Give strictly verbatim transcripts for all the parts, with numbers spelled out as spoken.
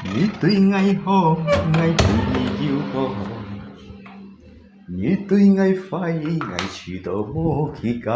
你對𠊎好，𠊎對你又過好；你對𠊎壞，𠊎試著無氣解。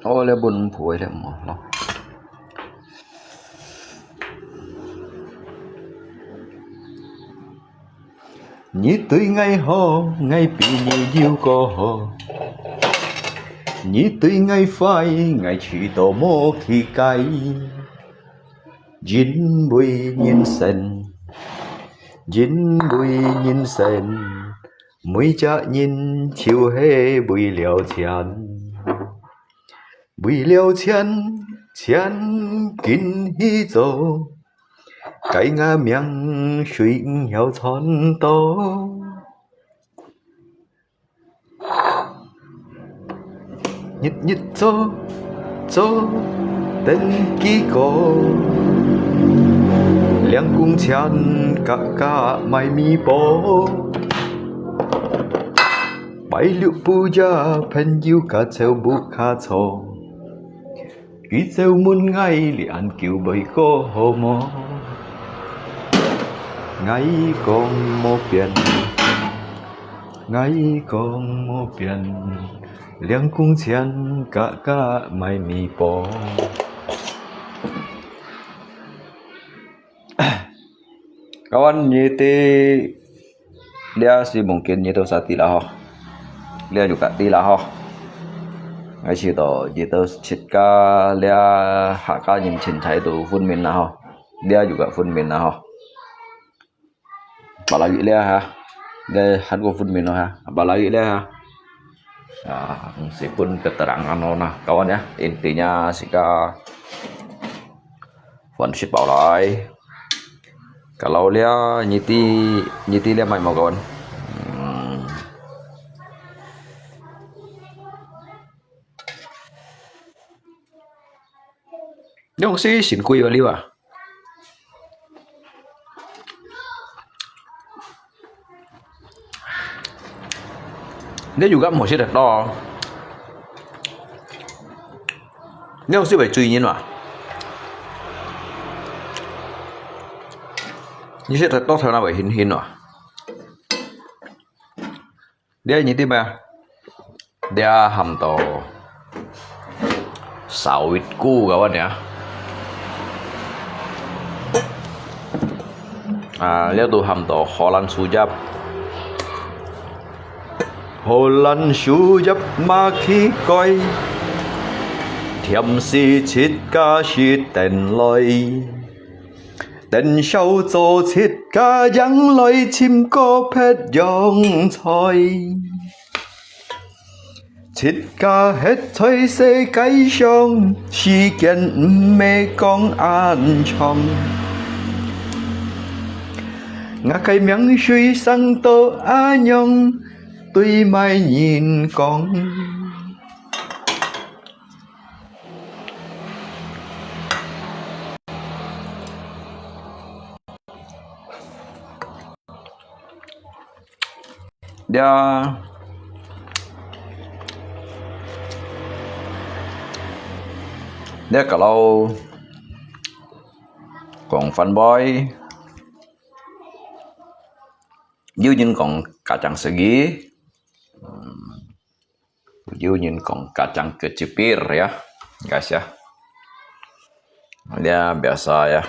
哦，這本譜个，這無咯。 你對𠊎好，𠊎比你又過好；你對𠊎壞，𠊎試著無氣解。因為人生，因為人生，每隻人就係為了錢。 為了錢，錢緊去做，該𠊎命水毋曉賺到。日日做，做，等佢過，領工錢，價價買米包。 拜六晡夜，朋友甲走屋下坐，佢走問𠊎：「你恁久未過好無？」𠊎講無變，𠊎講無變，領工錢，價價買米包。 Kawan，你知，這係mungkin你都識知啦吼。這juga知啦吼。Ngai試著你都自家這客家人身材都分明啦吼。這juga分明啦吼。Apalagi這哈，這還過分明咯哈。Apalagi這哈。Ah，meskipun keterangan lo nah, kawan ya. Intinya，自家 飯食飽來。Kalau這，你知，你知這賣無，kawan？嗯。這東西真貴哦，你話？ 你juga毋好食得多。你有食會醉人哇？你食得多，頭那會暈暈哇？你愛你知咩？ 這喊到燒煨牯，kawan呀。啊，這都喊到荷蘭樹葉。荷蘭樹葉嘛奇怪，甜時自家食等來。 等燒燥自家樣來尋個別樣菜。自家歇在世界上，時間毋係講恁長。𠊎个命水生到恁樣，對麼人講？ 這，這kalau講番話，有人講kacang segi，嗯， 有人講kacang kecipir ya，guys ya。這biasa ya。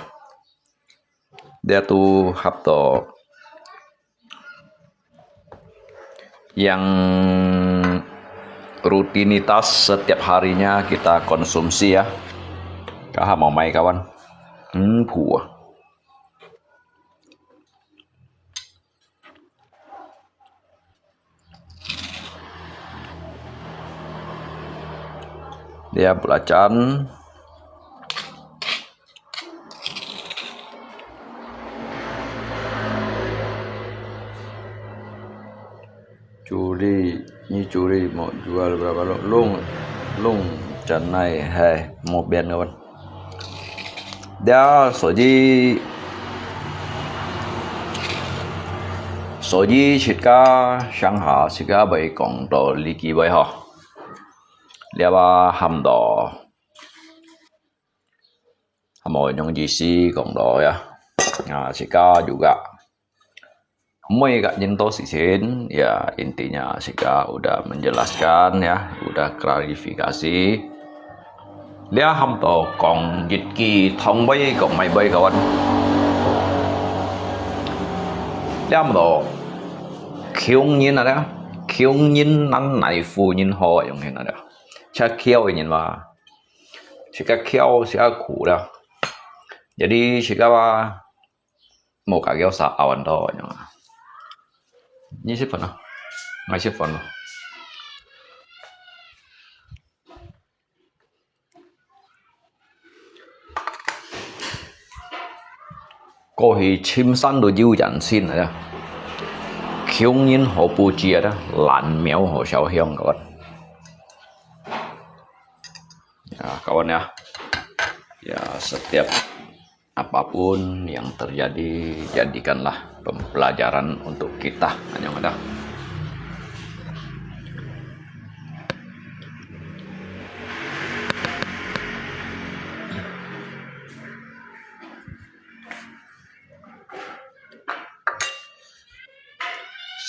這都合到yang rutinitas setiap harinya kita konsumsi ya。Kaha mau mai kawan。嗯，苦啊。Dia belacan. Curi, ni curi mau jual berapa lo? Lung, lung canai hai mau bian kawan. Dia soji, soji sika sangha sika bai kong to liki bai ho. Dia ba ham to. Amo nyong jisi kong to ya. Ah, sika juga. Moi ka nyin to sisin, ya intinya sika udah menjelaskan ya, udah klarifikasi. Lia ham to kong jitki thong bai kong mai bai kawan. Lia ham to kiung nyin ada, kiung nyin nan nai fu nyin ho yung hin ada. Cha kiau nyin ba. Sika kiau, sika ku lah. Jadi sika ba mau ka kiau sa awan to nyong. Ni si phần啊，ngai si phần啊。過去深山都有人信啊，窮人好布施啊，爛苗好燒香个。Ya, kawan ya. Ya, setiap apapun yang terjadi, jadikanlah pembelajaran untuk kita. Anyong ada.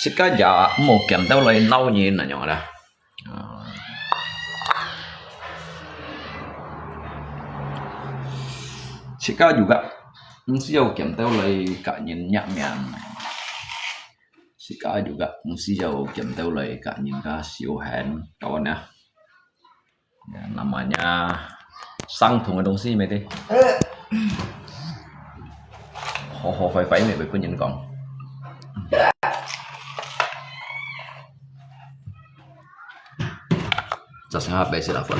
Sika ja mo kiam tau lai nau nyi na nyong ada. Sika juga, mesti au kiam tau lai ka nyin nyak mian. Sika juga, mesti au kiam tau lai ka nyin ka siu hen, kawan ya. Ya, namanya 相同的東西，咩的？好好坏坏，咩會分人講。Sasama besi lah, Fon.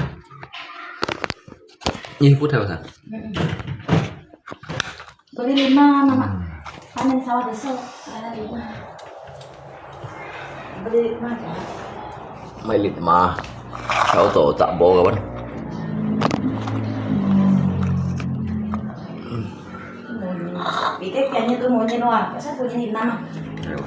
Ini putih, Fon. Beli lima, Mama. Panen sawah besok, ada lima. Beli lima aja. Mai lima. Kau tahu tak bawa kawan? Bibit kayaknya tuh maunya doang. Masa punya lima mah? Ayo.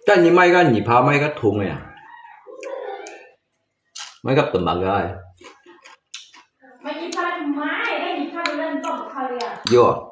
但你買个，你怕買个通个呀？買个本白个哎。买一怕买，那一怕的那你放不开了呀？有啊。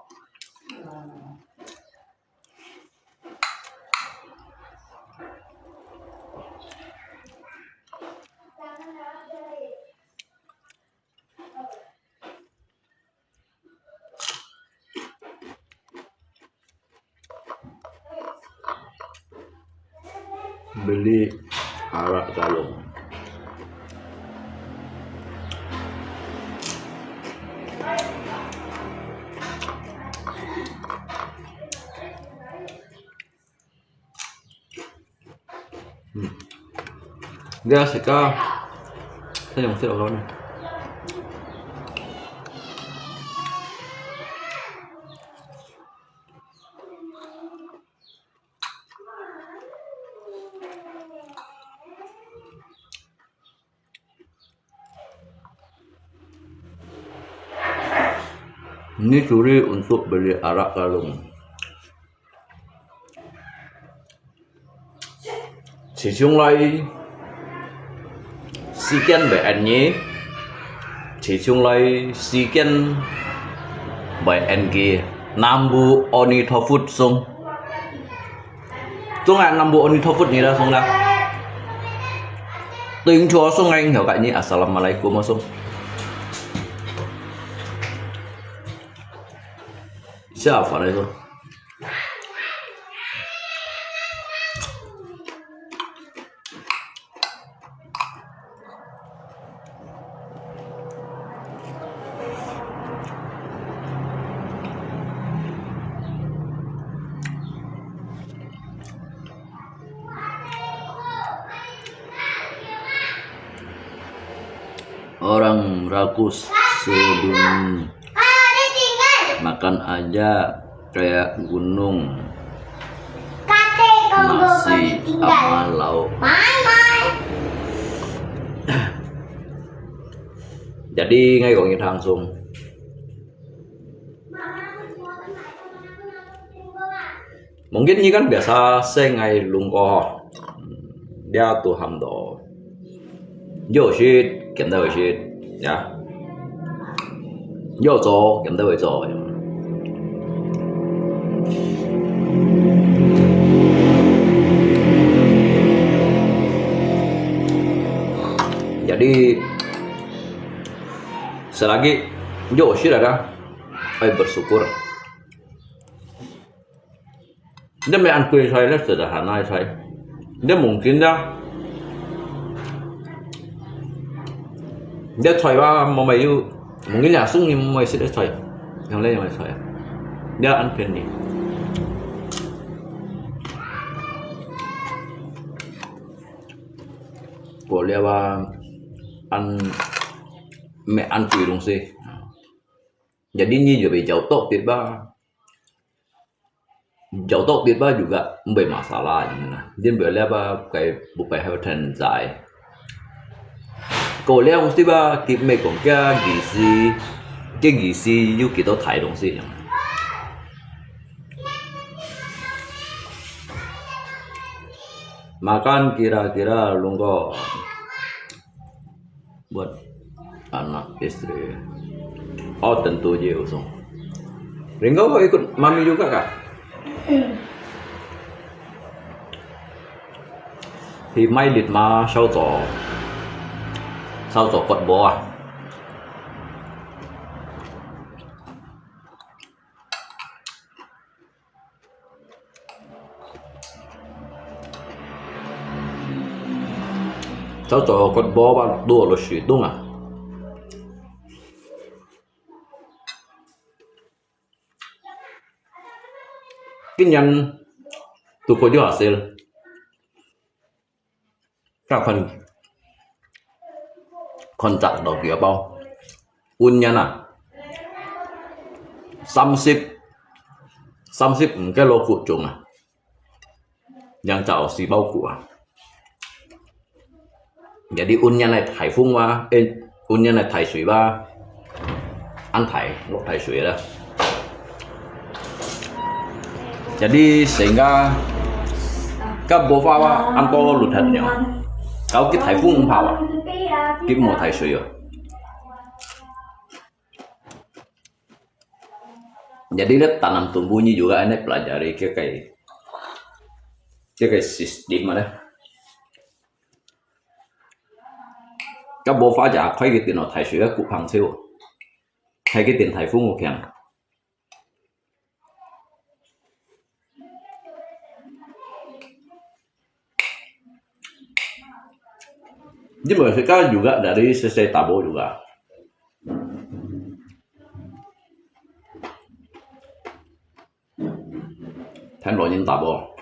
Beli arak galung. Hmm. Dia sika, saya yang sila kawan. Ni curi untuk beli arak galung. Cicung lai sikian B N Y, cicung lai sikian B N G, nambu oni thofut sung. Tung ai nambu oni thofut ni la sung la. Tuing chua sung ai ngau kai ni assalamualaikum sung. Siapa lai sung? Orang rakus sebelum makan aja kayak gunung nasi sama lauk. Jadi, ngai kong itang sung. Mungkin nyi kan biasa seng ngai lungko ho. Dia tu ham do. Yo shit, kem da shit, ya. Yo zo, kem da zo. Jadi, selagi yo shit ada, ai bersyukur. Nde mei an kuih chai le, sederhana chai. Nde mungkin da. Nde chai ba mo mei yu, mungkin ya sung ni mo mei sit le chai. Yang le yang chai. Nde an pen ni. Ko le ba an mei an kuih dong si. Jadi nyi yo bi jau tok tit ba. Jau tok tit ba juga mbe masalah yang na. Din bia le ba kai bu pai hau then zai. Ko le si ba kit me kong kia gisi, kia gisi yu kit to thai dong si yang. Makan kira-kira lungko. Buat anak istri. Oh, tentu je usung. Ringo kau ikut mami juga kah? Hi mai lit ma sao zo. Sao zo kot bo ah. Sao zo kot bo ba lok tu lo shi tung ah. Kin yan tu ko jo asil. Ka kon kon chak do kio bao. Un yan ah. Samsip, samsip mung ke lo ku chung ah. Yang chak si bao ku ah. Jadi un yan ai thai fung ba, eh, un yan ai thai sui ba. An thai, lo thai sui la. Jadi sehingga ka bo fa wa an to lut hat nyo. Kau kit thai fung pa wa. Kit mo thai sui wa. Jadi le tanam tumbuh ni juga ane pelajari ke kai, ke kai sistem ada. Ka bo fa ja khai ke tin thai sui ku phang cheu. Khai ke tin thai fung kiang. Di mo sika juga dari sese tabo juga. Than lo nyin tabo.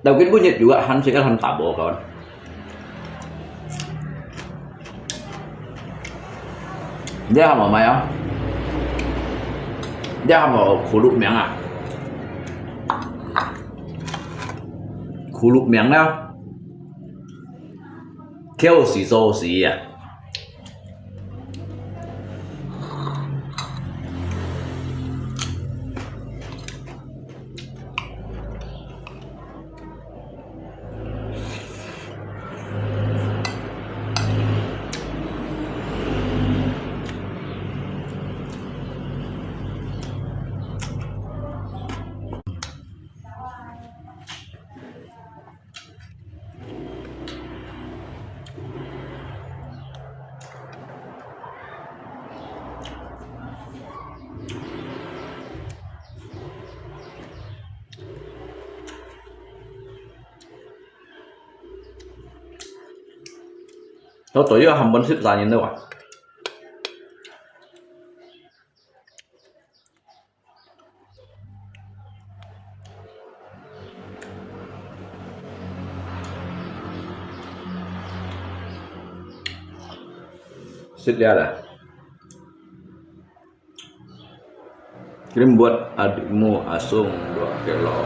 Tau kin bu nyet juga han sika han tabo kawan. Dia ham mai ah. Dia ham khulup miang ah. Khulup miang na. Kêu si zo si ah. Tau toyo ham bon sip sa nyin wa. 食了啦。Kirim buat adikmu Asung dua kilo.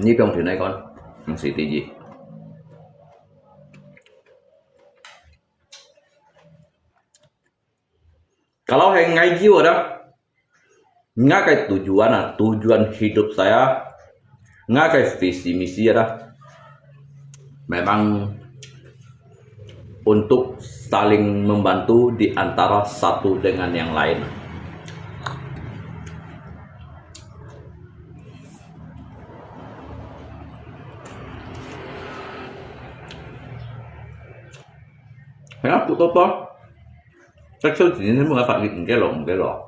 Ni pong thìn này con, ang si tiji. Kalau hai ngai jiwa dah. Ngagai tujuan ah, tujuan hidup saya, ngagai visi misi adalah memang untuk saling membantu di antara satu dengan yang lain. Ya, betul toh. Chắc chắn chỉ nên muốn phát hiện cái lòng cái lòng.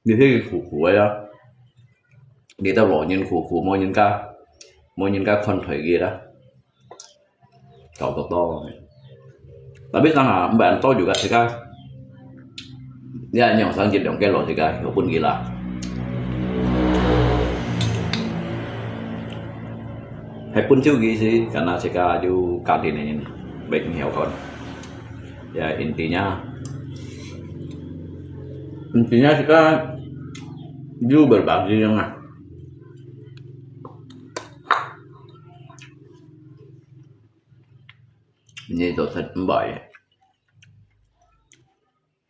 你係苦苦个啊，你兜老人苦苦，無人家，無人家看待佢啦，搞到到。Tapi上下毋係恁多有个自家，你係養生一兩个老自家，有分佢啦。係分手佢時，敢若自家有家庭个人，袂曉看。 Ya, intinya, intinya kita you berbagi yang ah. Ini tu thật mbai.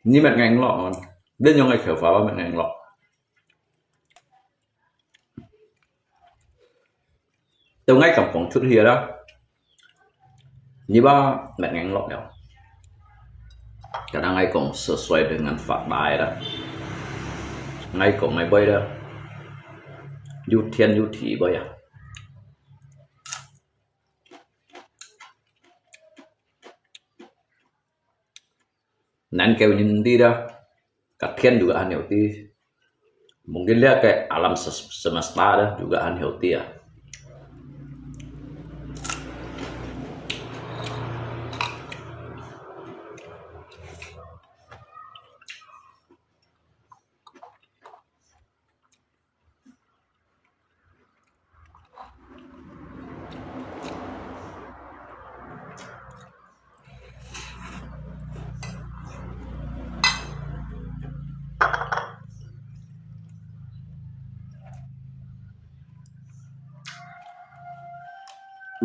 Ini mat ngeng lo, dia yang ai khẩu pháo mat ngeng lo. Tao ngai kam kong chut hia la. Ni ba mat ngeng lok liao. Kana ngai kong sesuai dengan fakta la. Ngai kong ngai bai la. Yu tian yu ti bai ya. Nan kêu nhìn đi đó, cả thiên juga hanya ti. Mungkin dia ke alam ses- semesta dah juga hanya ti ya.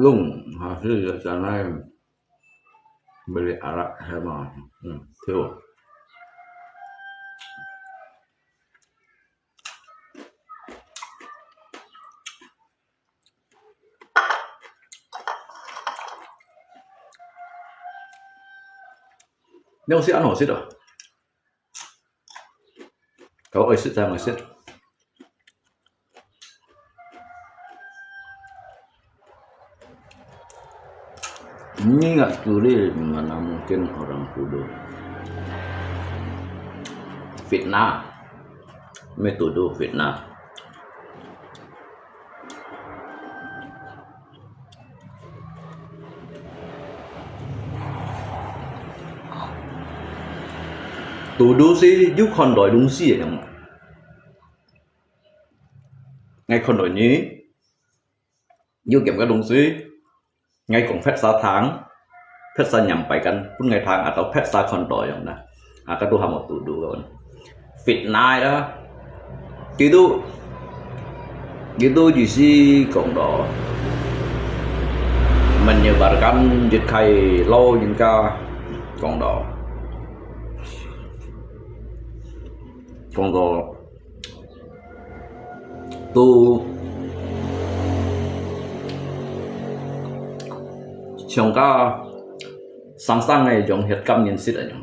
Lung, hasil ya sana beli arak sama. Hmm, tu. Ini mesti anu sih dah. Kau oi sih sama sih. Ini nggak sulit, mana mungkin orang tuduh. Fitnah. Ini tuduh fitnah. Tuduh si you看待東西个樣。 Ngai看待你，有咁个東西，ngai講發啥聽，發啥認為kan，分ngai聽，atau發啥看待樣啦。啊，該都還無堵堵个。Fitnah啦，佢都，佢都意思講到，menyebarkan一個老人家講到，講到 都像个生生个融血感染式个樣。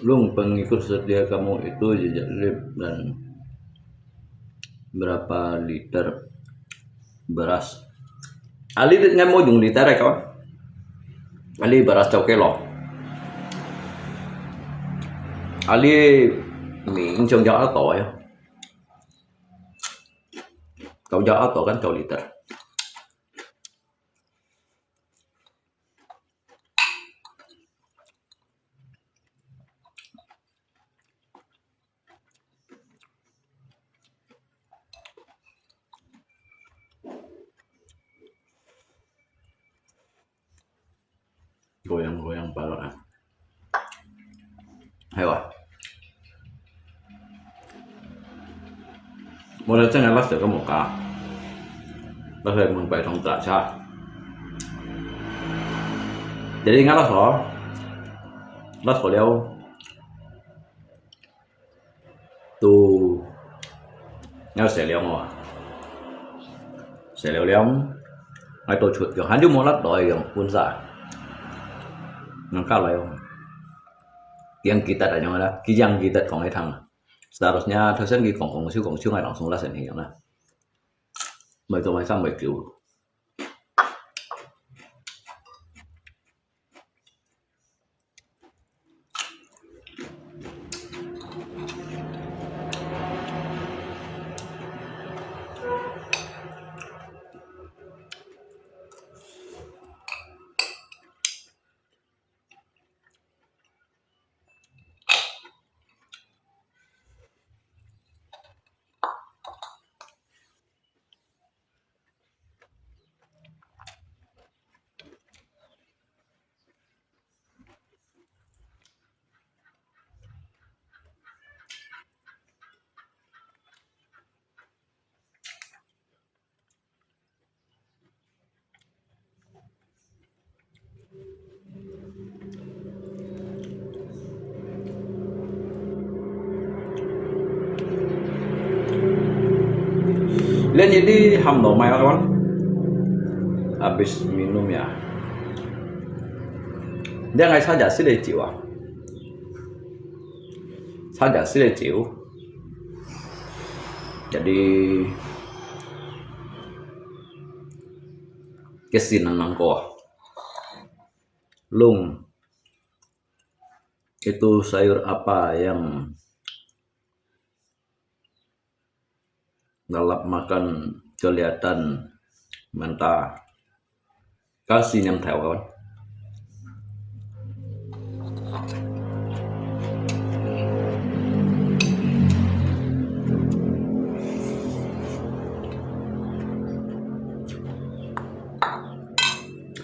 Lung pengikut sedia kamu itu ya, ya, dan berapa liter beras? Ali ngan mo yung liter ko. Ali beras chau kilo. Ali mi inchong ya ato ya. Kau ya ato kan kau liter. Goyang-goyang pala. Hay wa. Mula cang alas tu kamu ka. Alas mun pai thong ta cha. Jadi ngalas ho. Alas ho liao. Tu ngai sè liang wa. Sè liang liang. Ngai to chut yong han ju mo lat doi yong pun sa. Nang ka lai yong. Yang kita ta yong la. Ki yang kita kong ai thang. Seterusnya thau sen ki kong kong siu kong siu ngai langsung la sen hi yong la. Mai to mai sang mai kiu. 練一粒鹹糯米啊，看。Habis minum ya. Dia ngai saja sih deh jiwa. Saja sih deh jiwa. Jadi, kesian nang nang ko. Lung, itu sayur apa yang lalap makan kelihatan mentah? Kasi niam thèo kawan.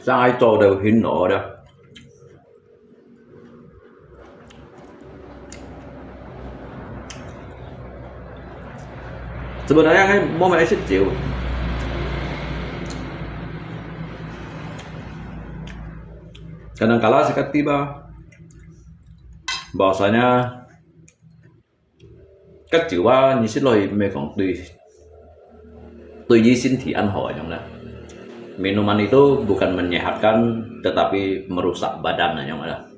Sang ai cho đều hin nọ đó. Sebenarnya kan mau main asyik jauh. Kadang kala sekat tiba. Bahasanya 个酒啊，你食落去，毋係講對，對於身體恁好恁樣啦。Minuman itu bukan menyehatkan, tetapi merusak badan恁樣啦。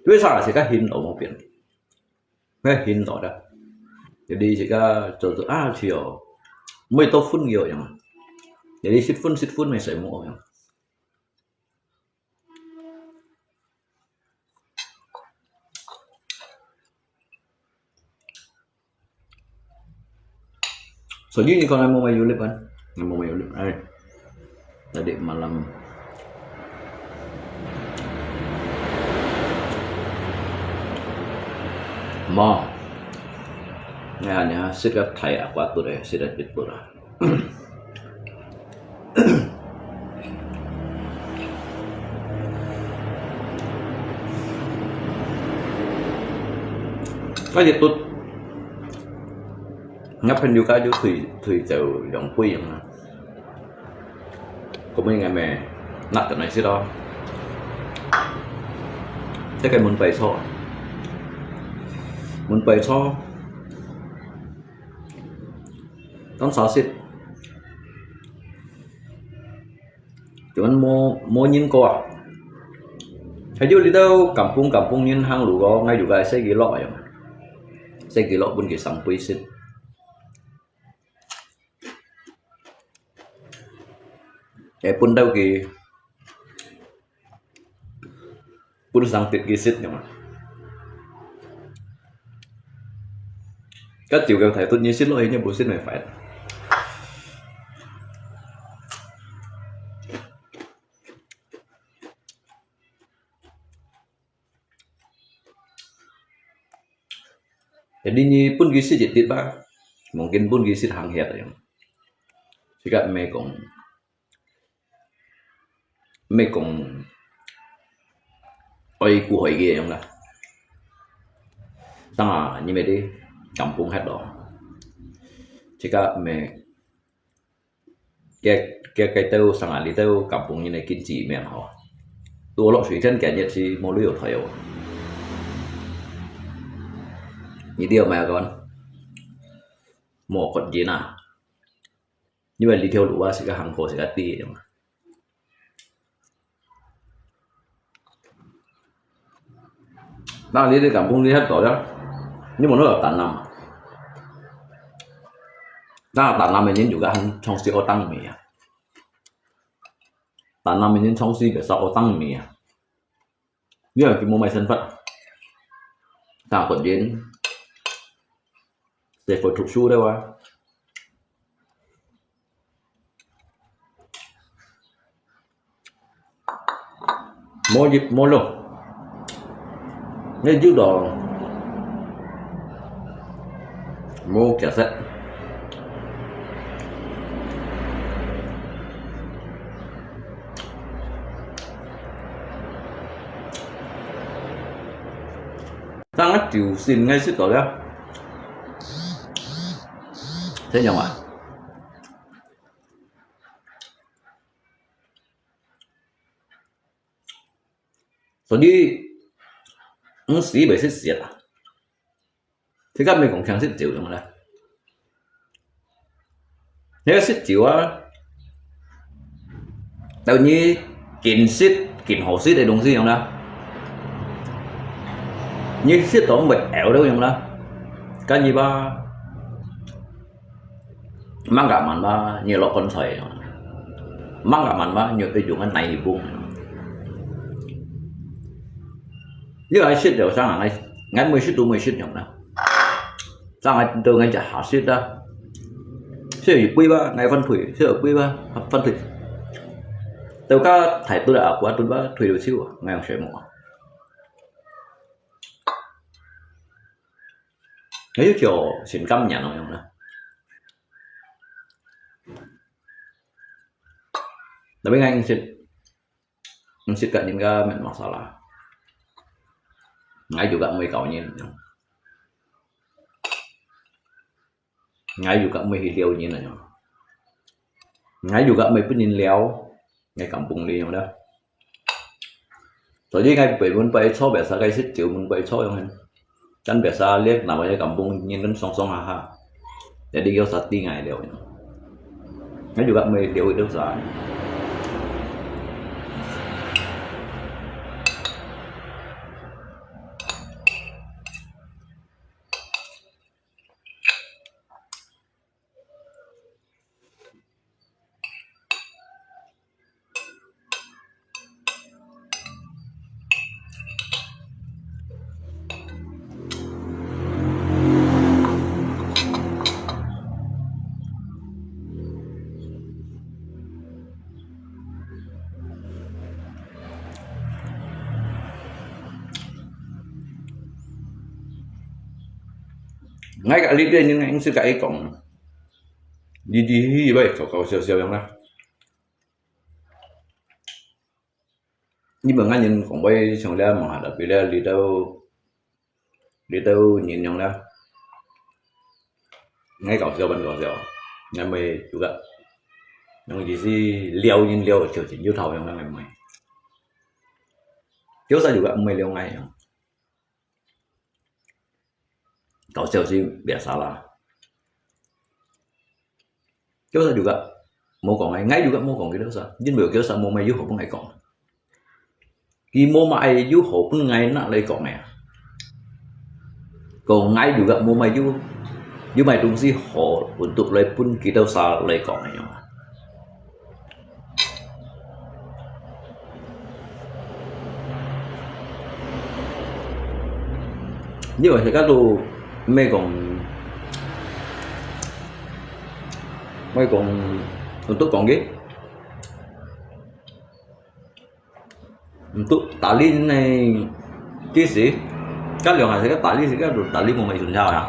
Tapi salah sih kan hin tau mau pian, kan hin tau dah. Jadi sih kan contoh ah sih yo, mau itu pun yo yang. Jadi sit pun sit pun masih mau yang. 所以你講來無買有粒啊？你無買有粒，哎，tadi malam。Mo, ngayon niya, sikat tayo ako ato eh, sikat ito lah. 該日都，𠊎朋友家就退，退走兩杯樣啊。咁樣𠊎咪拿等來食咯。這個門背錯，門背錯。 當時食，就恁無，無人過啊。還有這兜kampung kampung人行路个，𠊎有个洗佢落樣，洗佢落分佢生飛食。誒，分到佢，分生跌佢食樣啊。該照个態度，你食落去，你無食會壞。 Jadi你分佢食一滴吧，望見分佢食行忒樣。自家毋係講，毋係講愛顧害佢樣啦。當然，你乜得kampung忒咯。自家毋係 該，該，該兜生啊，這兜kampung人个經濟面吼，都落水田耕日時無旅遊台哦。你知有咩講？無割人啊，因為這條路啊，自家行過自家知个嘛。 那你這kampung你忒大了，你無那個tanam。那tanam个人就个很重視學當面啊。Tanam个人重視別儕學當面啊。因為佢無麼生活，打工人，社會讀書了啊。 無入無落，你就到無價值。當然就係𠊎識到了，聽懂嗎？ 所以，毋食會食屎啊！自家毋係講淨食酒樣啦。你食酒啊，等於緊食、緊好食个東西樣啦。你食到毋會飽了樣啦，該你吧。 吂个慢吧，你落棺材哦。吂个慢吧，你愛用个泥盆。你愛食就生啊，𠊎，𠊎每食都每食樣啦。生啊，到𠊎一下食啊。食一杯吧，𠊎反退；食一杯吧，反退。到該大頓啊，阿婆頓吧，退到手啊，𠊎用水摸啊。 還有就心甘願那樣啦。Tapi𠊎毋識，毋識个人家乜masalah。𠊎就个毋會搞人，𠊎就个毋會去撩人啊。𠊎就个毋會分人撩，𠊎kampung裡樣啦。 所以𠊎背門背坐，biasa个食酒門背坐樣。Kan biasa lihat namanya kampung人kan song-song haha. Jadi佢煞知𠊎了。𠊎就个毋會了，佢都煞。 𠊎个這兜人，𠊎識个佢講，你，你，你，你，搞搞笑笑樣啦。 你問𠊎人講話像這馬哈達比這，這兜，這兜人樣啦。𠊎搞笑還搞笑，𠊎毋係有个，用意思撩人撩，就真有頭樣，𠊎毋係。叫啥有个毋係撩𠊎樣。 搞笑係biasa啦。叫啥有个無講个，𠊎有个無講佢，叫啥，因為叫啥無乜有好分𠊎講。佢無麼个有好分𠊎拿來講个啊。講𠊎有个無麼个有，有麼个東西好untuk來分佢兜儕來講个樣啊。因為大家都毋係講，毋係講，untuk講个。 Untuk tali呢，其實，該兩下係个tali，係个tali無乜存在啊。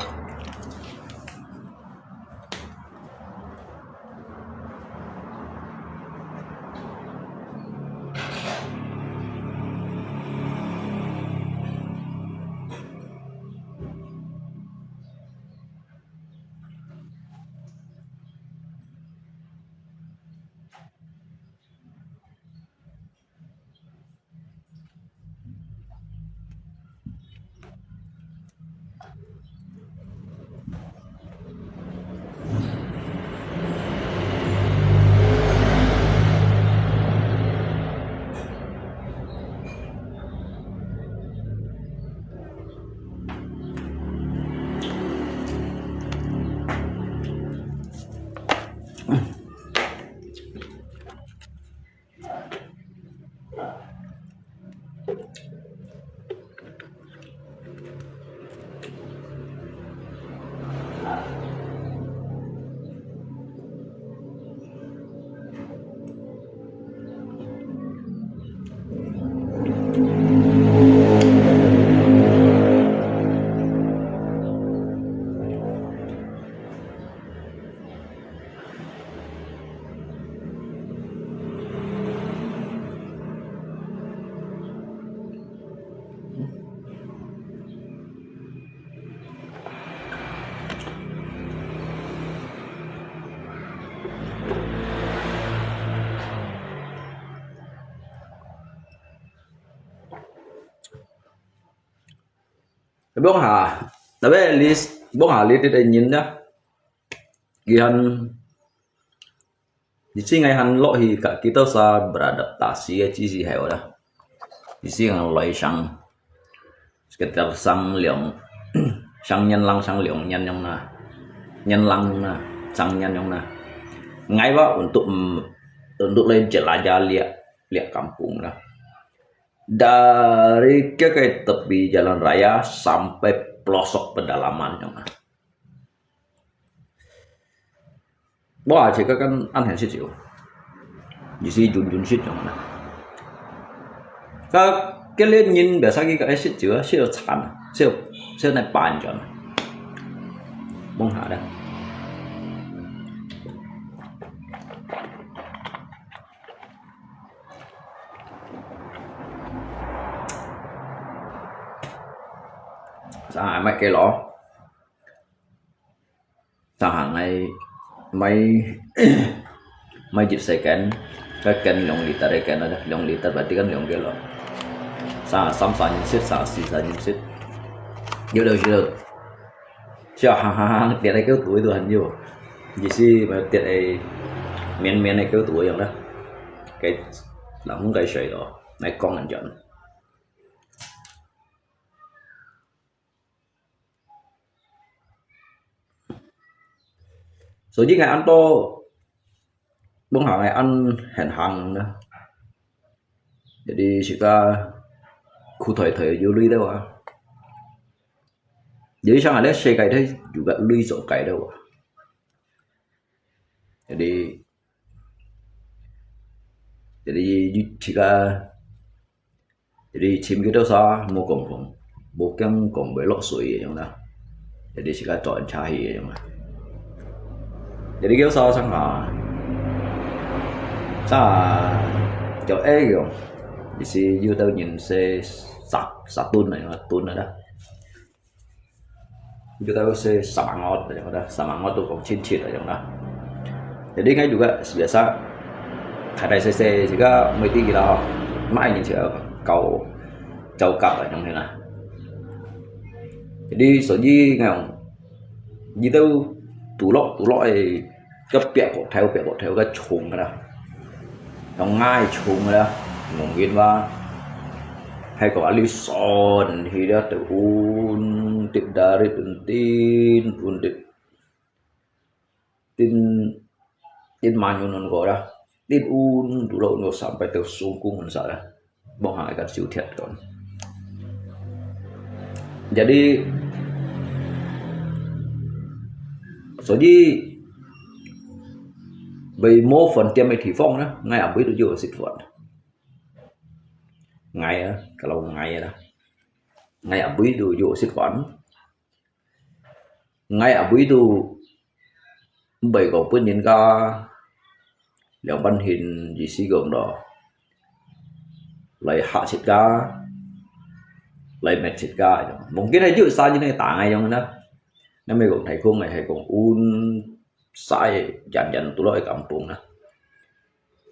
Bông hà, tapi list, bông hà list tidak nyin dah. Gihan, di sini ngai han lo hi ka kita sa beradaptasi ya ci si hai dah. Di sini ngai lai sang, sekitar sang liang, sang nyan lang sang liang nyan yang na, nyan lang na, sang nyan yang na. Ngai ba untuk, untuk lai jelajah liak, liak kampung lah. Dari ke, ke tepi jalan raya sampai pelosok pedalaman yang na. Wah, cik kan an hen sit jiu. Di si jun jun sit yang na. Ka ke len nyin biasa ki ka sit jiu, sit chan, sit, sit na pan jiu. Mong ha dah. Sa ai mai ke lo. Sa hang ai mai, mai jit second, ka ken long liter ai ken ada, long liter berarti kan long ke lo. Sa sam sa nyin sit, sa si sa nyin sit. Yo lo yo lo. Sia hang hang hang tiat ai kêu tuổi tu han yo. Di si mai tiat ai miên miên ai kêu tuổi yang dah. Cái lòng cái sợi đó, này con anh chọn. Soji ngai an to, bông hang ngai an hen hang na. Jadi sika khu thoi thoi yu lui da wa. Jadi sang ada sekai da juga lui so kai da wa. Jadi, jadi sika Jadi chim kita sa mo kong kong, mo keng kong bơi lok sui yang na. Jadi sika chọn cha hi yang na. Jadi kita sa sang ha, sa cho ai yong. Di si yu tau nyin se sa, sa tun na yang tun na da. Yu tau se semangat yang na, semangat tu kong chin chin yang na. Jadi ngai juga biasa kadai se se juga mai ti kita mai nyin se kau jauh kap yang ni na. Jadi soji ngai yu tau tu lok tu lok ai 个壁角頭，壁角頭个衝个啦，用挨衝个啦，用緊話， Hai ko ali son hi dia tu un tip dari tin un tip tin tin manyun ko dah. Tin un dulu ko sampai tu sungkung sa dah. Bông hang akan siu thiat kon. Jadi, 所以，為無飯店个地方呢，𠊎也毋會都有食飯。𠊎啊，kalau𠊎啊，𠊎也毋會都有食飯。 𠊎也毋會都毋會講分人家兩半天意思講咯，來嚇自家，來滅自家。Mungkin係有啥人來打𠊎樣啦，那麼講大空𠊎係講un sai yan yan tu lo kampung啦。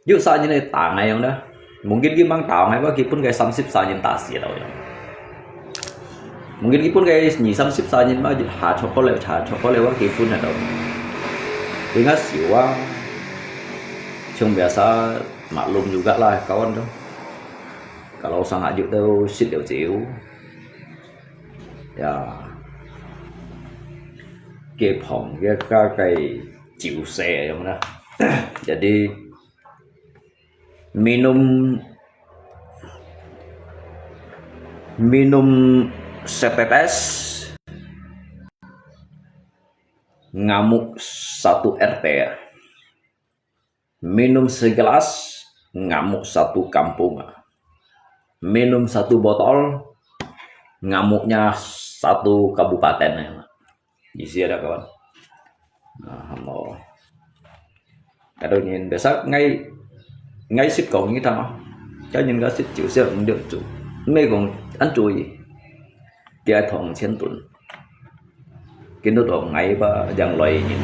有啥人來打𠊎樣呢？Mungkin佢吂打𠊎，𠊎佢分佢三十三人打死了樣。Mungkin佢分佢二三十三人嘛，下著過來，下著過來，𠊎佢分了。Ingat siwa, cuma biasa maklum juga lah kawan tu. Kalau sangat juk tu sit liu jiu. Ya. Kepong ya ka kai jiu se yang mana. Jadi minum minum setetes ngamuk satu R T. Minum segelas, ngamuk satu kampung. Minum satu botol, ngamuknya satu kabupaten. Isi ada kawan. Nah, hamba. Kadang nyin biasa ngai ngai sit kong ni tama. Kau nyin ngai sit jiu siap ndio tu. Mei kong an tu yi. Dia thong chen tun. Kin tu dong ngai ba jang loi nyin.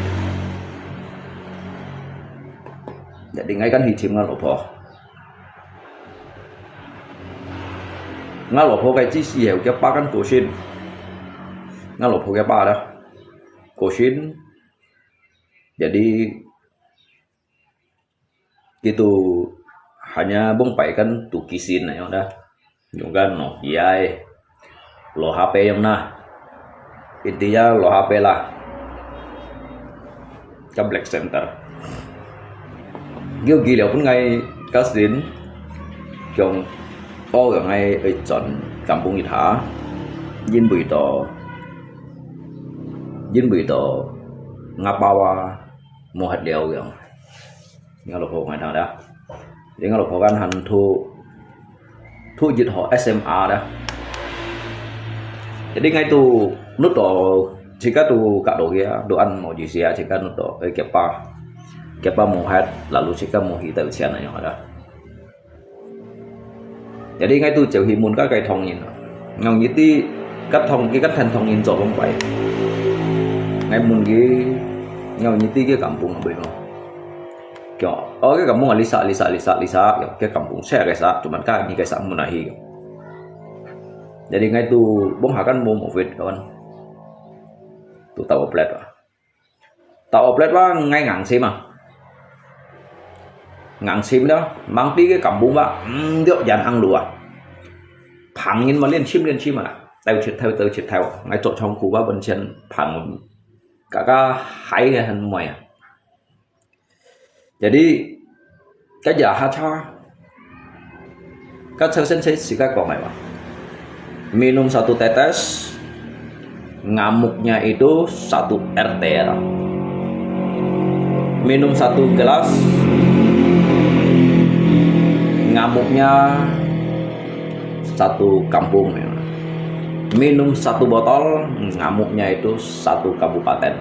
Jadi ngai kan hi chim ngan lo pho. Ngan lo pho kai chi si heu kia pa kan ko shin. Ngan lo pho kia pa da. Ko shin. Jadi Gitu, hanya bông pai kan tu kisin na yong dah. Yong kan no, yai. Lo H P yong na. Intinya lo H P lah. Ka Black Center. Yo gila pun ngai kasin. Kyong o ngai ai chọn kampung itha. Yin bui to. Yin bui to. Ngapawa. Mo hat liao yong. Ngai lo pho ngai thang dah. Jadi ngai lo pho kan han thu thu jit ho S M A dah. Jadi ngai tu nut to chika tu ka do kia do an mo ji sia chika nut to eh kepa kepa mo hat lalu chika mo hi tau chian na yong dah. Jadi ngai tu chiu hi mun ka kai thong yin. Ngau nyi ti ka thong ki ka than thong yin zo bông pai. Ngai mun ki ngau nyi ti ki kampung bai mo. Kyo, oh ki kampung lisa lisa lisa lisa kyo ki kampung sia kai sa, cuman ka nyi kai sa mun ahi. Jadi ngai tu bông hakan mo mo fit kawan. Tu tau plet. Tau plet wa ngai ngang sim ah. Ngang sim dah, mang pi ki kampung wa, mm, diok yan ang lua. Phang yin ma lien chim lien chim ah. Tau chit tau tau chit tau. Ngai chok chong ku wa bun chen phang. Ka ka hai han moi ah. Jadi, ka ja ha cha. Ka chau sen chai si ka ko mai wa. Minum satu tetes, ngamuknya itu satu R T. Minum satu gelas, ngamuknya satu kampung. Minum satu botol, ngamuknya itu satu kabupaten.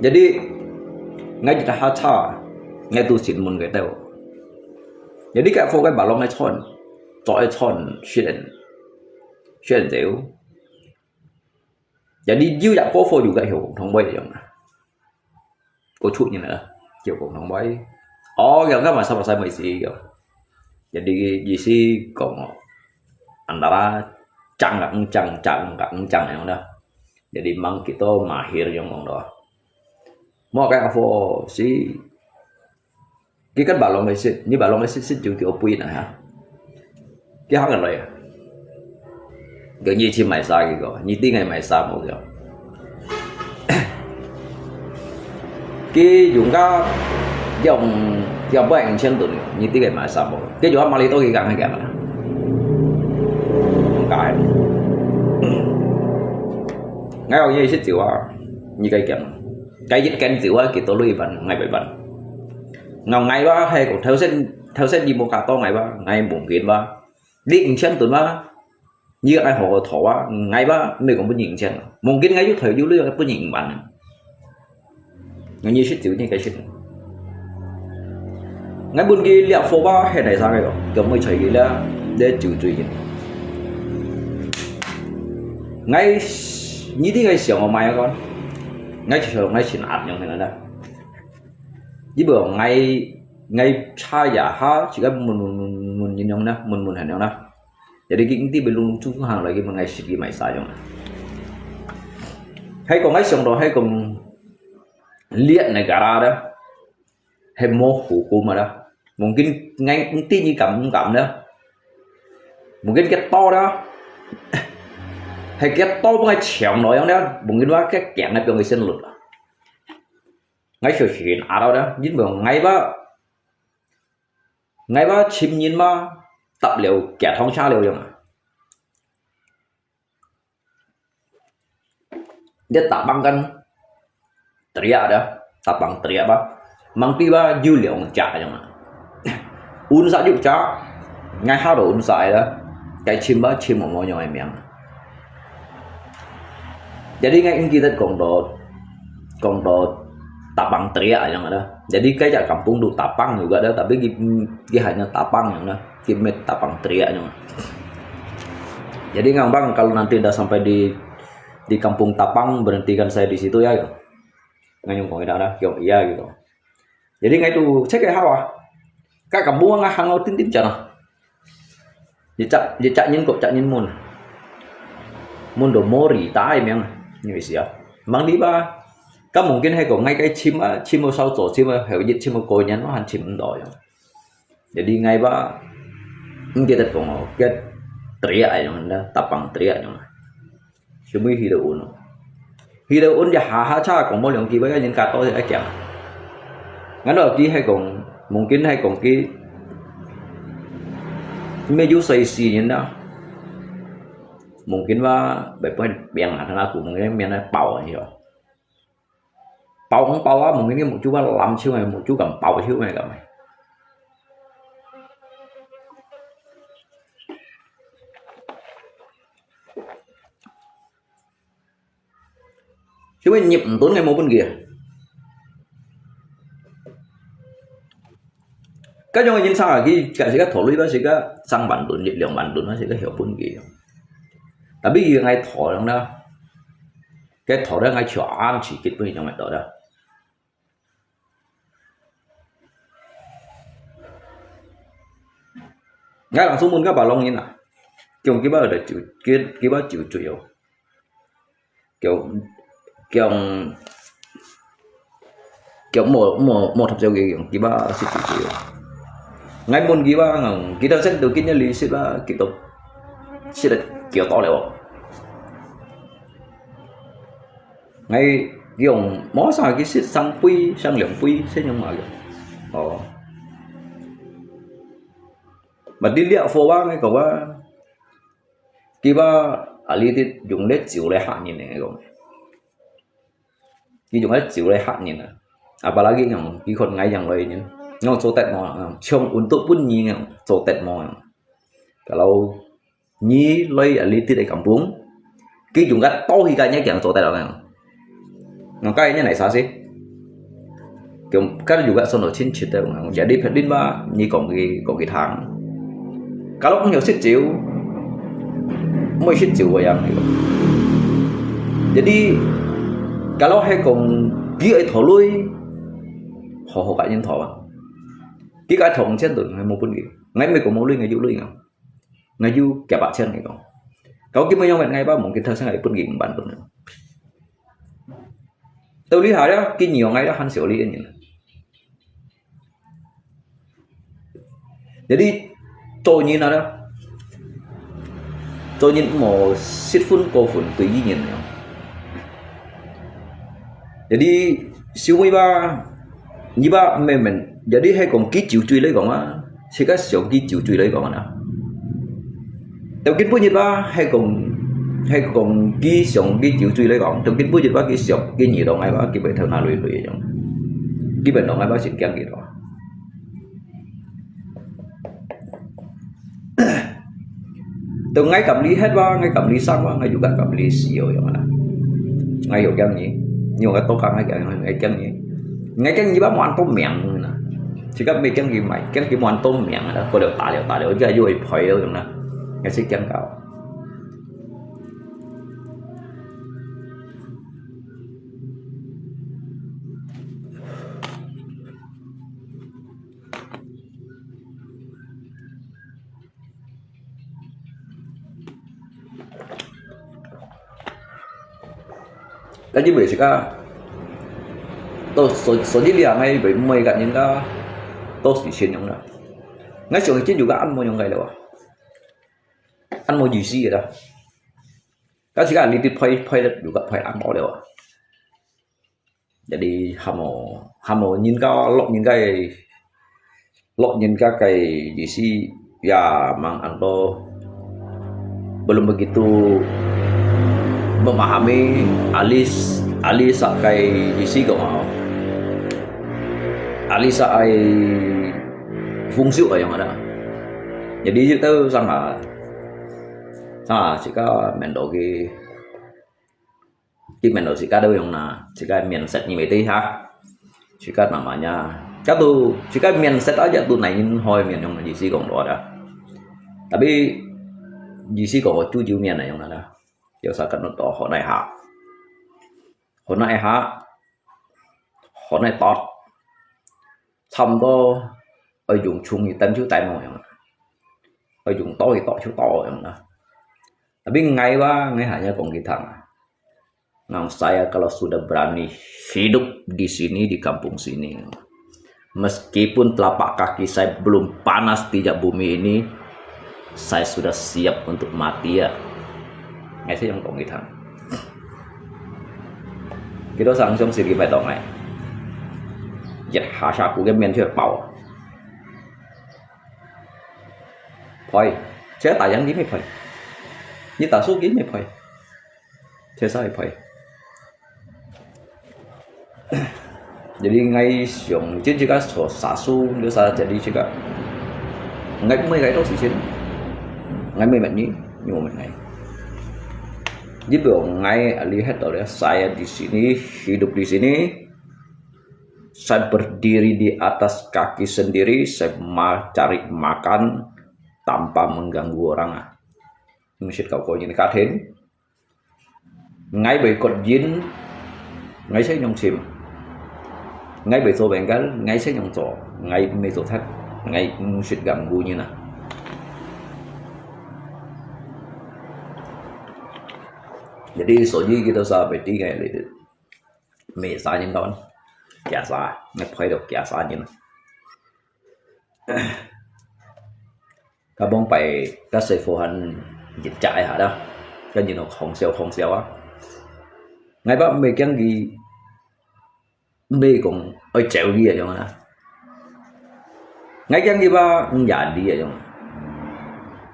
Jadi, ngai jita ha cha, ngai tu sin mun ke tau. Jadi, ka fo ka balong ai chon, to ai chon, sien, sien zeu. Jadi, jiu ya ko fo juga hiu kong thong bai yang. Ko chu ni na, hiu kong thong bai. Oh, yang ka masa masa mai si yo. Jadi, ji si kong antara chang ka chang chang ka chang yang na. Jadi, mang kito mahir yang kong do. Mo ka fo si Ki kan balong ai sit, ni balong ai sit sit ju ki opui na ha. 一下个來啊，佢你去買啥个个，你知𠊎買啥無个？佢用个用用百五千度，你知佢買啥無？佢用个馬里多佢講个嘛？講个。𠊎有你識酒啊，你該講，該一間酒啊，幾多鐳一萬，𠊎百萬。𠊎𠊎話係講頭先頭先你無搞到𠊎話，𠊎mungkin話。你五千度嘛，你愛好好討啊，𠊎話，毋係講分你五千，mungkin𠊎有討有鐳，分你五萬。𠊎你識酒你該識。𠊎分佢掠火把，係哪啥个咯？佢毋會睬佢啦，你酒醉人。𠊎，你知𠊎想我買个，𠊎就想𠊎先壓用个啦。你無𠊎，𠊎查一下，自家問問問問人用啦，問問人用啦。Jadi佢毋知會弄出行來，佢問𠊎實際買啥用啊？還講𠊎想到還講，lihat negara啦，係無hukum啊啦。Mungkin𠊎毋知你敢毋敢啦。Mungkin佢多啦，係佢多分𠊎搶來樣啦。Mungkin話佢驚个變佢先落啊。 𠊎小心啊到啦，因為𠊎話，𠊎話尋人嘛，搭了，夾通車了樣啊。你打棒kan，teriak ada，打棒teriak吧，mang pi吧，有兩隻樣啊。Unsa有隻，𠊎下到unsa啦，該尋吧，尋無無樣个名。 Jadi ngai ing kita kong do, kong do tapang teriak yang ada. Jadi kaya kampung tu tapang juga ada, tapi di, di hanya tapang yang ada. Di met tapang teriak yang. Jadi ngambang kalau nanti dah sampai di di kampung Tapang, berhentikan saya di situ ya. Nganyung kong ida ada, kyo iya gitu. Jadi ngai tu cek hao ah. Ka kampung ngai hangau tin tin chana. Jecak jecak nyin kok cak nyin mun. Mun do mori tai meng. Ni sia. Mang di ba. Ka mungkin hai ko ngai kai chim a chim o sao zo chim o hai yit chim o ko nyan han chim do yang. Jadi ngai ba. Ngi tet kong o ket teriak yang da tapang teriak yang. Sumui hi do un. Hi do un ya ha ha cha kong mo liang ki ba ya nyin ka to ya kiang. Ngan do ki hai kong mungkin hai kong ki. Mê yu sai si nyin da. Mungkin ba bai poi biang ha na ku mungkin mian na pao ni yo. Pao ang pao a mungkin ki mu chu ba lam chiu ngai mu chu kam pao chiu ngai kam. Chiu ngai nyip ntun ngai mo pun ki. Ka yong yin sang a ki ka si ka thor lui ba si ka sang ban tun, liang ban tun ba si ka hiao pun ki. Tapi ki ngai thor yang na. Cái thổ đó ngay chùa an chỉ kịp với nhau đó đó. Ngay làng xuống mun các bà long yên à. Kiong kịp bao giờ chịu kịp bao chịu chịu. Kiong kiong kiong mò mò mò thập châu kiong kịp bao chịu chịu chịu. Ngay mun kịp bao ngang kịp đâu sẽ được kịp nhau lý sẽ bao kịp đâu sẽ được kiểu to lẹo. Ngai yong mo sa ki sit sang pui, sang liang pui, se nyong ma yong. Ò. Mà đi liak phô ba ngai ko ba. Ki ba a li ti dùng lết chiu lê hat nyin ngai ko. Ki dùng lết chiu lê hat nyin a. Apalagi yang ki khon ngai yang lôi nyin. Ngau cho tet mo, chong untuk pun nyi ngau cho tet mo. Kalau Nyi lôi a li ti dei kampung. Ki yung ka to hi ka nya kiang cho tai lo ngang. Ngang kai nya nai sa si. Kiong ka yu ka son lo chin chit tai ngang. Jadi phet din ba nyi kong ki kong ki thang. Ka lo kong yo sit chiu. Moi sit chiu wa yang. Jadi ka lo hai kong ki ai tho lui. Ho ho ka nyin tho ba. Ki ka thong chen tu ngai mo pun ki. Ngai me ko mo lui ngai yu lui ngang. Ngai yu kia ba chen ngai kong. Kau ki mo yong met ngai ba mong ki thang sang ngai pun ki ban pun. Tau li ha ya ki nyi yong ngai da han xiao li nyi. Jadi to nyi na da. 做人毋好失分過分對伊人樣。Jadi，小妹吧，你吧，毋係問，jadi係講佢酒醉來講啊，自家想佢酒醉來講啊。到今晡日吧，係講，係講佢想佢酒醉來講，到今晡日吧，佢想佢耳朵𠊎吧，佢會頭那累累樣，佢會當𠊎吧，先驚佢咯。 Tau ngai kam li het ba, ngai kam li sang ba, ngai juga kam li sio yang mana. Ngai yo kiang ni, ni ngai to kang ngai kiang, ngai kiang ni. Ngai kiang ni ba muan to miang na. Jika mei kiang ki mai, kiang ki muan to miang na, ko liu ta liu ta liu, ja yo i poi liu yang na. Ngai si kiang kau. Kaji buat sika, to so so jadi dia ngai buat mai kat nyinga, to si chen yang na. Ngai siang chen juga an mo yang ngai lewa. An mo ji si da. Kasi ka li ti phai phai juga phai an mo lewa. Jadi hamo hamo nyinga lok nyinga lok nyinga kai ji si ya mang an to belum begitu memahami alis alisa kai ji si ko mau. Alisa ai fungsi yang ada. Jadi itu sama sama sika mendoki. Ki men lo sika do yong na, sika mian set ni mete ha. Sika namanya, katu sika mian set aja tu na in hoi mian yong na ji si kong lo da. Tapi ji si kong tu jiu mian na yong na da. Yo sa kan to ho nai ha. Ho nai ha. Ho nai tot. Cham to oi yung chung i tan chiu tai mo yong na. Oi yung to i to chiu to yong na. Tapi ngai ba ngai hanya kong ki thang. Nang saya kalau sudah berani hidup di sini, di kampung sini, meskipun telapak kaki saya belum panas di bumi ini, saya sudah siap untuk mati ya. Ngai saya yang kong ki thang. Kita sang siang sigi pai tong ngai. Yet ha sha ku ke mien chue pao. Phoi, che ta yang di mi phoi. Ni ta su di mi phoi. Che sa phoi. Jadi ngai siang, chen jika so sa su, ni sa jadi jika. Ngai mai ngai to si chen. Ngai mai mat ni, ni mai ngai. Jadi ngai ali het to dia, saya di sini, hidup di sini. Saya berdiri di atas kaki sendiri, saya ma cari makan tanpa mengganggu orang. Mesti kau kau ini katen. Ngai bai kot jin, ngai sai nyong sim. Ngai bai so bengkal, ngai sai nyong so. Ngai mai so that, ngai mesti ganggu ni na. Jadi soji kita sa bai ti ngai le. Mei sa nyin ton. Kia sa, ngai phoi do kia sa nyin. Ka bong pai ka sai pho han jit chak ai ha da. Ka nyin no khong siao khong siao a. Ngai ba mei kiang ki mei kong oi cheu ki a yong na. Ngai kiang ki ba ng ya di a yong.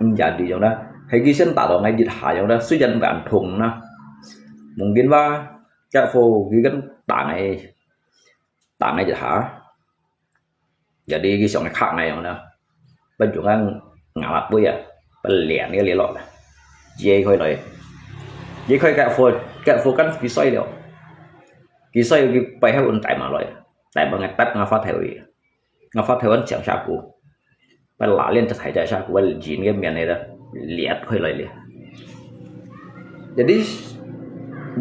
Ng ya di yong na. Hai ki sen ta do ngai jit ha yong na. Sui jan ban thong na. Mungkin ba Ka pho ki kan tang ai, tang ai ha. Jadi ki siang ai khak ngai yong na. Ban jung kan ngam mat pui ya. Ban lian ni li lo la. Ye khoi loi. Ye khoi ka pho, ka pho kan ki soi liao. Ki soi ki pai ha un tai ma loi. Tai ma ngai tap nga fa thai wi. Nga fa thai wan chiang sha ku. Bai la lian cha thai cha sha ku bai jin ke mian ne da. Liat khoi loi liat. Jadi,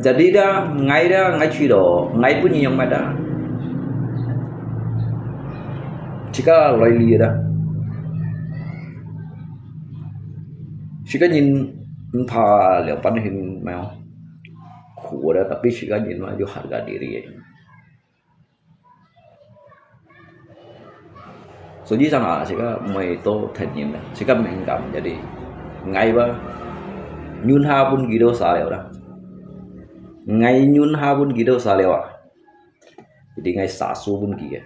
jadi da, ngai da, ngai chi do, ngai pun ni yong ma da. Chika loi li da. Chika nyin, ntha liao pan hin ma. Khu da, tapi chika nyin ma, yo harga diri. Soji sang a, sika mai to then yin, sika mengkam jadi ngai ba. Nyun ha pun kito sa liao dah. Ngai nyun ha pun kito sa liao ah. Jadi ngai sa su pun ki.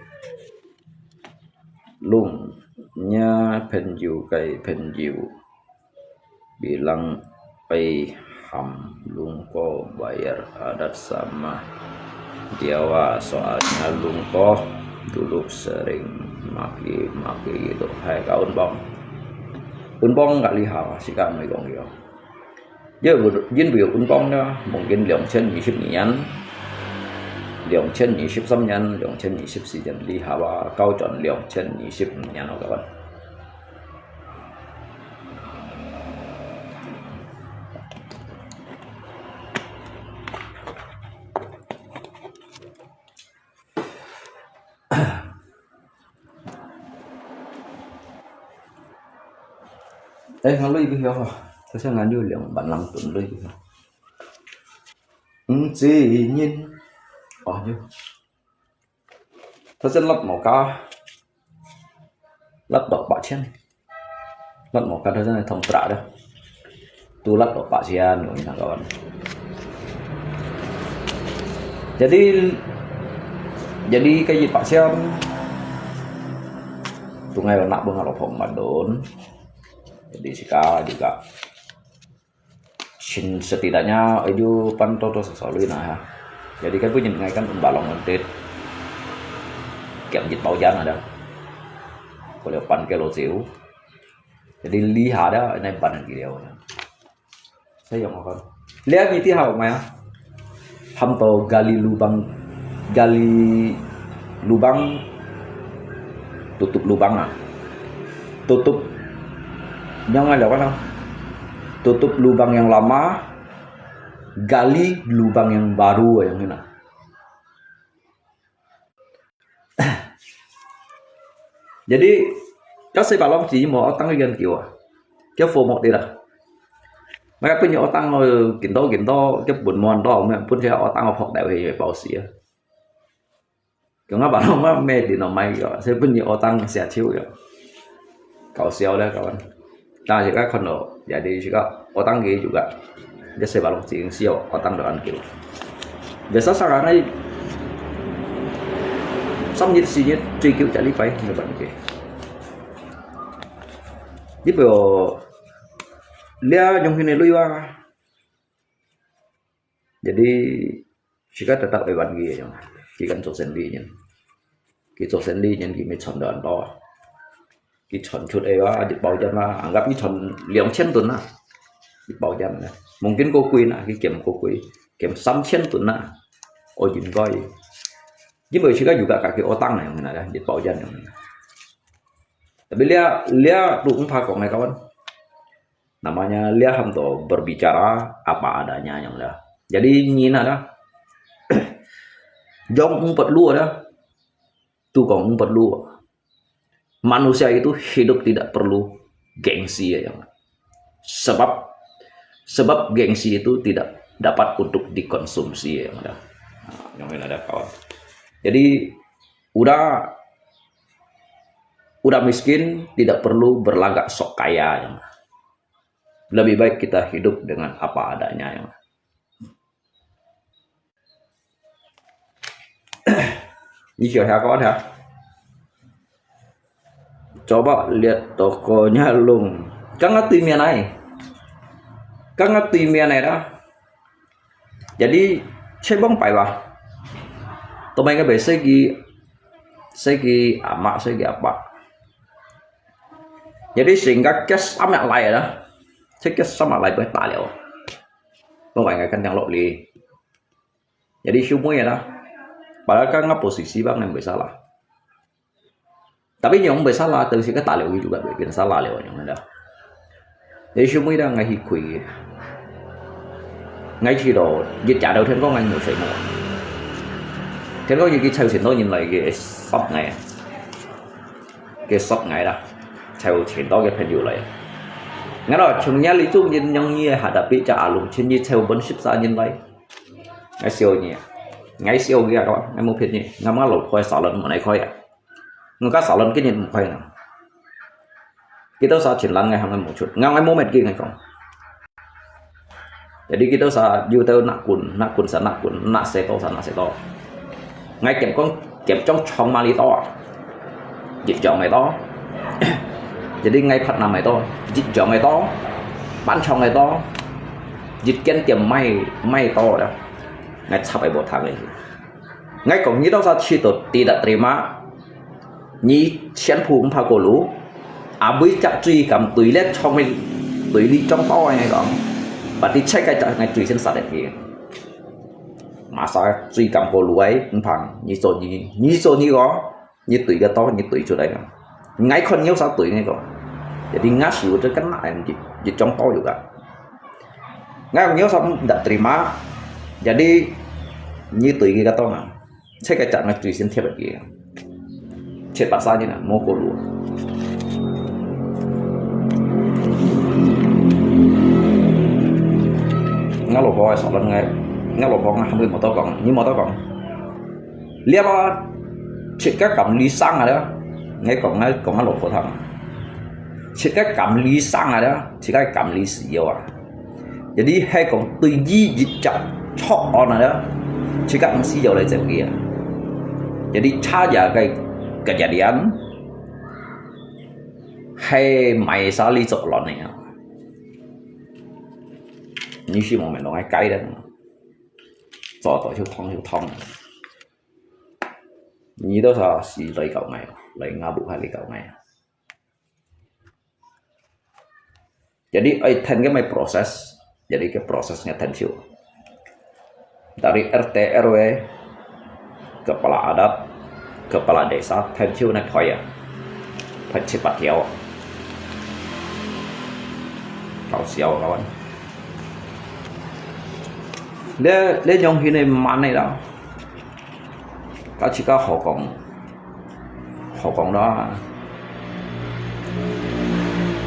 Lung nya 朋友 kai 朋友. Bilang ai ham lung ko bayar adat sama. Dia wa soalnya lung ko dulu sering maki maki gitu. Hai ka un bong. Un bong ka li ha, si ka mai kong yo. 因為，因為運動呢，mungkin 兩千二十年，兩千二十三年，兩千二十四年，這下啊，到轉兩千二十五年咯，各位。哎，看累个哟，他像俺有两万人蹲累个。嗯，这人，哦哟，他是落毛家，落到八千。 Lat mo kada sana thong pra dah. Tu lat lo pasian, kawan. Jadi, jadi kayi pasian. Tungai lo nak bunga lo phong madon. Jadi sika juga. Sin setidaknya aju pan toto sesolui na ha. Jadi kan punya ngai kan umbalong ontit. Kiam jit pau jan ada. Kalau pan kilo ciu. Jadi liha ada nai ban kilo. Saya yang akan. Lihat ni ti hau mai ah. Ham to gali lubang, gali lubang, tutup lubang ah. Tutup yang ada apa? Tutup lubang yang lama, gali lubang yang baru yang ini. Jadi, có sẽ bảo lòng chỉ một tăng cái gần kiểu à. Cái phô một đi là. Mà cái pun otang lo kinto kinto, cái pun mon to, mà pun sẽ otang phok đại về bảo sĩ à. Cái ngã bảo lòng mà mẹ đi nó mai rồi, sẽ pun otang sẽ chiếu rồi. Kau siêu đấy các bạn. Nah, jika kono, jadi jika otang ge juga. Dia saya balong cing siau otang dengan kiu. Biasa sarang ai. Sam nyit si nyit, cui kiu jadi pai, ni ban ke. Di po, lia nyong hini lui wa. Jadi, sika tetap ai ban ge nyong. Ki kan 做生理 nyong. Ki 做生理 nyong ki mi chon dan to. Ki chon chut ai wa, di pau jan wa, anggap ki chon 两千 tun na. Di pau jan na. Mungkin ko kui na, ki kiam ko kui. Kiam 三千 tun na. O jin koi. Jin boi sika juga kaki otang na nyong na, di pau jan nyong na. Tapi lia, lia tu ung pa kong ai kawan. Namanya lia ham to berbicara apa adanya nyong dah. Jadi nyi na dah. Jong ung perlu dah. Tu kong ung perlu. Manusia itu hidup tidak perlu gengsi ya yang. Sebab sebab gengsi itu tidak dapat untuk dikonsumsi ya yang dah. Nah, nyong na dah kawan. Jadi udah udah miskin tidak perlu berlagak sok kaya yang. Lebih baik kita hidup dengan apa adanya yang. Ni siapa kau dah? Coba lihat tokonya Lung. Kang ngat tui mian ai. Kang ngat tui mian ai dah. Jadi, cebong pai bah. Tomai ka bai segi segi ama segi apa. Jadi sehingga kes amat lai dah. Cek kes amat lai bai ta liao. Bang wai ngai kan yang lok li. Jadi siu mui dah. Padahal kan ngah posisi bang yang bai salah. Tapi nyong bai salah, tapi sika ta liao juga bai pian salah liao nyong dah. Jadi siu mui dah ngai hi kui. Ngai chi lo, yit ja dau 聽講 ngai mu sai mu. 聽講 yit ki chau sin to nyin lai ki sop ngai. Ki sop ngai dah. Chau sin to ki 朋友 lai. Ngai lo chung nya li chung yin nyong nyi ha tapi cha alung chin yi chau bon sip sa nyin lai. Ngai siu nyi. Ngai siu nyi ka, ngai mu phiat nyi. Ngai ma lo koi sa lon mu nai koi ya. Ngai ka sa lon ki nyin mu koi na. Ki to sa chin lan ngai hang ngai mu chut. Ngai ngai mu met ki ngai kong. Jadi kita sa有兜nak kun, nak kun sa nak kun, nak seto sa nak seto. Ngai kem kong, kem trong trong mali to. Jit jong to. Jadi ngai phat nam to, jit jong to, pan trong to, jit ken tiêm mai, mai to đó. Ngai chap ai bộ thang ấy. Ngai kong ni to sa chi to tidak terima. Nyi sian phu mpa ko lu, abui chak chui kam tui let chong min tui li chong to ngai kong. Bati chai kai chak ngai chui sen sa det ki. Masa chui kam ko lu ai, mpang, nyi so nyi, nyi so nyi ko, nyi tui ka to, nyi tui chu dai kong. Ngai khon nyi sa tui ngai kong. Jadi ngai siu tu kan na em di, di chong to juga. Ngai nyi sa tidak terima. Jadi nyi tui ki ka to na. Chai kai chak ngai chui sen thiap ki. Chai pasa nyi na, mo ko lu. Ngai lo po ai sa lon ngai, ngai lo po ngai hamui mo to kong, nyi mo to kong. Liap a, chit ka kam li sang a đó. Ngai kong ngai kong ngai lo po thang. Chit ka kam li sang a đó, chit ka kam li si yo a. Jadi hai kong tui yi yi chak chok on a đó. Chit ka ang si yo lai zeu ki a. Jadi cha ya kai kejadian. Hai mai sa li chok lon ni a. Ni si mo men lo ngai kai da. Zo to hiu thong hiu thong. Ni to sa si lai kau ngai, lai nga bu hai lai kau ngai. Jadi ai then ke mai proses, jadi ke proses ngai then siu. Dari R T R W, kepala adat, kepala desa, then siu ngai phoi ya. Phoi chit pat hiu. Kau siau kawan. Le, le nyong hin ne man ne la. Ka chika hokong. Hokong la.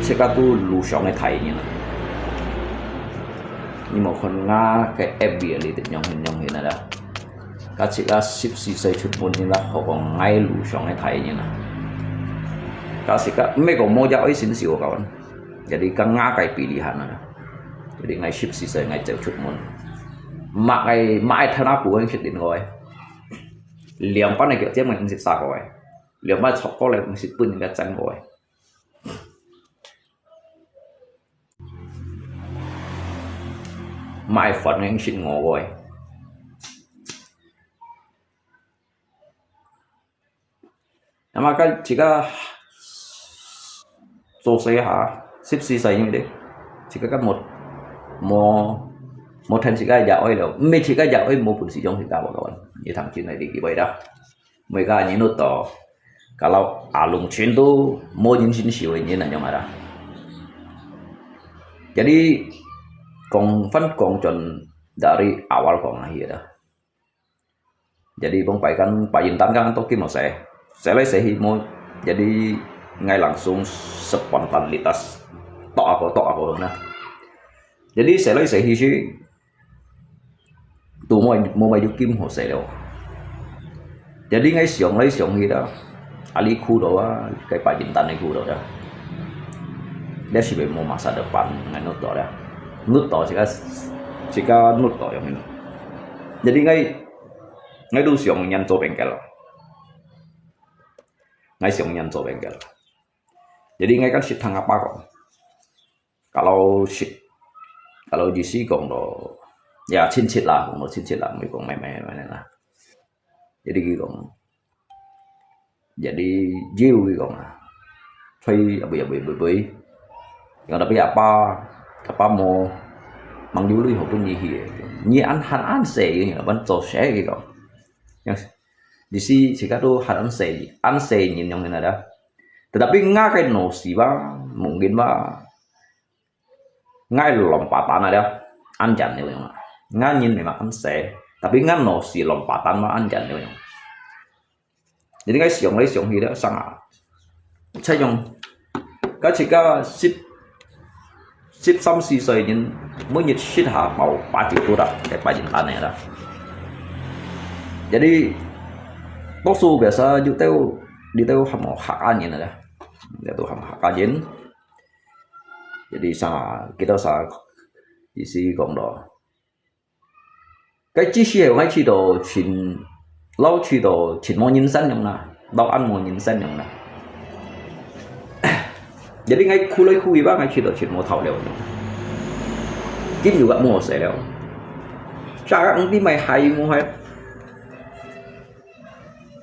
Chika tu lu shong e thai ni na. Ni mo khon nga ke F B li te nyong hin nyong hin na da. Ka chika sip si sai chut mun hin la hokong ngai lu shong e thai ni na. Ka chika me ko mo ja oi sin si o kawan. Jadi ka nga kai pilihan na. Jadi ngai sip si sai ngai cheu chut mun. Mak ai, mak ai thana ku ngai sit din ko ai. Liang pan ngai kiak tiam ngai sit sa ko ai. Liang pan chok ko le ngai sit pun ngai chang ko ai. Mak ai fon ngai sit ngo ko ai. Ama ka chika so se ha, sip si sai ni de. Chika ka mo, mo, mo then chika ya oi lo. Me chika ya oi mo pun si jong chika ba kawan. Ni thang chin nai di ki bai da. Mereka ni nut to. Kalau alung chin tu mo jin chin siu ni na nyong ada. Jadi kong fan kong chon dari awal kong ahi da. Jadi bông pai kan pajintan kan to kim mo se. Se lai se hi mo. Jadi ngai langsung spontanitas. Tok ako, tok ako na. Jadi se lai se hi si. Tu mo mo mai ju kim ho se lo. Jadi ngai siang lai siang hi da. Ali khu do a, kai pajintan ni khu do da. Dia si be mo masa depan ngai nut do da. Nut do chika chika nut do yang ini. Jadi ngai Ngai tu siang nyan cho bengkel. Ngai siang nyan cho bengkel. Jadi ngai kan sit thang apa kong. Kalau sit, kalau di si kong lo, ya chin sit lah, kong lo chin sit lah, mui kong mai mai mai lah. Jadi ki kong. Jadi jiu ki kong ah. Chui abui abui abui abui. Yang tapi apa, apa mo mang jiu lui ho pun ni hi. Ni an han an se ni, ban cho se ki kong. Yang di si chika tu han an se, an se nyin yang ni ada. Tetapi nga kai no si ba, mungkin ba, ngai lompatan ada, an jan ni yang. Nga nyin memang an se, tapi nga no si lompatan ba an jan ni yang. Jadi ngai siang lai siang hi da sang a. Chai yong. Ka chika sip sip sam si soi nyin, mo nyit sit ha pau pa ti tu da, kai pajintan ni da. Jadi to su biasa ju teu di teu ham hak an nyin da. Dia tu ham hak an nyin. Jadi sa kita sa 意思講咯，該即時係𠊎試著盡，摎試著盡無人性樣啦，摎恁無人性樣啦。Jadi𠊎哭來哭去吧，𠊎試著盡無頭路樣。今又个無好勢了，啥个毋知買鞋無鞋，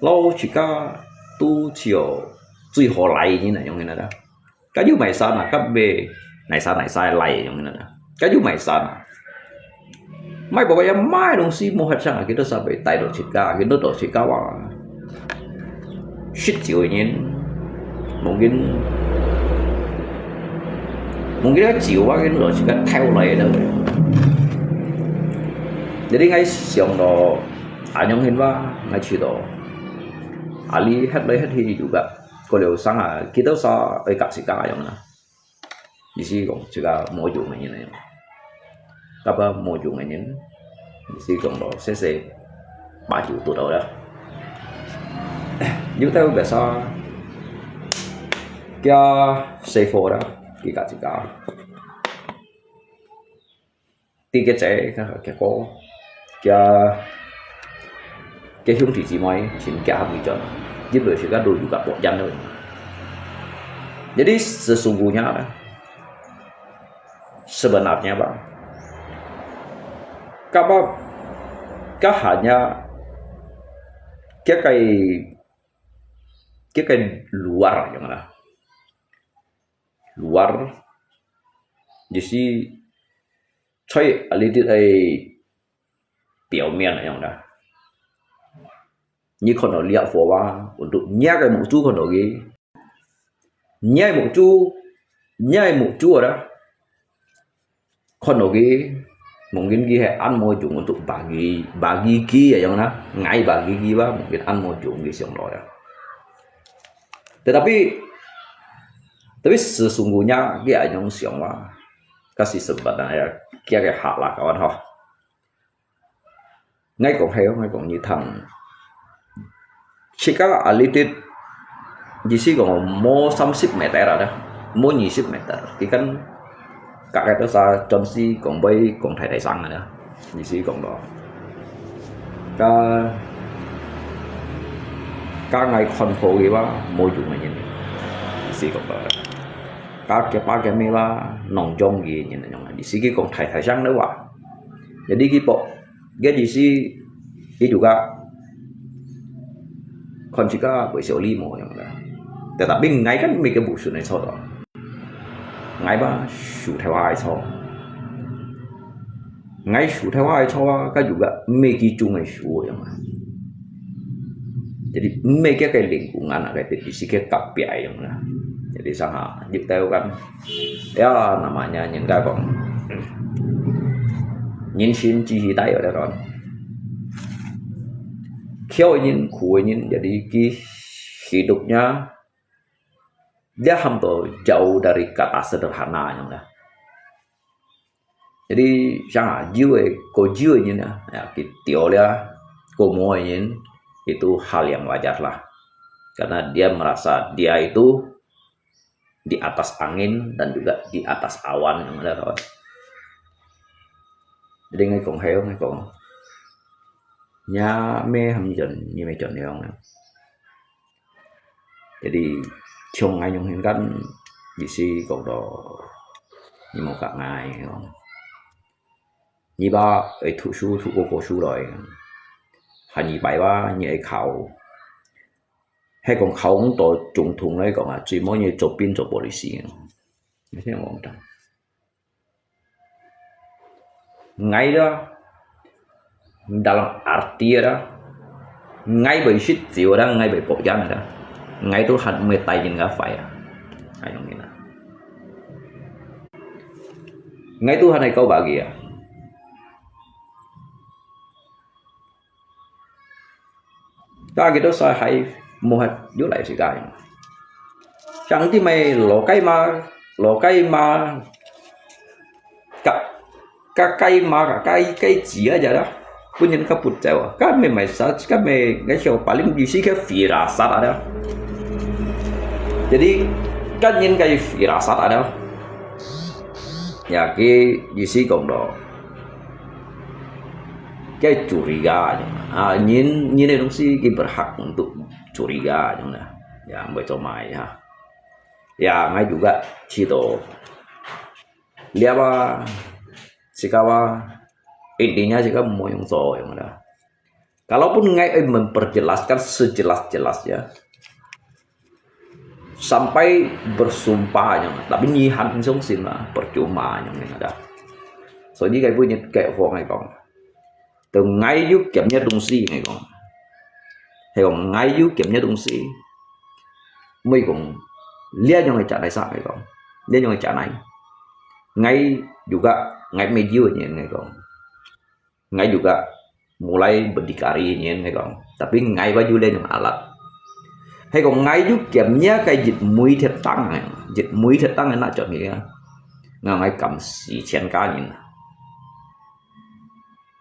摎自家都只有最好賴人啊，樣个啦。 該又買衫啊，該買哪儕哪儕个來用个啦。該又買衫啊，買包也買東西無合適啊，佢都煞會帶到自家，佢都到自家哇。食酒个人，mungkin，mungkin个酒啊，佢都自家偷來个。Jadi𠊎想到恁樣形吧，𠊎試著，啊，你歇來歇去又个。 過了生啊，佢兜儕會合自家樣啦。意思講，自家無用个人啊，合啊無用个人，意思講咯，細細把酒堵到啦。有兜个儕，佢細貨啦，佢合自家。 知佢姐，佢哥，佢，佢兄弟姊妹，全家下尾轉，入來自家都有个博人了。Jadi sesungguhnya lah, sebenarnya吧，該，該hanya，佢个，佢个luar樣啦。 luar，意思在a little个表面那樣个。你看到這幅畫，untuk你个目珠看到佢，你个目珠，你个目珠啊，看到佢，mungkin佢係恁無用untuk bagi，bagi佢个樣啦，𠊎bagi佢吧，mungkin恁無用佢想到呀。Tetapi，tapi sesungguhnya佢恁樣想哇，kasi sebenarnya佢个hak lah kawan ho。 𠊎講係，𠊎講你聽，自家a little，意思講無三十meter啊，無二十meter，佢kan隔个都儕專心講會講大大聲啊，意思講咯。該，該𠊎看破佢話，無用个人，意思講咯。該佢爸佢姆話，弄中意人那種，意思佢講大大聲个話。 Jadi佢博，佢意思，佢就个看自家會小禮貌樣个。Tetapi𠊎kan毋係个無順个錯咯。𠊎吧，輸頭下个錯。𠊎輸頭下个錯啊，該就个毋係佢中个輸樣啊。 Jadi，毋係佢个lingkungan啊，該意思佢隔壁个樣啦。Jadi，上下，入到kan，ya，namanya人家講，人生只係大有得講。巧个人，苦个人，jadi佢hidupnya，dia hampir jauh dari kata sederhana樣啦。 Jadi，像啊，有个，過有个人啊，啊，佢丟了，過無个人，itu hal yang wajar lah. Karena dia merasa dia itu di atas angin dan juga di atas awan yang ada kawan. Jadi，𠊎講係，𠊎講，若咩含人，你咪轉樣啊。 Jadi，像𠊎用現間，意思講到，你莫講𠊎講，你吧，愛讀書，讀過高書來，下二擺吧，你愛考，係講考毋到總統來講啊，最尾你做兵做polisi，你聽我講。 𠊎啦，dalam arti啦，𠊎會食酒啦，𠊎會博人啦，𠊎都還毋會帶人个壞啊，恁樣啊。𠊎都還係高把佢啊。 Tapi kita sahai muhat yulai si kain. Yang ti mai lokai ma, lokai ma, ka, ka kai ma, ka kai, kai cia aja dah. Punya ka put jawa. Kami mai sa, kami ngai siapa paling di sini firasat ada. Jadi, kan yin kai firasat ada. Ya, ki意思講到，該curiga，啊，人，人个東西，佢berhak untuk curiga，樣啦。Ya，毋會做麼个哈。Ya，𠊎juga知道，了啊，自家啊，intinya自家毋好用做，樣啦。 Kalaupun ngai memperjelaskan sejelas-jelasnya, sampai bersumpah nyo, tapi nyi han sung sin lah, percuma nyo ngai ada. So nyi kai bu nyi kai fo ngai kong. Tu ngai yu kiam nya dong si ngai kong. Hei kong ngai yu kiam nya dong si. Mui kong lia nyo ngai cha nai sa ngai kong. Lia nyo ngai cha nai. Ngai juga ngai me yu nyi ngai kong. Ngai juga mulai berdikari nyen ngai kong. Tapi ngai baju le nyong alat. Hei kong ngai ju kiam nya kai jit mui thiet tang, jit mui thiet tang na chot ni ya. Nga ngai kam si chen ka nyen.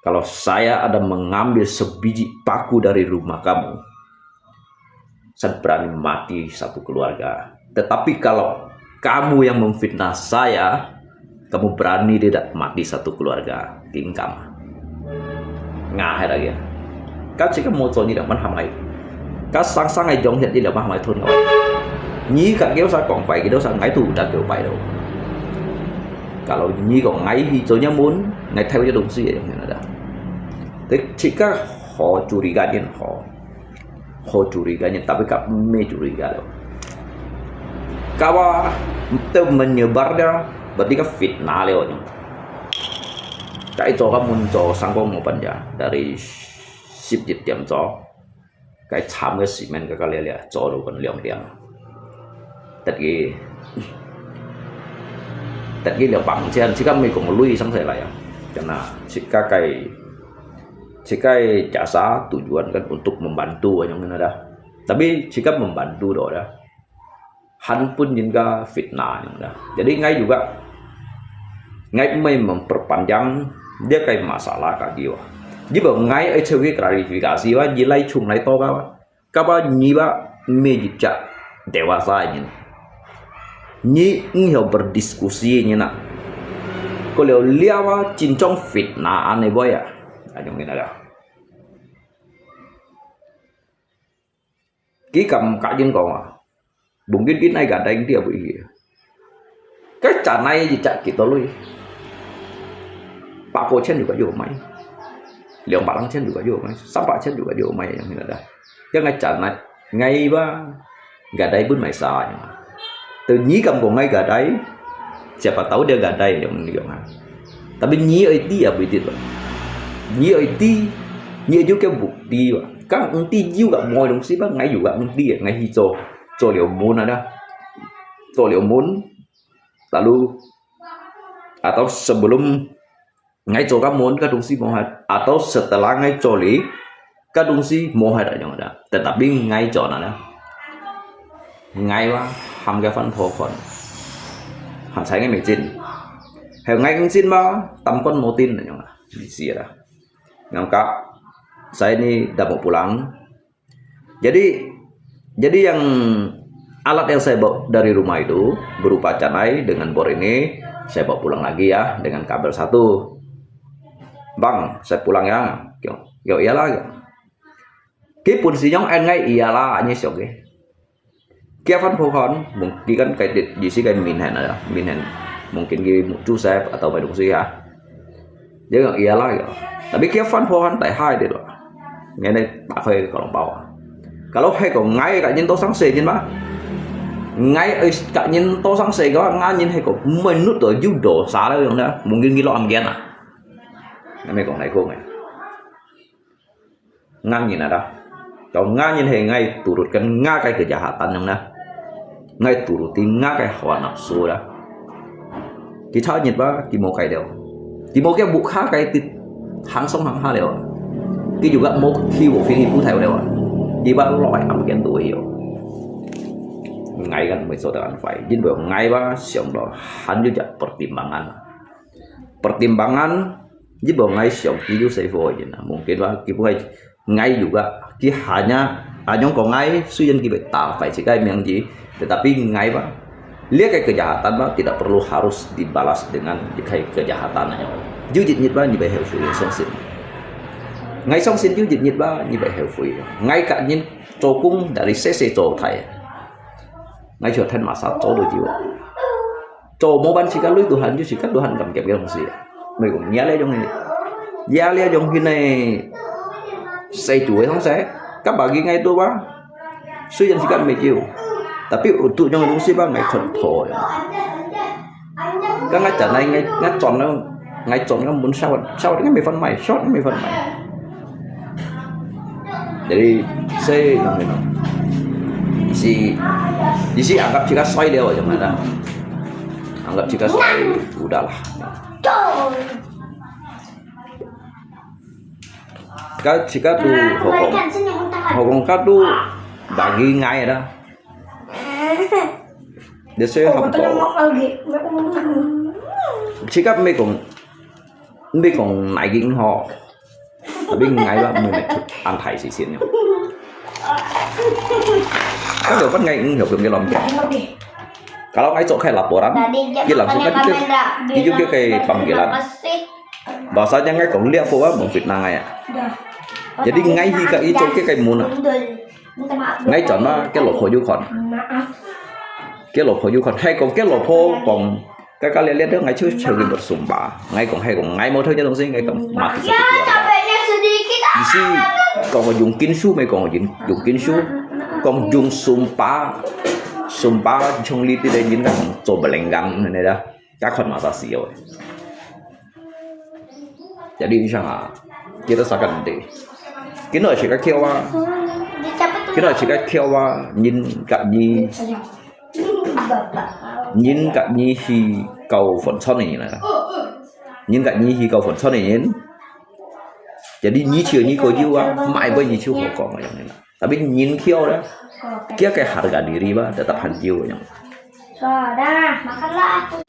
Kalau saya ada mengambil sebiji paku dari rumah kamu, saya berani mati satu keluarga. Tetapi kalau kamu yang memfitnah saya, kamu berani tidak mati satu keluarga. Tingkam. Ngah hai lagi. Kau cakap mau cakap ni dah mana hamai. Kau sang-sang ai jong hiat ni dah mana hamai thun kau. Ni kat kau sa kong pai, kau sa ngai tu dah kau pai tu. Kalau ni kau ngai hi cakap nyamun, ngai thai je dong si ya jong hiat dah. Tapi cakap ho curiga jin ho. Ho curiga nyen, tapi kak me curiga lo. Kawa te menyebar dia, berarti ka fitnah leo nyen. Kak itu ka mun cho sangkong mo panja dari sip jit tiam cho. Kai cham ke simen ka ka lia lia cho lo kan liang liang. Tadi tadi liang bang chen, cakap me kong lui sang saya lah ya. Karena cakap kai Cikai jasa tujuan kan untuk membantu anyong ngena dah. Tapi cikai membantu do dah. Han pun jin ka fitnah anyong dah. Jadi ngai juga ngai mai memperpanjang dia kai masalah ka jiwa. Jiba ngai ai cewi klarifikasi wa jilai chung lai to ka wa. Kapa nyi ba me jicak dewasa nyin. Nyi ngiau berdiskusi nyi nak. Ko liau liau wa cincong fitnah ane boy ya. Anyong ngena dah. Ki kam kak jin kong a. Mungkin kin ai gadai dia bu iya. Cái chả này gì chả kỹ tao lui. Ba ko chen juga yo mai. Liang ba lang chen juga yo mai. Sam ba chen juga yo mai yang hina dah. Yang ngai chả này ngai ba gadai pun mai sa yang. Từ nyi kam ko ngai gadai. Siapa tahu dia gadai yang ni yang ha. Tapi nyi ai ti apa itu ba. Nyi ai ti, nyi juga bukti ba. Kan nti juga moi dong si ba ngai juga nti ngai hi cho cho liu mun ada. Cho liu mun. Lalu atau sebelum ngai cho ka mun ka dong si mohat atau setelah ngai cho li ka dong si mohat anyong ada. Tetapi ngai cho na ada. Ngai wa ham ka fan pho kon. Ham sai ngai me jin. Hai ngai ngai jin ba tam kon mo tin anyong ada. Di si ada. Ngam ka saya ni dah mau pulang. Jadi, jadi yang alat yang saya bawa dari rumah itu berupa canai dengan bor ini, saya bawa pulang lagi ya dengan kabel satu. Bang, saya pulang ya. Yo, yo iyalah. Ki pun si nyong en ngai iyalah ni siok ke. Kia fan pho kon, mungkin kan kai di si kai min hen ada, min hen. Mungkin ki Joseph atau mai dong si ya. Dia ngak iyalah ya. Tapi kia fan pho kon tai hai dia tu. Ngai nai tak koi kalau bawa. Kalau hai ko ngai ka nyin to sang se jin ba. Ngai ai ka nyin to sang se ko ngai nyin hai ko menut to ju do sa la yong da. Mungkin ki lo am gian ah. Ngai me kong nai ko ngai. Ngan nyin ada. Kau ngan nyin he ngai turutkan nga kai kejahatan yang na. Ngai turuti nga kai hawa nafsu da. Kita nyit ba kimo kai deo. Kimo kia bukha kai tit hang song hang ha leo. Ki juga mo ki wo fini pu thai leo. Di ba lo ai am kian tu yo. Ngai kan mai so da an fai. Jin bo ngai ba siang do han ju ja pertimbangan. Pertimbangan, ji bo ngai siang ki ju sai fo jin na. Mungkin ba ki bu ngai juga ki hanya anyong ko ngai suyan ki be ta fai si kai miang ji. Tetapi ngai ba Lihat kejahatan mah tidak perlu harus dibalas dengan kejahatan. Yuk jit nyit mah nyit bai hau fui, songsin. Ngai songsin yuk jit nyit mah nyit bai hau fui. Ngai kak nyin cokung dari sese cotai. Ngai cuman masa colo jiwa. Colo mau ban sika lui Tuhan ju sika Tuhan kam kep kong si. Mai kong nia le jong ni. Nia le jong hini. Sai tu hong sai. Kap bagi ngai tu ba. Suy yang sika mai jiu. Tapi untuk jong dong si ba ngai kon po. Kan ngai chọn ngai ngai ngai chọn ngai ngai chọn ngai mun sao sao ngai mai fan mai sao ngai mai fan mai. Jadi saya yang ni. Isi isi anggap sika sai dia macam mana. Anggap sika sai udahlah. Ka sika tu hokong hokong ka tu bagi ngai dah. Dia saya hampa. Sika mai kong mai kong nai ging ho. Tapi ngai ba mai mai an thai si sin yo. Kan dia pan ngai ing yo belum ke lom ke. Kalau ngai cok kai laporan, dia langsung kan dia dia juga kai panggilan. Bahasa jangan kong lihat apa mungkin nang ya. Jadi ngai hi ka itu ke kai muna. Ngai chọn mah ke lộc khổ du khon. Ke lộc khổ du khon. Hay kong ke lộc khổ kong. Kaka lihat lihat ngai chu chu ke bersumba. Ngai kong hay kong ngai mau thơ ngai kong mati sakit. Isi kong dùng kính su mai kong dùng dùng kính su. Kong dùng sumpa. Sumpa chung li ti dai yin kong cho belenggang ne da. Ka khon masa sio. Jadi insya Allah kita sakan nanti. Kita sika kiawa. Kita sika kiawa nyin ka nyi nyin ka nyi hi kau phun chon ni na. Nyin ka nyi hi kau phun chon ni. Jadi nyi chiu nyi ko jiu a, mai bai nyi chiu ho kong yang ni na. Tapi nyin kiau dah. Kia ke harga diri ba tetap han jiu yang. Sudah, makanlah aku.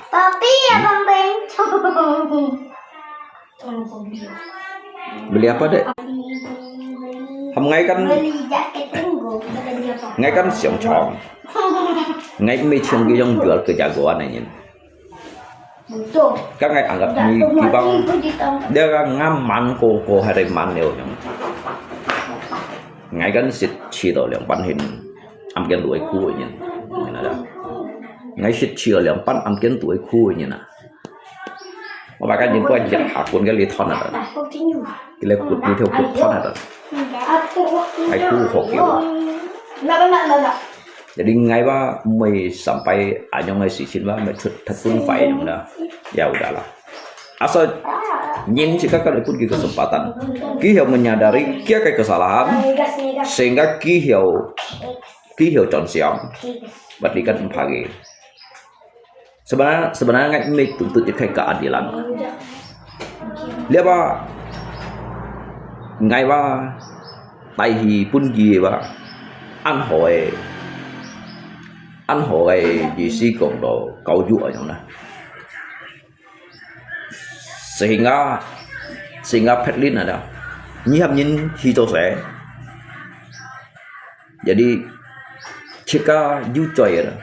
Papi, abang bencong. Beli apa dek? Ham ngai kan ngai kan siang chong. Ngai mai chung ke yang jual kejagoan ni. Ka ngai anggap ni kibang dia ka ngam man ko ko hai man leo yang. Ngai kan sit chi to liang pan hin am kian duai ku nyen. Ngai sit chi to liang pan am kian duai ku nyen na. Wa ba kan yin kuan yak ha kun ke li thon na. Ki le kut ni theo kut thon na. Ai ku ho kiu. Jadi ngai ba mai sampai anyong ngai si chin ba mai chut thapun fai anyong na. Ya udahlah. Asal nyin si ka ka pun ki kesempatan. Ki hiau menyadari kia kai kesalahan. Sehingga ki hiau ki hiau chọn siang. Berarti kan empagi. Sebenarnya sebenarnya ngai mai tuntut je kai keadilan. Lihat ba ngai ba tai hi pun ki ba an hoi an hoi ji si kong do kau ju anyong na. Sehingga sehingga phetlin ada. Nyi ham nyin hi to se. Jadi chika ju choi ada.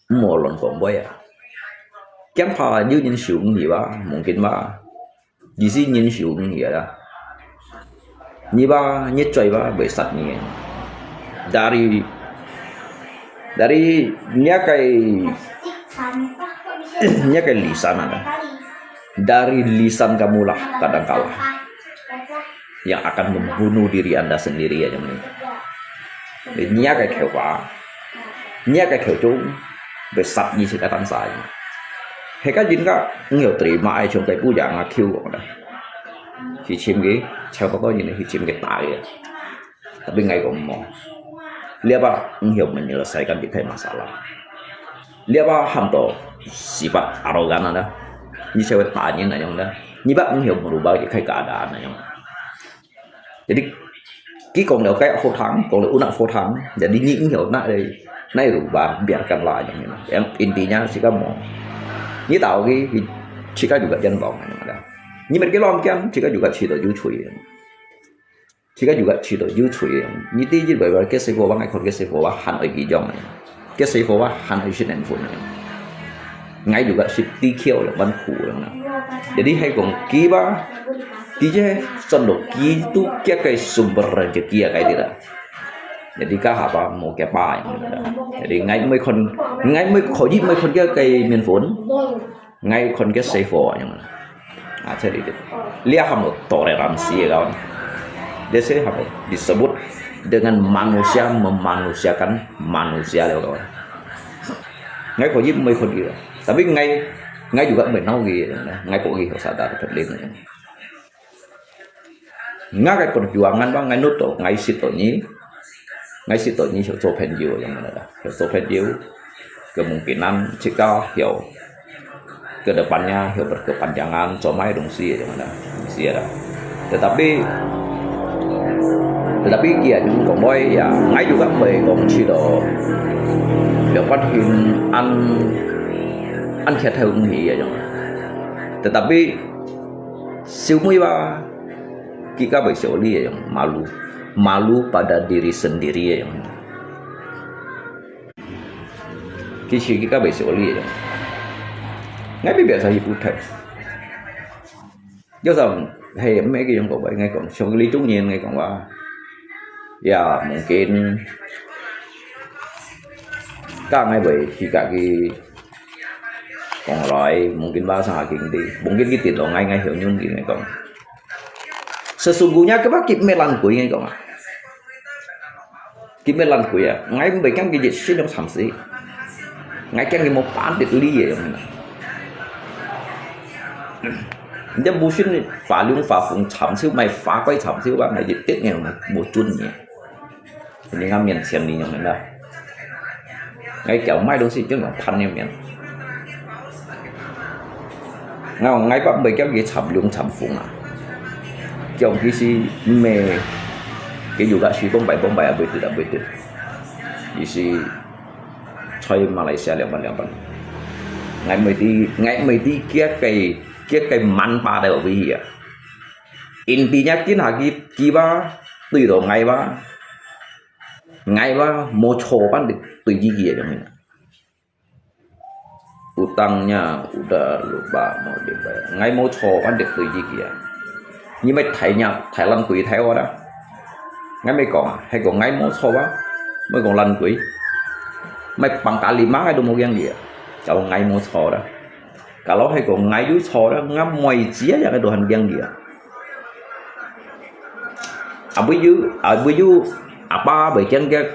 Mo lon kong boy a. Kiam pha ju nyin siu ngi ba, mungkin ba. Ji si nyin siu ngi ada. Nyi ba nyi choi ba bai sat nyi. Dari dari nya kai nya kai lisan ada. Dari lisan kamu lah kadang kala yang akan membunuh diri anda sendiri ya yang ni. Nya kai kheu ba nya kai kheu chung besat ni si kadang sai. Heka jin ka ngeu terima ai chung kai pu yang a khiu kong da. Hi chim ki cheu to to yin hi chim ki ta ki. Tapi ngai kong mo. Lihat ba ngeu menyelesaikan ki kai masalah. Lihat ba ham to sipat arogan ada. Ni sewe ta nyin na yang da. Ni ba ngeu merubah ki kai keadaan na yang. Jadi ki kong liao kai ho thang, kong liao unak ho thang. Jadi ni ngeu nak dai nai rubah biarkanlah yang ni. Yang intinya sika mo. Ni tau ki sika juga jan bong na yang da. Ni met ki lom kian sika juga sito ju chui. 自家有个試著有趣个，你第一位个該細伙仔，𠊎看該細伙仔還愛佢樣个，該細伙仔還愛食人粉个。𠊎有个食地球个，蠻苦个啦。Jadi係講佢吧，佢這轉落佢都夾个sumber rezeki啊，該啲啦。Jadi該下吧，無夾吧，jadi𠊎毋會看，𠊎毋會可以毋會看佢个面粉。 𠊎看个細伙啊，樣啊。啊，這裡的，你也喊我toleransi个kawan。Dia saya apa disebut dengan manusia memanusiakan manusia了kawan。𠊎可以毋會看佢，tapi𠊎，𠊎juga毋會惱佢，𠊎講佢好sadar，可憐个。 𠊎个perjuangan吧，𠊎努到，𠊎識到你，𠊎識到你想做朋友，樣个啦，想做朋友，kemungkinan自家有，ke depannya有berkepanjangan，做麼个東西，樣个啦，是啦。Tetapi，tetapi佢也有講話呀，𠊎又毋會講去到，有關係恁，恁劇透東西个樣。Tetapi，小妹吧， 佢較會笑你个樣，malu，malu pada diri sendiri个樣。其實佢較會笑你个樣。𠊎比biasa去不太。有時候，嘿，毋係佢樣講話，𠊎講，像這種人，𠊎講話，ya，mungkin，該𠊎會去甲佢講來，mungkin bahasa經濟，mungkin佢跌落，𠊎，𠊎曉用佢，𠊎講。 Sesungguhnya佢毋係爛鬼，𠊎講啊。佢毋係爛鬼啊，𠊎毋會驚佢一身都慘死。𠊎驚佢無半滴理个，有無啊？你無信發龍發鳳慘死，毋係發鬼慘死啊，𠊎一滴也無，無準你。 人家面前你用的啦。𠊎叫買東西就用盤个面。𠊎講𠊎毋會叫佢參龍參鳳啊。叫佢是咩，佢有个是講拜講拜啊，袂得啊，袂得。佢是在馬來西亞兩萬兩萬。𠊎毋會知，𠊎毋會知佢个，佢个manfaat到位啊。Intinya今下佢，佢吧，對到𠊎吧， 𠊎吧，無錯般地對佢个樣。Utangnya udah lupa mau dibayar。𠊎無錯般地對佢个。你莫大人，大爛鬼大我啦。𠊎毋講啊，係講𠊎無錯啊，莫講爛鬼。莫pangkal lima𠊎都無驚佢啊，就𠊎無錯啦。 Kalau係講𠊎有錯啦，𠊎妹子啊，也都還驚佢啊。阿妹有，阿妹有，阿爸會驚佢，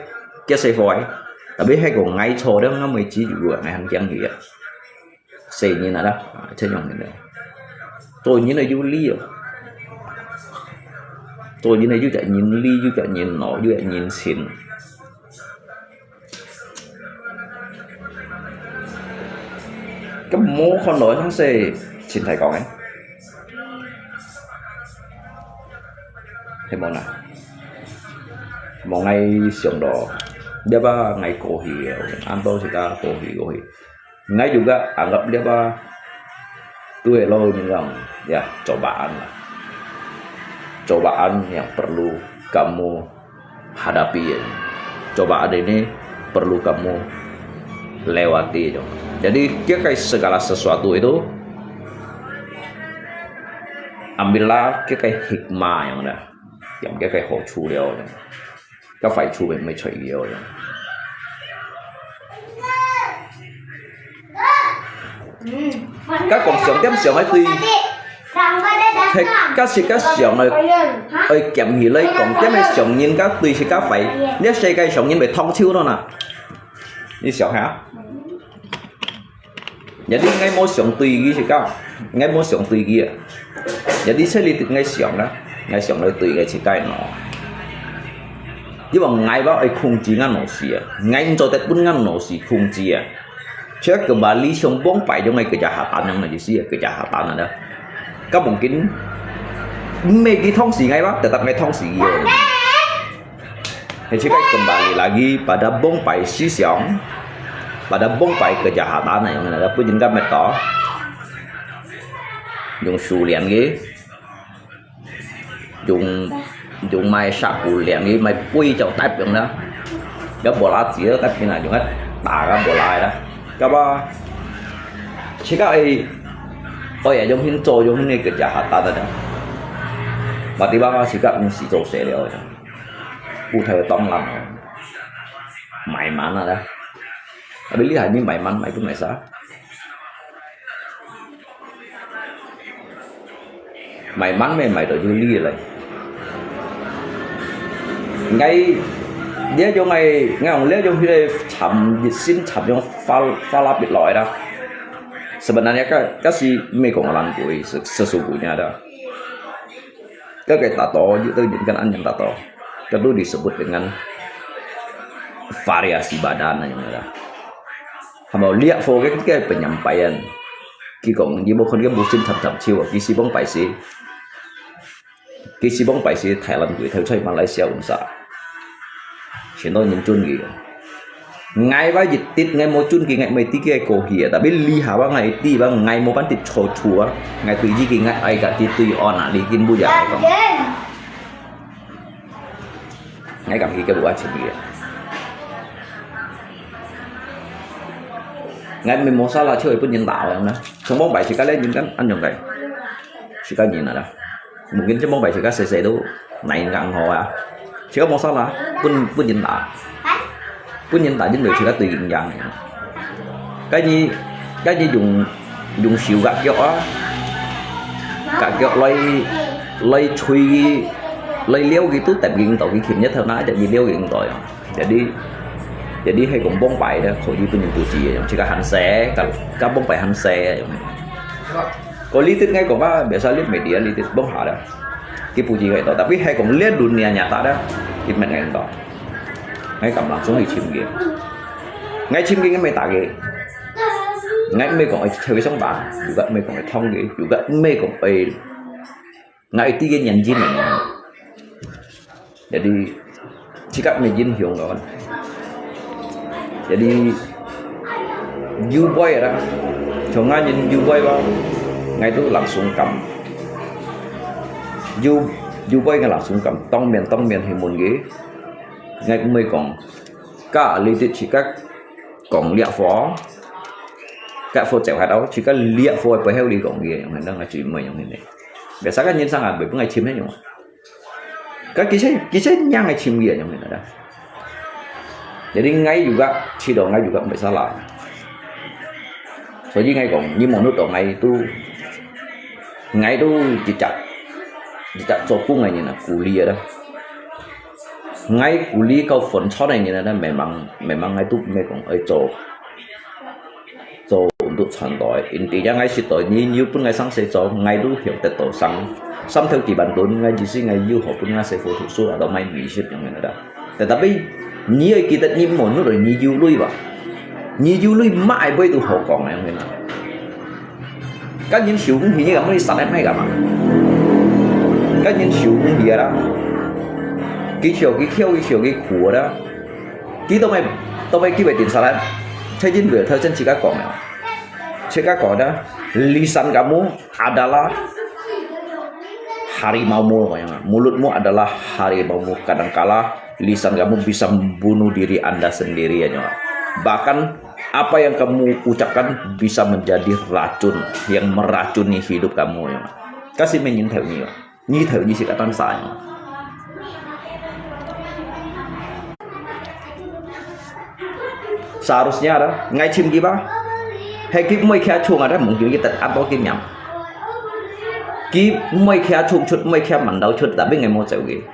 佢細妹。Tapi係講𠊎錯啦，𠊎妹子有啊，𠊎還驚佢啊。細人啊啦，啊，這樣个啦。做人啊有理哦。做人啊有隻人理，有隻人腦，有隻人情。 該無看到像係清采講个，係無啦？無，𠊎想到，這把𠊎過去个，恁多時間過去過去。 𠊎juga anggap這把tuh lo你講，ya，cobaan lah。Cobaan yang perlu kamu hadapi. Cobaan ini perlu kamu lewati. Jadi，這个segala sesuatu itu，ambillah這个hikmah yang ada，yang這个好處了。 該壞處會毋會出現个。該講上點上个對，係該是該上个，愛減起來講，點个上人該對是該壞，這世界上人會通手咯呐。你想下。 Jadi𠊎無想對佢自家，𠊎無想對佢啊。Jadi這裡𠊎想啦，𠊎想來對个自家喏。因為𠊎吧愛控制𠊎腦屎啊，𠊎毋做得分𠊎腦屎控制啊。Cuma kembali像往擺種个kejahatan樣个意思啊，kejahatan啊。Ka mungkin，毋係佢通死𠊎吧，tetap𠊎通死佢啊。 Hei，這个kembali lagi pada往擺思想，pada往擺kejahatan，用个，不應該滅掉，用修煉个，用用買石牯梁，佢買背就得用啦。有無啦子，得用啊，用啊打个無啦啦。个吧，自家愛，愛呀，用心做，用心个个家下打得了。Mati bang自家毋使做事了，不太有当然哦。买蛮啊啦，tapi你还你买蛮买不买啥？买蛮没买到就厉害了。Ngai，這種个，ngai用這種个尋，熱心尋用花，花拉別來啦。Sebenarnya ka，ka si mê kong lan kui, se-, sesungguhnya dah. Ka kay tato, itu kan anyang tato. Ka tu disebut dengan variasi badan anyang dah. Hamba liak fo ke, ke penyampaian. Ki kong, di mo kon ke musim tam tam chiu, ki si bong pai si. Ki si bong pai si Thailand kui, Thai chai Malaysia unsa. Sian to nyin chun ki. Ngai ba yit tit ngai mo chun ki ngai mai ti ke ko hi, tapi li ha ba ngai ti ba ngai mo ban tit cho chua. Ngai tui yi ki ngai ai ka ti tui on a li kin bu ya kong. Ngai kam hi ke bu a chim ki. Ngai mi mo sa la choi pun yin da na. Chong bong bai si ka le yin kan an yong kai. Si ka yin na da. Mungkin chong bong bai si ka se se do. Nai yin ka ang ho a. Si ka mo sa la pun pun yin da. Pun yin da yin do si ka tui yin yang. Ka ni ka ni yung yung siu ka kyo a. Ka kyo loi loi chui loi liu ki tu tep yin do ki kim nhất thao na ja ni liu yin do ya. Jadi, jadi hai kong bong pai dah, kho yi pun yin tu ji yang, jika han se, ka, ka bong pai han se yang. Ko li tit ngai kong ba, biasa li media li tit bong ha dah. Ki pu ji ngai to, tapi hai kong lihat dunia nyata dah, ki met ngai to. Ngai kam langsung li chim ki. Ngai chim ki ngai mai ta ki. Ngai mai kong ai cheu song ba, juga mai kong ai thong ki, juga mai kong ai Ngai ti ke nyan jin nè. Jadi, sikap me jin hiong kawan. Jadi, you boy ra. Chong ngai nyin you boy ba. Ngai tu langsung kam. You, you boy ngai langsung kam. Tong mian, tong mian hi mun ge. Ngai mui kong. Ka li ti sikap kong liak fo. Ka fo chèo hat au, sikap liak fo pe heu li kong ge, yong hen ngai chim mui yong hen ne. Biasa kan nyin sang a, bui ngai chim hen yong. Ka kisah, kisah nyang ai chim ge yong hen da. Jadi ngai juga, chi do ngai juga bai salah. Jadi ngai kong, ni monut do ngai tu, ngai tu jijak, jijak cho ku ngai ni na ku li da. Ngai ku li kau phone chon ngai ni na, memang, memang ngai tu me kong ai cho. Cho untuk chon doi. Intinya ngai sit doi ni, you pun ngai sang se cho, ngai lu hiau tet to sang. Sam theo kiban tun, ngai jisi ngai you ho pun ngai se fo thu su, atau mai mi sit yang ngai da. Tetapi, ni ai kita ni mo nu doi ni you lui ba. Ni you lui ma ai boi tu ho kong yang ngai na. Kan yin siu hung hi ni ka mo ni sa nai mai ka ma. Kan yin siu hung hi ra. Ki chiu, ki khiu, ki chiu, ki khu ra. Ki to mai, to mai ki bai tin sa nai. Chai yin bai thao chen chi ka kong ya. Chi ka kong da. Lisan kamu adalah harimaumu, kong ya. Mulutmu adalah harimaumu. Kadangkala lisan kamu bisa membunuh diri anda sendiri ya. Bahkan apa yang kamu ucapkan bisa menjadi racun yang meracuni hidup kamu ya. Kasi menyin thau ni ya. Ni thau ni si katan sa ya. Seharusnya ada ngai chim ki ba. Hai ki mui kia chung ada mungkin kita atau ki nyam. Ki mui kia chung chut, mui kia mandau chut, tapi ngai mo chau ki.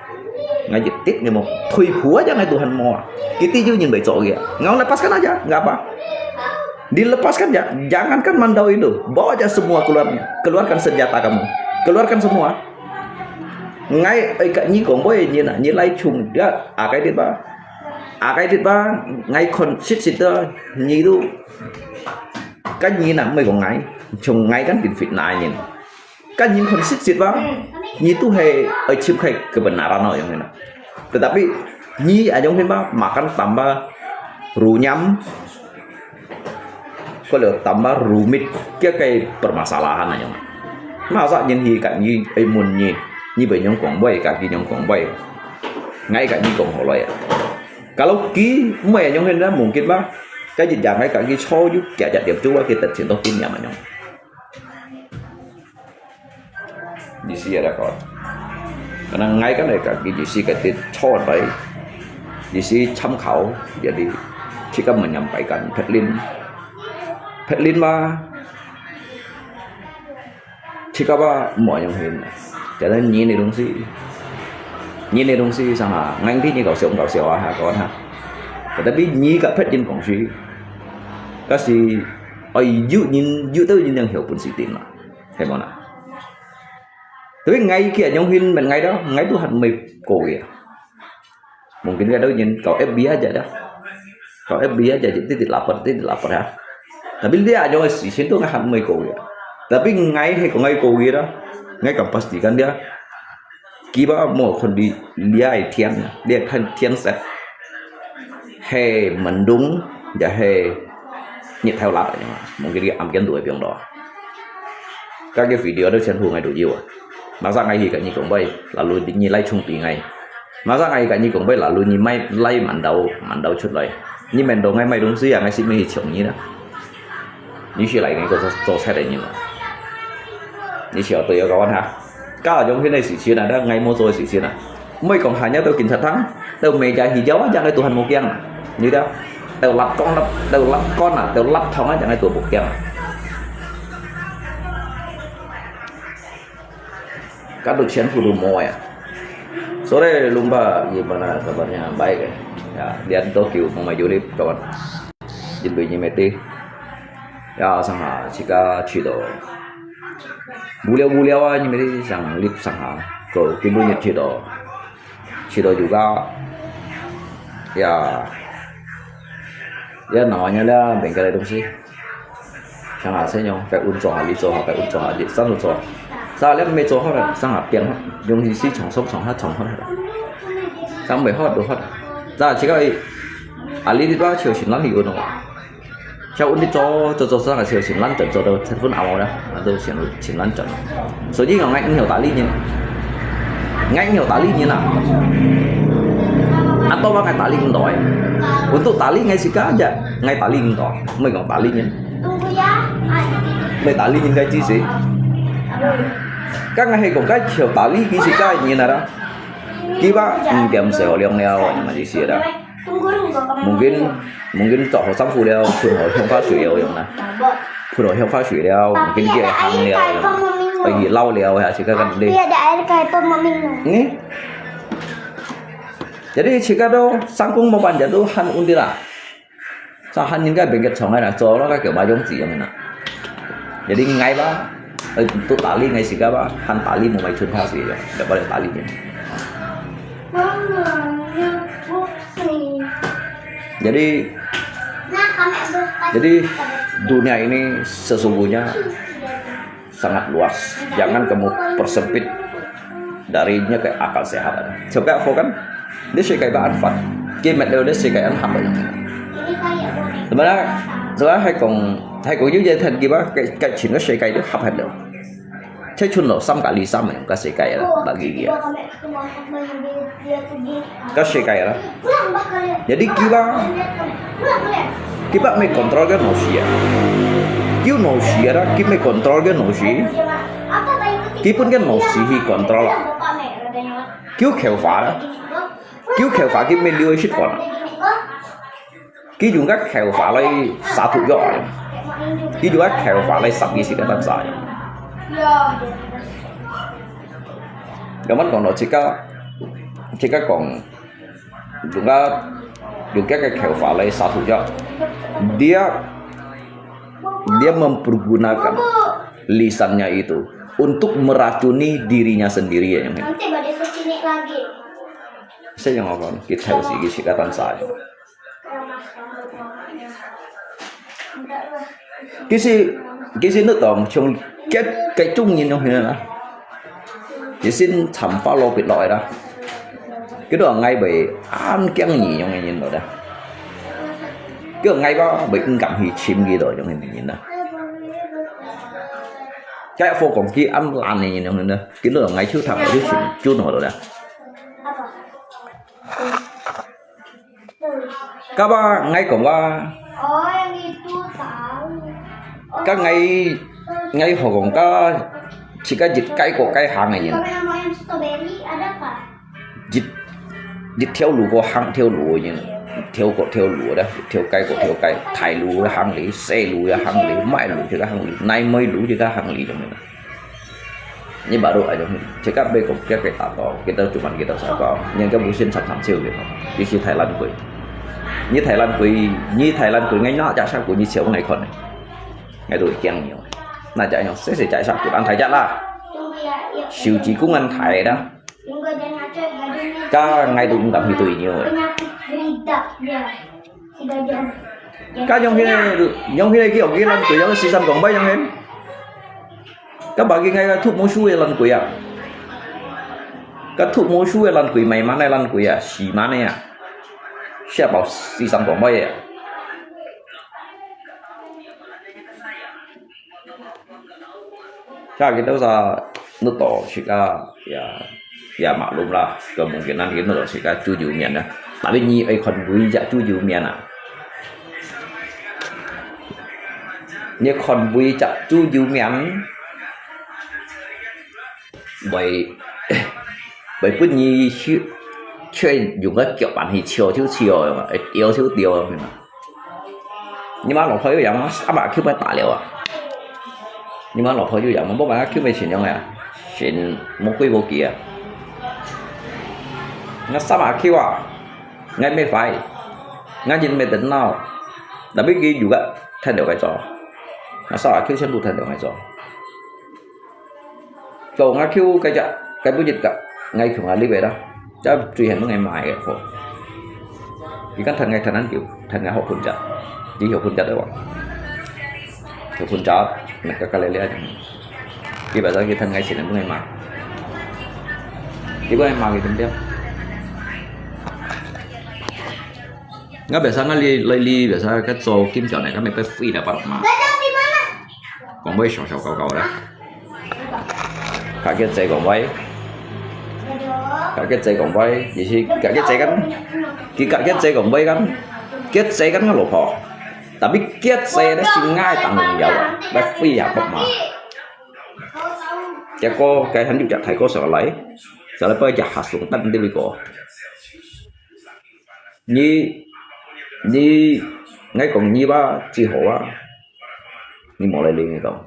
Ngai jit tit ngai mo. Thui phua aja ngai Tuhan mo. Kita ju nyin bai cho ki. Ngau lepaskan aja, nggak apa. Dilepaskan ya, jangankan mandau itu. Bawa aja semua keluarnya. Keluarkan senjata kamu. Keluarkan semua. Ngai, ai ka ni kong boi ni na, ni lai chung ya, akai dit ba. Akai dit ba, ngai kon sit sit da, ni tu. Kan ni na, mai kong ngai. Chung ngai kan tin fit na ni. Kan ni kon sit sit ba. Ni tu hai, ai chip hai kebenaran au yang ni na. Tetapi, ni ayong hin ba, makan tambah runyam, Ko leo tambah rumit kia kai permasalahan aja. Masa nyin hi kat nyi ai mun nyi. 你會仰講話，家己仰講話，𠊎家己講好來啊。Kalau佢毋會仰形啦，mungkin嘛，該日夜𠊎家己坐有幾隻點鐘啊，佢得錢到幾年啊樣。 意思係講，可能𠊎个來个，意思个啲錯來，意思參考，jadi自家menyampaikan，別人，別人嘛，自家嘛，無用心，jadi你个東西，你个東西上下，ngang啲你搞笑搞笑啊，哈，講哈，tapi你个別人講事，可是，哎，有人，有兜人能曉本事定嘛。 係無啦？Tapi𠊎kia用心問𠊎đó，𠊎都還未過嘅。Mungkin cái đó nhìn cậu F B aja dah. Cậu F B aja, titik lapar, titik lapar ha. Tapi dia aja cái sự chiến đấu cái hạt mới có kìa. Tapi ngai hay có ngai có kìa đó. Ngai cảm pastikan dia. Kiba một con đi lia thiên, lia thiên, thiên set. Hay mendung, ya hay nhiệt theo lát aja. Mungkin cái âm kiến đuổi biếng đó. Các cái video đó xem thu ngai đủ nhiều à. Masa ngai hi cái nyi kong bay, lalu nyi lai chung pi ngai. Masa ngai hi cái nyi kong bay, lalu nyi mai lai mandau, mandau chut lai. Nyi mandau ngai mai dong si ya ngai si mi hi chung nyi na. Nyi si lai ngai ko so so sai de nyi ma. Nyi si au to yo kawan ha. Ka jong hi nai si si na da ngai mo so si si na. Mui kong ha nya to kin sa thang. To me ja hi jawa ja ngai Tuhan mo kiang. Nyi da. To lat kong lat, to lat kon na, to lat thong a ja ngai to mo kiang. Kan tu chen fu du mo ya. Sore lumba gimana kabarnya? Baik ya. Ya, lian Tokyo mau majulip kawan. Jin bui nyi meti. Ya, sang ha, chika chido. Buliau buliau a nyi meti sang lip sang ha. Ko kibu nyi chido. Chido juga. Ya. Ya, namanya lah bengkel itu sih. Sang ha sen yong, phải ôn cho ha, lý cho ha, phải ôn cho ha, đi, sang ôn cho. Sa lem me cho ha, sang ha piang ha, yong hi si chong sok chong ha chong ha. Sang me hot do hot. Sa chỉ có a lý đi ba chiều xin lắm thì ôn no. Chiều ôn đi cho cho cho sang ha chiều xin lắm, cho cho đâu telephone ảo đó, à, đâu xin xin lắm cho. Số gì ngai ung hiểu ta lý nhìn. Ngai ung hiểu ta lý nhìn à. Ăn tao ba ngai ta lý ung đòi. Ôn tụ ta lý ngai xí cá aja, ngai ta lý ung đòi. Mới có ta lý nhìn. Mày ta lý nhìn cái chi gì? Các ngài hay còn cái chiều ta lý cái gì cái nhìn nào đó. Kí bác, ừ, tiệm sửa liông leo, nhưng mà gì xưa đó. Mungkin, mungkin chọn hồ sắm phu leo, phun hồ hiông phá sủi leo, yung na. Phun hồ hiông phá sủi leo, mungkin kia hàng leo, yung. Ở gì lau leo, hả, chỉ có gần đi. Nè. Jadi, chỉ có đó, sang cũng một bàn, jadi, hẳn ôn đi là. Sa han yin kai bengket chong ai na, cho lo ka kêu ba yong zi yong na. Jadi ngai ba, eh, tu tali ngai si ka ba, han tali mo mai chun ha si ya, da ba tali yin. Jadi, jadi dunia ini sesungguhnya sangat luas. Jangan kamu persempit darinya ke akal sehat. Sebab apa kan? Dia sikai ba an fat. Kimet dia dia sikai an hap. Sebenarnya, sebenarnya hai kong, hai kong yu je than kiba kai kai chin ka sikai dia hap han dia. Chai chun lo sam ka li sam ka sikai la bagi dia. Ka sikai la. Jadi kiba, kiba mê control ke nô si a. Kiu nô si a, ki mê control ke nô si. Ki pun ke nô si hi control a. Kiu khêu phá a. Kiu khêu phá ki mê liu sit kon. Ki yung ka khêu phá lai sa thu yo. Ki yung ka khêu phá lai sap ki si ka tan sa. Kaman kong lo chika, chika kong Yung ka, yung ka khêu phá lai sa thu yo. Dia, dia mempergunakan lisannya itu untuk meracuni dirinya sendiri ya. Nanti badai sini lagi. Saya yang apa? Kita harus isi kata saya. Kisi, kisi nước tổng chung kết cái chung nhìn trong hình là. Kisi chăm phá lô bịt lọi đó. Cái đó ngay bởi an kiang nhỉ trong cái nhìn đó đó. Cái đó ngay ba bởi ưng cảm hi chim cái đó trong cái nhìn đó. 該火光佢恁爛个樣呢，佢都𠊎就談，𠊎就先轉好了啦。該吧，𠊎講啊，該𠊎，𠊎好講，該自家一該過該行个人。一，一條路過行條路个人，一條過條路个，一條街過條街，大路个行哩，細路个行哩，麼个路个行哩，哪位路个行哩，種个。你baru aja，自家愛講，自家打到，kita cuma kita sabar，人家無先參參照个，你是大爛鬼，你大爛鬼，你大爛鬼，𠊎拿隻石牯你照𠊎看呢，𠊎都會驚你哦，拿隻樣細細隻石牯，恁大隻啦，手指公恁大啦。 該𠊎都毋敢去對佢个。該樣形个，樣形个佢，佢爛鬼，樣四三光輝樣形。該把佢𠊎个吐毛秀个爛鬼啊！該吐毛秀个爛鬼，賣蠻个爛鬼啊，死蠻个啊！嚇爆四三光輝个啊！ Sa kita sa nuto sika ya, ya maklum lah, kemungkinan kita nuto sika cucu mian ya. Tapi nyi ai kon bui jak cucu mian ah. Nyi kon bui jak cucu mian. Bai, bai pun nyi si, cuy yung ka kiok pan hi cio cio cio, io cio io. 你媽老婆有樣嗎？阿爸Q被打了啊！你媽老婆有樣嗎？我把他Q被請用了，請魔鬼我給啊！那三把Q啊，俺没坏，俺人没得闹，tapi佢有个看到个做，那三把Q全部看到个做。 Kau ngah kiu kajak, kai bujit ka, ngai kiu ngah liwet ah. Ca cui hen ngai mai ke ko. Ikan than ngai than an kiu, than ngai hok phun jat. Di hok phun jat de wa. Hok phun jat, nak ka ka le le aja. Di ba sa ki than ngai sin ngai ma. Di ba ngai ma ki tem tem. Ngah biasa ngah li, li, li, biasa ka zo kim jat nai, ka me pe free da pa ma. Kong bai shong shong kau kau da. Ka kiet zei kong bai. Ka kiet zei kong bai, yi si ka kiet zei kan. Ki ka kiet zei kong bai kan. Kiet zei kan ngah lo po. Tapi kiet zei da si ngai tang yau. Bai free ya pop ma. Kiet ko kai han yu jak thai ko sa lai. Sa lai bai jak ha sung tan di li ko. Ni, ni, ngai kong ni ba, ci ho ba. Ni mo lai li ngai kong.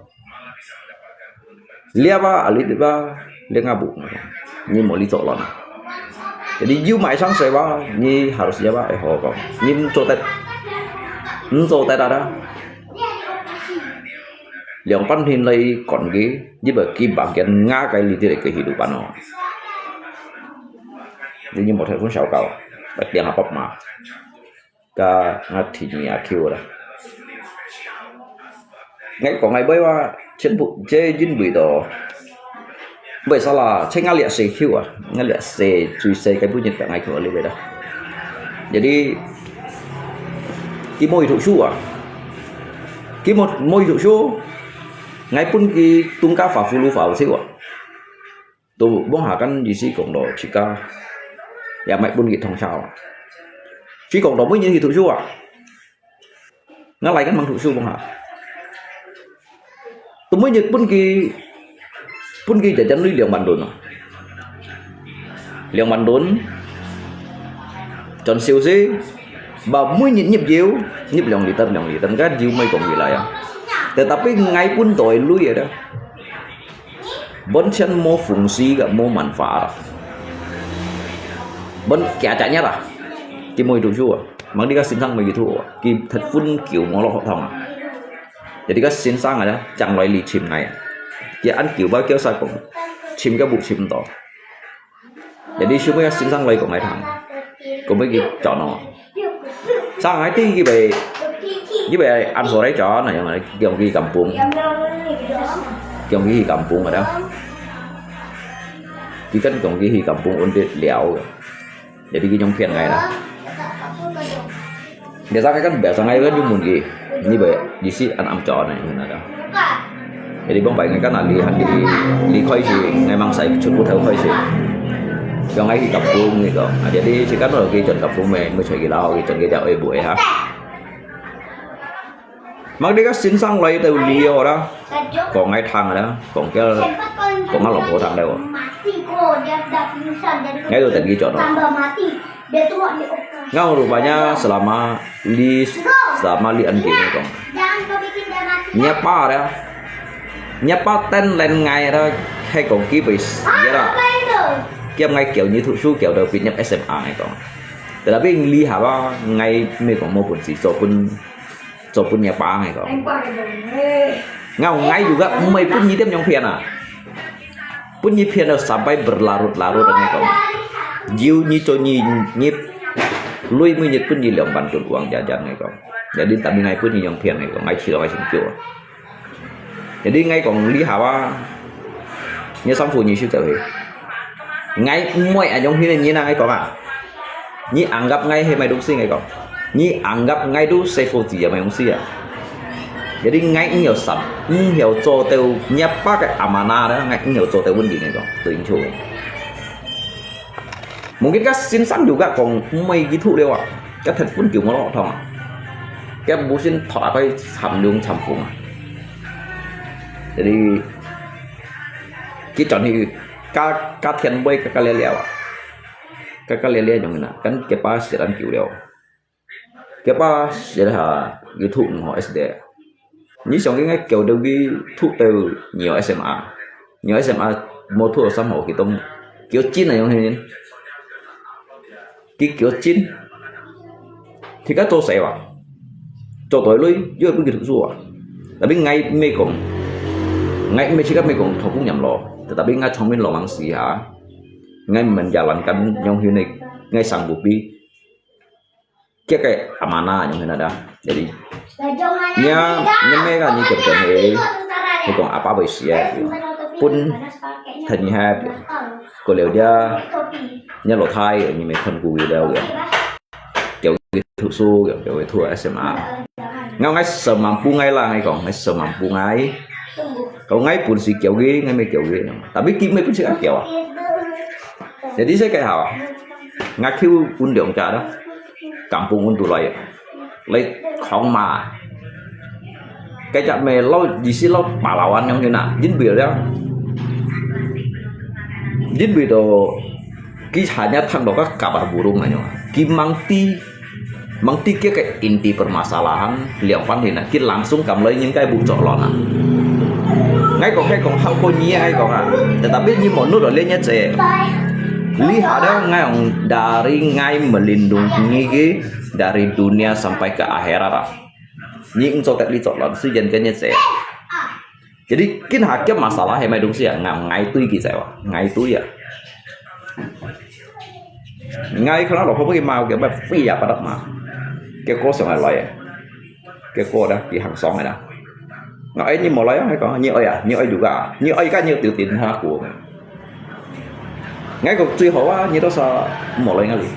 Lia ba, ali ba, lia nga bu. Ni mo li zo lon. Jadi you mai sang sai ba, ni harus ya ba, eh ho kong. Ni zo tet, ni zo tet ada. Liang pan hin lai kon ki, ni ba ki bang kian nga kai li ti lai ke hidupan o. Ni ni mo thai kun sao kau, ba tiang apap ma. Ka ngah thi ni a kiu da. Ngai kong ngai bai wa, chen bu, che jin bui do. Bai sa la, che ngah liak se kiu a, ngah liak se, cui se kai bu nyen ka ngai kiu a li bai da. Jadi, ki mo i thuk su a. Ki mo, mo i thuk su. Ngai pun ki tung ka fa fu lu fa u se wa. Tu mong ha kan yi si kong lo, ci ka. Ya mai pun ki thong sao. Ci kong lo, mui nyi ki thuk su a. Ngah lai kan mang thuk su mong ha. Tu mui nyi pun ki, pun ki jajan lui liang man dun a. Liang man dun. Chon siu si. Ba mui nyi nyip jiu, nyip liang liter, liang liter. Kan jiu mai kong yi lai a. Tetapi ngai pun doi lui ya da. Bon chen mo fungsi ka mo manfaat. Bon kia cha nya la. Ki mo i thuk su a. Mang di ka sin sang mo i thuk a. Ki that fun kiu mo lo ho thong a. Jadi ka sin sang a, chang loi li chim ngai a. Ki an kiu ba kiu sa kong. Chim ka bu chim to. Jadi su mo ya sin sang loi kong ngai thang. Kong mo ki chon o. Sa ngai ti ki bai, ki bai an so lai chon a, yang kiong ki kampung. Kiong ki kampung ada. Ki kan kiong ki kampung undit liao. Jadi ki nyong phian ngai na. Biasa kan, biasa ngai kan yung mun ki. Ni bai, di si an am chon a, yung ada. Jadi bông pai ngai kan ah li han li, li khôi si, ngai mang sai chut bu thau khôi si. Yang ngai hi kap bung ni ko. Ah, jadi si kan lo ki chon kap bung me, me choi ki lao ki chon ki dia oi bu e ha. Mang di ka sin sang lai tau li yo da. Kong ngai thang da, kong kia, kong ngai lo po thang da. Ngai tu tadi chon. Ngau rupanya selama li, selama li an kini kong. Ngiap pa da. Ngiap pa ten len ngai da, khai kong ki bai sia da. Kiap ngai kiau ni thu su kiau da pit ngiap S M A ngai kong. Tetapi li ha ba ngai me kong mo pun si, so pun, so pun ngiap pa ngai kong. Ngau ngai juga mai pun ni tiam nyong phian ah. Pun ni phian da sampai berlarut-larut ngai kong. Jiu ni cho ni ni lui mui ni pun ni liang ban tun uang jajan ngai kong. Jadi tapi ngai pun ni nyong phian ngai kong, ngai chi lo ngai sing kiu. Jadi ngai kong li ha ba, ni sang phu ni siu tau he. Ngai moi a nyong hi ni na ngai kong ah. Ni anggap ngai he mai duk si ngai kong. Ni anggap ngai tu sai phu ji ya mai duk si ah. Jadi ngai ni yo sam, ni yo cho tau ngiap pa ke amana da, ngai ni yo cho tau bun di ngai kong. Tu in chu. Mungkin ka sin sang juga kong mai ki thu liu ah. Ka thet pun kiu mo lo thong ah. Ka bu sin thot a kai cham lung cham phung ah. Jadi ki chon hi ka, ka thian boi ka, ka le liu ah. Ka, ka le liu nyong na. Kan ke pa siat an kiu liu. Kiap pa sia ha YouTube ngò S D. Ni siang ki ngai kiau dau ki thu tau nyo S M A. Nyo S M A mo thu sam ho ki tong. Kiau chin a yong hin. Ki kiau chin. Thì các tôi sẽ bảo cho tôi lui, yo pun ki thu su ah. Tapi ngai me kong. Ngai me chi ka me kong thok kung nyam lo. Tetapi ngai chong min lo mang si ha. Ngai men jalan kan yong hin ngai sang bu pi. Kia ke amana nyong hin ada. Jadi, nya, nya me ka ni kiam kiam he, he kong apa bai sia, pun than ni ha, ko liu dia, nya lo thai, ni me khon ku wi liu ya. Kiau ki thu su, kiau ki thu S M A. Ngau ngai semampu ngai la ngai kong, ngai semampu ngai. Kau ngai pun si kiau ki, ngai me kiau ki. Tapi ki me pun si kiau ah. Jadi saya kayak hao. Ngai kiu un liang cha da. Kampung un tu lai. Lai khong ma. Cái chặt mày lâu gì xí lâu pahlawan yong hin na. Jin bì liang. Jin bì to ki hanya thang do ka kap ah burung anyo. Ki mang ti, mang ti kia ke inti permasalahan liang pan hin na. Ki langsung kam lai nyin kai bu chok lon na. Ngai kong, ngai kong hau ko nyi ngai kong ah. Tetapi nyi mo nu do le nyi che. Li ha da ngai ong dari ngai melindungi ki dari dunia sampai ke akhirat ah. Nyi ung cho tet li chok lon, si jen ke nyi che. Jadi kin ha kiam masalah he mai dong si ah, ngai, ngai tui ki che wa, ngai tui ah. Ngai khana lo pho ki ma ke ba fi ya pa dak ma. Ke ko song ai lai. Ke ko da ki hang song ai da. Ngai ai nyi mo lai ai ko, nyi ai ah, nyi ai juga. Nyi ai ka nyi tiu tin ha ko. Ngai ko chui ho ah, nyi to sa mo lai ngali.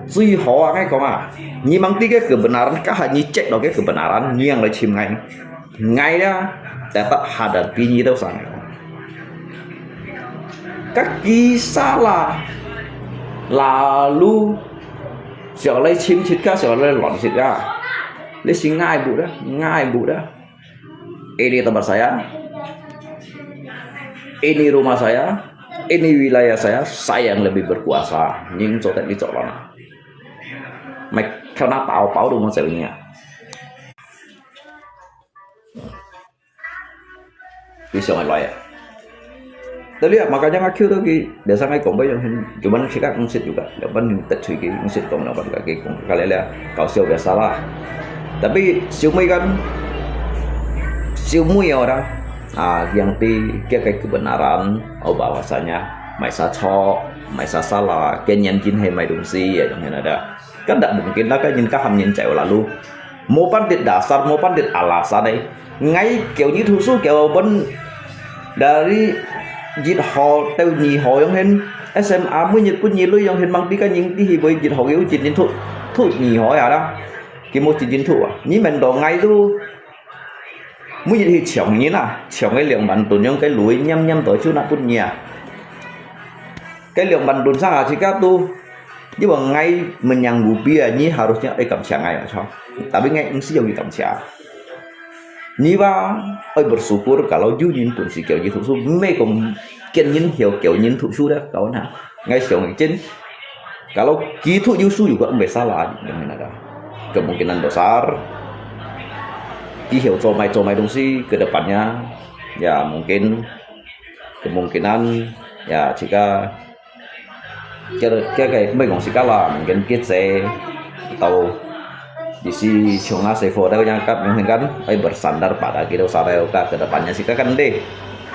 Chui ho ah ngai ko ah. Nyi mang ti ke kebenaran ka ha nyi cek do ke kebenaran, nyi yang lai chim ngai. Ngai ya, tetap hadapi nyi to sa ngai. Kaki salah, lalu siapa lai chim chit ka, siapa lai lon chit ka. Lai si ngai bu da, ngai bu da. Ini tempat saya, ini rumah saya, ini wilayah saya, saya yang lebih berkuasa. Nying cotet ni colona. Mai kena tahu-tahu tu macam ni. Bisa ngai lai. Tapi ya, makanya ngak kiu tu ki, biasa ngai kong bai yang hin, cuman sikak ngsit juga. Yang pan tet chui ki, ngsit kong yang pan kaki kong kali le, kau siau biasa lah. Tapi siu mui kan, siu mui orang, ah, yang ti kia kai kebenaran, oh bahwasanya, mai sa cho, mai sa salah, kenyan jin he mai dong si, ya, yang hin ada. Kan tak mungkin lah kan nyin kaham nyin cai lalu. Mo pan dit dasar, mo pan dit alasan eh. Ngai kiau nyi thu su kiau ban dari jit ho teu nyi ho yong hen. S M A mu nyit pun nyi lui yong hen mang ti ka nying ti hi boi jit ho kiau jit nyin thu, thu nyi ho ya da. Ki mo jit nyin thu ah. Nyi men do ngai tu. 每日去搶人啊，搶个兩萬盾樣个鐳，黏黏到手拿分你啊。个兩萬盾上下自家都，因為𠊎menang ubi啊，你harusnya愛感謝𠊎啊，著。Tapi𠊎毋使用去感謝。你吧，愛bersyukur kalau有人本事教你讀書，毋係講見人曉教人讀書咧，kawan啊。𠊎想真，kalau佢讀有書又个毋會salah，你明白个？Kemungkinan besar，佢曉做賣做賣東西，ke depannya，ya mungkin，kemungkinan，ya自家 Kaya, kaya kaya, mungkin kong sikala, mungkin kita tahu di si chunga si fo tahu yang kap yang kan, ay bersandar pada kita sarai ka ke depannya si kan deh.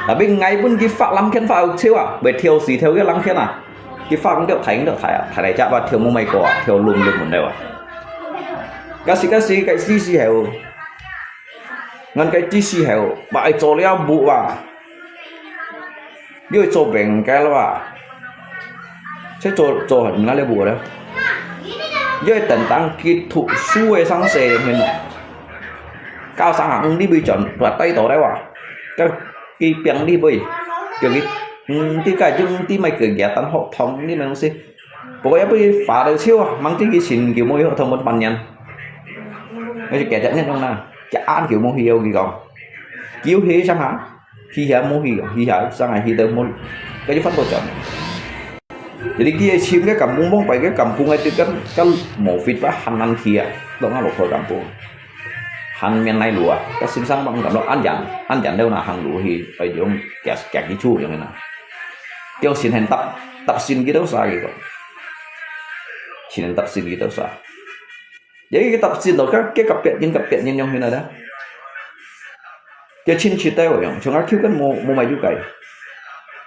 Tapi ngai pun ki fak lam ken fak cheu ah, bai thiau si thiau ke lam ken ah. Ki fak ndio thai ndio thai ah, thai lai chak ba thiau mu mai ko ah, thiau lum lum mun deu ah. Kasi kasi kai si si heu. Ngan kai si si heu, ba ai cho liao bu ba. Yoi cho bengkel ba. Sẽ cho cho hình ngã lê bu đó. Yoi tần tăng kỹ thuật su sang xe hình. Cao sang hạng đi bi chọn và tay tổ đấy ba. Cái cái piang đi bi. Kiểu cái cái cái chúng tí mày cứ ghé tận hộ thống đi mày không xí. Bố có ép bi phá được siêu à, mang tí cái xin kiểu môi hộ thống một bàn nhắn. Nó sẽ kẻ chặt nhất trong nào. Chả ăn kiểu môi hiểu cái con. Kiu hi sang ha. Hi ha mo hi, hi ha sang ha hi tơ mo. Ka ju fan to chọn. Jadi kia chim cái kampung bông pai cái kampung ai tơ kan kan mo fit ba han nan kia. Dong ngalo khoi kampung. Han miền này lúa. Ka sim sang bang kam lo an yan, an yan đâu na han lúa hi. Ai yong kia kia ki chu yong na. Yong sin hen tap tap sin ki đâu sa ki ko. Sin hen tap sin ki đâu sa. Jadi kita pecin tau, ka, ke kapiat nyin, kapiat nyin yong hina da. Ke chin chi tai yong, chung a kiu kan mo, mo mai yu kai.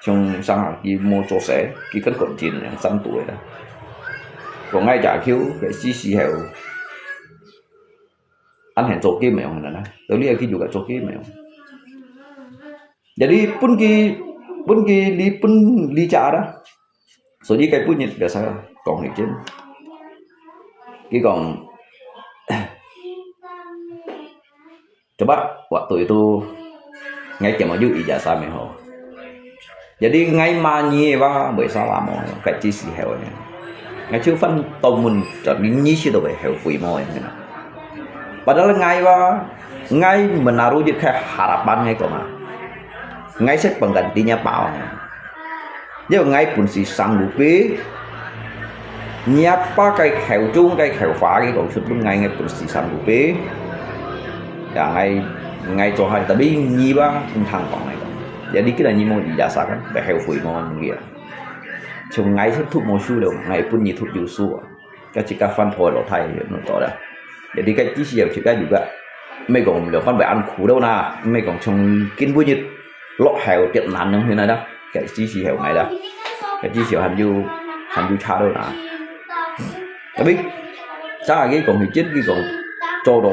Chung sang a ki mo cho se, ki kan kot jin yang san tu da. Ko ngai ja kiu, ke si si heu. An hen cho ki mai yong hina da. Tau li a ki yu ka cho ki mai yong. Jadi pun ki, pun ki li, pun li cha da. Sô-yî ke put-ngit biasa kông hi chên. Ki kông, coba waktu itu ngai kiam yu ijazah mê hô. Jadi ngai ma nyi wa bơi sa wa mô, kai chi si heo nyi. Ngai chiu fan tông mun, chọn nyi si tu bơi heo pui mô nyi. Padahal ngai wa, ngai menaruh jit khai harapan ngai kông a. Ngai sét penggantinya pao nyi. Yau ngai pun si sang lupi. Nyiapa kai khèo chung kai khèo fa ki kông sut pun ngai ngai pun si sang lupi. Ya ngai ngai cho hai tapi nyi ba pun thang kông ngai kông. Jadi kita nyi mo ijazah kan, bai heo fui mo ngi a. Chung ngai sét thup mo su leo, ngai pun nyi thup yu su a. Ka chi ka fan phôi lo thai yo no to da. Jadi ka chi si yo chi ka juga. Mê kông lo fan bai ăn khủ đâu na. Mê kông chung kin bu nyit lo heo tiet nan nung hi na da. Ka chi si heo ngai da. Ka chi si han yu han yu cha đâu na. Tapi sa ki kông hi chit ki kông cho do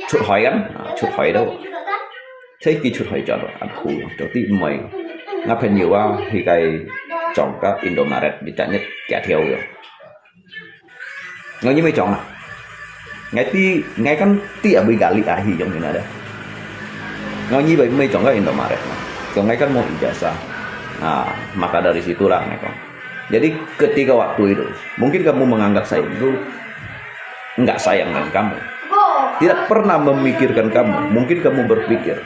chut hoi kan. Chut hoi đâu. Thế kỹ thuật hơi chọn ăn khu cho tí mày. Ngã phen nhiều quá thì cái chọn các Indomaret đi trả nhất kẻ theo rồi. Ngau như mày chọn à? Ngai tí ngai kan tí abis gali ahi giống như này đấy. Ngau như vậy mày chọn các Indomaret mà. Còn ngai kan mau ijazah. Nah, maka dari situlah ngai kong. Jadi ketika waktu itu, mungkin kamu menganggap saya itu enggak sayang dengan kamu. Tidak pernah memikirkan kamu. Mungkin kamu berpikir,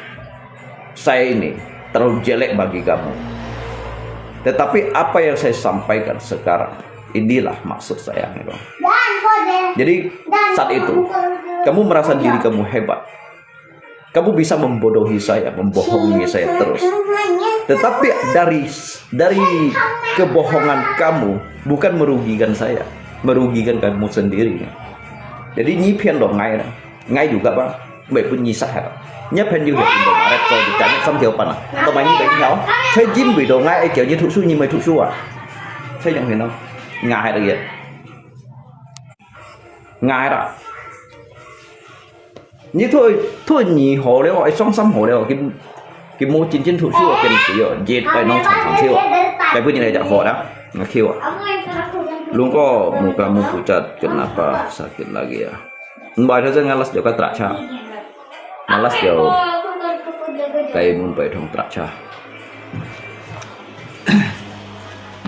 saya ini terlalu jelek bagi kamu. Tetapi apa yang saya sampaikan sekarang, inilah maksud saya. Gitu. Jadi saat itu, kamu merasa diri kamu hebat. Kamu bisa membodohi saya, membohongi saya terus. Tetapi dari dari kebohongan kamu bukan merugikan saya, merugikan kamu sendiri. Jadi nyi phiền đó ngai, ngai juga ba, bai pun nyi sah ha. Nyi phiền juga Indomaret cho di cari sam thiau pan. Tao mai nyi bai thiau. Saya jin bai đó ngai ai thiau nyi thup su nyi mai thup su a. Saya yang phiền đó. Ngai hai đó ya. Ngai đó. Nyi thôi, thôi nyi hổ leo, ai song sam hổ leo, cái cái mô chín chín thup su a phiền tí a, jit ai nong chang chang thiau a. Cái pun nyi lai chak hổ đó, ngai thiau a. Lung ko muka mu pucat kenapa sakit lagi ya. Mbai thơ ngai las joka tra cha. Alas yo kay mun bay thong trak cha.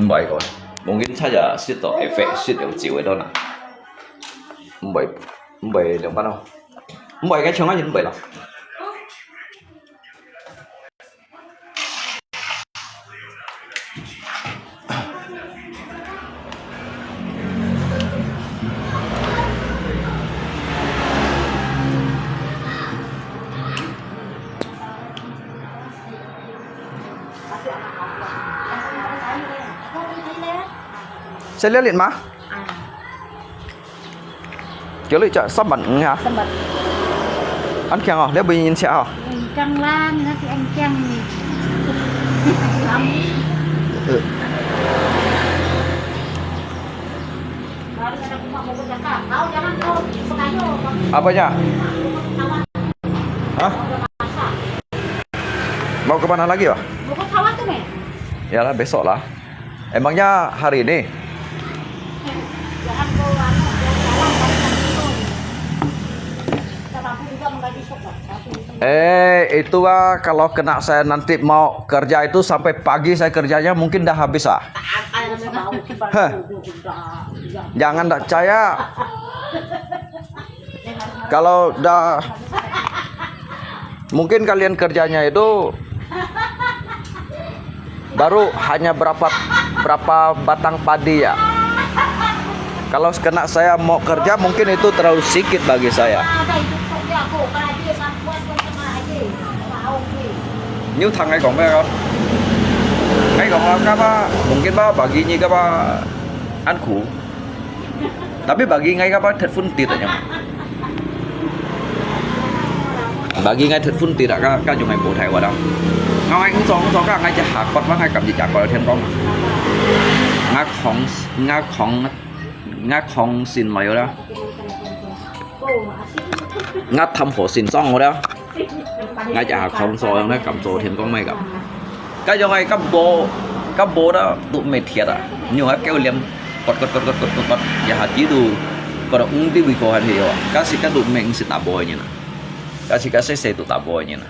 Mbai ko. Mungkin saja sit to efek sit yo jiwe do na. Mbai, mbai liang pan lo. Mbai kay chong aja mbai lo. 細粒粒嘛？叫你隻三萬五啊？三萬。恁強哦，你會贏錢哦？Ang kang lang, nasi ang kang ni. Apa ya? Hah? Mau ke mana lagi, Pak? Yalah, besok lah. Emangnya hari ini? Eh, itu, ah, kalau kena saya nanti mau kerja itu sampai pagi saya kerjanya, mungkin dah habis, ah. Heh. Jangan tak percaya. Kalau dah, mungkin kalian kerjanya itu baru hanya berapa, berapa batang padi ya. Kalau kena saya mau kerja, mungkin itu terlalu sedikit bagi saya. 你有聽𠊎講咩啊？𠊎講啊，該把，mungkin把pagi你該把恁苦。 Tapi pagi𠊎該把忒funtit啊，pagi𠊎忒funtit啊，該，該種𠊎無大話啊。𠊎，𠊎毋做，毋做，該𠊎只下骨，𠊎感覺隻骨有天光。𠊎狂，𠊎狂，𠊎狂先來了。𠊎貪好先爽好了。 𠊎也係講所樣咧，敢做天光咩敢？該種係敢播，敢播到都毋係鐵啊！你用該狗臉，骨骨骨骨骨骨骨，一下子都覺得毋知為何還係哦。該時該都毋係毋識打波个人啊，該時該細細都打波个人啊。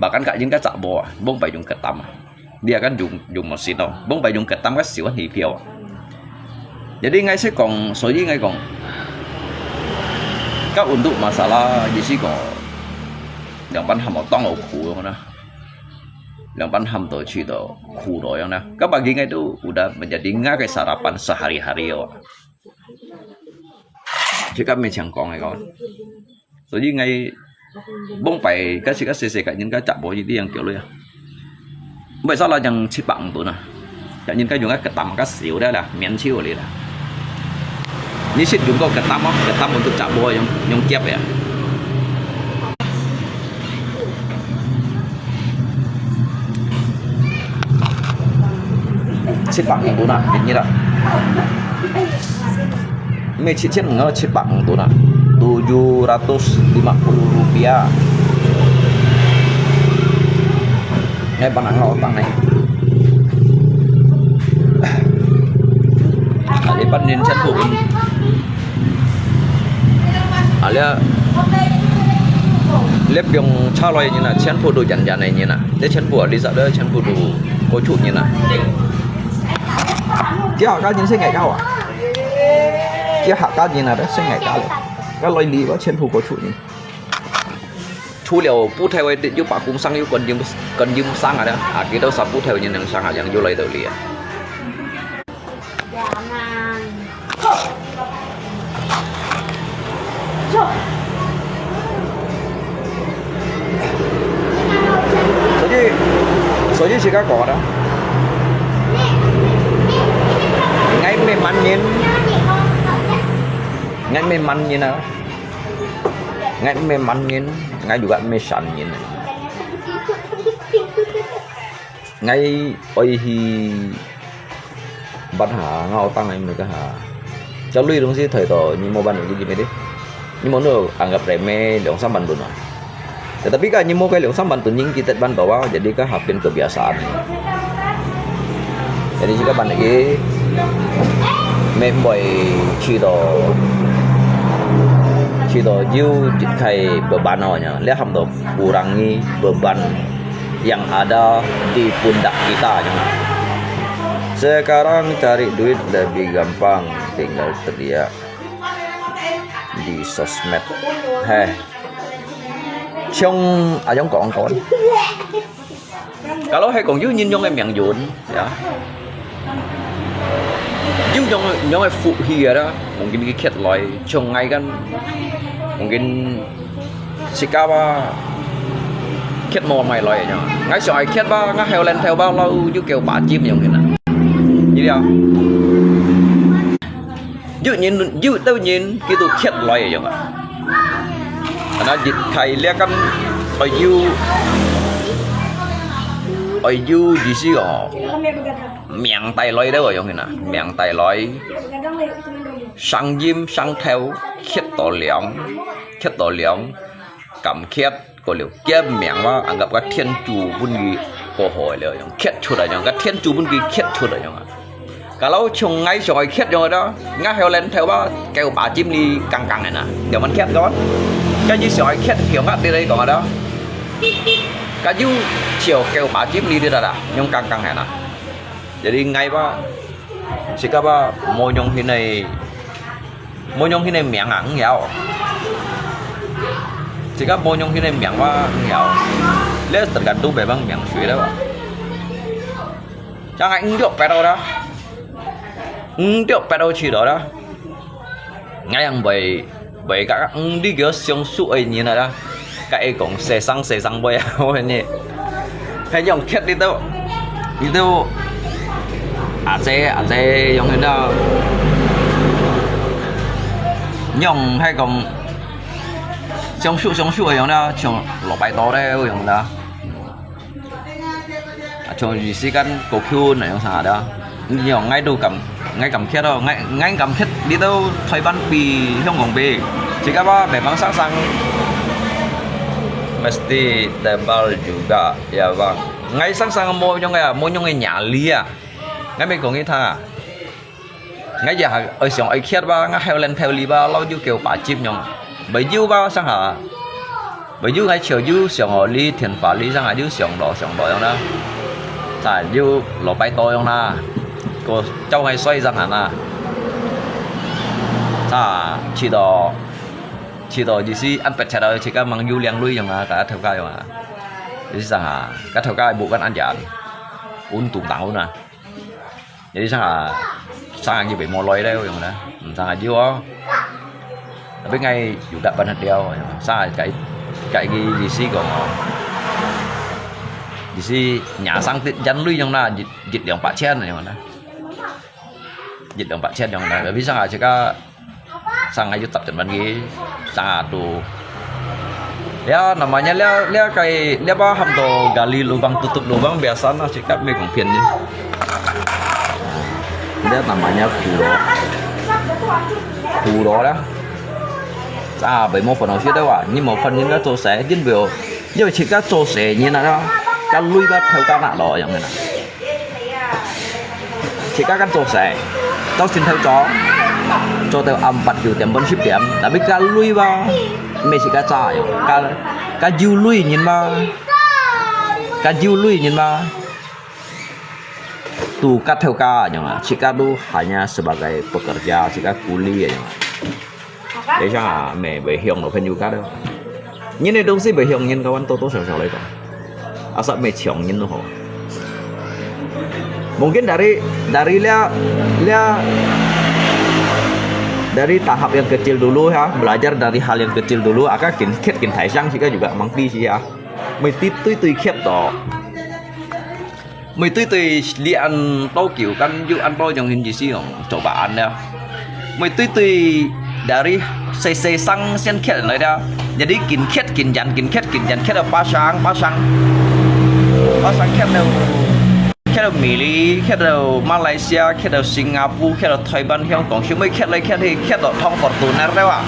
Bahkan該應該打波啊，往擺用个膽啊。 Dia kan jung, jung mesin to. Bông pai jung ketam kan siu kan hipia. Jadi ngai se kong, 所以 ngai kong, ka untuk masalah di si ko, yang pan ham tong o khu na. Yang pan ham to chi to khu to yang na. Ka pagi ngai tu udah menjadi ngai ke sarapan sehari-hari o. Cakap macam kong ngai kong. 所以𠊎往擺該時个細細个人个雜貨一定要叫你啊。Mbai salah yang七百五ton啊，人家用个ketam个少了啦，免少了啦。你識用過ketam無？Ketam untuk雜貨用，用夾个啊。七百五ton啊，便宜啦。 Mie cicin nggak 七00 tu nak. 750 rupiah. Ngai panang ngau tang nai. Ada pan nin chan bu. Alia, lep yong cha loi ni na, chan bu tu jan jan ni na. Dia chan bu, di sa dia chan bu tu ko chu ni na. Kia ka jin se ngai ka wa. Kia ha ka jin na da se ngai ka le. Ka loi li wa chen pu ko chu ni. Chu liao pu thai wai dit yu pa kung sang yu kon yim, kon yim sang a da. A ki dau sa pu thai wai nyen nang sang a yang yu lai dau li a. Jadi, jadi si ka ko da. Ngai me man nyin. Ngai me man nyin a. Ngai me man nyin. Ngai juga me san nyin. Ngai oi hi Bát Hà ngao tăng em được ha. Cho lui dong si thời đó ni mo ban được gì đi. Ni mo nu anggap remeh dong sampan tu na. Tetapi kan ni mo kai dong sampan tu ning kita ban tawa, jadi kan hapin kebiasaan. Jadi jika ban lagi memboi chi do Kita you khai beban awak nya, lihat ham tu kurangi beban yang ada di pundak kita nya. Sekarang cari duit lebih gampang, tinggal teriak di sosmed. Heh. Chong ayong kong kawan. Kalau hai kong you nyin yong e miang yun, ya. You yong yong e fu hi ya da, mungkin ki khet loi, chong ngai kan, mungkin sika ba khet mo mai loi ya. Ngai siang ai khet ba, ngai heo len theo ba, lau you kêu ba jim yong hin na. Ni dia. You nyin, you tau nyin, kitu khet loi yong a. Ana jit khai lia kan, oi you, oi you, jisi o. Miang tai loi tau yong na, miang tai loi. Sang jim, sang theo, khet to liang, khet to liang, kam khet. Ko liu kia miang wa, anggap ka Thiên Chúa bun ki ko hoi liu yong, khet chut a yong, ka Thiên Chúa bun ki khet chut a yong a. Kalau chong ngai siang ai khet yong a da, ngai heo len theo wa, kêu ba jim li kang kang na. Liu man khet kon. Ka you siang ai khet hiong ngat di dai kong a da. Ka you siang kêu ba jim li di da da, yong kang kang na. Jadi ngai wa, sika wa, mo yong hin ai Mo yong hin e miang a, ng yao. Sika mo yong hin e miang wa, ng yao. Le tergantung memang miang sui le wa. Chang ai ng yok pet da. Ng yok pet chi da. Ngai yang bai, bai ka ng di kyo siang su ai nyin da. Ka e kong sesang sesang boy a, boy ni. Hai yong khet di tau, di tau. A che, a che yong hen da. Yong hai kong siang su siang su yong da, chong lo bai to de yong da. A chong yi si kan ko kyu na yong sa da. Yong ngai tu kam, ngai kam khet lo, ngai, ngai kam khet di tau Thai ban pi, Hong Kong pi. Sika ba, memang sang sang mesti tebal juga, ya bang. Ngai sang sang mo yong ya, mo yong e nyali ya. Ngai me kong i tha. Ngai ya ha, oi siang oi khet ba, ngai heo len theo li ba, lau ju kêu ba jim yong. Bai you ba sang ha. Bai you ngai chiao you siang o li, thiên phạt li sang ha, you siang lo, siang lo yong na. Sa you lo bai to yong na. Ko chau ngai soi sang ha na. Sa, chi to, chi to, yi si an pet chat a, chi ka mang you liang lui yong na, ka theo ka yong na. Yi si sang ha, ka theo ka bu kan an jan. Un tung tang un na. Jadi sang ha, sang ha you bai mo loi le yong na. Sang ha you o. Tapi ngai you dak ban hat liao. Sang ha kai, kai ki yi si kong o. Yi si nya sang tit jan lui yong na, jit, jit liang pa chen yong na. Jit liang pa chen yong na. Tapi sang ha chi ka Sang ayu tap chen ban ki, sang atu. Ya, namanya lia, lia kai, lia ba ham to gali lubang tutup lubang biasa na, sikap me kong pian ni. Lia namanya kuro. Kuro lia. Sa bai mo phone si da wa, ni mo phone ni ka to sai, din bo. Yo chika to sai ni na, ka lui ba thau ka na lo yang na. Chika kan to sai. Tao sin thau cho. Cho tao am pat kiu tiam bon sip tiam. Tapi ka lui ba. Me chika cha yo. Ka, ka jiu lui nyin ba. Ka jiu lui nyin ba. Tu ka thau ka yang. Chika tu hanya sebagai pekerja, chika kuli yang. Để xem à, mẹ về hiong nó phải nhu cắt đâu. Những cái東西về hiong nhìn các bạn 多多少少 lấy đó. Asal mẹ chồng nhìn nó hổ. Mungkin dari, dari lia, lia, dari tahap yang kecil dulu ya, belajar dari hal yang kecil dulu, aka kin khet kin thai sang sika juga mangti sih ya. Mesti tui tui khet to. Mui tui tui li an to kiu kan yu an to yong hin ji si yong cho ba an ya. Mui tui tui dari sai sai sang sian khet lai da. Jadi kin khet kin jan, kin khet kin jan, khet pa sang, pa sang. Pa sang khet lo, khet lo Mili, khet lo Malaysia, khet lo Singapore, khet lo Taiwan, Hong Kong, si mui khet lai khet hi, khet lo thong Fortuner da wa.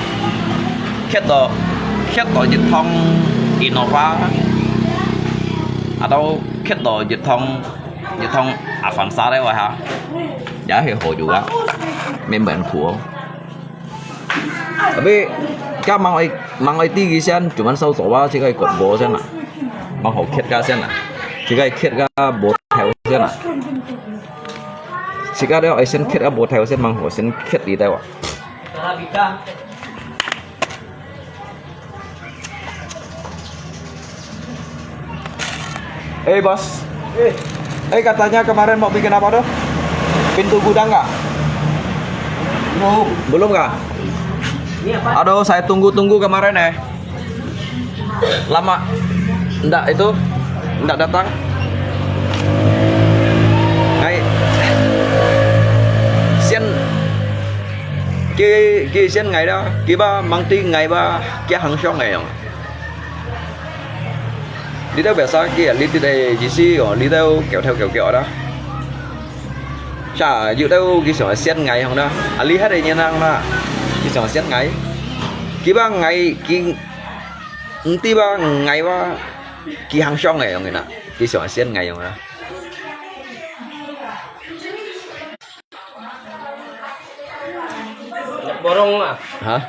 Khet lo, khet lo yit thong Innova. Atau khet lo yit thong, yit thong Avanza da wa ha. Ya he ho juga. Memang kuo. Tapi 該吂愛，吂愛知佢先，就慢燒做啊，自家割無先啊。吂好切該先啊，自家切該無頭先啊。自家都愛先切該無頭先，吂好先切裡頭啊。 Eh, Bos. Eh. Eh, katanya kemarin mau bikin apa tuh? Pintu gudang kah? Belum. Belum kah? Ini apa? Aduh, saya tunggu-tunggu kemarin eh. Lama. Ndak itu, ndak datang. Ngai. Sian. Ki, ki sian ngai dah. Ki ba mang ti ngai ba. Kia hang siong ngai yong. Li tao biasa kia, li tao dai jisi yo, li tao kiao thao kiao kiao da. Sa, yu tao ki siang sian ngai hong da. A li hat dai nyan hang da. Ki siang sian ngai. Ki ba ngai, ki, nti ba ngai ba, ki hang siang ngai hong na. Ki siang sian ngai hong da. Borong lah. Hah?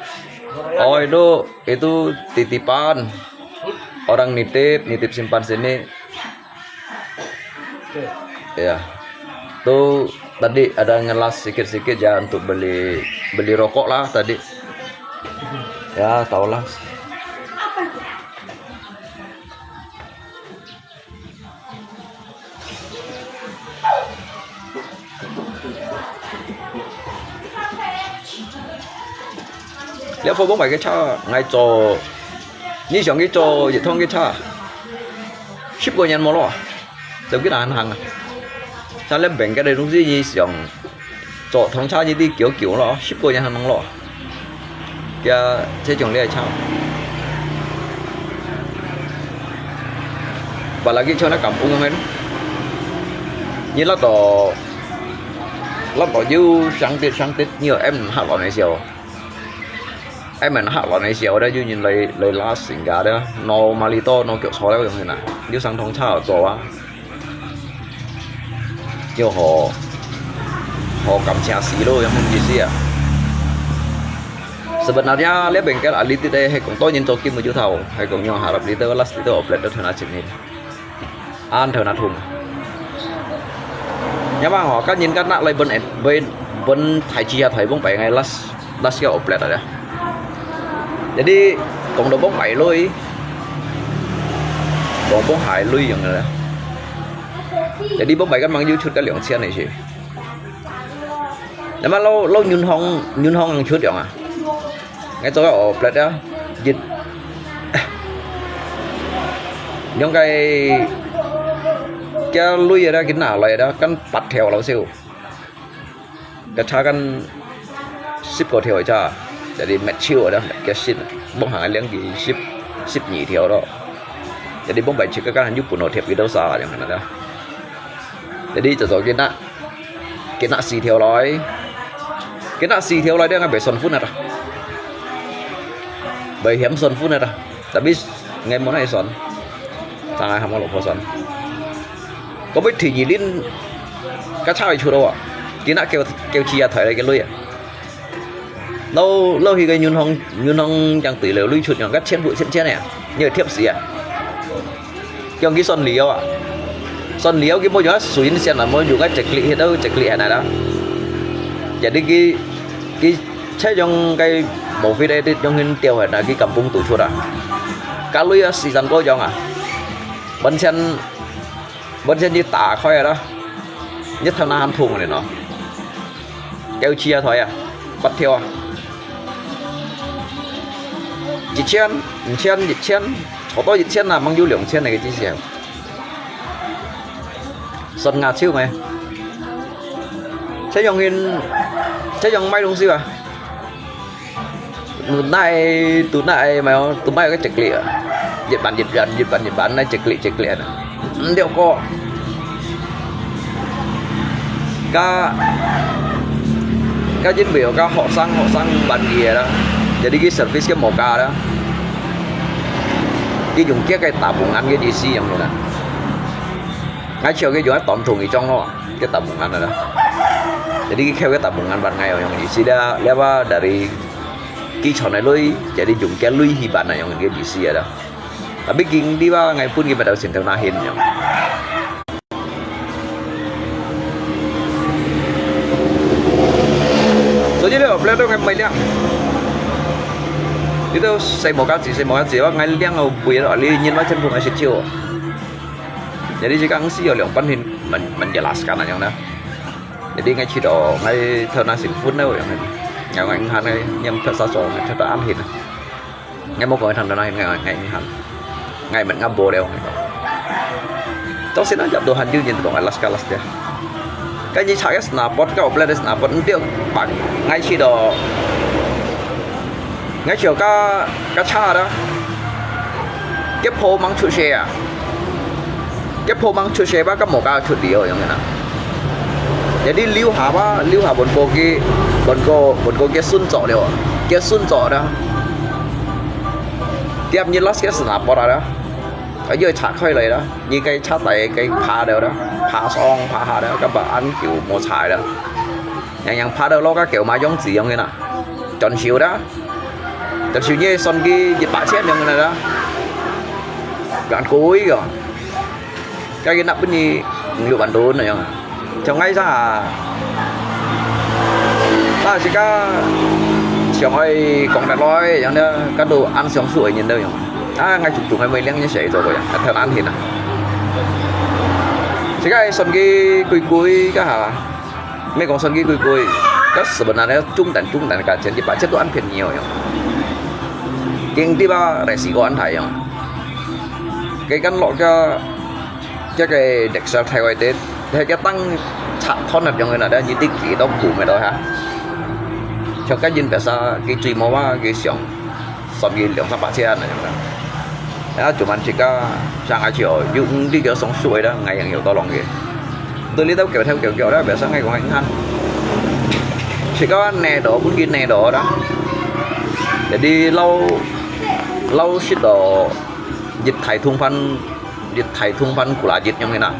Oh, itu, itu titipan. Orang nitip, nitip simpan sini. Oke. Ya. Tuh tadi ada ngelas sikit-sikit ya untuk beli, beli rokok lah tadi. Ya, tahulah. 這火bomb个車，𠊎坐，你想去坐一趟个車，十個銀無咯，就幾難行啊。像這邊个東西，你想坐通車一啲久久咯，十個銀還能咯。 佢這種這車。Apalagi像該kampung kan. Ni lát to, lát to又上跌上跌，你有M下落那些哦。M下落那些，我這有人來來拉新家的，no malito no腳車了用的呐，又上通車坐啊。 又好，好感謝死咯，有麼意思啊？Sebenarnya這邊个alit itu係講當然做金嘅就頭，係講用下落呢度last呢度operate到頭那七年，安頭那痛。因為吼，今年今日來本本本台之下台風病个last。 Last year operate啊。Jadi講到幫買鐳，講幫鞋鐳樣个。Jadi幫買个mang YouTube个兩千个是。那麼老老銀行銀行出樣啊？𠊎做个operate啊，一，兩个，个鐳啊，佢拿來啊，跟八條老少。 該車間十個條个車，jadi mature个，mature，幫行个量佢十十二條咯。Jadi幫白色个間又分到貼幾多儕樣个啦。Jadi就做佢拿，佢拿四條來，佢拿四條來，佢應該袂算分啊，袂嫌算分啊。 Tapi ngai mon ai son. Tangai hamo lo pho son. Ko bit thi yi lin ka chai chu lo. Kina kêu kêu chi ya thai lai ke lui. Lo lo hi ke nyun hong nyun hong yang tui lo lui chut yang ka chen bu chen chen ya. Như thiếp xì à. Kiong ki son liu à. Son liu ki mo yo suin sian à mo yu ka chek li hi đâu chek li hana đó. Jadi ki ki Chai yong cái mô phit edit yong hin tiêu hệt là cái kampung tụ chuột à. Cá lui á, xì dần cô yong à. Bánh sen, bánh sen như tả khói à đó. Nhất thằng nào ăn thùng này nó. Kéo chia thôi à. Bắt theo à. Dịch chen, dịch chen, dịch chen. Có tôi dịch chen là mang du lượng chen này cái chi xèo. Son ngà chiu mày. Chai yong hin, chai yong mai dong siu à. Tụi nai, tụi nai mày, tụi mai cái chật lịa. Nhật Bản, Nhật Bản, Nhật Bản, Nhật Bản nai chật lịa, chật lịa nè. Điệu cô. Cá, cá chính vì cá họ sang, họ sang bản địa đó. Jadi cái service cái màu cá đó. Cái dùng kia cái tạp bùng ăn cái gì xí yang luôn nè. Ngai chiều cái dùng tóm thùng cái trong nó, cái tạp bùng ăn đó. Jadi cái kêu cái tạp bùng ăn bạn ngai yang gì xí đó, lẽ ba dari 佢賺个鐳，就係用个鐳去辦啊，樣个意思啊啦。啊，畢竟你話𠊎分佢乜到前頭那現樣。所以呢，我不知道該買量。你都細毛家子，細毛家子，我買量我不要，你人話全部買食酒。Jadi sekarang sih有兩半天，蠻蠻 jelas kan 樣呢。Jadi ngai去到，ngai頭那先分了樣，ngai ngai nghan ngai nyam phật sa so ngai thật là an hin. Ngai mau kong tham na ngai ngai nghan. Ngai men ngam bo leo ngai. Tao sin na jap do han ju nyin do ngai las kalas dia. Cái gì chả cái snap pot, cái oplet snap pot, ndio bak ngai chi do. Ngai chiều cá cá cha đó. Cái phô măng chua xe à. Cái phô măng chua xe bác cái mỏ cá chua đi rồi, yang na. Jadi liu ha ba, liu ha buôn cô kia, buôn cô, buôn cô kia xuân trọ liu à. Kia xuân trọ đó. Tiap như last cái snap pot đó. Ở dưới chả khơi lại đó. Như cái chả tay cái phá đều đó. Phá song, phá hà đó. Các bạn ăn kiểu mua xài đó. Yang yang phá đều lo các kiểu mà giống gì giống như nào. Chọn xíu đó. Chọn xíu như son kia, dịch bạc chết giống như này đó. Bạn cố ý rồi. Cái kia nắp bún gì, lụa bản đồ này không? Trong ngay ra à? Ta chỉ có trong ai còn đặt lối, trong đó, các đồ ăn sống sủi nhìn đâu không? À, ngay chụp chụp ngay mới lén như sẽ rồi rồi, à, theo ăn thì nè. Chỉ có son kia cùi cùi, cái hả? Mấy con son kia cùi cùi. Cái sự bận này, trung tần, trung tần cả, trên địa bàn, chết đồ ăn phiền nhiều không? Kinh tế ba, rẻ xí có ăn thái không? Cái căn lọ cái 這個歷史睇過啲，係佢當拆斷入樣个啦，但係啲幾多股咪到哈。像該人別啥，佢最無啊，佢想，算佢兩三百千啊，樣啦。啊，就問自家，像阿舅，有五六個上市个啦，𠊎ยัง有多浪个。對你兜叫頭叫叫啦，別啥，𠊎講你看。自家呢度，本身呢度啦。Jadi老老實到，一大通盤，一大通盤古拉一樣个啦。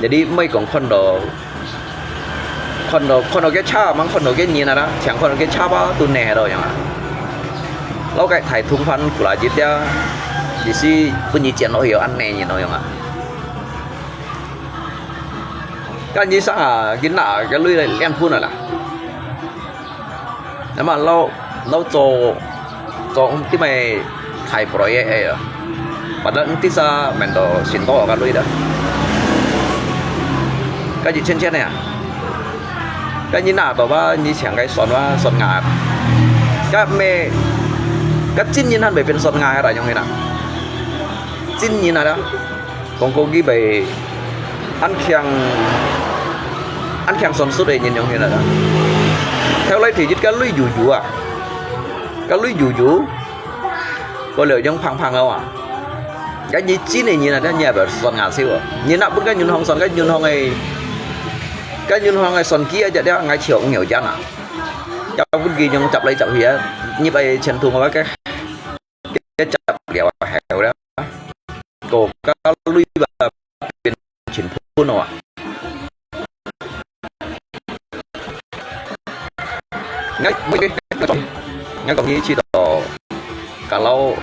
Jadi，毋會講看到，看到，看到个車，吂看到个人啊啦，淨看到个車吧，都呢到樣啊。老个大通盤過來一條，意思分你剪落去，恁呢人到樣啊。該你生啊，佢拿个鐳來練盤啊啦。 那麼老，老早，早啲咪大project个啊。Padahal nanti sa mendo sinto ka lui dah. Ka ji chen chen ya. Ka ni na to ba ni chang kai son wa son nga. Ka me, ka chin ni nan bai pen son nga ra yong ni na. Chin ni na da. Kong ko gi bai ăn khiang, ăn khiang son sut ê nhin yong hin a. Theo lai thì jit ka lui yu yu a. Ka lui yu yu. Ko leo yong phang phang ao a. Ka nyi chin ê nhin a, nyi a bai son nga siu a. Nhin a bun ka nyun hong son, ka nyun hong ê. Ka nyun hong ê son ki a jat dia ngai chiu ngiu jan a. Ka bun ki yong chap lai chap hia. Nyi bai chen thung a ka. Ka chap liao a heo da. Ko ka lui ba pin chin phun a. Ngai, ngai, ngai, ngai kong ni chi to ka lau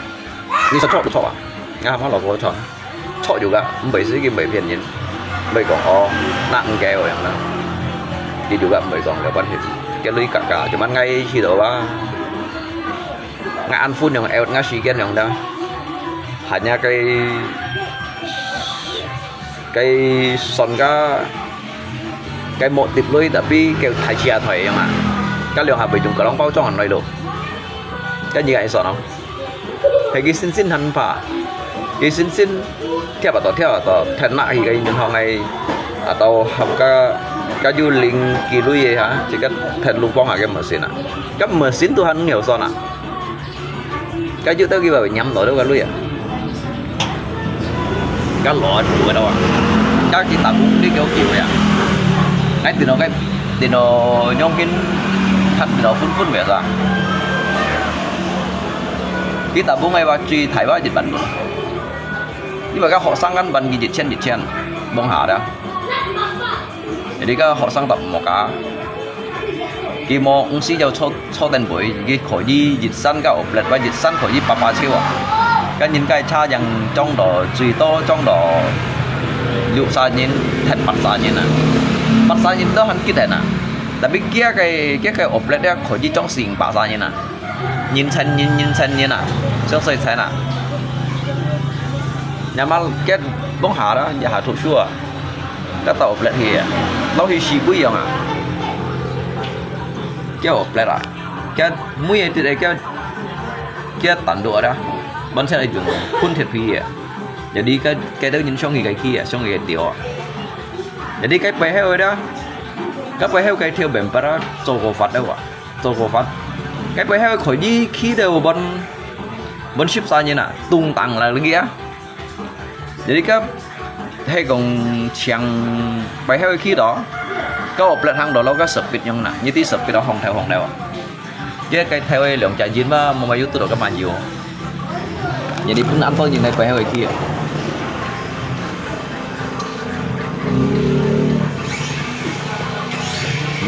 ni sa chok chok a. Ngai ma lo ko chok. Chok juga, mbai si ki mbai phian yin. Mbai kong o, na ngai o yang na. Ki juga mbai kong ka ban hin. Ka lui ka ka, cuman ngai chi to ba. Ngai ăn phun yong, eo ngai si kian yong da. Hanya cái, cái son ka, cái một tip lui tapi cái thái chia thoại yong a. Ka liang ha bai chung ka long bao chong an noi lo. Ka nyi ka son no. Hay ki sin sin han pa. Ki sin sin. Thiap a to, thiap a to. Then na hi ka yin hong ai. A to hap ka, ka yu ling ki lui ha. Chi ka then lu pong ha ka machine a. Ka machine tu han ngiu son a. Ka yu tau ki ba nyam lo ka lui a. Ka lo tu ka do a. Ka ki ta bu ni kêu kêu a. Ngai ti no ngai ti no nyong kin hat ti no phun phun we sa. Ki ta bu ngai ba chi thai ba jit ban. Ni ba ka ho sang kan ban ki jit chen jit chen. Bong ha da. Jadi ka ho sang tap mo ka. 佢無毋使要坐，坐等位，佢可以一山个operate，或一山可以八百triệu啊。該人个車樣裝到最多裝到六十人，還八十人啊。八十人都還激人啊。Tapi佢个，佢个operate啊，可以裝四五百人啊。人山人，人山人啊，相隨山啊。Nyaman，佢放下啦，也下讀書啊。該到operate去啊，老去死鬼樣啊。 佢operate啊，佢每一日个佢，佢單獨啊，完全係用混血皮个。Jadi該，該兜人想佢个去啊，想佢个調啊。Jadi該背後个啦，該背後个條member啊，做過法个啊，做過法。該背後可以去到分，分十三年啊，動盪啦，lagi啊。 Jadi該，係講像背後去咯，該operate行到咯，該speed樣啦，你知speed到紅頭紅頭啊。佢該頭个兩隻人嘛，無嘛有堵到該蠻有。Jadi分恁多人來背後去啊。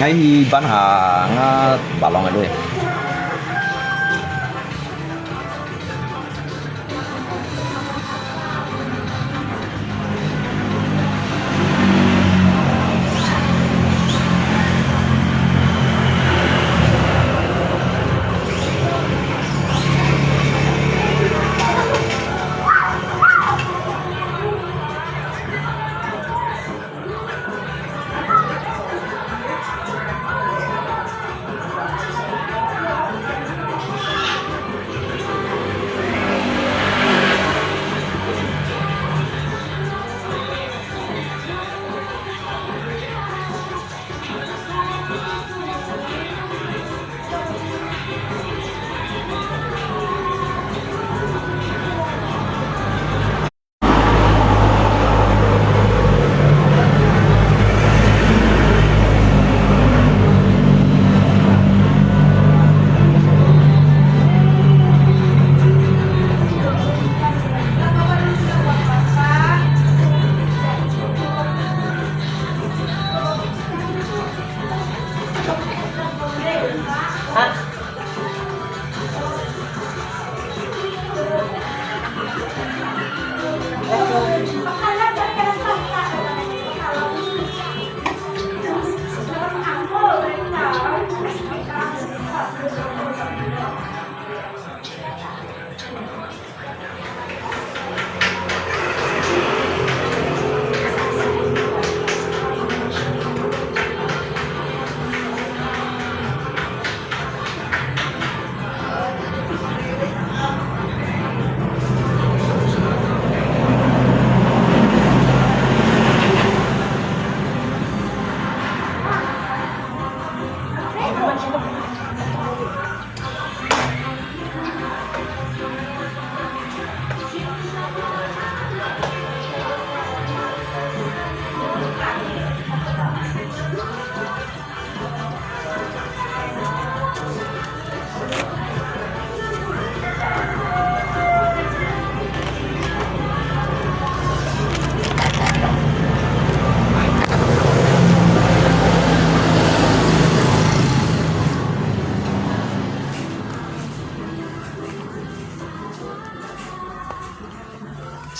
𠊎去搬下𠊎balong个咧。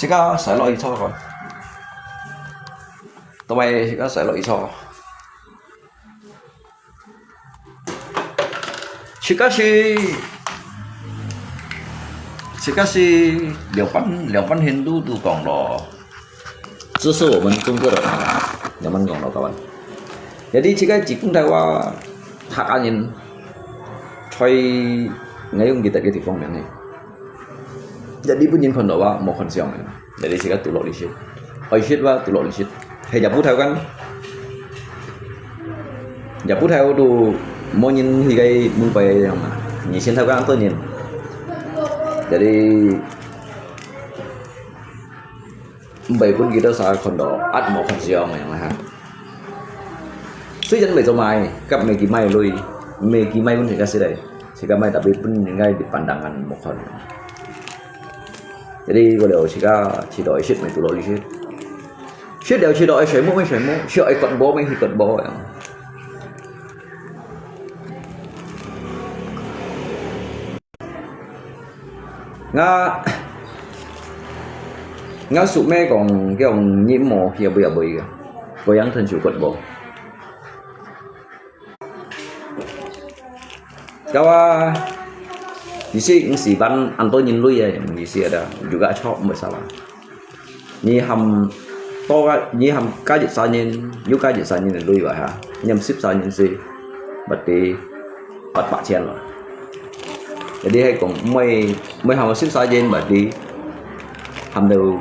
自家駛落去坐看。到位自家駛落去坐。自家係，自家係兩班，兩班Hindu都講咯。 支持我們中國的，慢慢講咯，各位。Jadi自家自古到今，客家人在𠊎用佢个地方名呢。Jadi分人看到話無看相个，jadi自家獨落利息，愛食話獨落利息，係也不透กัน，也不透都無人去个門背樣嘛，你先透กัน多人。Jadi 毋會分佢兜儕看到恁無看相个樣哈。雖然賣做賣，甲賣佢賣鐳，賣佢賣分自家食个，自家賣tapi分人家一半當然無看。Jadi kalau自家試到愛食，賣獨落利息；食了試到愛睡目，賣睡目；食愛割毛，賣去割毛樣。𠊎，𠊎叔姆講，佢講你莫去，不要不要，該樣吞手骨無。Kau ah, isi isi ban anto nyin lui ya, isi ada juga chok masalah. Ni ham to, ni ham kaji sanyin, yu kaji sanyin lui ba ha. Ni ham sip sanyin si, berarti empat百千 lah. Jadi hai kong mai mai ham sip sanyin berarti ham deu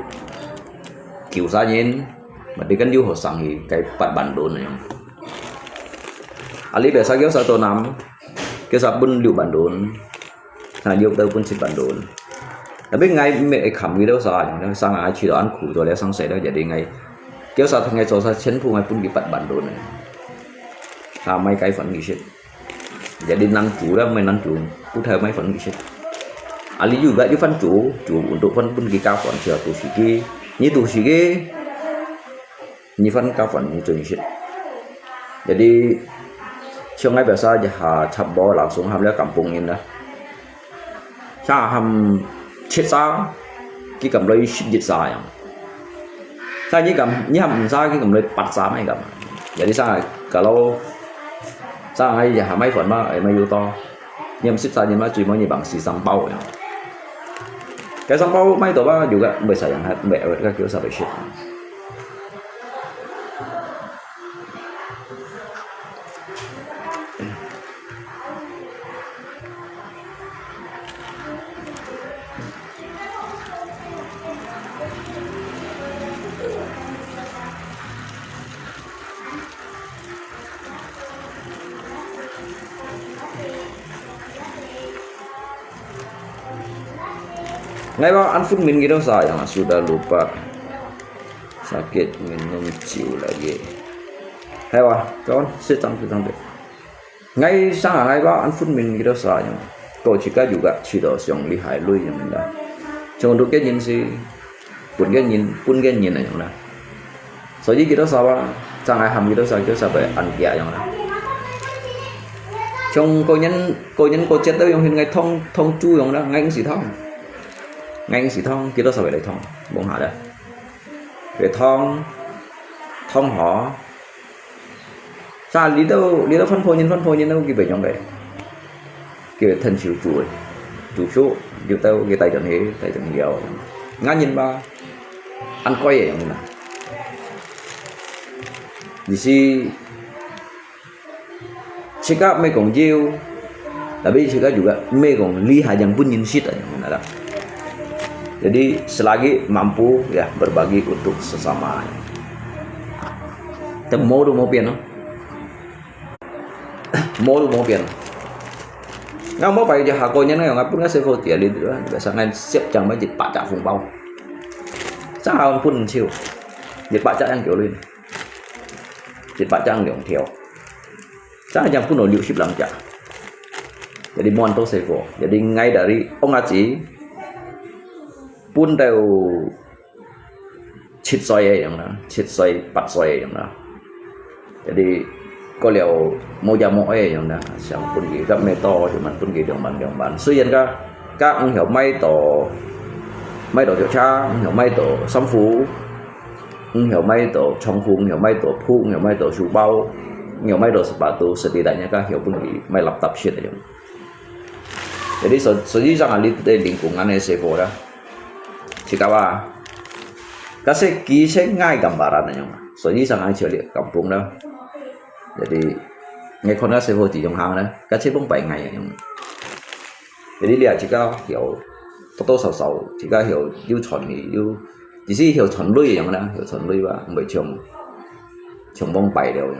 kiu sanyin, berarti kan yu ho sang hi kai empat万 đô na yang. Ali biasa kêu sa tô nam, kêu sa pun 六万 đô. Sa yuk tau pun 七万 đô. Tapi ngai me ai kham kêu sa yang, sang ai chi an khu to le sang se da jadi ngai. Kêu sa thang ngai cho sa chen phu ngai pun ki 八万 đô. Sa mai kai fan ki shit. Jadi nan chu da mai nan chu, pu thai mai fan ki shit. Ali juga yu fan chu, chu untuk fan pun ki ka fan chia tu siki. Ni tu siki. Ni fan ka fan ni tu ni shit. Jadi, siang ngai biasa ja ha chap bo langsung ham le kampung in da. Sa ham chet sa, ki kam loi shit jit sa yang. Sa ni kam, ni ham sa ki kam loi pat sa mai kam. Jadi sa kalau sa ngai ja ha mai fan ma, ai mai yu to. Ni ham sip sa ni ma chui mo ni bang si sang bao yang. Kai sang bao mai to ba juga mai sa yang hat, mai ka kêu sa bai shit. Ngai ba an phun min kito sa yang sudah lupa. Sakit minum ciu lagi. Hai wa, kawan, sit tang, sit tang deh. Ngai sang ngai ba an phun min kito sa yang. Kau chika juga chito siang lihai lui yang da. Chung duk ke nyin si, pun ke nyin, pun ke nyin yang da. Sa ji kito sa ba, sang ngai ham kito sa, kito sa ba an kia yang da. Chung kau nyin, kau nyin kau chet tau yang hin ngai thong, thong chu yang da, ngai si thong. Ngai si thong, kito sa ba lai thong, bong ha da. Về thong, thong hỏ. Sa lý đâu, lý đâu phân phối nhân, phân phối nhân đâu, cái về nhóm đấy. Cái về thân chịu chủ, chủ số, chịu tao, cái tài sản thế, tài sản nhiều. Ngã nhân ba, ăn coi vậy mà. Vì si, Chika mai kong jiu, tapi chika juga mai kong lihai yang pun nyin sit yang mana dah. Jadi selagi mampu ya berbagi untuk sesama. Teu mo tu mo pian no. Mo tu mo pian. Ngau mo pai ja ha ko nyan ngau ngapun ngai se ko tia li tu. Biasa ngai siap jang mai jit pak jak fung bao. Sang haun pun chiu. Jit pak jak yang kiu lin. Jit pak jak yang liang tiau. Sa yang pun liu sip lang jak. Jadi muan to se ko. Jadi ngai dari ong aji pun teu chit soi yang na, chit soi pat soi yang na. Jadi ko liu mo ja mo yang na, siang pun ki kap me to, cuman pun ki diong ban diong ban. Suyan ka ka ang hiu mai to, mai to jo cha, ang hiu mai to samfu. 毋曉買到長褲，毋曉買到褲，毋曉買到書包，毋曉買到sepatu，setidaknya ka曉分佢買laptop set aja. Jadi so, so sejujurnya ahli tu lingkungan ngan S F O dah. Cakap ah, kasi kisah ngai gambaran aja. So sejujurnya ahli kampung dah. Jadi ngai kon kasi ho di jong hang dah, kasi pun pai ngai aja. Jadi你啊，自家曉多多少少，自家曉有賺去，有，只是曉賺鐳樣啦，曉賺鐳吧，毋會像，像罔擺了樣。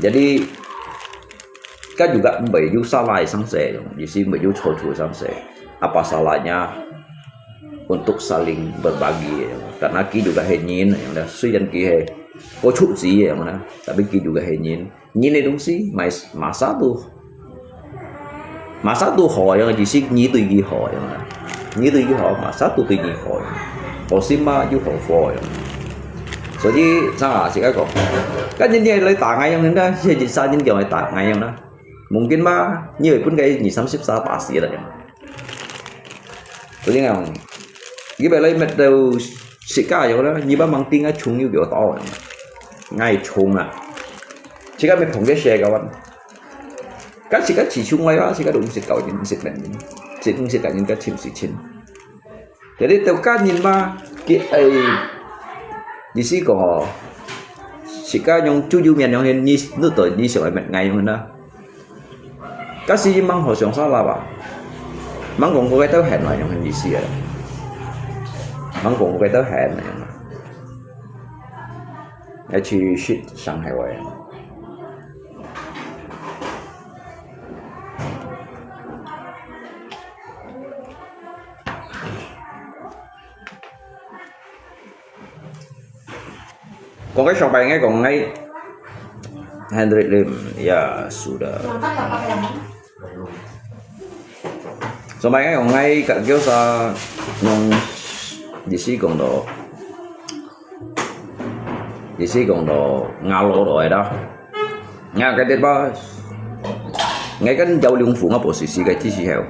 Jadi, kan juga 沒有 salah 上去，也是沒有錯處上去。Apa salahnya untuk saling berbagi? Karena kita juga 係人，雖然佢係個畜子，tapi kita juga 係人。人个東西，masa tu Masa tu hoi yang, jisi ni tu yi hoi yang. Ni tu yi hoi, masa tu tu yi hoi. Ho sima yu ho fo yang. 所以，正下自家講，該人你來打𠊎樣呢，這一儕人叫來打𠊎樣呢，mungkin嘛，你會分該二三十儕打死了樣。所以講，你別來搣到自家樣啦，你把mang tiếng𠊎衝又叫到樣，𠊎衝啊，自家乜捧个些个完。該自家自衝來啊，自家都毋識搞人，毋識人，毋識人，該尋死尋。 Jadi，到該人嘛，佢，哎，意思講哦，自家用最有名用个，你，你對你想愛搣𠊎用个啦。該時吂好想啥啦吧？吂講過个都很來用个意思啊。吂講過个都很來用啊。愛去食上海話啊。 講个上擺𠊎講𠊎Henry Lim，ya sudah。上擺𠊎講𠊎个叫啥，用意思講到，意思講到ngalo到个啦。Nga cái tết ba, ngay kan jauh liung phủ nga posisi cái chi si heo.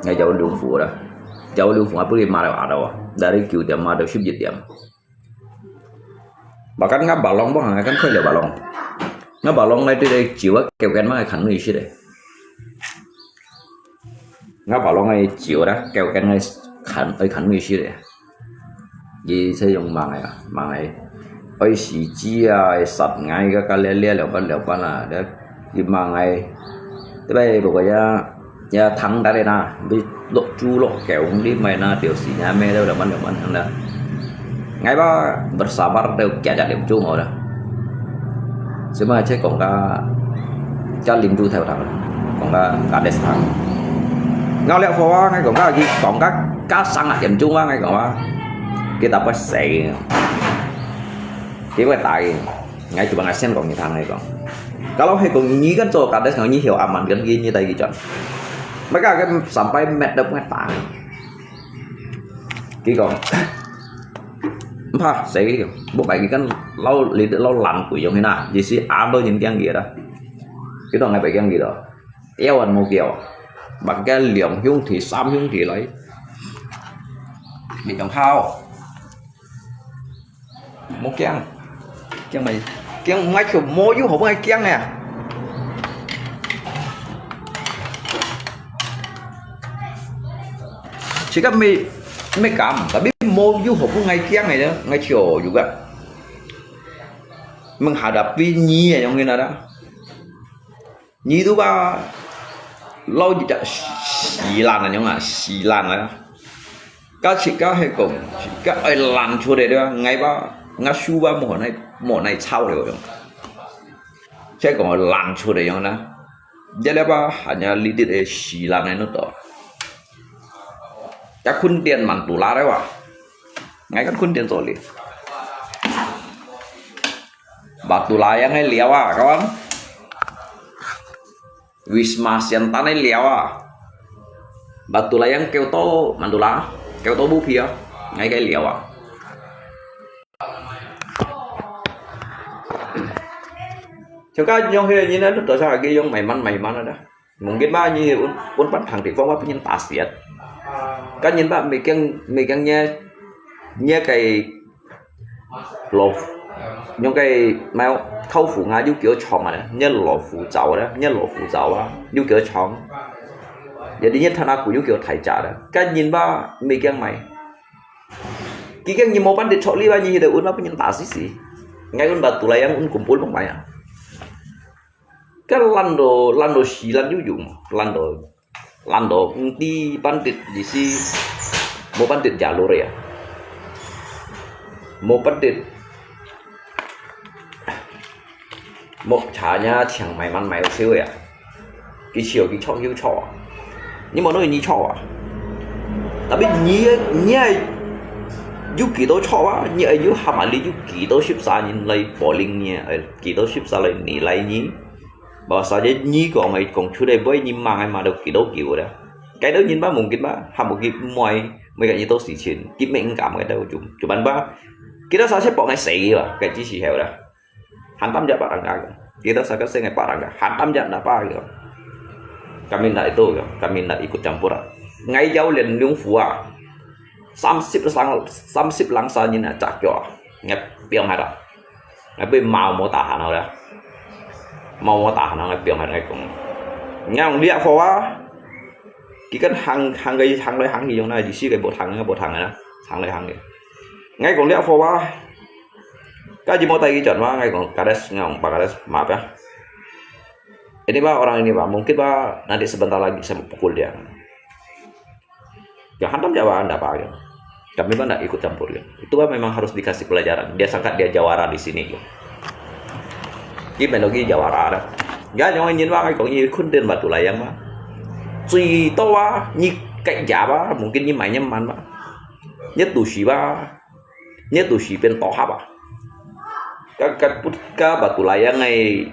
Ngay jauh liung phủ đó. Jauh liung phủ nga beli mà đâu ada, dari九點mà đâu 十一點. Bahkan nga balong bang, ngay kan khơi leo balong. Nga balong ngay tu dei jiwa kêu kan mang khăn nuôi sih deh. Nga balong ngay jiwa dah, kêu kan ngay khăn, ơi khăn nuôi sih deh. Yi sẽ dùng mang ngay, mang ngay. Ơi xì chi à, sat ngay ka ka lia lia leo ban leo ban à, deh. Yi mang ngay. Tapi bukan ya, ya thang dari na, bi lok chu lok kêu đi mai na, tiểu xì nhà mẹ đâu leo ban leo ban hang dah. Ngay ba bersabar đâu kia jat lem chu ngau dah. Sima che kong ka, ka lim chu theo thang, kong ka, ka des thang. Ngau leo phô ngay kong ka, ki kong ka, ka sang a lem chu ngay kong ba. Kita pa sei. Ki ba tai. Ngay chu ba ngay sen kong ni thang ngay kong. Kalau he kong ni kan cho ka des kong ni hiu aman kan ki ni tai ki chon. Maka kan sampai met dap ngay tai. Ki kong. Mpa, sai ki kong. Bố bai ki kan lau li lau lan kui yong hina. Ji si am do yin kiang ki da. Ki dong ngai bai kiang ki do. Eo an mo kiao. Bak ka liang hiung thi, sam hiung thi lai. Ni dong hao. Mo kiang. Kiang mai. Kiang ngai kyo mo yu ho ngai kiang ya. Chỉ có mì, mì cảm, tapi mo yu ho ngai kiang này đó, ngai chiều yu gắt. Mừng hà đập vì nhi à, giống như nào đó. Nhi tu ba, lau ji tak silan anyong ah, silan ah. Ka chika he kong, chika ai lan chu de de, ngai ba, nga shu ba mo nai, mo nai chao de yong. Che kong lan chu de yong na. Jale ba, hanya lidit e silan ai no to. Ka khun tian man tu la de wa. Ngai kan khun tian to li. Ba tu la yang ngai liao ah, kawan. Wisma Siantan ai liao ah. Batu Layang kêu tô Mandula, kêu tô bù phi ah. Ngay cái liao ah. Cho ka yong he yin na, tô sa ki yong mai man mai man da. Mungkin ba ni un un pan thang ti phong ba pin ta siat. Ka yin ba mi keng mi keng nye nye kai Lo, những cái máu khâu phủ Nga yú kiểu chong à, nhớ lo phủ cháu đó, nhớ lo phủ cháu á, yú kiểu chong. Giờ đi nhất thằng nào cũng yú kiểu thầy trả đó. Cái nhìn ba, mi kiang mày. Kí kiang nhìn mô bắn điện thoại li ba nhìn thì un ba nhìn ta xí xí. Ngay un ba tụ lại ăn un cũng bốn bằng mày à. Cái lăn đồ, lăn đồ xí lăn yú dùng, lăn đồ Lăn đó, ti bắn tịt gì xí, mô bắn tịt giả lô rìa. Mô bắn tịt, mô chả nhá, chàng mày mắn mày xíu à. Kì chiều kì chọn yú chọn. Nhưng mà nói như chọn à. Tapi nyi, nyi ai, yú kì tô chọn à, nyi ai yú hàm à li yú kì tô ship sa nyi lai bò linh nyi, kì tô ship sa lai nì lai nyi. Bảo sao chứ nhi kong hay kong chú đây bơi nhi mang hay mà đâu kì đâu kì vô đó. Cái đó nhìn ba mungkin ba, ham một kì muai, mấy cái như tôi xì chín, kì mấy cảm cái đâu chụp, chụp ăn ba. Kita sa siya pok ngai sei ba, kaya jisi hew lah. Hantam ja barang ka. Kita sa ka sei ngai barang ka. Hantam ja na pa ka. Kami ndak itu ka. Kami ndak ikut campur lah. Ngai jauh lian lung fua. Samsip sang, samsip lang sa nyin na cak jo. Ngai piang hara. Ngai pi mau mo tahan lah. Mau mo tahan ngai piang hara ngai kong. Ngai liak fua. Ki kan hang hang kai hang lai hang hi yong na, jisi kai bot hang bot hang na, hang lai hang kai. Ngai kong liak fo ba, ka ji mo tai ki chon ba, ngai kong kades ngai kong pa kades maaf ya. Ini ba orang ini ba, mungkin ba nanti sebentar lagi saya mau pukul dia. Ya hantam ja ba anda pa ya. Kami ba ndak ikut campur ya. Itu ba memang harus dikasih pelajaran. Dia sangka dia jawara di sini ya. Ki melo ki jawara da. Ya jong nyin ba ngai kong nyi khun den batu layang ba. Cui to ba nyi kai ja ba, mungkin nyi mai nyi man ba. Nyi tu si ba. Nyi tu si pen to ha ba. Ka ka put ka batu layang ngai.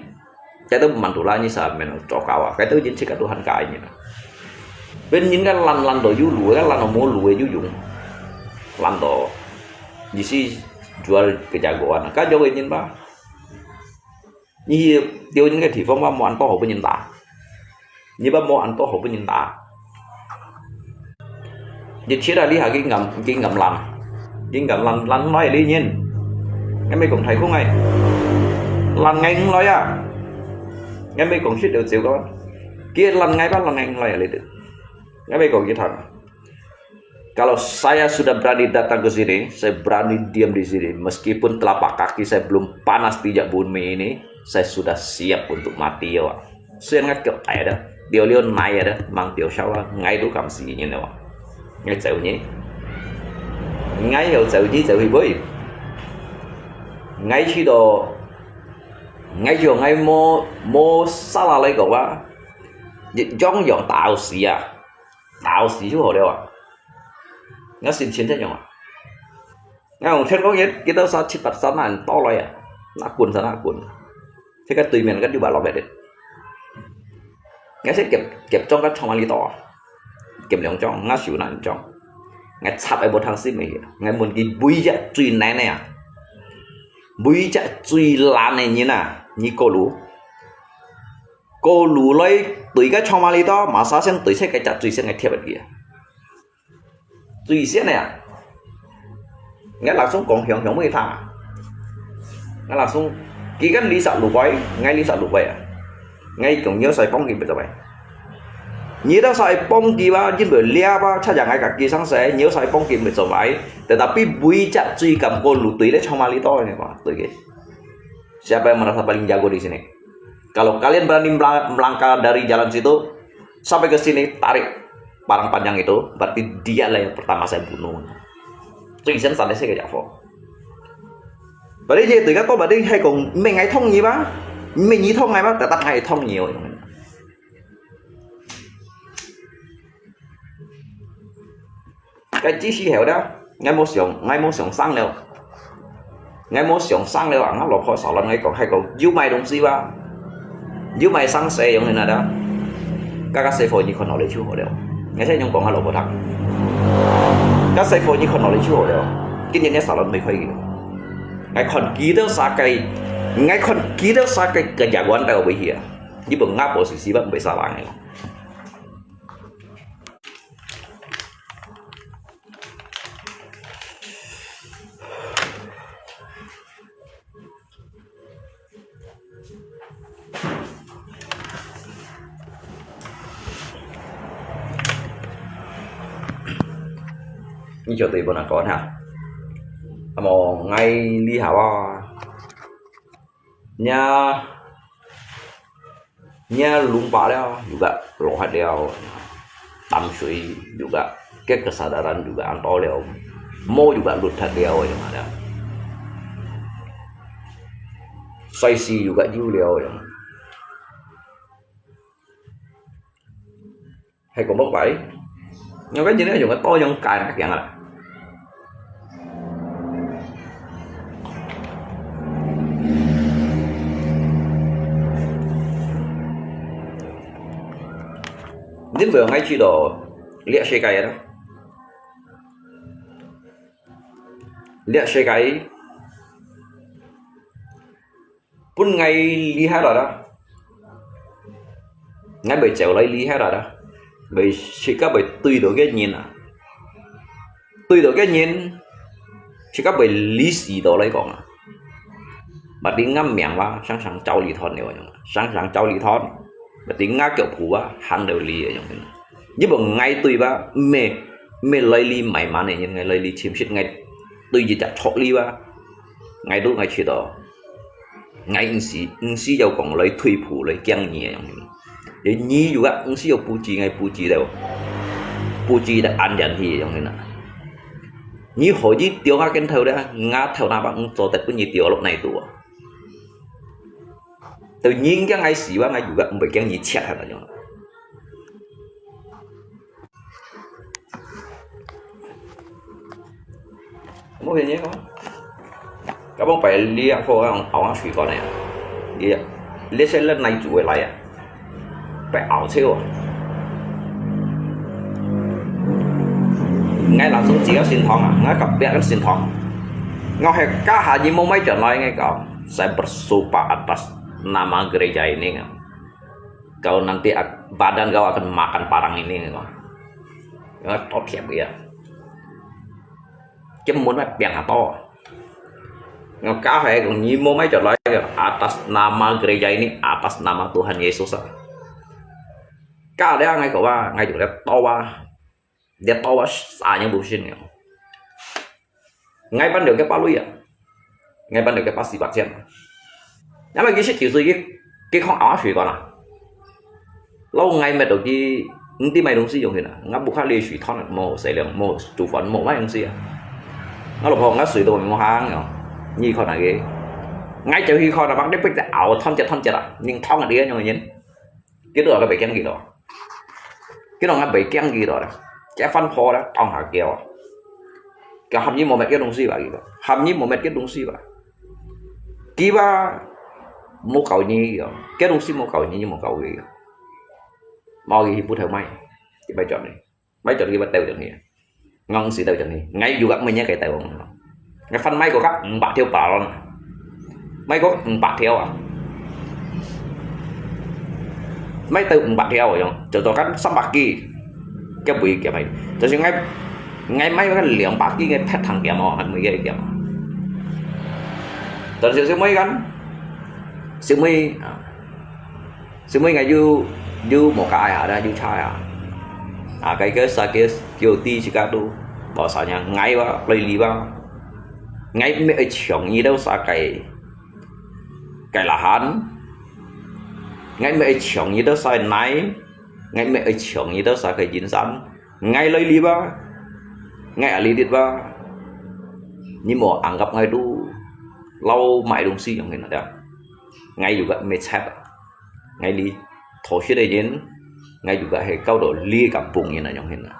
Ka tu man tu la nyi sa men to ka ba. Ka tu jin cik ka Tuhan ka nyi na. Pen nyin ka lan lan to yu lu, ka lan to mo lu yu yung. Lan to. Jisi jual kejagoan. Ka jong nyin ba. Nyi tiêu nyin cái địa phương ba mo ăn to hổ bên nyin ta. Nyi ba mo ăn to hổ bên nyin ta. Nyi chia ra li ha kinh ngam kinh ngam lan. Kinh ngam lan lan nói li nyin. Ngai mi kong thai kong ngai. Lan ngai ng loi à. Ngai mi kong shit đều chịu con. Kia lan ngai ba lan ngai ng loi à li được. Ngai mi kong ki thang. Kalau saya sudah berani datang ke sini, saya berani diam di sini, meskipun telapak kaki saya belum panas pijak bumi ini, saya sudah siap untuk mati ya, Wak. Saya nggak kêu ai dah, dia liu nai dah, mang dia siapa, ngai tu kam si ini, Wak. Ngai jauh ni, ngai jauh jauh ni jauh hiboi, ngai si do, ngai jauh ngai mo mo salah lai kau ba, jong yong tau si ya. Tao si chu hổ liao à. Ngă xin chiến thế nhông à. Ngă hồng thiên có nghĩa, kita sa chit pat sa na to loi à. Na kun sa na kun. Thế cái tùy miền cái đi bà lo về đi. Ngă sẽ kịp kịp trong cái trong li to. Kịp lòng trong, ngă siu na trong. Ngă chặt ai bộ thang sim mi. Ngă muốn cái bùi ya truy nai nai à. Bùi ya truy lan nai nhi na, nhi cô lũ. Cô lũ loi tùy cái trong li to, mà sa sen tùy sẽ cái chặt truy sẽ ngă thiệp kia. Tùy siết nè. Ngay là xuống cộng hưởng hưởng mới tha. Ngay là xuống. Kì cái lý sa lũ bơi, ngay lý sa lũ bơi à. Ngay cũng nhớ sai bóng kì bị tao bơi. Nhớ đó sai bóng kì ba, chính bởi lia ba, chắc chắn ngay cả kì sáng sẽ nhớ sai bóng kì bị tao bơi. Tetapi bùi chắc truy cầm cô lũ tùy đấy trong li to này mà, tùy cái. Siapa yang merasa paling jago di sini? Kalau kalian berani mela- melangkah dari jalan situ, sampai ke sini, tarik parang panjang itu, berarti dialah yang pertama saya bunuh. Itu izin sana saya kerja apa? Berarti dia itu kan, berarti hai kong, meng ai thong ni ba? Meng ni thong ai ba? Tetap ai thong ni. Cái chỉ khi hiểu đó, ngay một sống, ngay một sống sang đâu. Ngay một sống sang đâu, ngã lột khỏi xảo lăn ngay còn hay còn, you mày đồng gì ba? You mày sang xe giống như nào đó. Các cái xe phổi như con nó lấy chú hổ đâu. Ngay sẽ nhung còn ngã lột khỏi thằng. Các xe phổi như con nó lấy chú hổ đâu. Cái nhìn nhé xảo lăn mày khỏi gì. Ngay còn ký đó xa cái, ngay còn ký đó xa cái, cái giả quán tao bị hiểu. Như bữa ngã bộ xì xì bắt bị xa lăn này. Ni cho tụi bọn nó có hả? Amo ngay li hả ba? Nha. Nya lumpa liao juga lohat liao. Tamsui juga, ke kesadaran juga anto liao. Mo juga lutat liao yang ada. Saisi juga jiu liao yang. Hai kong bok bai. Nyong kan jini nyong kan to nyong kan kiang ala. Nên vừa ngay chỉ đó liệt xe cái đó. Liệt xe cái 分𠊎理解了啦，𠊎會走來理解了啦，會自家會對到个人啊，對到个人，自家會理解到來講啊，mesti𠊎命哇，常常走理斷了，常常走理斷，mesti𠊎腳步啊，行到理个樣。你問𠊎對吧？毋係，毋係來理慢慢个人，𠊎來理清晰，𠊎對一隻錯理吧。 𠊎都𠊎知道，𠊎毋需，毋需要講來退步，來驚你个樣形。你又啊，毋需要布置，𠊎布置了，布置得安全去个樣形啊。你何以掉下跟頭咧？𠊎頭那把，𠊎做得分你掉落哪度啊？就你驚𠊎死哇，𠊎又啊，毋會驚你chết下來樣。 Mo hini ko. Kamu pai liak ko ang awang sui ko na ya. Iya. Liak sila nai chu lai ya. Pai aw cheu. Ngai langsung chia sintong ah, ngai kapiak sintong. Ngau he kaha ni mo mai jan lai ngai kau. Saya bersumpah atas nama gereja ini. Kau nanti ak-, badan kau akan makan parang ini, ngau. Ngau, to thiap ya. Cuma nak piang apa? Ngau kau hai kong ni mo mai jalai, atas nama gereja ini, atas nama Tuhan Yesus ah. Kau dia ngai kau ba, ngai juga tawa. Dia tawa sa yang busin ya. Ngai ban được cái bát lui à? Ngai ban được cái bát xì bát xiên. Ngai mai cái shit thiếu suy cái, cái không áo suy con à? Lâu ngai mệt được cái, không tí mai đồng xí dùng thế nào. Ngai bốc khai ly suy thon mò xài lượng, mò chủ phận, mò mai đồng xí à? Ngai lộc phong ngai suy đồ mò hàng nhở. Nhi con à cái. Ngai chịu hi con à, bắt đi bích áo thon chết thon chết à. Nhưng thon à đi nhung nhìn. Cái đó là cái bài kiêng gì đó. Cái đó là bài kiêng gì đó. Cái phân phó đó, ông Hà Kiều. Cái hàm như một mét cái đồng xí vậy đó. Hàm như một mét cái đồng xí vậy. Kì ba một cầu như vậy. Cái đồng xí một cầu như một cầu vậy. Mà cái bút theo mày. Cái bài chọn này. Mai chọn kì ba tàu chọn hi. Ngang xí tàu chọn hi. Ngai yu gak menya kai tàu. Ngai phân mai có gak 五百條 ba lon. Mai có 五00條 à. Mai tàu 五00條 à, yong. Cho cho kan 三百 ký. Cái bụi kia mai. Cho xin ngai, ngai mai kan 200 ký ngai pet thang kia mo, han mui kia kia. Cho xin xin mai kan. Xin mai, à. Xin mai ngai yu, yu mo ka ai ha da, yu chai ha. À, cái cái sa kia kiêu ti chi ka tu. Bảo sao nhá, ngai ba, plei li ba. Ngai mẹ ai chiong ni đâu sa cái, cái là han. Ngai mẹ ai chiong ni đâu sa nai. Ngai mẹ ai chiong ni đâu sa cái jin san. Ngai lơi li ba. Ngai a li dit ba. Ni mo anggap ngai tu. Lau mai dong si yang ni na da. Ngai juga mẹ chat. Ngai li thổ shit ai jin. Ngai juga he kau do li kampung ni na yang ni na.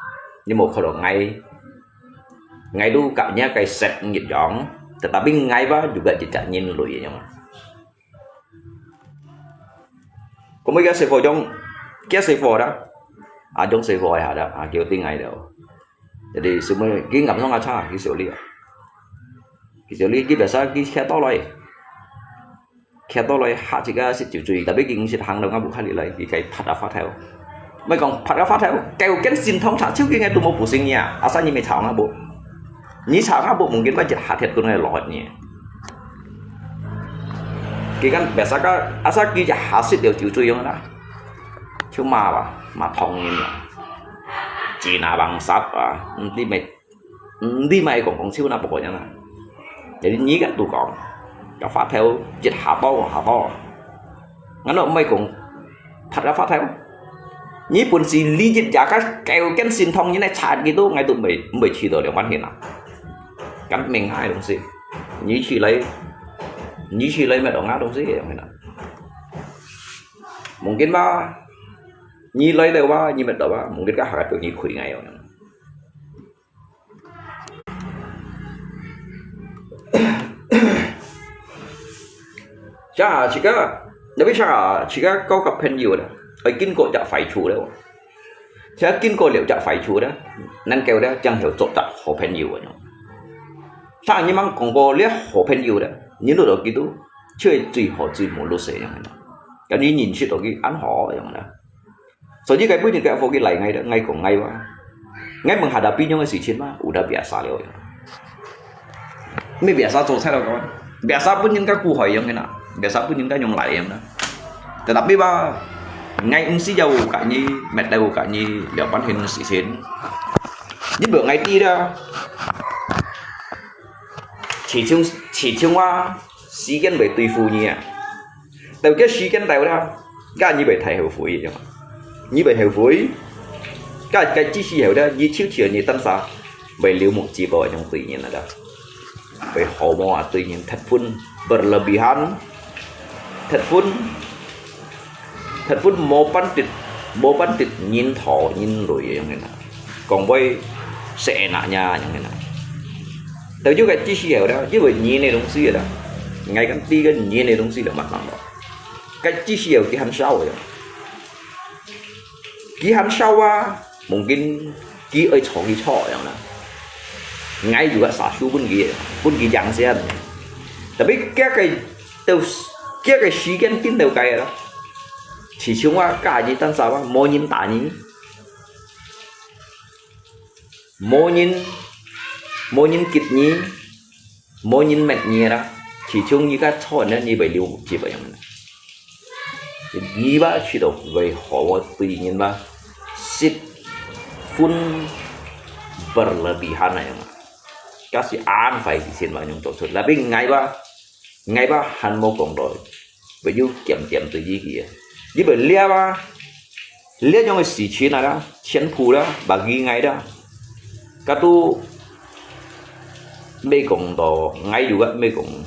Ni mo kau do ngai. Ngai tu kak nya kai set ngit yang. Tetapi ngai ba juga jejak nyin lui yang. Có mấy cái sư phụ trong, kia sư phụ đó. À, trong sư phụ ai hả đó, à, kiểu tiếng Anh đó. Jadi, semua, cái ngắm xong à cha, cái xử lý à. Cái xử lý, cái biasa, cái khe to loi. Khe to loi, hả chỉ cái sự chịu注意, tapi cái ngân hàng đâu ngắm bukha đi lại, cái cái phát đã phát theo. Mấy con phát đã phát theo, kéo cái xin thông trả chiếu cái ngay tụ một bộ sinh nha, à sao như mày chào ngắm bộ. Nyi chak ngak buk mungkin ba jit hat hiat kun ngai lòi nyi. Ki kan biasa ka asa ki ja hasit liu jiu zui yong na. Cuma ba, ma thong nyi. Cina bangsat ba, nti mai, nti mai kong kong ciu na pokoknya na. Jadi nyi kan tu kong. Ka fa theo jit ha to ha to. Ngano mai kong Phật giáo Pháp theo. Nyi bun si li jit ja ka kêu ken sin thong nyi nai chat gitu ngai tu mei mei chi do liang quan hin na. Kan meng hai dong si. Nyi chi lai, nyi chi lai mei dong nga dong si yong hin na. Mungkin ba, nyi lai deu ba, nyi met deu ba, mungkin ka ha ka tu nyi khui ngai yong. Chà, chỉ có, nếu biết sao, chỉ có có cặp phên nhiều đó. Ở kinh của chả phải chủ đâu. Chỉ có kinh của liệu chả phải chủ đó. Năng kêu đó, chẳng hiểu chỗ chặt hồ phên nhiều đó. Sao như mang còn có liếc hồ phên nhiều đó. Như lúc đó kỹ tú. 就係最好最無律个樣个啦。感覺認識到佢恁好樣啦。所以該本日个伙計來𠊎，𠊎講𠊎話，𠊎問下佢邊樣个事情嘛，有得biasa了樣。 Meh biasa做菜了kawan. Biasa pun nyin ka kuhoi yang kena. Biasa pun nyin ka nyong lai yang na. Tetapi ba, ngai mesti jauh ka nyi, met jauh ka nyi, liao pan hin si sin. Ni bơ ngai ti da. Chỉ chung, chỉ chung wa, si kian bai tui fu nyi à. Tao kian si kian tao da. Ka nyi bai thai hau fui yang. Nyi bai hau fui. Ka, ka chi si hau da, nyi chiu chiu nyi tan sa. Bai liu mu chi bao yang tui nyin na da. Bai hau mo a tui nyin that phun berlebihan. That phun, that phun mo pan tit, mo pan tit nyin thau nyin lui yang na. Kong bai seenaknya yang na. Tao ju ka chi si hau da, ju bai nyin ne dong si da. Ngai kan ti kan nyin ne dong si da mat lang da. Ka chi si hau ki han sao ya. Ki han sao wa, mungkin ki oi chong ki chok yang na. Ngai juga sa su pun ki, pun ki jang sian. Tapi kia kai tau, kia kai si kian tin tau kai la. Chỉ chung wa ka ji tan sa wa, mo nyin ta nyi. Mo nyin, mo nyin kit nyi. Mo nyin met nyi la. Chỉ chung nyi ka chok na nyi bai liu chi bai yang na. Nyi ba chi do bai hau mo tui nyin ba. Sit phun berlebihan na yang. Kasi an fai si sin ba nyong chok chok. Tapi ngai ba, ngai ba han mo kong doi. Bai yu kiam kiam tui yi ki. Yi bai lia ba. Lia nyong si chi na da, chien phu da, ba gi ngai da. Ka tu mei kong do ngai yu ga mei kong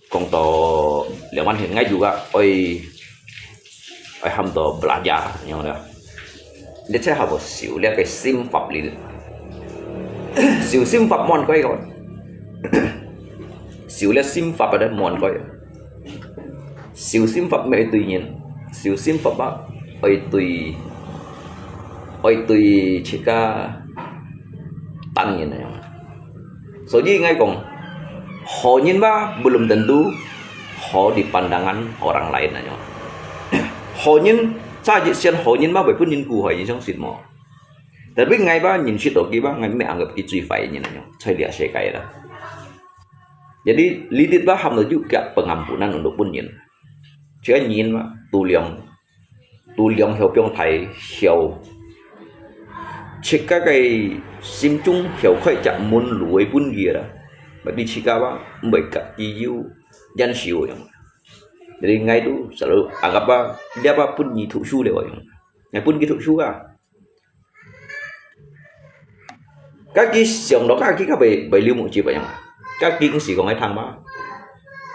Kong to liang man hin ngai juga oi, oi ham to belajar nyong da. Liang cai habo siu liang kai sim fap li. Siu sim fap mon koi kon. Siu liang sim fap ada mon koi. Siu sim fap mei tui nyin. Siu sim fap ba oi tui, oi tui chika tan nyin nyong. 所以 ngai kong, hó nyin ba belum tentu hó di pandangan orang lain anyo. Hó nyin, sa jik sian hó nyin ba bai pun nyin ku hó nyin song sit mo. Tapi ngai ba nyin sit oki ba ngai me anggap ki cui fai nyin anyo. Cai lia se kai la. Jadi lidit ba ham lo juga pengampunan untuk pun nyin. Cia nyin ba tu liang. Tu liang hiau piong thai hiau. Chika kai sim chung hiau khai jak mun lui pun gia la. Bagi chika ba mbai kak ki yu yan siu yang. Jadi ngai tu selalu anggap ba dia ba pun nyi thu su le yang. Ngai pun ki thu su ka. Kaki siang lo kaki ka bai bai liu mu chi bai yang. Kaki ngsi kong ai thang ma.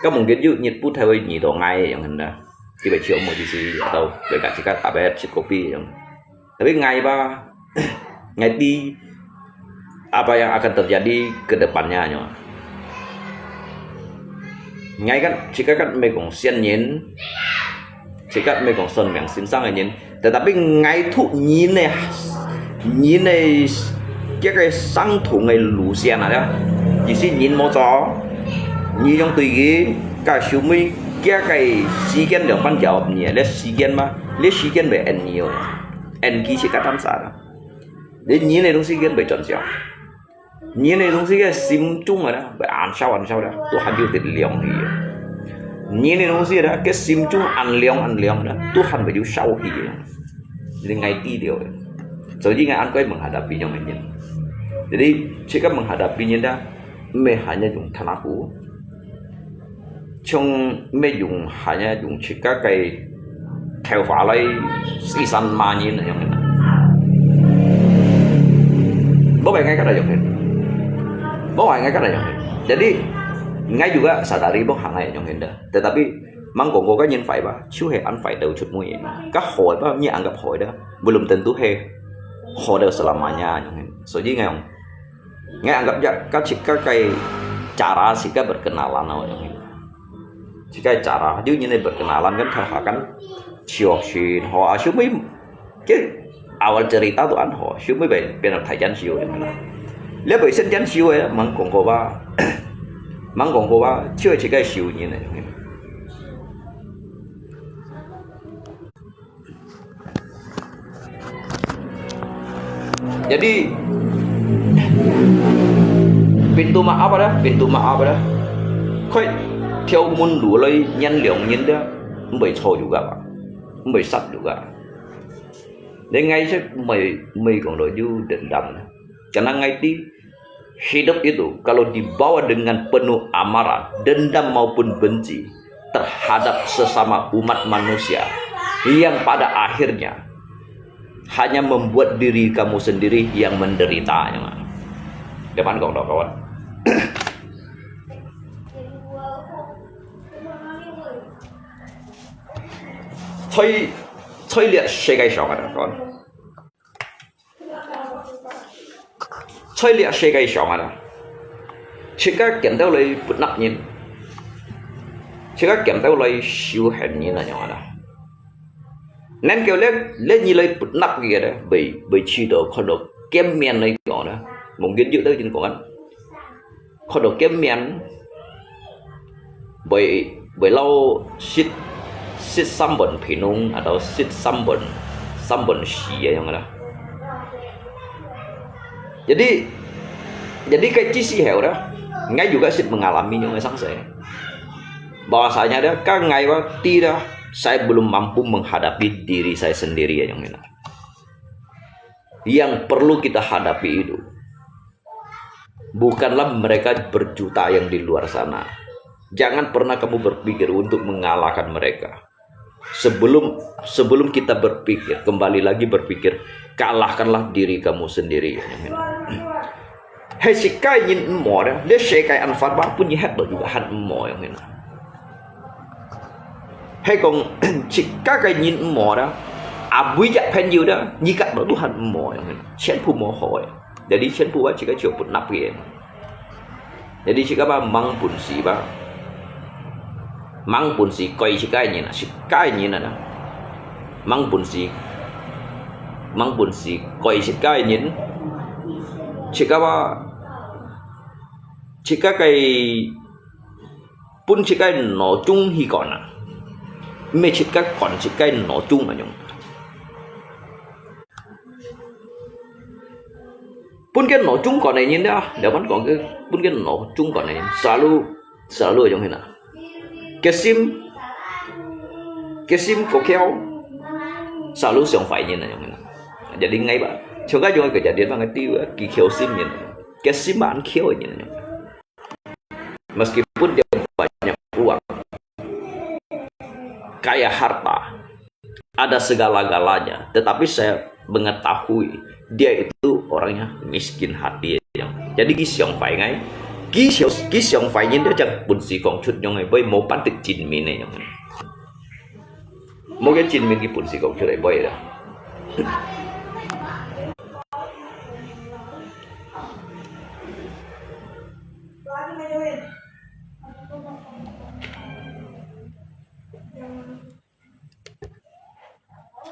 Ka mung get yu nyit pu thai wai nyi do ngai yang henda. Ki bai chiu mu chi si ya tau bai ka chi ka ta bai chi kopi yang. Tapi ngai ba ngai ti apa yang akan terjadi ke depannya nyo. Ngai kan, chika kan mei kong sian nyin, chika mei kong son meng sim sang nyin. Tetapi ngai thu nyin ne, nyin ne kia kai sang thu ngai lu sian ada. Isi nyin mo cho, nyi yong tui gi, ka siu mui kia kai si kian liang pan jawab nyi, le si kian ma, le si kian be en nyi yo. En ki chika tan sa da. Le nyin ne dong si kian be chon siang. Nyi ne dong si ke sim chung ada, be an sao an sao da, Tuhan yu tit liang hi. Nyi ne dong si ada, ke sim chung an liang an liang da, Tuhan be yu sao hi. Jadi ngai ti liu. Jadi ngai an koi menghadapi nyong nyin. Jadi chika menghadapi nyin da, me hanya yung thanaku. Chung mei yung hanya yung chika kai thèo fa lai si san ma nyin yang kena. Bo bai ngai kada yang kena. Bo bai ngai kada yang kena. Jadi ngai juga sadari bo hang ngai yang kena. Tetapi mang kong ko ka nyin fai ba, chu he an fai dau chut mui. Ka hoi ba nyi anggap hoi da. Belum tentu he hoi dau selamanya yang kena. So ji ngai yang Ngai anggap ja ka chika kai cara chika berkenalan awak yang ini. Chika cara, dia ini berkenalan kan thah kan. Chiok shin ho asu mui ke awal cerita tu an ho, asu mui bai pernah thai jan siu yang mana. Lia bai sen jan siu ya, mang kong ko ba. 吂講過啊，就係自家个仇人啊。Jadi pintu maaf ada, pintu maaf ada. Koi theo門路來原諒人个，毋會錯juga啊，毋會煞juga。你𠊎識毋會，毋會講到有dendam呢。Karena𠊎知 Hidup itu kalau dibawa dengan penuh amarah, dendam maupun benci terhadap sesama umat manusia yang pada akhirnya hanya membuat diri kamu sendiri yang menderita. Depan kong kawan. 在，在這世界上啊，講，在這世界上啊，自家見到來不納人，自家見到來仇恨人啊，樣啊。能夠這，這你來不納佢个咧，會，會試到看到見面來講咧，mungkin有兜人講啊， 看到見面，會，會摎食，食三碗皮弄，atau食三碗，三碗屎个樣啦。Jadi，jadi該之時候啦，𠊎juga識mengalami樣个生死。Bahwasanya dia，kan𠊎話知啦，saya belum mampu menghadapi diri saya sendiri，樣个啦。Yang perlu kita hadapi itu bukanlah mereka berjuta yang di luar sana. Jangan pernah kamu berpikir untuk mengalahkan mereka. Sebelum, sebelum kita berpikir, kembali lagi berpikir, kalahkanlah diri kamu sendiri. Hai自家人毋好咧，這世界恁發達，分你嚇到就還毋好樣。 係講，自家个人毋好啦，啊，每隻朋友啦，你个都還毋好樣，全部無好个。Jadi全部啊，自家就不納个。Jadi自家吧，吂本事吧，吂本事改自家个人啊，自家个人啊，吂本事，吂本事改自家个人，自家吧，自家个 分自家腦中去管啊，毋係自家管自家腦中个樣。分个腦中管个人啊，了，分講个，分个腦中管个人，selalu，selalu樣形啊。決心，決心過強，selalu想壞人啊，樣形啊。Jadi ngai吧，像該種个kejadian，佢个，佢強心人，決心蠻強个人啊。 Meskipun dia banyak uang, kaya harta, ada segala-galanya, tetapi saya mengetahui dia itu orangnya miskin hati. Jadi佢想壞𠊎，佢想，佢想壞人，佢正本事講出樣个，會無辦法證明个樣。無个證明佢本事講出來，會啦。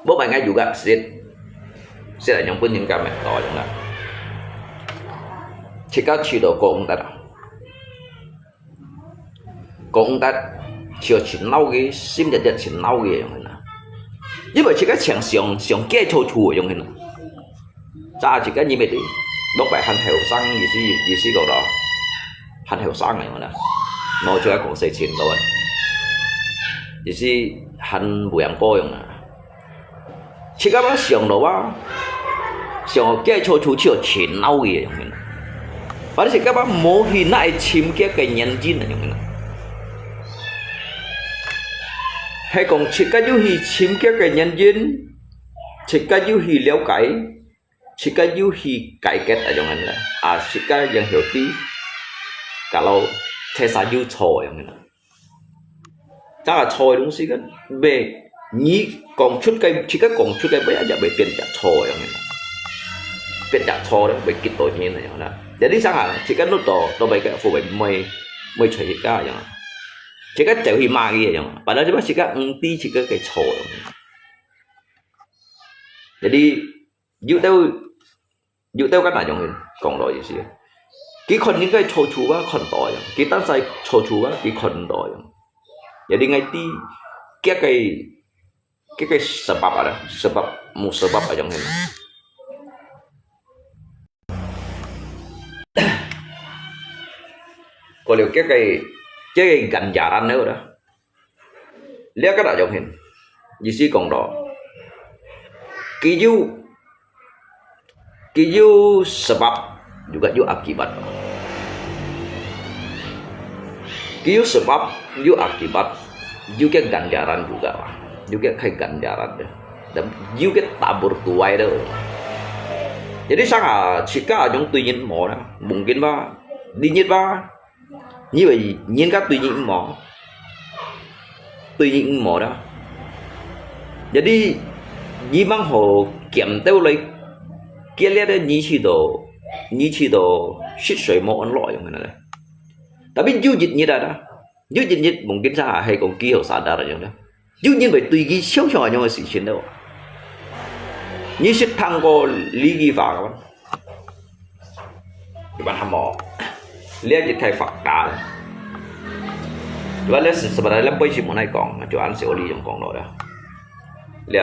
無辦法，有个識，識來用分人家面到用啦。自家試到講得啊，講得就盡惱个，心一直盡惱个樣形啊。因為自家常常想，想該錯處个樣形啊。 Sa自家認為，老伯還後生，意思，意思講咯，還後生个樣啦，無自家講細錢咯，意思還無樣高樣啊。自家嘛想咯啊，想該錯處就盡惱个樣形。Padahal自家嘛無去哪尋該个原因个樣形。係講自家有去尋該个原因，自家有去了解， 自家有去解決啊，樣形啦。啊，自家yang healthy，kalau自家有錯樣形啦。Sa錯个東西kan，會，你講出个，自家講出个，會也會變隻錯樣形啦。變隻錯咧，會激到人啊樣啦。Jadi sa下，自家落到，到尾个後尾，毋會，毋會隨自家樣啊。自家走去罵佢樣啊。Padahal自家毋知自家个錯樣。Jadi， 有兜，有兜个那種講落意思。佢看應該錯處啊，看到樣；佢單在錯處啊，佢看到樣。Jadi ngai ti，佢个，佢个 sebab ada，sebab，musabab ayong hen. Kalau 佢个，佢个 ganjaran ada. Lihat kada ayong hen. Yesus kong do. Kiyu, kiyu sebab juga yu akibat. Kiyu sebab, yu akibat, yu 个 ganjaran juga. Yu 个 kai ganjaran deh. Dan yu 个 tabur tuai deh. Jadi sanga, chika ayong tui nyin mo na. Mungkin ba, di nyit ba, 你會人家對你毋好，對你毋好啦。Jadi，你吂好檢討來，結裂个你去到，你去到食水無安樂樣个咧。Tapi有一日啊，有一日mungkin sanga係講佢好sadar樣啦。 有人會對佢常常恁樣个事情咯。你識聽過這句話个嗎？一般還無，這一太發達了。Ibarat sebenarnya背景無來講，就按照理樣講落了。這，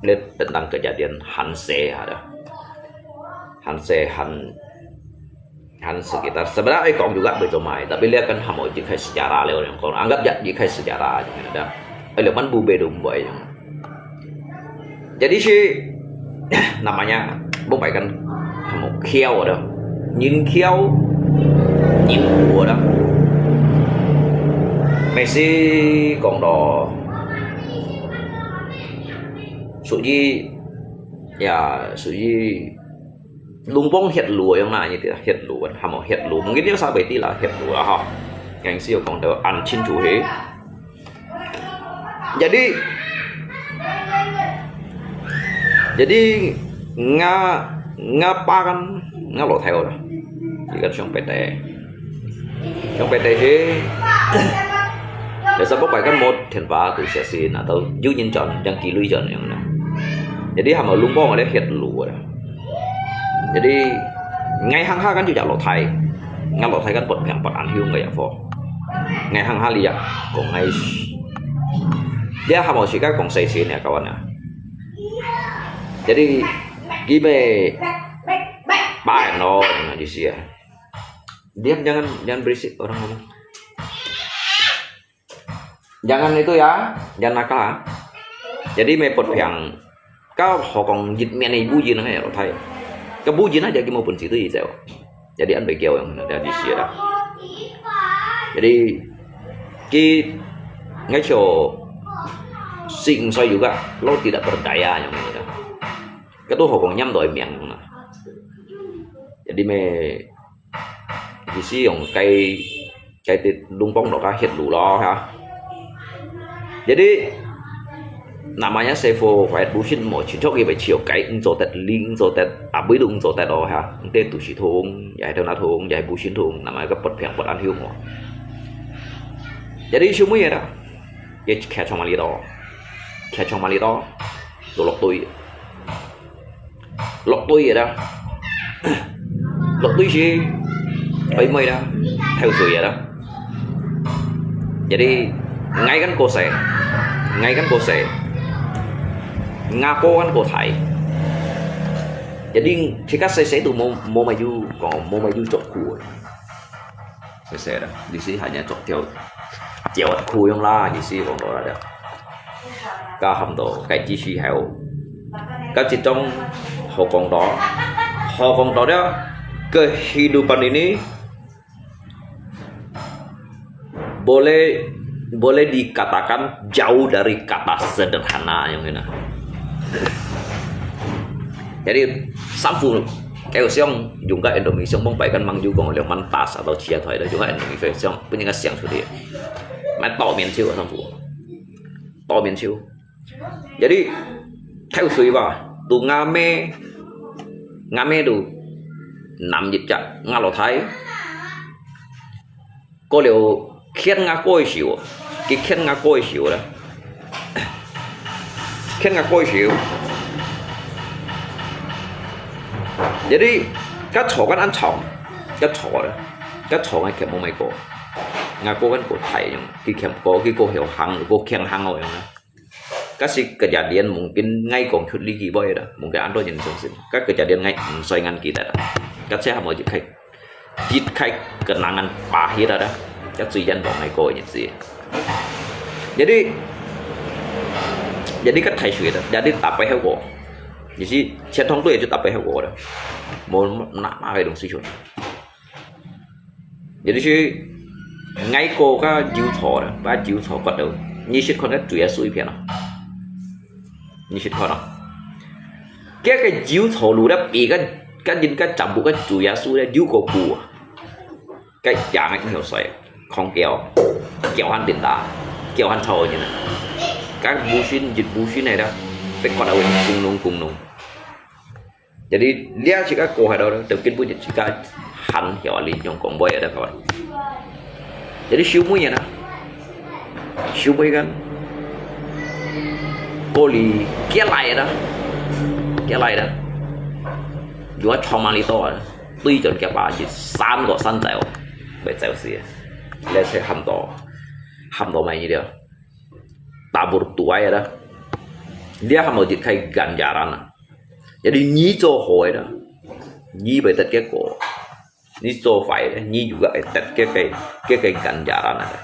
這tentang kejadian Hanse ada。Hanse，Han Han sekitar. Sebenarnya ai kong juga betul mai, tapi lihat kan hamo ikai sejarah leo yang kong. Anggap ya ikai sejarah aja ada. Ai leo man bube dum boy yang. Jadi si namanya bông pai kan hamo kiau ada. Nyin kiau, nyin bu ada. Messi kong do. Suji ya suji Lung Pong hiet lu yang na, ini hiet lu kan, hamo hiet lu. Mungkin dia sampai ti lah hiet lu lah ha. Yang si kong do an chin chu he. Jadi, jadi nga, nga pa kan, nga lo thai ora. Ikan siang pete. Siang pete he. Biasa pok pai kan mot thian pa tu sia sin atau yu nyin chọn, yang ki lui chọn yang na. Jadi hamo Lung Pong ada hiet lu ada. Jadi ngai hang ha kan juga lo thai. Nga lo thai kan pot piang pot an hiu ngai yang fo. Ngai hang ha li ya kong ngai. Dia hamo si ka kong sai sin ya kawan ya. Jadi gime pa no na di sia. Diam, jangan, jangan berisik orang ngomong. Jangan itu ya, jangan nakal ha. Jadi mê pot phiang, ka hò kòng yit miên bu yin ha, lo thai. Ka bu yin ha, jadi mô pun situ ito. Jadi ăn bai kiao yang na, jadi sia dah. Jadi ki ngai cho sing sai juga, lo tidak berdaya yang na. Ka tu hò kòng nhắm doi miang na. Jadi mê Di si yong cái, cái tết Lung Pong đó ka hiet lu lo ha. Jadi namanya sevo phải bu shin mo chi chok i bai chiu cái ung zo tet, ling ung zo tet, a bui lu ung zo tet lo ha. Ung tết tu si thung, ya hai thâu na thung, ya hai bu shin thung, namanya ka pot phiang pot an hiu mo. Jadi siu mui ya da. Ye khe chong ma li do. Khe chong ma li do. Tu lok tui. Lok tui ya da. Lok tui si. Pai mai da. Theo sui ya da. Jadi ngai kan ko se. Ngai kan ko se. Nga ko kan ko thai. Jadi chika se se tu mo mo ma yu ko mo ma yu chok ku. Sese da, di si hanya chok tiao, tiao khu yong la, di si kong do la da. Ka ham do, cái chi si heo. Ka chi trong, hò kong do. Hò kong do da, kehidupan ini boleh, boleh dikatakan jauh dari kata sederhana yang ini. Jadi, sampu, kayak siang, juga Indonesia, mong pai kan mang juga, liang mantas atau chia thoi, juga Indonesia, siang, punya siang sudah. Mai tau miên chiu, sampu. Tau miên chiu. Jadi, theo sui ba, tu ngame, ngame tu, nam yip chak, ngalo thai. Ko liu khian nga koi siu, ki khian nga koi siu la. Khian nga koi siu. Jadi, ka cho kan an chong. 該錯咧，該錯𠊎強無買過。𠊎過跟過大樣，佢強過，佢過曉行，過強行哦樣啊。該時kejadian mungkin𠊎講出這句話啦，mungkin恁多人相信。該kejadian𠊎毋使恁記得啦。該車還無一開，一開kenangan pahit啊，該最近講𠊎過个日子。Jadi，jadi該大水啦，jadi tapay好過，就是錢塘對就tapay好過啦，無拿拿个東西出。 Jadi si ngai ko ka jiu cho da, ba jiu cho kot da. Ni sit kon ka tui a sui pian a. Ni sit kon a. Kia ka jiu cho lu da pi ka, ka din ka jambu ka tui a sui da jiu ko bu. Ka yang ngai hio sai. Kong kiao. Kiao han din da. Kiao han cho ni na. Ka bu sin, jit bu sin ai da. Pe kot a wen kung nung kung nung. Jadi，這自家過海到，就根本就自家很曉哩，用講話个，各位。Jadi收尾个啦，收尾个，過哩幾來个啦，幾來个啦，有啊，長毛哩多啊，對準佢爸一三個三仔哦，會走死个，這才喊到，喊到咩意思？Tabur tuai ada. Dia hamo dit kai ganjaran. Jadi ni cho hoi da. Ni bai tet ke ko. Ni cho fai da. Ni juga tet ke kai ke kai ganjaran ada.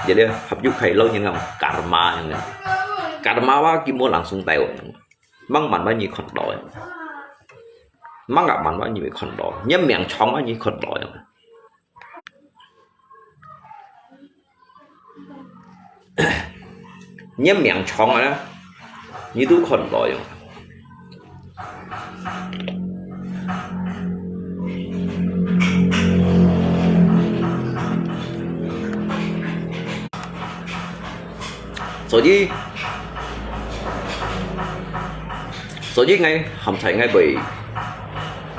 Jadi hap yu kai lo ni ngam karma ni. Karma wa ki mo langsung tai. Mang man wa ni kon lo. Mang ngam man wa ni kon lo. Ni miang chong wa ni kon lo. 你命長啊，你都看毋到樣。所以，所以𠊎現在𠊎會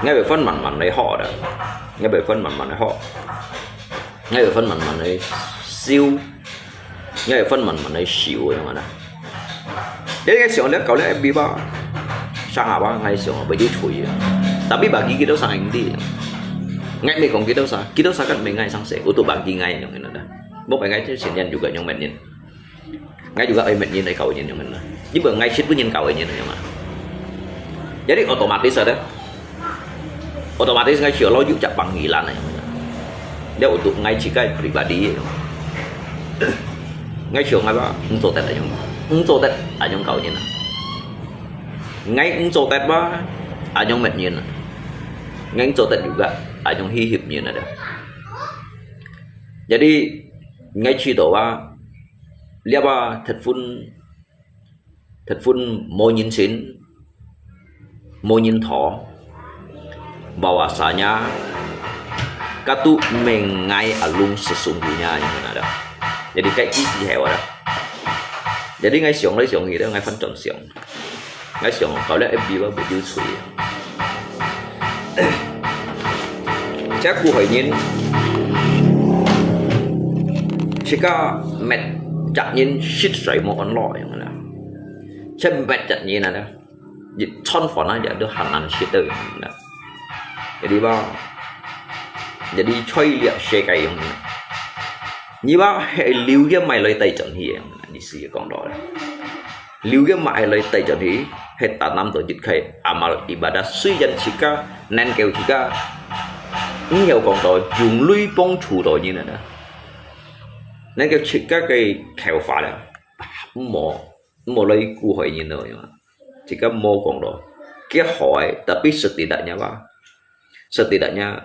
，𠊎會分慢慢來學的，𠊎會分慢慢來學。 𠊎會分慢慢來修，𠊎會分慢慢來修，樣啊。你个想了搞了FB吧，sang apa，𠊎想啊，會去吹啊。Tapi bagi kita sang hindi。𠊎毋係講kita sang，kita sang kan毋係𠊎sang say，untuk bagi𠊎樣啊。Bukan𠊎就先前juga yang mainin。 Ngai juga ai met nyin ai kau nyin yang mana. Ni ba ngai sit pun nyin kau nyin yang mana. Jadi otomatis ada. Otomatis ngai sio lo yu cak panggilan yang mana. Dia untuk ngai cikai pribadi. Ngai sio ngai ba, engco tet ayong. Engco tet ayong kau nyin. Ngai engco tet ba, ayong met nyin. Ngai engco tet juga, ayong hihip nyin ada. Jadi ngai ci do ba, 這啊，忒分，忒分無人信，無人討，bahwasanya，katu mengai alung sesungguhnya yang mana dah. Jadi kayak gitu hewa dah. Jadi ngai siang lai siang gitu, ngai fan chọn siang. Ngai想，搞了FB吧，不就吹。這古海人，自家滅責任實在無安樂樣啦。這滅責任啊，一餐飯啊，也都很難食到樣啦。Jadi吧，jadi在這世界樣啦。你吧，係留个買來帶轉去樣啦，意思講到啦。 留个買來帶轉去，係tanam到一個amal ibadat。雖然自家能夠自家，毋曉講到用鐳幫助到人啊，能夠自家个頭髮了，毋好，毋好來苦害人咯，自家無講到，佢好个，tapi setidaknya吧，setidaknya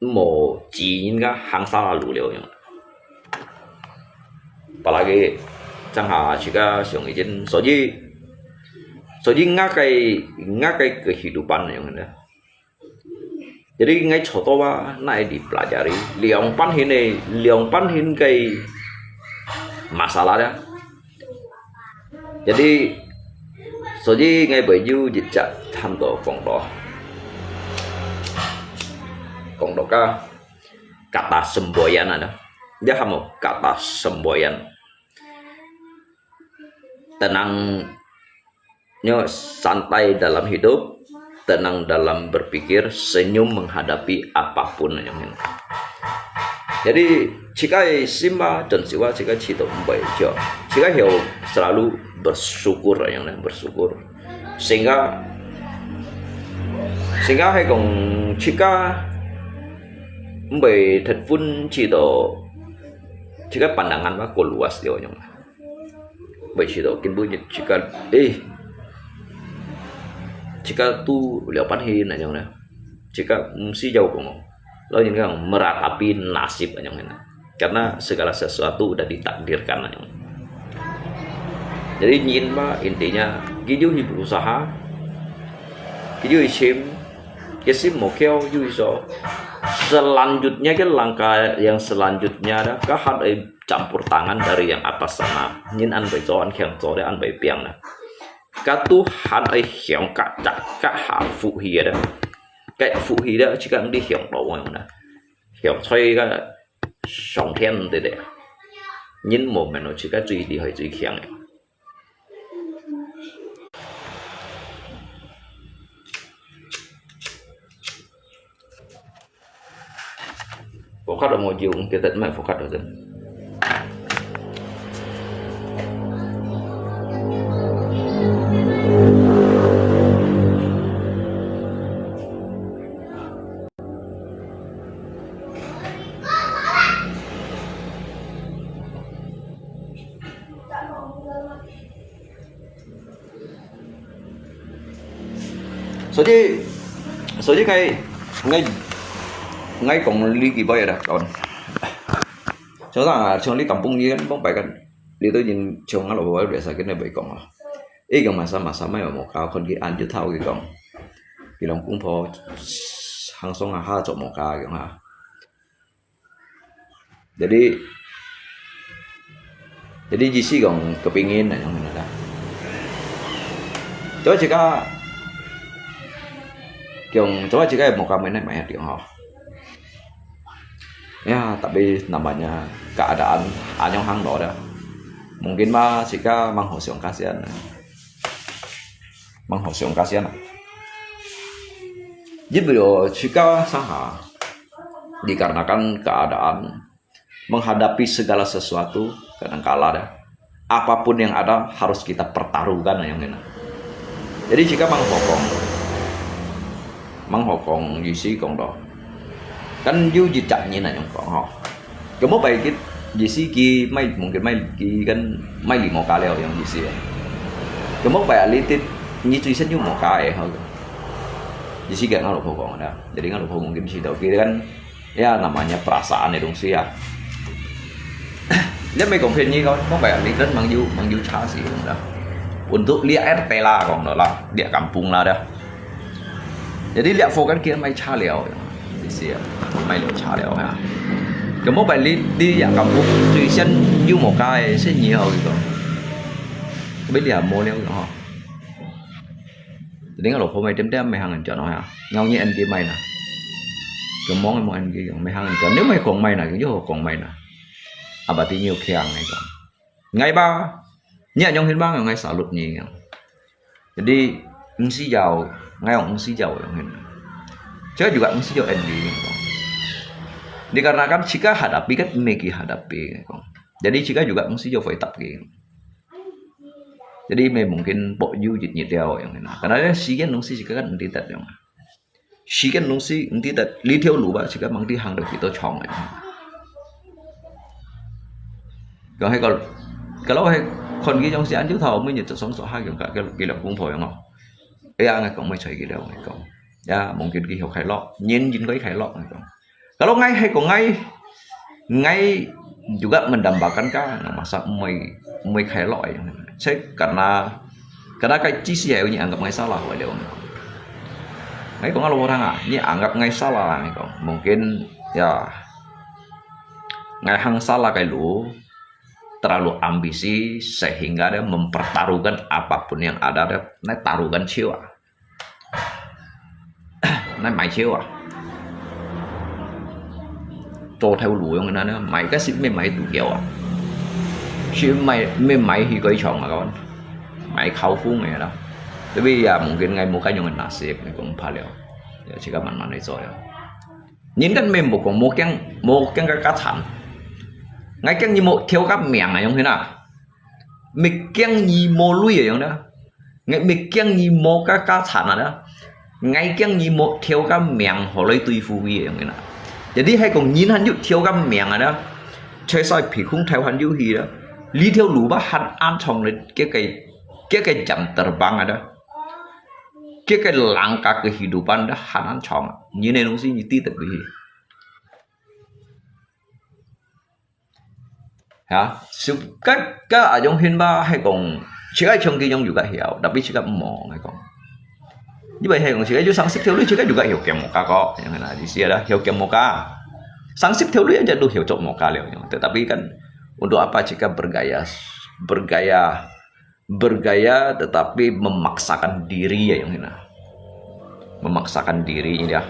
無指人家行salah路了樣。Apalagi正下自家上一陣，所以，所以𠊎个，𠊎个kehidupan樣呢。Jadi ngai coto啊，那會dipelajari，兩半hin个，兩半hin个masalah啊。 Jadi，所以𠊎會有一隻探討講到，講到个kata semboyan啊，你有無kata semboyan？Tenang，你santai dalam hidup， tenang dalam berpikir, senyum menghadapi apapun yang. Jadi, jika sim ba, dan siwa jika cito mbai jo. Jika hiu selalu bersyukur yang bersyukur. Sehingga, sehingga hai kong jika mbai tet pun cito, jika pandangan ba ko luas yo yang. Bai cito, kin bu jika, eh, jika tu liao pan hin yang na. Jika mesti jauh kong. Lalu yang meratapi nasib yang na. Karena segala sesuatu udah ditakdirkan yang. Jadi nyin ba intinya, kiyu hi berusaha, kiyu hi sim, kisim mokyo yu iso. Selanjutnya ke langkah yang selanjutnya ada, kahat ai campur tangan dari yang atas sana. Nyin an bai zo, an kiang zo, an bai piang na. Katu han ai hiong ka, ka, ka ha fu hi ada. Ka fu hi ada, jika di hiong lo wang na. Hiong choi ka 上天的咧。人無明咯，自家最厲害最強个。Fokat mo yung kita mai fokat mo. Jadi, jadi ngai, ngai, ngai kong li ki bai ada kawan. Contoh ah, contoh li kampung ni kan, bang pai kan. Li tu jin contoh lo bai biasa kan bai kong ah. Eh, kong masa masa mai mo ka kon ki an ju thau ki kong. Ki long kung pho hang song ah ha cho mo ka kong ha. Jadi, jadi G C kong kepingin na yang mana dah. Coba jika, kong, coba jika mo ka mai nai mai ha tiong ho. Ya, tapi namanya keadaan anyong hang lo dah. Mungkin mah jika mang ho siang kasihan. Mang ho siang kasihan. Jadi, jika saha, dikarenakan keadaan, menghadapi segala sesuatu, kadangkala dah. Apapun yang ada harus kita pertaruhkan yang ini. Jadi jika mang hokong, mang hokong G C kong to, kan yu jijak nyin yang kong ho. Kamu bai kit G C ki mai mungkin mai ki kan mai limo ka leo yang G C. Kamu bai alitit ni cui sen yu mo ka eh ho. G C kan ngalo hokong dah. Jadi ngalo hokong kim si tau ki kan Ya, namanya perasaan itu sih ya. Dia mai kong phen ni kau, kong bai ni kan mang yu, mang yu cha sih kong dah. Untuk lia R T lah kong dah lah, lia kampung lah dah. Jadi lia fo kan kira mai cha liao, di sih ya, mai liao cha liao ya. Kamu bai li di ya kampung, cui sen yu mo ka eh, sen ni hao gitu. Tapi lia mo liao gitu ha. Jadi ngau lo pho mai tem tem mai hang an chọn ha. Ngau ni an ki mai na. Kong mong mo an ki mai hang an chọn. Nếu mai kong mai na, kong yo kong mai na. Apa ti nhiều kiang ngai kong. Ngai ba. Ni an yong hin ba ngai salut ni. Jadi ngsi yau, ngai ong ngsi yau yong hin. Saya juga ngsi yau an ki kong. Dikarenakan jika hadapi kan meki hadapi kong. Jadi jika juga ngsi yau phải tập ki. Jadi mai mungkin pok yu jit nyit liao yang na. Karena dia sigen nung si sigen kan enti tat yang. Sigen nung si enti tat li thiau lu ba sigen mang ti hang dok kito chong yang. Kong hai kal, kalau hai kon ki jong si an ju thau mai nyit song so ha yang ka kilo kung pho yang. Eh ya ngai kong mai chai kilo ngai kong. Ya mungkin ki hiu khai lo, nyin jin koi khai lo ngai kong. Kalau ngai hai kong ngai, ngai juga mendambakan ka, nang masa mai, mai khai lo ai. Saya karena, karena kai G C hai ni anggap ngai salah wai leo. Ngai kong alo orang ah, ni anggap ngai salah lah ngai kong. Mungkin ya ngai hang salah kai lu, terlalu ambisi sehingga dia mempertaruhkan apapun yang ada dia, nai taruhkan ciu ah. Nai mai ciu ah. Cho theo lu yang na na, mai ka si mai mai tu kiao ah. Si mai mai mai hi koi chong ah kawan. Mai khao fung ya lah. Tapi ya mungkin ngai無該樣个nasib，ngai講怕了，ya自家慢慢來做了。人家memang無講無驚，無驚个家產，ngai驚你無條个命啊，樣形啊，毋驚你無鐳啊，樣啦，ngai毋驚你無个家產啊，ngai驚你無條个命，好來對付佢，樣形啊。Jadi係講人還有條个命啊，在晒鼻空頭還有去啦，這條路吧還恁長咧，佢个佢个jam terbang啊。 佢个langkah kehidupan dah hanan chong. Nyi ne nung si nyi ti tek bihi. Ya, su ka ka ayong hin ba hai kong, chika chong ki yong juga hiao, tapi chika mo ngai kong. Ni ba hai kong chika ju sang sik theo lui chika juga hiao kiam mo ka ko, yang na di sia dah hiao kiam mo ka. Sang sik theo lui aja du hiao chok mo ka liao yang. Tetapi kan untuk apa chika bergaya bergaya bergaya tetapi memaksakan diri ya yang hina. Memaksakan diri ya.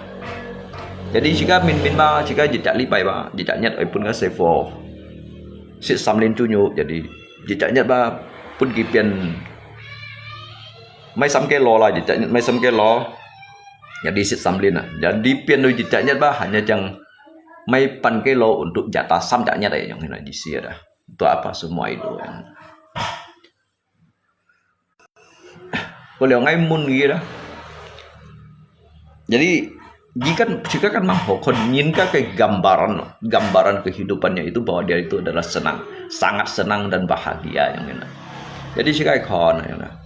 Jadi jika min min ba, jika jejak lipai ba, jejak nyet ai pun ka sefo. Sit samlin tunjuk, jadi jejak nyet ba pun kipian mai sam kilo lah, jejak nyet mai sam kilo. Jadi sit samlin lah. Jadi pian tu jejak nyet ba hanya jang mai pan kilo untuk jatah sam jak nyet ya yang hina di sia dah. Untuk apa semua itu yang Ko liao ngai mun gitu dah. Jadi, jika jika kan mah hokon nyin ka ke gambaran gambaran kehidupannya itu bahwa dia itu adalah senang, sangat senang dan bahagia yang mana. Jadi jika kon yang mana.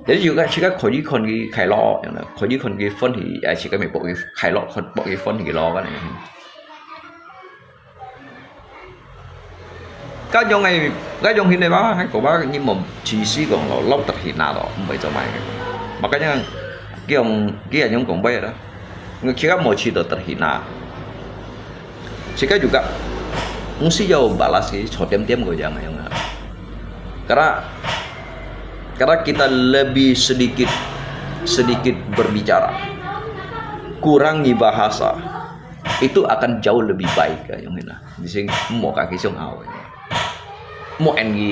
Jadi juga jika koji kon ki kailo yang mana. Koji kon ki fun hi ya jika me pok ki kailo kon pok ki fun hi lo kan yang mana. Ka yong ai, ka yong hin ai ba, hai ko ba ni mo chi si kong lo, lo terhina lo, mbei cho mai. Makanya kiong kia yong kong bai da. Ngi kira mo chi do terhina. Sika juga mesti jauh balas ki cho tiam-tiam ko jang yang. Karena karena kita lebih sedikit sedikit berbicara, kurangi bahasa, itu akan jauh lebih baik ka yang hina. Di sing mo ka ki sung au. Mo en gi.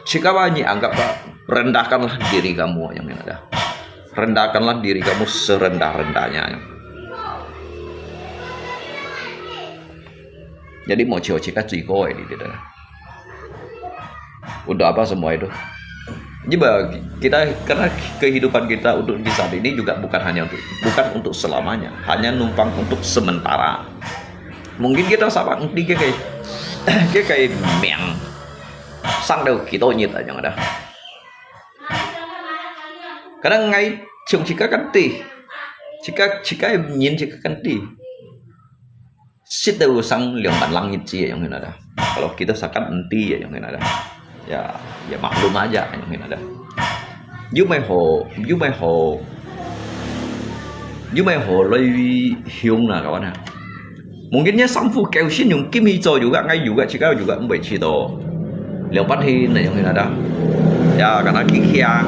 Sika ba ni anggap ba rendahkanlah diri kamu yang hina dah. Rendahkanlah diri kamu serendah-rendahnya. Jadi mo chio sika cui ko di dah. Untuk apa semua itu? Jadi kita karena kehidupan kita untuk di saat ini juga bukan hanya untuk bukan untuk selamanya, hanya numpang untuk sementara. Mungkin kita sama ngerti ke kayak ke kayak miang sang deu kita nyit aja ada. Kadang ngai chung chika kan ti, chika chika nyin chika kan ti. Sit deu sang liang ban lang nyit chi yang hina dah. Kalau kita sakat ngerti ya yang hina dah. Ya, ya maklum aja yang hina dah. Yu mai ho, yu mai ho, yu mai ho lui hiung na kawan ha. Mungkin nya sampu keu sin yung kim hi cho juga ngai juga chika juga mbei chi to. Liang ban hi na yang hina dah. Ya, karena kikiang.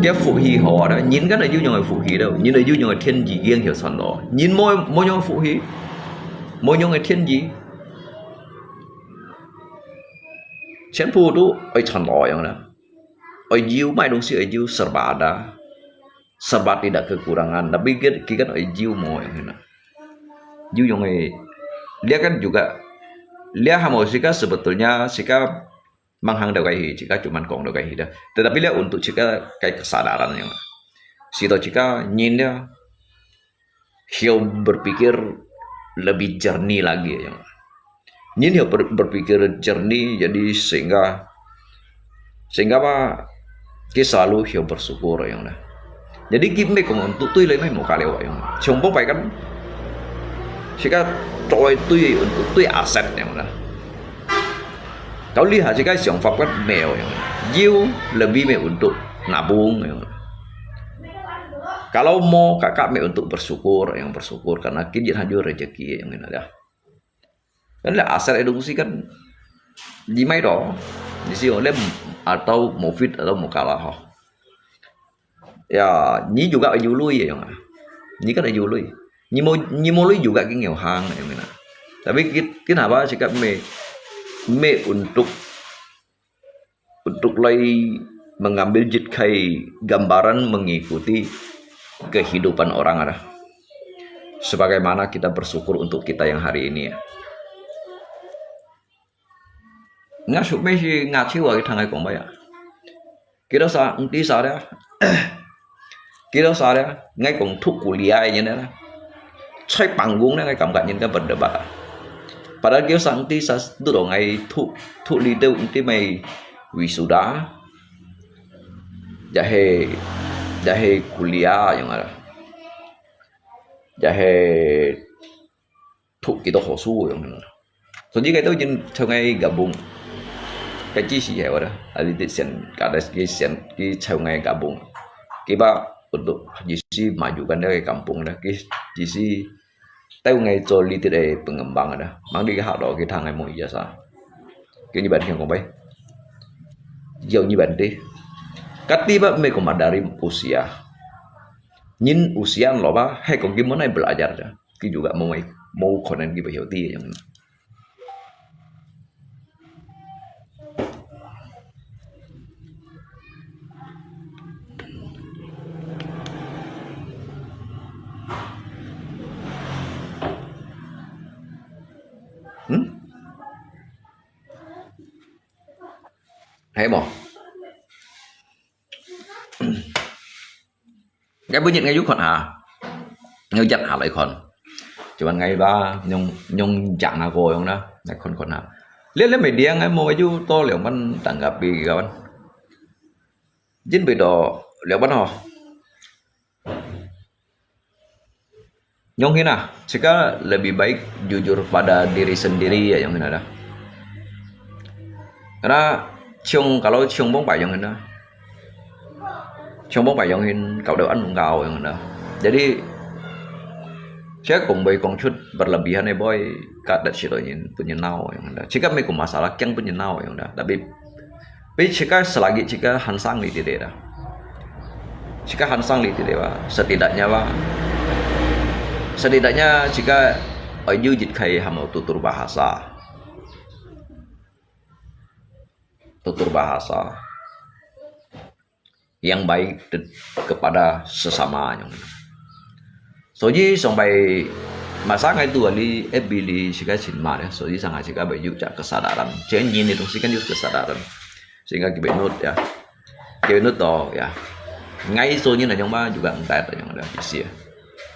Kia fu hi ho dah. Nyin kan yu nyong fu hi dah. Nyin yu nyong thiên ji yang hiu san lo. Nyin mo mo nyong fu hi. Mo nyong thiên ji. 全部都 ai chon lo yang na. Ai jiu mai dong si ai jiu serba ada. Serba tidak kekurangan. Tapi kita kan ai jiu mo yang na. Jiu yang ai. Dia kan juga dia hamo sika sebetulnya sika manghang dau kai hi, sika cuman kong dau kai hi dah. Tetapi dia untuk sika kai kesadaran yang. Sito sika nyin dia hiu berpikir lebih jernih lagi ya. Nyin hiu ber, berpikir jernih jadi sehingga sehingga apa kita selalu hiu bersyukur yang dah. Jadi kita mai kong untuk tui lai mai mo ka liao yang. Siang pok pai kan sika toi tui untuk tui aset yang dah. Kau lihat sika siang fap kan meo yang. Jiu lebih mai untuk nabung yang. Kalau mo kakak mai untuk bersyukur yang bersyukur karena kita hanya rezeki yang ini dah. Kan lah aset itu mesti kan di mai doh. Di sini oleh atau mufid atau mukalah. Ya, ni juga ai jiu lui ya yang. Ni kan ai jiu lui. Ni mo ni mo lui juga ki ngiu hang yang mana. Tapi kita apa sikap mai mai untuk untuk lai mengambil jit kai gambaran mengikuti kehidupan orang ada. Sebagaimana kita bersyukur untuk kita yang hari ini ya. Nga suk me si nga chiu a ki thang ai kong ba ya. Kita sa, nti sa dia. Kita sa dia, ngai kong thuk kuliah nyen na. Chai panggung na ngai kam kat nyen kan berdebat. Padahal kita sa, nti sa, tu dong ngai thuk, thuk li teu nti mai wisuda. Jahe, jahe kuliah yang ada. Jahe thuk kita khosu yang ada. Jadi kita jin chau ngai gabung. Kecil sih ya ada. Ada di sen, kada sih sen, di chau ngai gabung. Kiba untuk jisi majukan dari kampung dah. Ki, jisi tau ngai cho litit ai pengembang dah. Mang di hak lo kita ngai mo ijazah. Kini ban kiang kong bai. Jauh ni ban di. Kati ba me kong madari usia. Nyin usia lo ba, hai kong ki mo nai belajar dah. Ki juga mo mai, mo konen ki ba hiu ti yang. Hmm? Hai mo. Ngai bu nyit ngai yu khon ha. Ngai jat ha lai khon. Cuman ngai ba nyong, nyong jang na ko yong na. Ngai khon khon ha. Lihat lihat media ngai mo yu to liang ban tanggapi kawan. Jin beda liang ban ho. Yong hin ah, cika lebih baik jujur pada diri sendiri ya yong hin ada. Karena ciong, kalau ciong bong pai yong hin ah. Ciong bong pai yong hin, kau deu an mung kau yong hin ah. Jadi, saya kong bai kong cut berlebihan eh boy, kat dat silo yin, punya nau yong hin ah. Cika me ko masalah, kiang punya nau yong hin ah. Tapi Tapi cika selagi cika hansang li tide dah. Cika hansang li tide ba. Setidaknya ba. Setidaknya cika aju jit kai hamo tutur bahasa. Tutur bahasa. Yang baik kepada sesama yang. Soji sampai masa ngai tu ali eh bili sika sin ma ya. Soji sangat sika bayu cak kesadaran. Jadi ini dong sika juga kesadaran. Sehingga kibenut ya. Kibenut to ya. Ngai soji na yang ma juga entai to yang ada isi ya.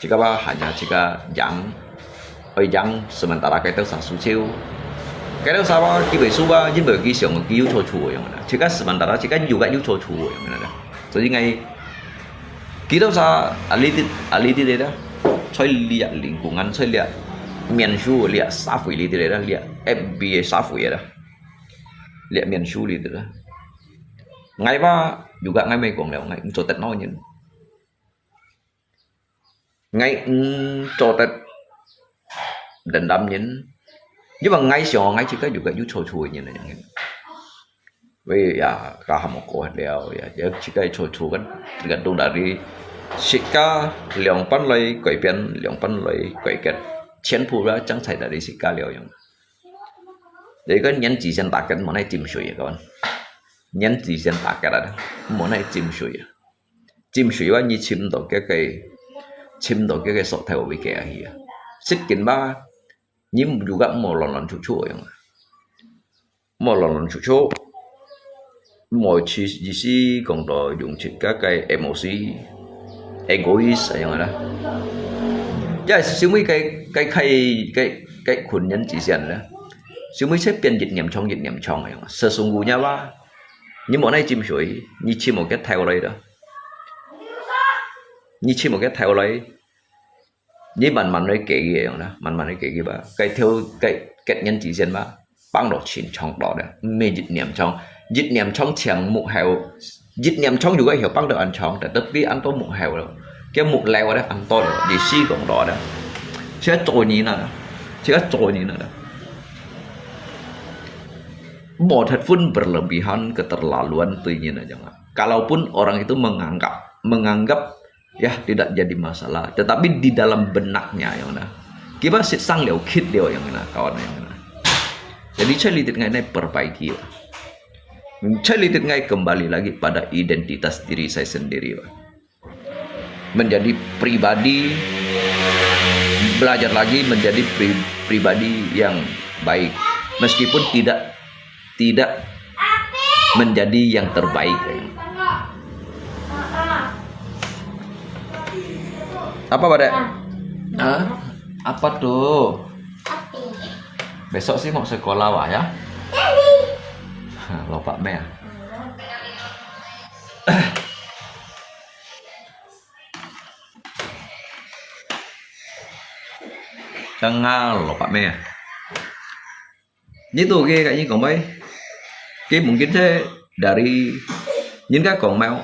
Cika ba hanya cika yang Oi yang sementara kita sa suciu. Kita sa ba kibai su ba jin bai ki siang ki yu cho chu yang na. Cika sementara cika juga yu cho chu yang na. Jadi ngai kita sa aliti aliti de da. Choi lia lingkungan choi lia mian su lia sa fui li de da lia F B sa fui da. Lia mian su li de da. Ngai ba juga ngai mai kong liao ngai cho tet no nyin. Ngai eng cho tet dendam nyin. Yu bang ngai siang ngai cika juga yu cho chu nyin nyin. Wei ya ka ham ko liao ya ya cika cho chu kan. Tergantung dari sika liang pan lai koi pian liang pan lai koi ket. Cian pu la chang chai dari sika liao yang. Jadi kan nyan ji sian taket mo nai tim shui ya kawan. Nyan ji sian taket ada. Mo nai tim shui ya. Chim shui wa nyi chim to ke ke chim to ke ke sok thai wa ke ahi. Sit kin ba nyi juga mo lon lon chu chu yang. Mo lon lon chu chu. Mo chi yi si kong to yung chit ka ke emosi. Egois yang ada. Ya siu mi ke ke kai ke ke kun nyan ji sian la. Siu mi se pian yit niam chong yit niam chong yang. Sesungguhnya wa nyi mo nai chim shui, nyi chim mo ke thai wa lai da. Nyi chim một cái theo lấy. Nyi man man nói kể gì đó, man man nói kể gì ba. Cái theo cái kết nhân chỉ sen ba. Bang đó chín chong đó đó. Mê dịch niệm chong. Dịch niệm chong chiang mục heo. Dịch niệm chong juga hiểu bang đó ăn chong. Tapi ăn to mục heo đó. Cái mục leo đó ăn to đó. Di si cũng đó đó. Sẽ trôi ni nè. Sẽ trôi ni nè. Một thật phun berlebihan keterlaluan tuy nhiên aja. Kalaupun orang itu menganggap menganggap ya tidak jadi masalah. Tetapi di dalam benaknya yang mana. Kiba sit sang liu kit liu yang mana kawan yang mana. Jadi saya lihat ngai nai perbaiki lah. Saya lihat ngai kembali lagi pada identitas diri saya sendiri, Pak. Menjadi pribadi, belajar lagi menjadi pri-, pribadi yang baik, meskipun tidak tidak menjadi yang terbaik. Apa, Pak Dek? Hah? Apa tuh? Besok sih mau sekolah, Wak, ya? Lupa meh. Tengah lupa meh. Ngitu ke, kaya ngitu kong mai. Ke mungkin saya dari, ngitu kong mai.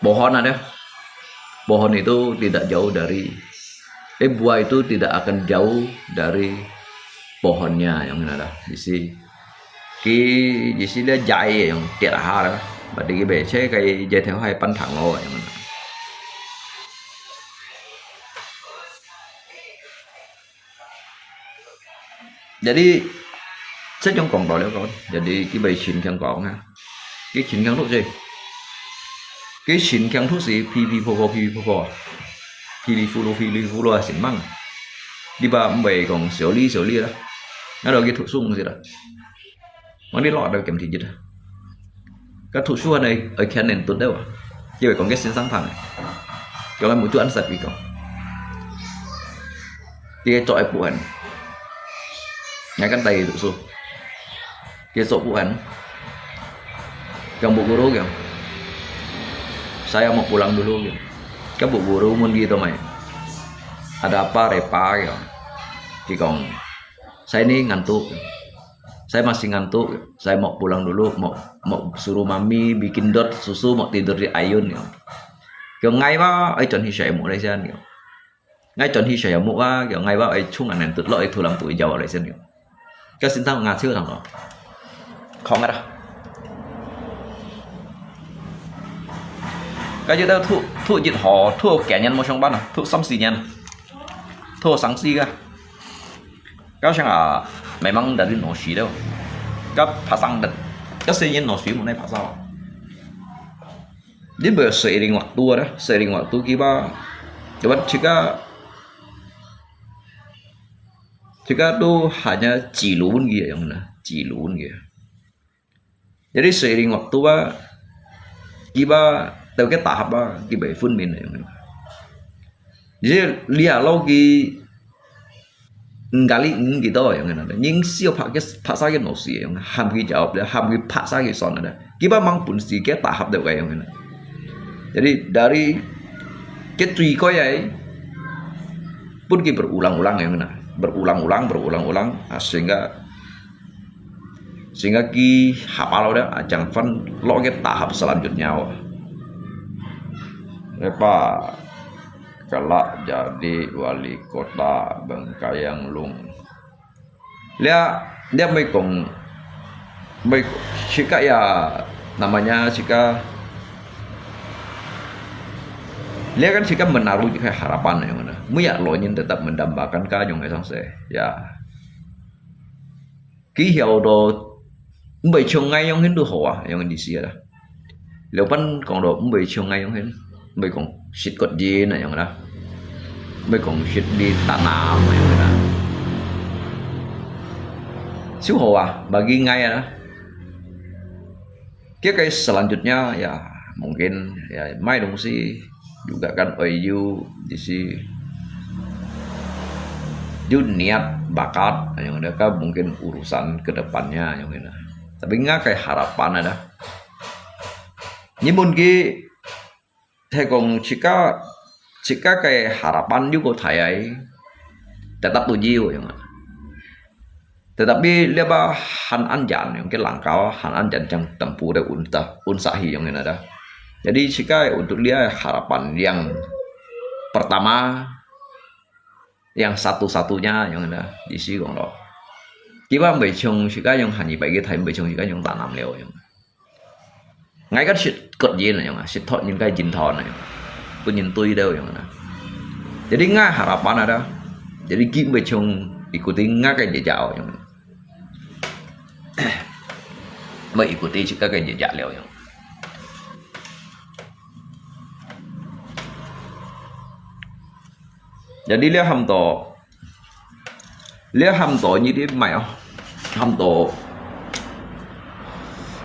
Pohon ada. Pohon itu tidak jauh dari, eh, buah itu tidak akan jauh dari pohonnya, yang ada. Jadi, ke, jadi dia jai yang tiada hal. Berarti ke, saya kaya jai theo hai pantang lo, yang ada. Jadi，這種講道理講，jadi佢會神經講啊，佢神經錄啫，佢神經錄係噼噼啪啪噼噼啪啪啊，噼里呼嚕噼里呼嚕啊，神猛。你把毋會講小力小力啦，那落去讀書毋係啦。 Mang đi lọt đâu kiểm thi jit. Các thủ su này ở khen nền tụt đâu à? Chỉ phải còn cái xin sang thẳng này. Cho nên một chút ăn sạch vì con. Thì cái chọi bụi hẳn. Ngay căn tay thủ su. Cái sổ bụi hẳn. Trong bộ guru kìa. Saya mau pulang dulu kìa. Các bộ guru muốn ghi tụi mày. Ada apa repa kìa. Thì còn saya ini ngantuk. Saya masih ngantuk, saya mau pulang dulu, mau, mau suruh mami bikin dot susu, mau tidur di ayun, kìa. Kìa ngai ba, ai chọn hi sai mu lai sian, kìa. Ngai chọn hi sai mu ba, kìa ngai ba, ai chung an nen tut lo, ai thu lam tu i jaw lai sian, kìa. Kìa sin thang nga chiu thang lo. Khong ada. Kìa jit thu, thu jit ho, thu kẻ nhân mau sông ban à, thu sam si nhân. Thu sang si kìa. Kau siang ah, memang dari nosi tu. Kau pasang dat. Kau senyin nosi mo nai pasang. Jadi ber seiring waktu ada, seiring waktu kiba, kiba jika, jika tu hanya cilun gitu yang mana, cilun gitu. Jadi seiring waktu ba, kiba tau ke tahap ba, kiba phun min yang. Jadi lia lo ki ngali ng gitu yang na. Ning sio pa ke pasa ke nosi yang ham ki jawab dia, ham ki pasa ki son ada. Kiba mang pun si ke tahap deu yang na. Jadi dari ke tui ko ya, pun ki berulang-ulang yang na. Berulang-ulang, berulang-ulang, ah, sehingga Sehingga ki hapal udah ajang fan lo ke tahap selanjutnya. Lepa kelak jadi wali kota Bengkayang Lung. Lia, lia mai kong, mai sika ya namanya sika. Lia kan sika menaruh juga harapan yang mana. Muya lo nyin tetap mendambakan ka yang esang se. Ya. Ki hiau do, mbai chung ngai yong hin tu hoa, yong hin di sia da. Liu pan kong do, mbai chung ngai yong hin, mbai kong sit kot jin na yong da. Mbai kong sit di tanam yong da. Siu hoa, bagi ngai da. Kaya kaya selanjutnya, ya, mungkin, ya, mai dong si juga kan oi yu di si yu niat bakat yang ada kan mungkin urusan ke depannya yang ada. Tapi nggak kayak harapan ada. Ni mungkin Thái Công jika, jika kayak harapan juga thai ai, tetap tu jiu yang ada. Tetapi liaba han an jan yang ke langkau, han an jan jang tempuh de unta, unsahi yang ada. Jadi sikai untuk lia harapan yang pertama, yang satu-satunya yang ada di si kong lo. Kiba mbai chung sikai yang han ibai ke thai mbai chung sikai yang tanam leo yang. Ngai kan sit kot yin yang, sit thot yin kai jin thon yang. Pun yin tui deu yang na. Jadi ngai harapan ada. Jadi ki mbai chung ikuti ngai kai jejao yang. ，mengikuti自家个日日了樣。Jadi這喊到，這喊到你知無哦？喊到，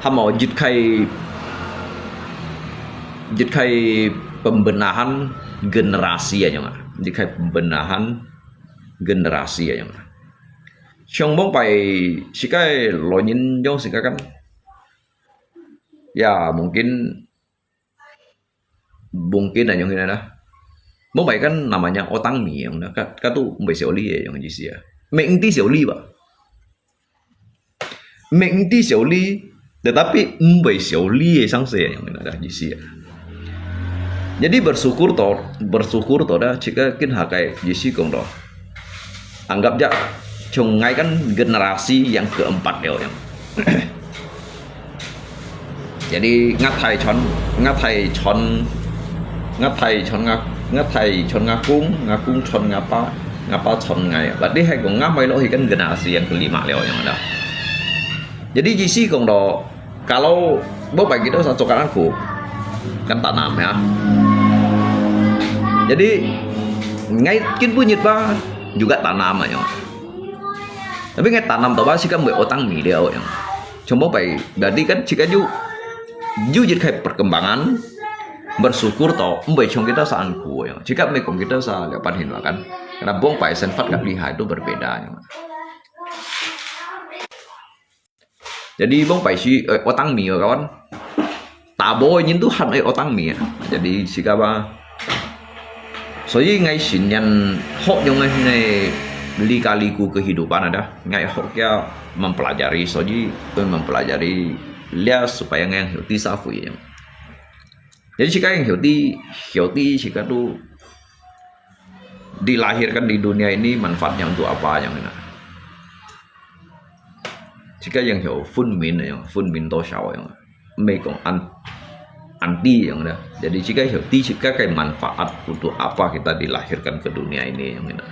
喊到一个，一个pembenahan generasi啊樣啊，一个pembenahan generasi啊樣啊。像往擺自家个老人用自家kan，ya mungkin，mungkin啊樣个啦。往擺kan namanya otang mi樣啦，該該都毋會少理个樣意思啊，毋係毋知少理吧？毋係毋知少理，tetapi毋會少理个上勢樣个啦意思啊。Jadi bersyukur to，bersyukur to dah，自家今下个意思講到，anggap ja，像𠊎kan generasi yang keempat了樣。Jadi，吾大傳，吾大傳，吾大傳吾，吾大傳吾公，吾公傳吾爸，吾爸傳𠊎。Berarti係講吾會落去kan generasi yang kelima了樣啦。Jadi意思講到，kalau往擺kita sa做kan aku，kan tanam ya。Jadi，𠊎今晡日吧，juga tanam啊樣。Tapi𠊎tanam到吧，係kan會otang mi了樣。 全部被，berarti kan自家有，有一个perkembangan，bersyukur to，毋會像kita sa anku樣。自家毋係講kita sa了半天了kan，karena往擺生活个厲害都berbeda樣。Jadi往擺係，呃，otang mi啊，kawan。Tabo人都喊愛otang mi啊。Jadi自家吧。所以𠊎成年學用个係lika-liku kehidupan ada。 Ngai hok kia mempelajari，所以會mempelajari lia supaya ngai yang healthy sa fui yang. Jadi自家yang healthy，healthy自家都dilahirkan di dunia ini manfaatnya untuk apa yang ina. 自家yang有分明个樣，分明多少个樣。 毋係講恁，恁知樣啦。Jadi自家曉知自家个manfaat untuk apa kita dilahirkan ke dunia ini樣啦。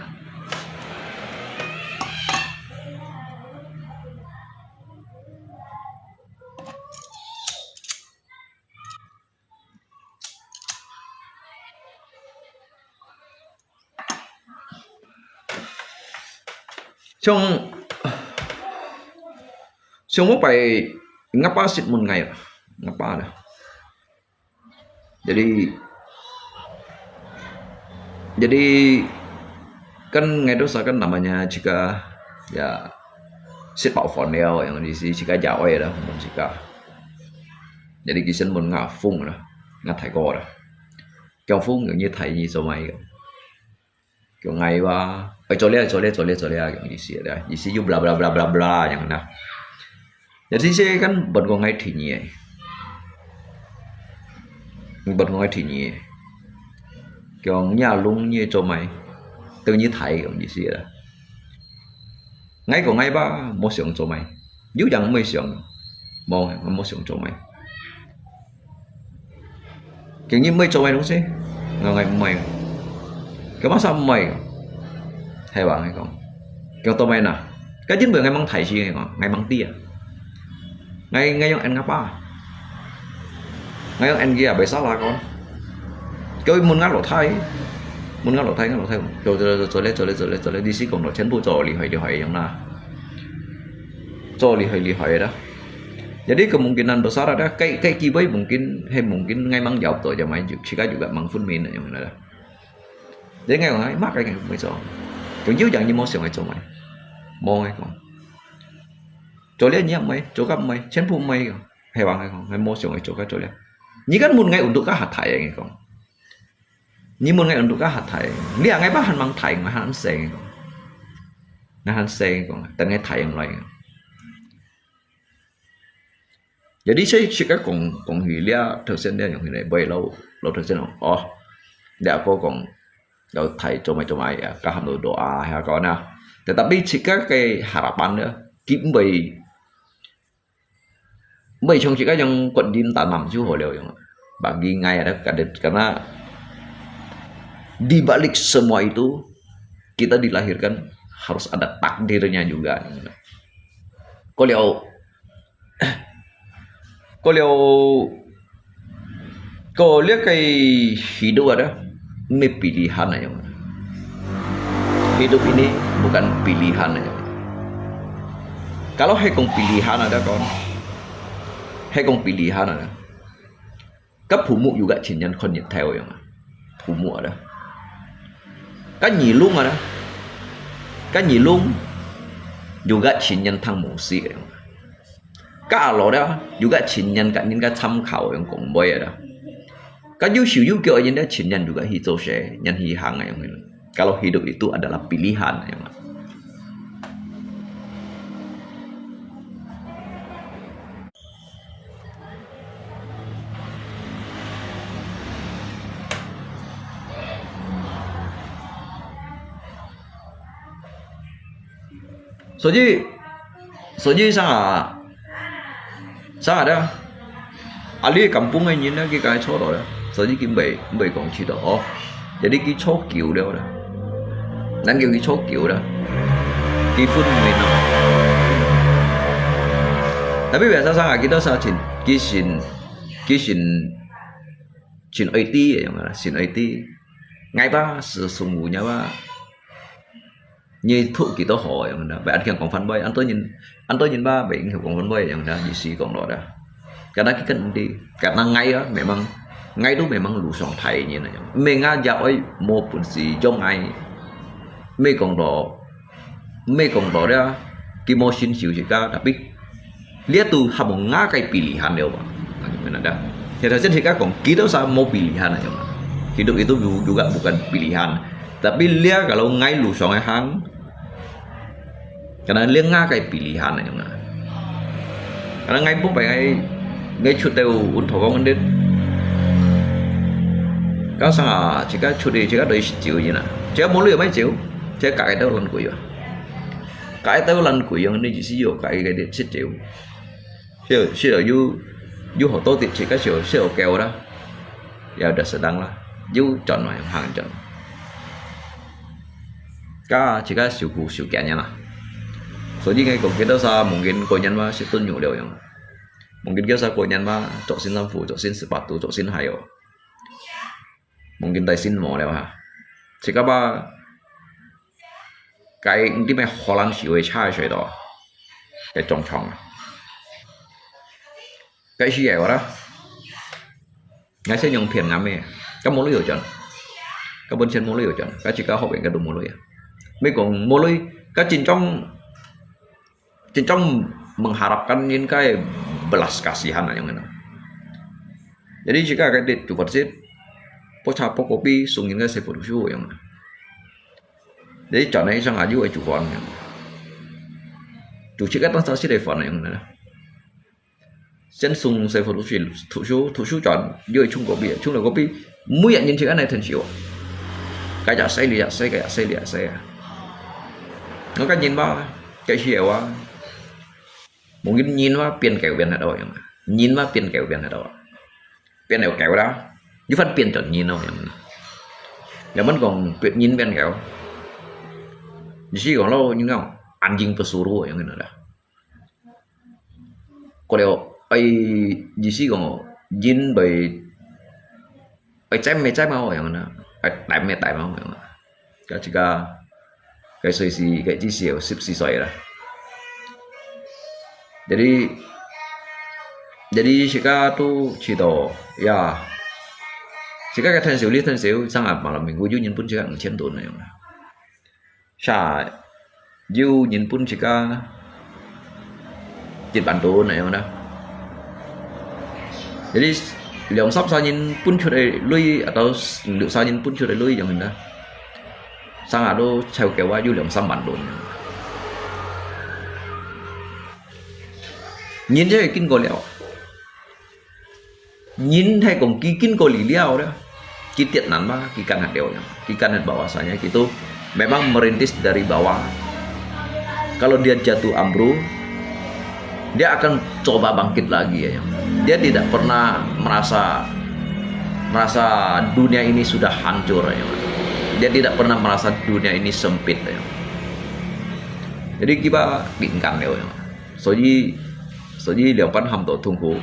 像，像我擺，吾爸識問𠊎，吾爸啦。Jadi，jadi，kan ngai都sa kan namanya自家，ya，食飽飯了，yang意思自家也愛啦，講自家。Jadi佢先問吾風啦，吾大哥啦。 強風容易大意做麼个？強𠊎話，哎，做了，做了，做了，做了，強意思啦，意思又bla bla bla bla bla樣啦。Jadi自家kan問過𠊎第二个，問過𠊎第二个，強若龍你做麼个？等於大強意思啦。 𠊎講𠊎吧，無想做麼个，有人毋會想，無，𠊎無想做麼个。今日毋會做麼个東西，𠊎𠊎毋會。Kenapa sa毋會？係話𠊎講，講做麼个呐？該因為𠊎吂大事，𠊎講，𠊎吂知啊。 Ngai, ngai yang en ngapa? Ngai yang en kia, biasa lah kon. Kau mun ngai lo thai. Mun ngai lo thai, ngai lo thai. Cho, cho, cho, cho le, cho le, cho le, cho le. Di si kong lo, chen bu cho li hoi, li hoi yang na. Cho li hoi, li hoi dah. Jadi kemungkinan besar ada, kai, kai kibai mungkin, he mungkin ngai mang jawab to, jamai ju-, chika juga mang phun min yang na dah. Jadi ngai, ngai, mak kai ngai mai cho. Kong jiu jang ni mo siang ngai cho mai. Mo ngai kong. Cho le nyiak mai, cho kap mai, chen bu mai kong. He wang ngai kong, ngai mo siang ngai cho kap cho le. Ni kan mun ngai untuk ka hat thai ngai kong. Ni mun ngai untuk ka hat thai. Lia ngai ba han mang thai, ngai han seng kong. Ngai han seng kong, tan ngai thai yang lai. Jadi saya cakap kong, kong hilia, tersen dia yang hilia, boleh lau, lau tersen, oh, dia aku kong, lau thai cho mai cho mai ya, kaham lau doa ya kau na. Tetapi jika ke harapan dia, kim bai, bai chong jika yang kuat din tanam ju ho liao yang. Bagi ngai ada kadet, karena di balik semua itu, kita dilahirkan harus ada takdirnya juga. Kau liao, 過了，過了个hidup ada，毋係pilihan啊樣。Hidup ini bukan pilihan啊樣。Kalau係講pilihan ada講，係講pilihan ada。該父母有个親人看日頭樣啊，父母ada。該耳聾ada，該耳聾有个親人聽無識个樣啊。 該阿老了，有个親人，个人个參考，用講話个啦。該有手有腳个人咧，親人有个去做事，人去行个樣个。Kalau hidup itu adalah pilihan，樣啊。所以，所以上啊，上啊了，啊，你kampung个人呢，佢該坐到了，所以佢毋會，毋會講去到哦，jadi佢坐久了啦，人叫佢坐久了，佢分明了。Tapi biasa上啊，佢都係真，佢真，佢真，真愛知个樣啦，真愛知，愛吧，係sungguhnya吧。 你讀幾多好樣啦，bèk安講番話，安多人，安多人吧，bèk應講番話樣啦，意思講落啦。Karena佢跟你，karena ngai啊，memang，ngai都memang路上大人啊樣。毋係ngai也愛無本事，用ngai。毋係講到，毋係講到了，佢無信守自家，tapi 這都還無ngah个pilihan了吧？Kita先自家講，kita sa無pilihan啊，hidup itu juga bukan pilihan. Tapi這kalau ngai路上个行，可能這ngah个pilihan啊，可能ngai不ngai，ngai出到運頭講个，加上啊，自家出去，自家對食酒个啦，自家無鐳買酒，自家隔个都亂貴啊。 Kae tau lan kuyang ni jisi yo kae kae dit sit jeu. Sio, sio yu, yu ho to dit sit ka sio, sio keo la. Ya udah sedang lah. Yu chọn mà, hang chọn. Ka, chỉ có sio ku sio kia nha lah. So, di ngai kong kita sa mungkin ko nyan ma sit tun yu liao yang. Mungkin kita sa ko nyan ma, chok sin sampu, chok sin sepatu, chok sin hayo. Mungkin tai sin mo liao ha. Chỉ có ba, cái đi mẹ Holland siu cha sui đó. Cái trong trong. Cái gì vậy đó? Ngay sẽ nhung phiền ngắm mẹ. Cái mô lưới chọn. Cái bên trên mô lưới chọn. Cái chỉ có hậu viện cái đồ mô lưới. Mấy con mô lưới, cái trên trong Chính trong mengharapkan những cái belas kasihan là như thế nào. Jadi, jika cái dit chủ phật sit, po cha po kopi sung những cái sephot su yang. Jadi, chọn này sang aju chủ phật yang. Chủ sit cái tăng sa sit phật yang. Sen sung sephot su, thủ su, thủ su chọn, yu chung kopi, chung là kopi, mỗi nhận nhìn chỉ cái này thành siu. Cái giả sai li giả sai, cái giả sai li giả sai à. Nó cái nhìn ba, cái siu à. Mungkin nhìn mà變kẹo biến hạt đâu yang. Nhìn mà biến kẹo biến hạt đâu. Biến kẹo kẹo đó. Như phát biến chọn nhìn đâu yang. Yang mình còn biến nhìn biến kẹo. Như si còn lâu nhưng không. Ăn jing pesuru yang cái đó. Có điều, ai, như si còn nhìn bởi Ai chém mê chém ao yang na, ai tém mê tém ao yang na. Ka chika, cái sui si, cái chi siu sip si soi la. Jadi, jadi chika tu chỉ đó, ya. Chika cái thân siu li thân siu, sang ap malam minggu ju nhìn pun chika ngàn千ton yang na. Sa, yu nhìn pun chika, chín vạn ton này mà đó. Jadi, 兩三十年分出來鐳，啊，到六十年分出來鐳，樣呢。Sang ap都超過啊，有兩三萬ton。Nhìn chứ kinh過了。Nhìn thấy kong ki kinh có lý liao đó. Ki tiết nắn mà, ki căn hạt điều yang. Ki căn hạt bawah sana, ki tu memang merintis dari bawah. Kalau dia jatuh ambruk, dia akan coba bangkit lagi ya. Yang. Dia tidak pernah merasa merasa dunia ini sudah hancur ya. Dia tidak pernah merasa dunia ini sempit ya. Jadi kiba bingkan ya. 所以，所以兩班喊到痛苦。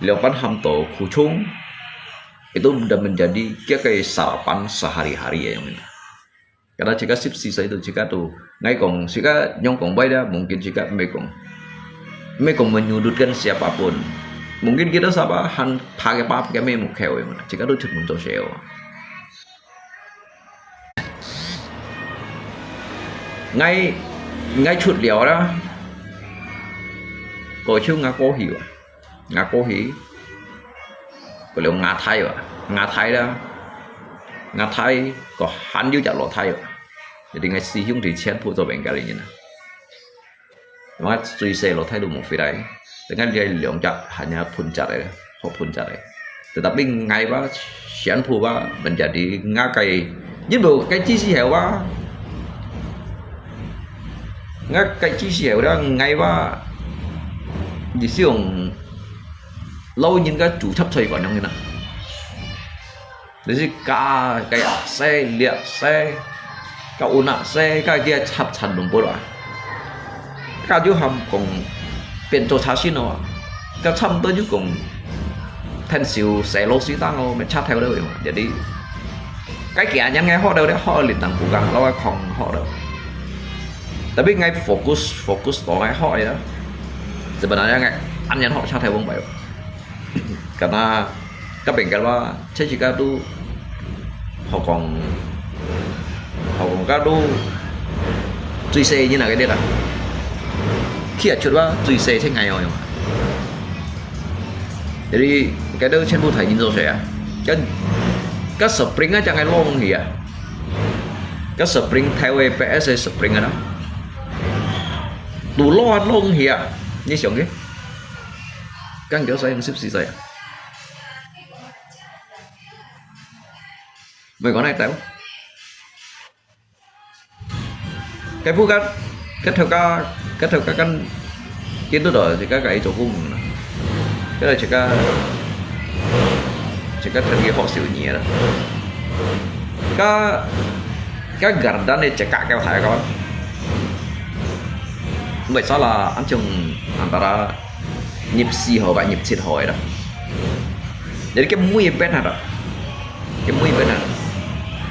两班喊到苦衷，itu udah menjadi kita kaya sarapan sehari-hari ya yang ini. Karena jika sip sisa itu jika tu ngai kong jika nyong kong bai dia mungkin jika me kong me kong menyudutkan siapapun. Mungkin kita sapa han pakai pap kami mukau yang mana. Jika tu cuma tu seo. Ngai ngai cut liao lah. Kau ciu ngah kau hiu. Ngah kau hi. Kau liao ngah thai wa. Ngah thai lah. Ngah thai kau han yu jak lo thai wa. Jadi ngai si hiung di cian pu zo bengkal ini na. Maka cui se lo thai lu mo fi lai. Dengan dia liang jak hanya pun jak eh. Ho pun jak eh. Tetapi ngai ba sian pu ba menjadi ngah kai. Ini bu kai ci si heo ba. Ngah kai ci si heo da ngai ba. Di siung lo nyin ka chu chap choi kon yang na. Jadi ka kai ak se liak se. Ka unak se ka dia chap chan lung bo la. Ka ju ham kong pen to cha sin no. Ka cham to ju kong then siu se lo si tang lo me cha theo lo. Jadi cái kia nhắn ngay họ đâu đấy họ lịch tăng cố gắng lo không họ đâu. Tapi ngai fokus fokus to ngai họ ya. Sebenarnya ngai ăn nhắn họ cha theo bông bai. Karena các bạn cái ba thế chỉ các tu họ còn họ còn các tu truy xe như là cái đấy là khi ở chuột ba truy xe thế ngày rồi. Jadi cái đó trên bu thải nhìn rồi sẽ cái cái spring á chẳng ai long gì à. Cái spring theo cái P S spring đó. Tụ lo long gì à. Như sống cái. Căn cứ sao em sip sip sai à. Mày có này tao. Cái bu cái cái theo cái cái theo cái căn kiến thức đó thì cái cái chỗ cũng cái là chỉ cái chỉ cái theo cái họ xíu nhẹ đó. Cái cái garden này chỉ cả cái thải con. Vậy sao là anh chồng anh ta đã nhập si họ và nhập thịt họ đó. Jadi cái mũi bên hả đó. Cái mũi bên hả.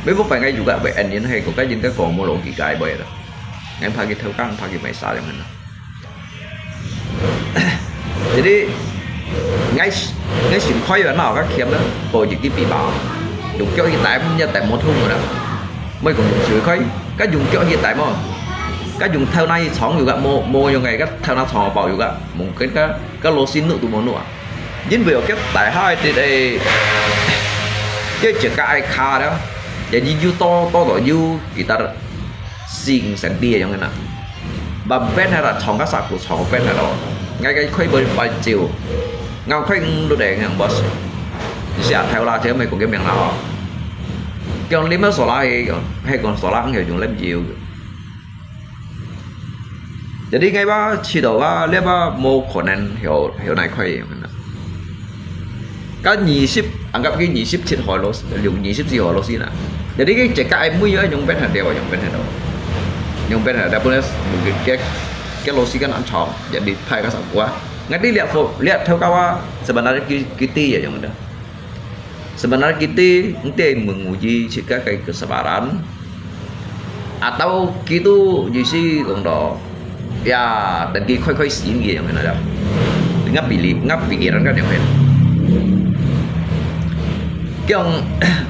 Mấy bố phải ngay juga vậy anh yên hay có cái yên cái còn mua lộn kỳ cái vậy đó. Ngay pha cái theo căng pha cái máy xả cho mình đó. Jadi ngay ngay sim khói và nó các khiếm đó. Bộ chỉ cái bị bảo. Dùng kiểu hiện tại nhất tại mua thun rồi đó. Mới cũng dùng sửa khói. Các dùng kiểu hiện tại mà. Các dùng theo này sống juga mua mua dùng ngày các theo nó sống bảo juga. Mungkin các các lô xin nụ tụ mua nụ à. Chính vì cái tại hai thì đây cái chỉ cái ai kha đó. Jadi yu to to to yu kita sing seng dia yang na. Ba ben ha ra chong ka sa ku chong ben ha ro. Ngai kai khoi bơi bai chiu. Ngau khoi ng lu de ngang boss. Sia theo là thế mày cũng cái miệng nào. Cái lim nó sổ lá hay còn sổ lá không hiểu dùng lim chiu. Jadi ngai ba chỉ đó ba lihat ba mua khổ nên hiểu hiểu này khoi. Ka nyisip, anggap ki nyisip sit hoi lo, yung nyisip sit hoi lo sina. Jadi ki cek ka ai mui yo yung ben hade wa yung ben hade. Yung ben hade pun es mungkin ke ke lo si kan an chong. Jadi phai ka sa kua. Ngat di lihat fo lihat thau ka wa sebenarnya ki kiti ya yung da. Sebenarnya kiti nte menguji sika kai kesabaran. Atau kitu jisi kong do. Ya, dan ki khoi khoi sin ki yang na. Ngap pili, ngap pikiran kan yang. Kiong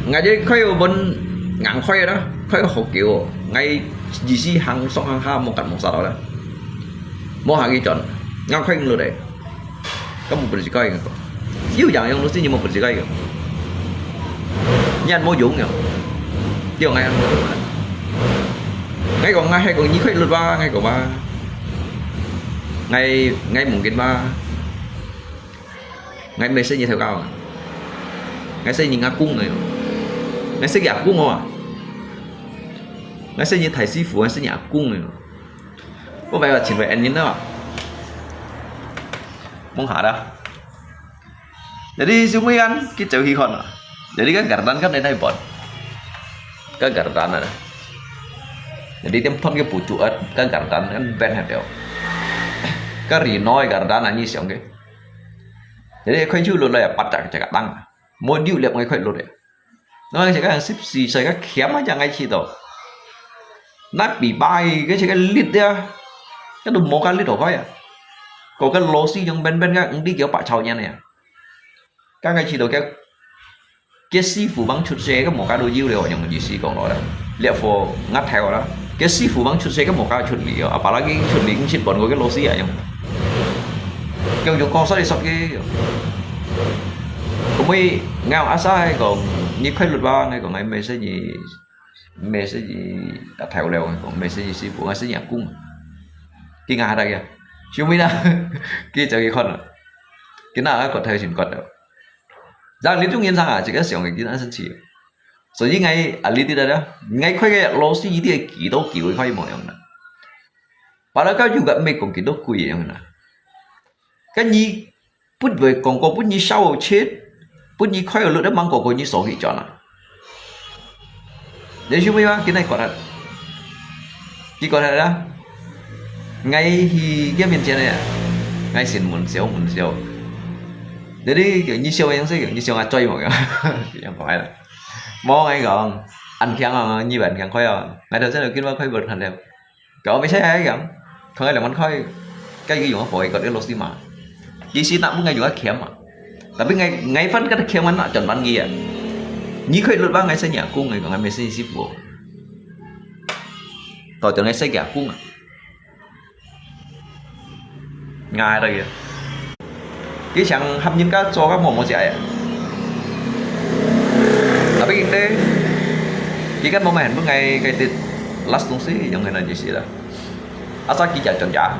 ngai je khoi bon ngang khoi da, khoi ho kiu. Ngai jisi hang song hang ha mo kat mo sa da. Mo ha ki chon. Ngang khoi lu de. Kamu bersikai ko. Yu yang yang lu si ni mo bersikai ko. Nyan mo yung yang. Yu ngai mo. Ngai ko ngai hai ko ni khoi lut ba ngai ko ba. Ngai ngai mungkin ba. Ngai me se ni theo ka. Ngai se ni ngak kung ngai. Ngai se ya kung wa. Ngai se ni thai si fu ngai se ni ngak kung ngai. Ko bai wa chin bai en ni na. Mong ha da. Jadi semua kan kita jauh hikon. Jadi kan gardan kan ada bon. Kan gardan ada. Jadi tiap tahun ke pucuk kan gardan kan ben ada. Kan rinoi gardan ani siang ke. Jadi開就落來啊，八隻隻个燈啊，無六粒个開落來。那這個十四歲个欠啊，正愛去到。那比拜个這個力啊，該都無个力好開啊。個個螺絲用扁扁个，毋知幾百兆年个啊。剛開始到个，个師傅幫出世，个無个都有了，用意思講落啦。這貨我睇啦，个師傅幫出世，个無个出力哦，啊，把那個出力，五十本个螺絲啊用。叫用講說你說个。Kami, ngau asa hai kong, ni khai lut ba, ngai kong, ngai message ni, message ni, ta thai leo ngai kong, message ni sifu, ngai senya kung. Ki nga hada ya. Siumi na, ki jagi kon. Ki na kot thai sin kot. Yang li tung yin sang a, jika siang ki na sen chi. So yi ngai a li ti da da, ngai khai ke lo si yi ti ki do ki wei khai mo yang na. Para ka yu ga me kong ki do kui yang na. Ka ni put bơi kong ko put ni sao chết, put ni khai lo da mang ko ko ni so hi chana. Jadi siu mei ba, ki nai kot hat. Ki kot hat da. Ngai hi kia miên chien ya. Ngai sin mun siu, mun siu. Jadi, ni siu yang si, ni siu ngai choi mo ya. Yang ko ai. Mo ngai kong, an kiang ang, ni ban kiang khai ang. Ngai da sen kin ba khai bơi han leo. Kau bisa ya yang. Kong ai leo man khai. Kai ki yung phoi kot lo si ma. Ki si nak mun ngai yung kiam ma. Tapi ngai, ngai fan kat kiam man nak chon ban ki ya. Ni khai lut ba ngai sen ya kung ngai kong ngai mesen si fu. Tao chon ngai sen ya kung a. Ngai ta ya. Ki chang hap nyin ka cho ka mo mo si ai. Tapi kinte, ki kan mo main bu ngai kai tit last tung si yung ngai na ji si la. Asa ki ja chon ja.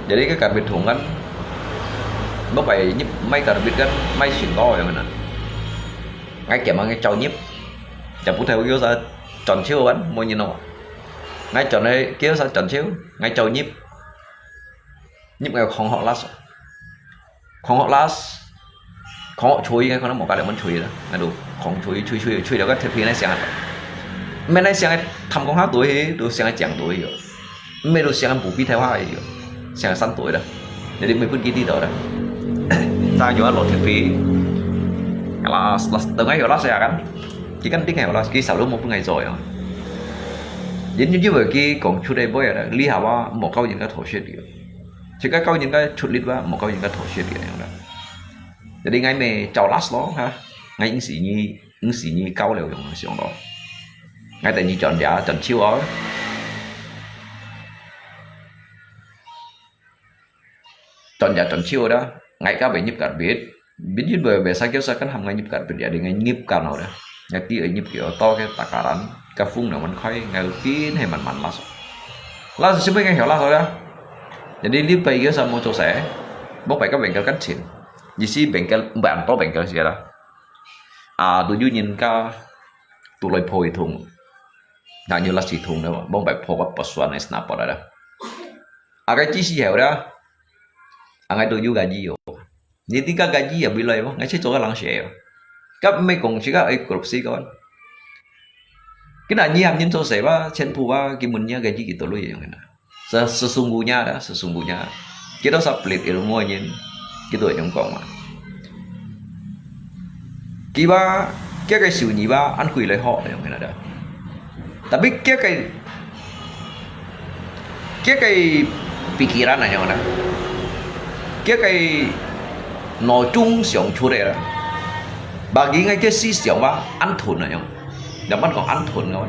Jadi cái carbit thùng kan, bốc phải nhíp máy carbit kan, máy xịn to vậy mà. Ngay kia mà ngay châu nhíp, chả bút theo kiểu sao chọn chiêu bắn, mua như nào. Ngay chọn này kiểu sao chọn chiêu, ngay châu nhíp, nhíp ngay không họ lát, không họ lát, không họ chuối ngay con nó một cái là món chuối đó, ngay đủ không chuối chuối chuối chuối đó có thể phi này xem, mình này xem thăm con hát tuổi, đủ xem chàng tuổi rồi. Mê lu siang bu pi thai hoa yo. Siang san tuổi da. Jadi mê pun kiti tau da. Ta yo lo thiệt phi. Las, las, tao ngai yo las ya kan. Ki kan tik ngai yo las, ki sao lu mo pun ngai zo yo. Jadi như vậy ki kong chu dai boy da. Li ha wa mo kau yin ka thổ shit yo. Chỉ cái kau yin ka chu lit wa mo kau yin ka thổ shit yo da. Jadi ngai mê chau las lo ha. Ngai ing si ni, ing si ni kau leo yong siang lo. Ngai ta ni chọn ya, chọn chiêu o. Chọn ya chọn chiêu da. Ngai ka be nhíp carbit. Bin yin be be sa kêu sa kan ham ngai nhíp carbit ya, di ngai nhíp kan o da. Ngai ti ai nhíp kêu to ke takaran. Ka phung na man khai, ngai kin he man man las. Las si be ngai heo las o da. Jadi li pai kêu sa mo cho se. Bok pai ka bengkel kan chin. Ji si bengkel, bang to bengkel sia da. A, tu yu nyin ka, tu loi phôi thùng. Na nyu lak si thùng da, bong bai phôi ka pasuan es na pa da. A, cái chi si heo da. A, ngai tu yu gaji yo. Ni ti ka gaji ya bi loi bo, ngai che cho ka lang she yo. Ka me kong chi ka ai group si ka wan. Cái na nyi ham nyin cho se ba, chen phu ba, ki mun nya gaji ki to lui yong na. Sesungguhnya da, sesungguhnya. Kita sa pelit ilmu nyin. Kita yang kong ma. Kiba, kia kai siu ni ba, an kui lai ho yang na da. Tapi kia kai, kia kai pikiran na yang na. Kia kai no chung siang chu de la. Bagi ngai kia si siang ba, an thun na yang. Dapat kong an thun kau.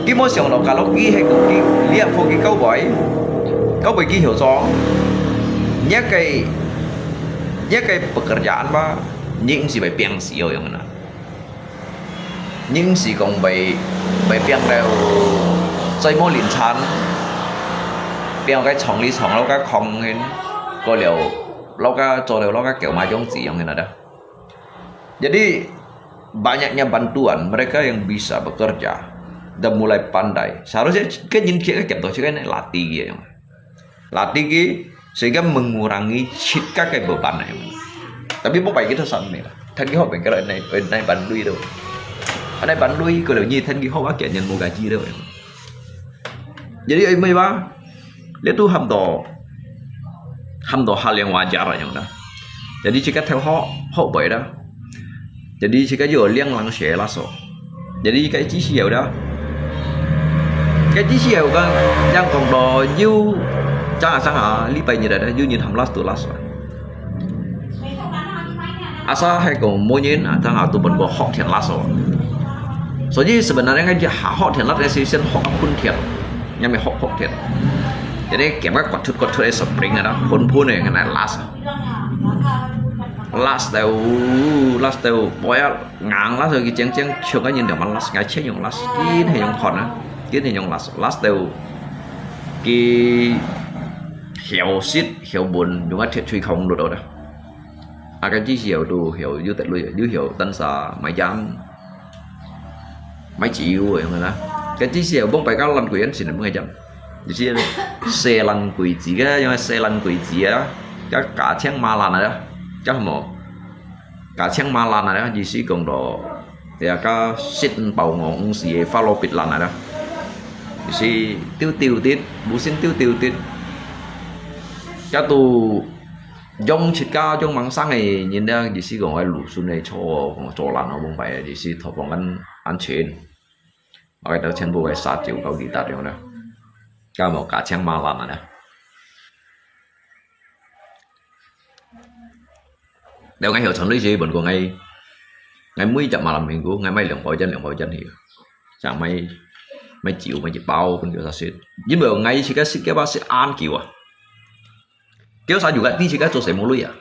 Ki mo siang lo kalau ki he kong ki lihat fo ki kau boy. Kau boy ki heo cho. Nya kai, nya kai pekerjaan ba, ning si bai piang si yo yang na. Ning si kong bai, bai piang leo. Sai mo lin chan. Piang cái chong li chong lo cái khong hin. Ko leo, lo cái cho leo lo cái kiểu ma jong si yang na da. Jadi, banyaknya bantuan mereka yang bisa bekerja dan mulai pandai. Seharusnya kan nyin kia kan to kan latih dia yang. Latih ki sehingga mengurangi chit ka kai beban yang. Tapi mo pai kita sampai lah. Than ki ho bengkel nai nai bandui tu. Anai bandui ko le ni than ki ho ba kia nyin mo gaji tu. Jadi ai mai ba. Lihat tu ham to. 差不多 hal yang wajar 个樣个。Jadi 自家頭殼，殼背啦。Jadi 自家有兩零歲啦，所。Jadi 个知識有啦。个知識有講，正講到有，正下正下，禮拜日來啦，有人喊 last to last。Asa 係講無人啊，正下都分過學田 last。所以 sebenarnya 个學田 last 个時先學分田，也毋係學學田。Jadi 佢个割出割出个 spring 啊，分分个，該來 last。Last 到，last 到，我要硬 last 到佢正正，像个人兩萬 last，𠊎全用 last，緊係用看啊，緊係用 last，last 到佢曉食曉問，用啊鐵錘敲落到啦。啊，該之時候都曉有得鐳，有曉單儕買菸，買酒个樣个啦。該之時候，往擺个爛鬼人先買菸。 你知，細爛鬼子个，用細爛鬼子啊，該家強馬爛啊，該麼？家強馬爛啊，意思講到，呀，該食毋飽餓，毋死个發老必爛啊，意思丟丟滴，無心丟丟滴，該都用自家用網上个人呢，意思講，哎，魯迅个錯，做爛哦，明白，意思，托放安安全。 𠊎兜全部个沙酒搞其他樣啦，該無家強馬爛啊啦。了，𠊎曉傳類似問過𠊎，𠊎每隻malam minggu，𠊎買兩包煙，兩包煙去，像買買酒，買一包分佢食。因為𠊎自家食个話係恁久啊，叫啥有个，你自家做事無鐳啊。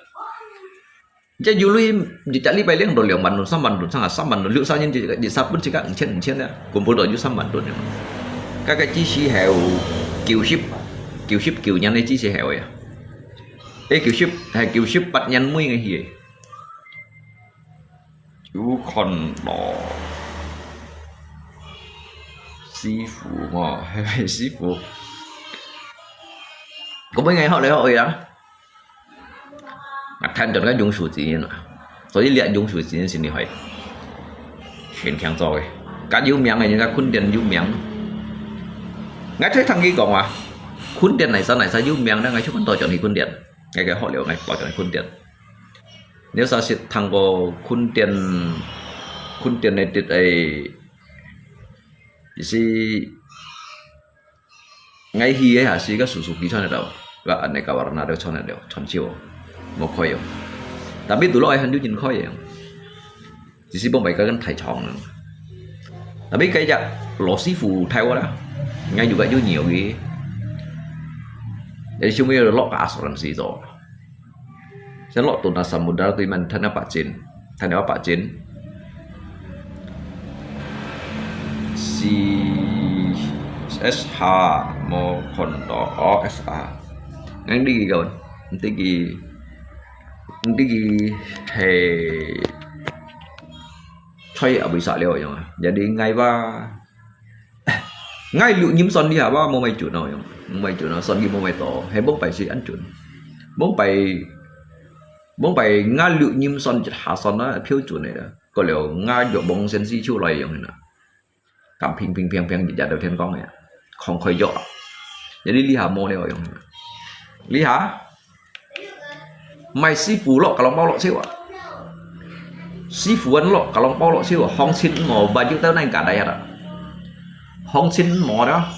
這有鐳，一隻禮拜領到兩萬盾、三萬盾，上下三萬盾，六三年就一隻本自家五千、五千啊，根本都有三萬盾了。該个之時係有九十、九十九年个之時係有呀。誒，九十，係九十八年尾个去个。有看到師傅哦，係師傅。我本來學來學去啊。 啊，談到該永續經營啊，所以這永續經營係你係先強做个，較有名个人家坤典有名。𠊎聽佢講啊，坤典哪儕哪儕有名呢，𠊎就講到轉去坤典，𠊎个學了，𠊎到轉去坤典。你有啥識聽過坤典，坤典个啲誒，意思 𠊎去个下時个叔叔佢穿得到，个恁呢个warna都穿得到，穿少，無開哦。Tapi dulu愛很有人開个，只是放擺个跟太長了。Tapi該隻老師傅太我啦，𠊎有个有nhiều个，你想要落个asuransi做。 Sa lok tuna samudra tu iman than apa cin? Than apa cin? Si S H mo kondo. Oh, S A. Ngang di ki kawan. Nanti ki, nanti ki he choi abis sa liao yang. Jadi ngai ba 𠊎六任算這下吧，無麼準哦，無麼準哦，算佢無麼多，係往擺係恁準。往擺，往擺𠊎六任算一下算啊，標準个啦。過了𠊎約望先生就來樣啦。咁平平平平，日日都天光个，狂開約啊。Jadi這下無了樣啦。這下 買師傅落，ka long pau落少啊。師傅恁落，ka long pau落少啊，行情無，baju tau nai gadai啊。行情無啦，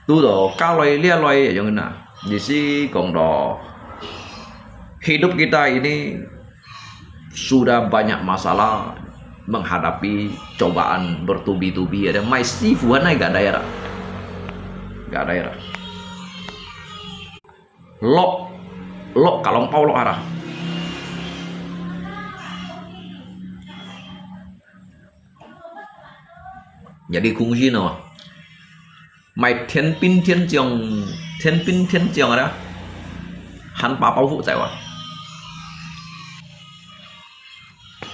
都到加來這來樣啊。意思講到，hidup kita ini sudah banyak masalah menghadapi cobaan bertubi-tubi ada. Mai sifu hanai gadai ada. Gadai ada. Lok, lok ka long pau lok ada. Jadi kungsi no. Mai 天兵天将，天兵天将 ada. Han pa pau fu zai wa.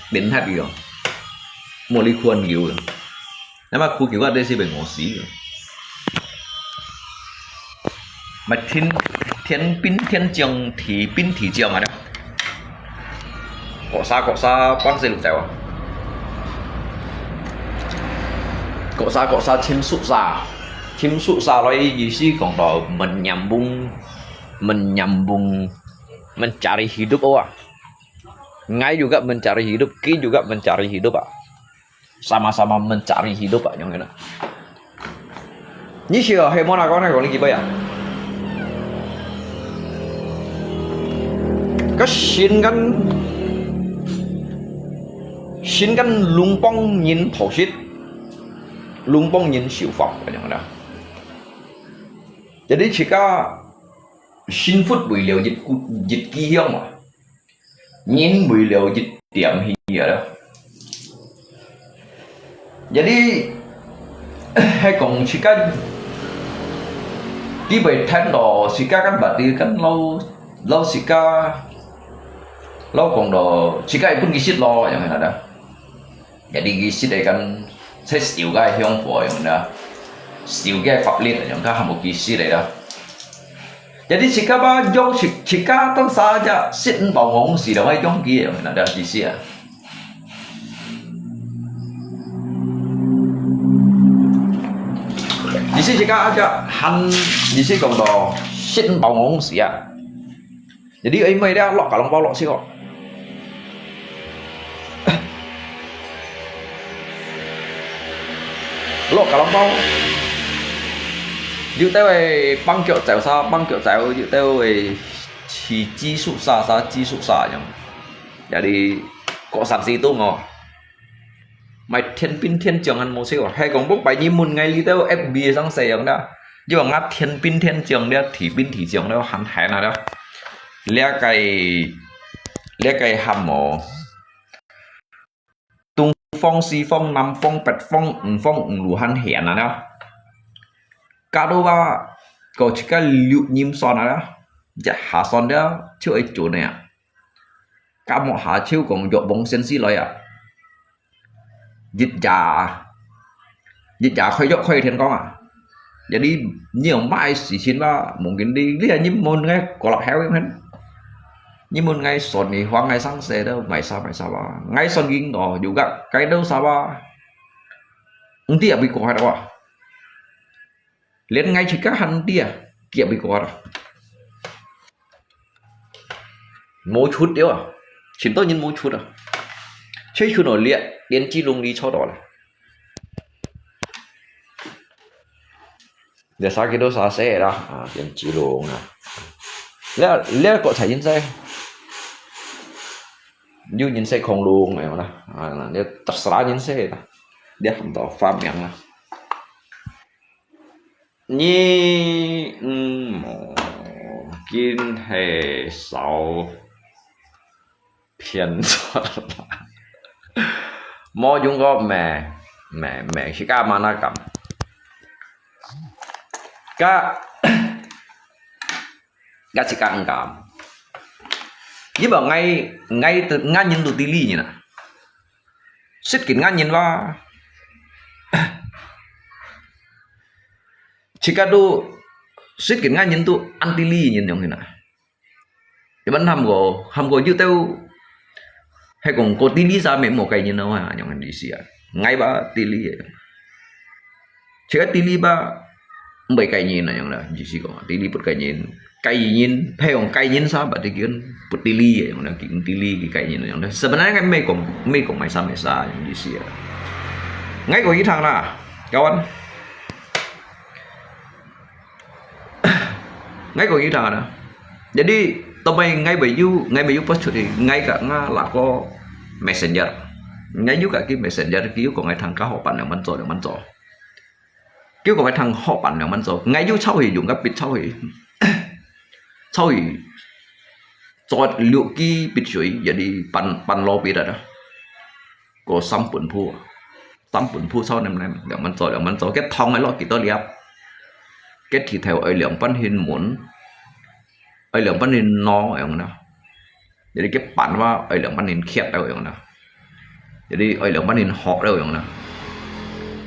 Bin hat yo. Mo li kuan yo. Nama ku kiu ada si ben mo si. Mai 天，天兵天将，地兵地将 ada. 各儕各儕幫勢錄走啊！各儕各儕尋宿舍，尋宿舍來意思講到menyambung，menyambung mencari hidup awak. Ngai juga mencari hidup, ki juga mencari hidup ah. Sama-sama mencari hidup ah, yang kena. Ni siya, hei, mo na kau na kau ni kibai ah. Ka shin kan, shin kan lung pong nyin thau shit, lung pong nyin siu fak, yang kena. Jadi jika 幸福為了一股，一支香嘛，人為了一點喜悅啦。Jadi，係講自家，佢會聽到自家kan berarti kan摎，摎自家，摎講到自家會分佢食咯，樣樣啦。 Jadi佢食个kan，在燒个香火樣啦，燒个法律樣，佢還無佢食个啦。Jadi自家吧，用自，自家當下只食五包五時，就愛用佢樣啦，就意思啊。意思自家啊，只還，意思講到食五包五時啊。 Jadi，哎，妹，你啊，落加龍包落去哦。落加龍包，有兜會放腳走啥，放腳走，有兜會去寄宿啥，啥寄宿啥樣。Jadi，過三四冬哦。 買天兵天將還無識哦，係講，不擺你問𠊎這兜F B上使用啦，你話𠊎天兵天將了，地兵地將了，還還啊了。這个，這个喊哦，東方、西方、南方、北方、五方、五路還顯啊了。加到啊，過自家六壬算啊了，一下算了，就會準个啊。 甲木下手講藥王仙師來啊，一夜，一夜開藥開天光啊。Jadi，你有麼个事情吧，mungkin你，你係你問𠊎過落後樣，你問𠊎算你還𠊎生死都買啥買啥吧，𠊎算你哦，有个該都啥吧，毋知啊，會過下到啊。 連𠊎自家還毋知啊，佢也會過啊。無出了啊，盡多人無出啊。最出哦，連，連志龍你出到了。這啥个都啥事啦，啊，連志龍啊。這，這國產人才，有人使恐龍个啦，啊，這特斯拉人使啦，這很多發明啦。 你，嗯，無，緊係少騙出來。無用過咩，咩，咩，自家mana敢。該，該自家毋敢。你無𠊎，𠊎都，𠊎人都地理人啊。識緊𠊎人哇。 自家都識緊𠊎人都恁地理人樣形啊。一般喊過，喊過有兜，係講過地理啥，無該人啊，樣形意思啊。𠊎吧地理个，自家地理吧，毋係該人啊樣啦，意思講，地理不該人，該人，係講該人啥，berarti佢不地理个樣啦，佢地理佢該人啊樣啦。Sebenarnya kan無講，無講買啥買啥樣意思啊。𠊎講一趟啦。 Kawan。𠊎講一下啦。Jadi，到尾𠊎會有，𠊎會有發出去，𠊎甲𠊎老哥messenger。𠊎有甲佢messenger，佢有講𠊎聽較好辦兩萬做，兩萬做。佢講𠊎聽好辦兩萬做，𠊎有抄去用个筆抄去，抄去做六支筆水，jadi半，半路筆啦。 過三本簿，三本簿抄黏黏，兩萬做，兩萬做，該糖愛落幾多粒？該地頭愛兩半形滿，愛兩半形孬樣啦。Jadi該半話愛兩半形缺了樣啦。Jadi愛兩半形學了樣啦。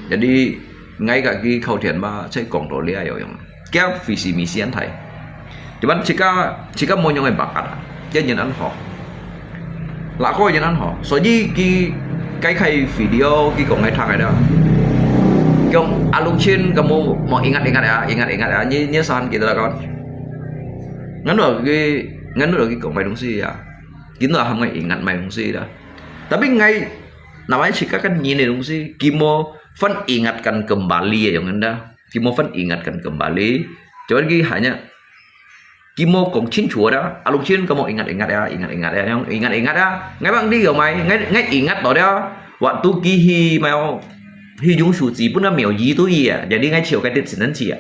Jadi𠊎甲佢溝通嘛，才講到這樣樣。 Kaya visi misi an thai. Cuman自家，自家無樣个bakat啊，佢人恁好。Lako人恁好，所以佢該開video，佢講个聽个啦。講阿龍親，kamu mau ingat-ingat ya, ingat-ingat ya. Ni, ni saan kita lah kawan. Ngano佢，ngan nu lagi kong mai dungsi ya. Kino ham ngai ingat mai dungsi da. Tapi ngai namanya chika kan nyine dungsi, kimo fan ingatkan kembali ya, yang anda. Kimo fan ingatkan kembali. Cuman ki hanya kimo kong chin chua da, alung chin kamo ingat-ingat ya, ingat-ingat ya, yang ingat-ingat ya. Ngai bang di yo mai, ngai ngai ingat to da. Waktu ki hi mai, hi yung su ji pun da miao ji tu ya. Jadi ngai chiu kai dit sinan chi ya.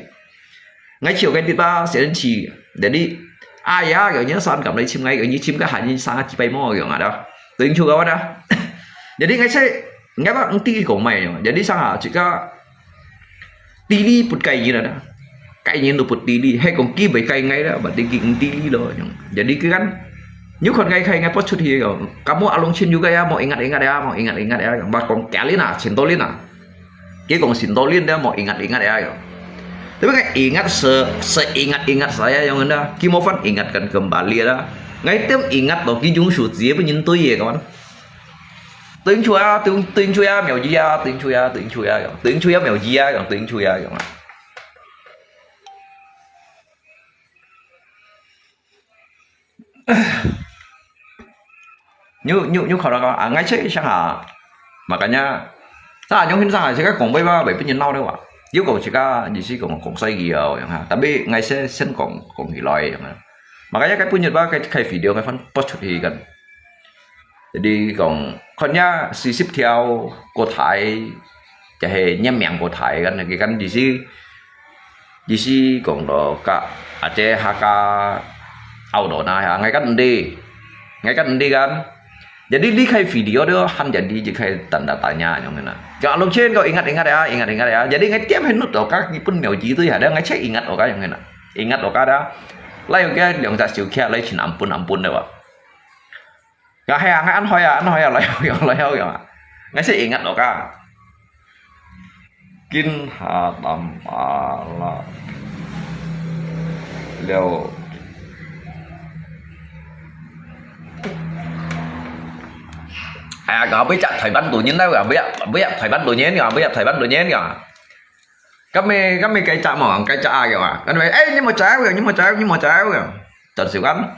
Ngai chiu kai dit ba sinan chi. Jadi ayah yo nyi san kam lai chim ngai yo nyi chim ka han nyi sang chi pai mo yo ngada. Tuing chu ka wada. Jadi ngai sai ngai bang di kong mai yo. Jadi sang ha chika Tili put kai nyi na. Kai nyi tu put tili. Hai kong ki bai kai ngai da, bat di ki tili lo. Jadi ki kan. Nyu khon ngai khai ngai pot chut hi yo. Kamu alung chin juga ya, mau ingat-ingat ya, mau ingat-ingat ya. Bat kong kialin na, cintolin na. Ki kong cintolin da, mau ingat-ingat ya yo. Tapi ngai ingat se, seingat-ingat saya yang anda. Ki mau fan ingatkan kembali da. Ngai tem ingat to ki yung su ji pun nyin tui ye kawan. Tuing chu ya, tuing tuing chu ya, miao ji ya, tuing chu ya, tuing chu ya, tuing chu ya, miao ji ya, tuing chu ya. Nyu nyu nyu khao na ka, ah, ngai che siang ha. Makanya, sa nyong hin sang ha, chika kong bai ba, bai pin nau de wa. Yu kong chika, ni si kong kong sai gi ya, yang ha. Tapi ngai se sen kong kong hi lai yang ha. Makanya kai pun nyut ba kai kai video ngai fan pot chut hi kan. Jadi kong khon ya sisip thiau ko thai, jahe nyam miang ko thai kan, ki kan di si, di si kong do ka, ache haka au do na ya, ngai kan di, ngai kan di kan. Jadi di khai video do han jadi di khai tanda tanya nyong na. Kong alung chen kau ingat-ingat ya, ingat-ingat ya. Jadi ngai tiam hen nut do ka, ki pun miao ji tu ya, da ngai che ingat do ka nyong na. Ingat do ka da. Lai yo ke liang ja siu kia lai chin ampun ampun de wa. Nga hea, nga an hoi a, an hoi a, lai hoi a, lai hoi a. Ngai se ingat lo ka. Kin ha tam a la. Liao. Ai, nga bai chak Thái Văn tù nhân đâu, nga bai, bai chak Thái Văn tù nhân, nga bai chak Thái Văn tù nhân, nga. Kami, kami kai chak mo, kai chak a, nga. Kan bai, eh, ni mo chak, nga, ni mo chak, ni mo chak, nga. Tan siu kan.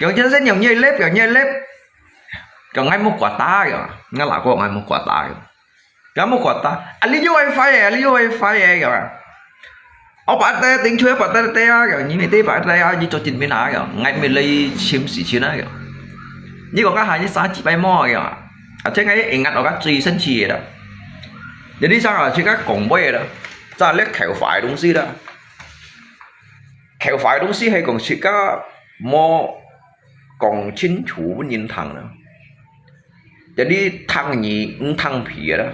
Kêu chân sẽ nhiều nhây lếp, nhiều nhây lếp. Kêu ngai mua quà tá kìa. Ngai lạ cô ngai mua quà tá kìa. Ngai mua quà tá. À, lý do wifi à, lý do wifi à kìa. Ơ, bà tê, tiếng chuối bà tê tê à kìa. Nhí mày tê bà tê à, nhí cho chín mươi à kìa. Ngai mày lấy chim xỉ chín à kìa. Nhí có cái hàng như sáng chỉ bay mò kìa. À, thế ngai ingat ở các truy sân chỉ đó. Jadi sang ở chỉ các cổng bơi đó. Sao lấy kẹo phải đúng gì đó. Kẹo phải đúng gì hay còn chỉ các mua còn chính chủ nhân thằng đó. Jadi thằng nhí, thằng phì đó.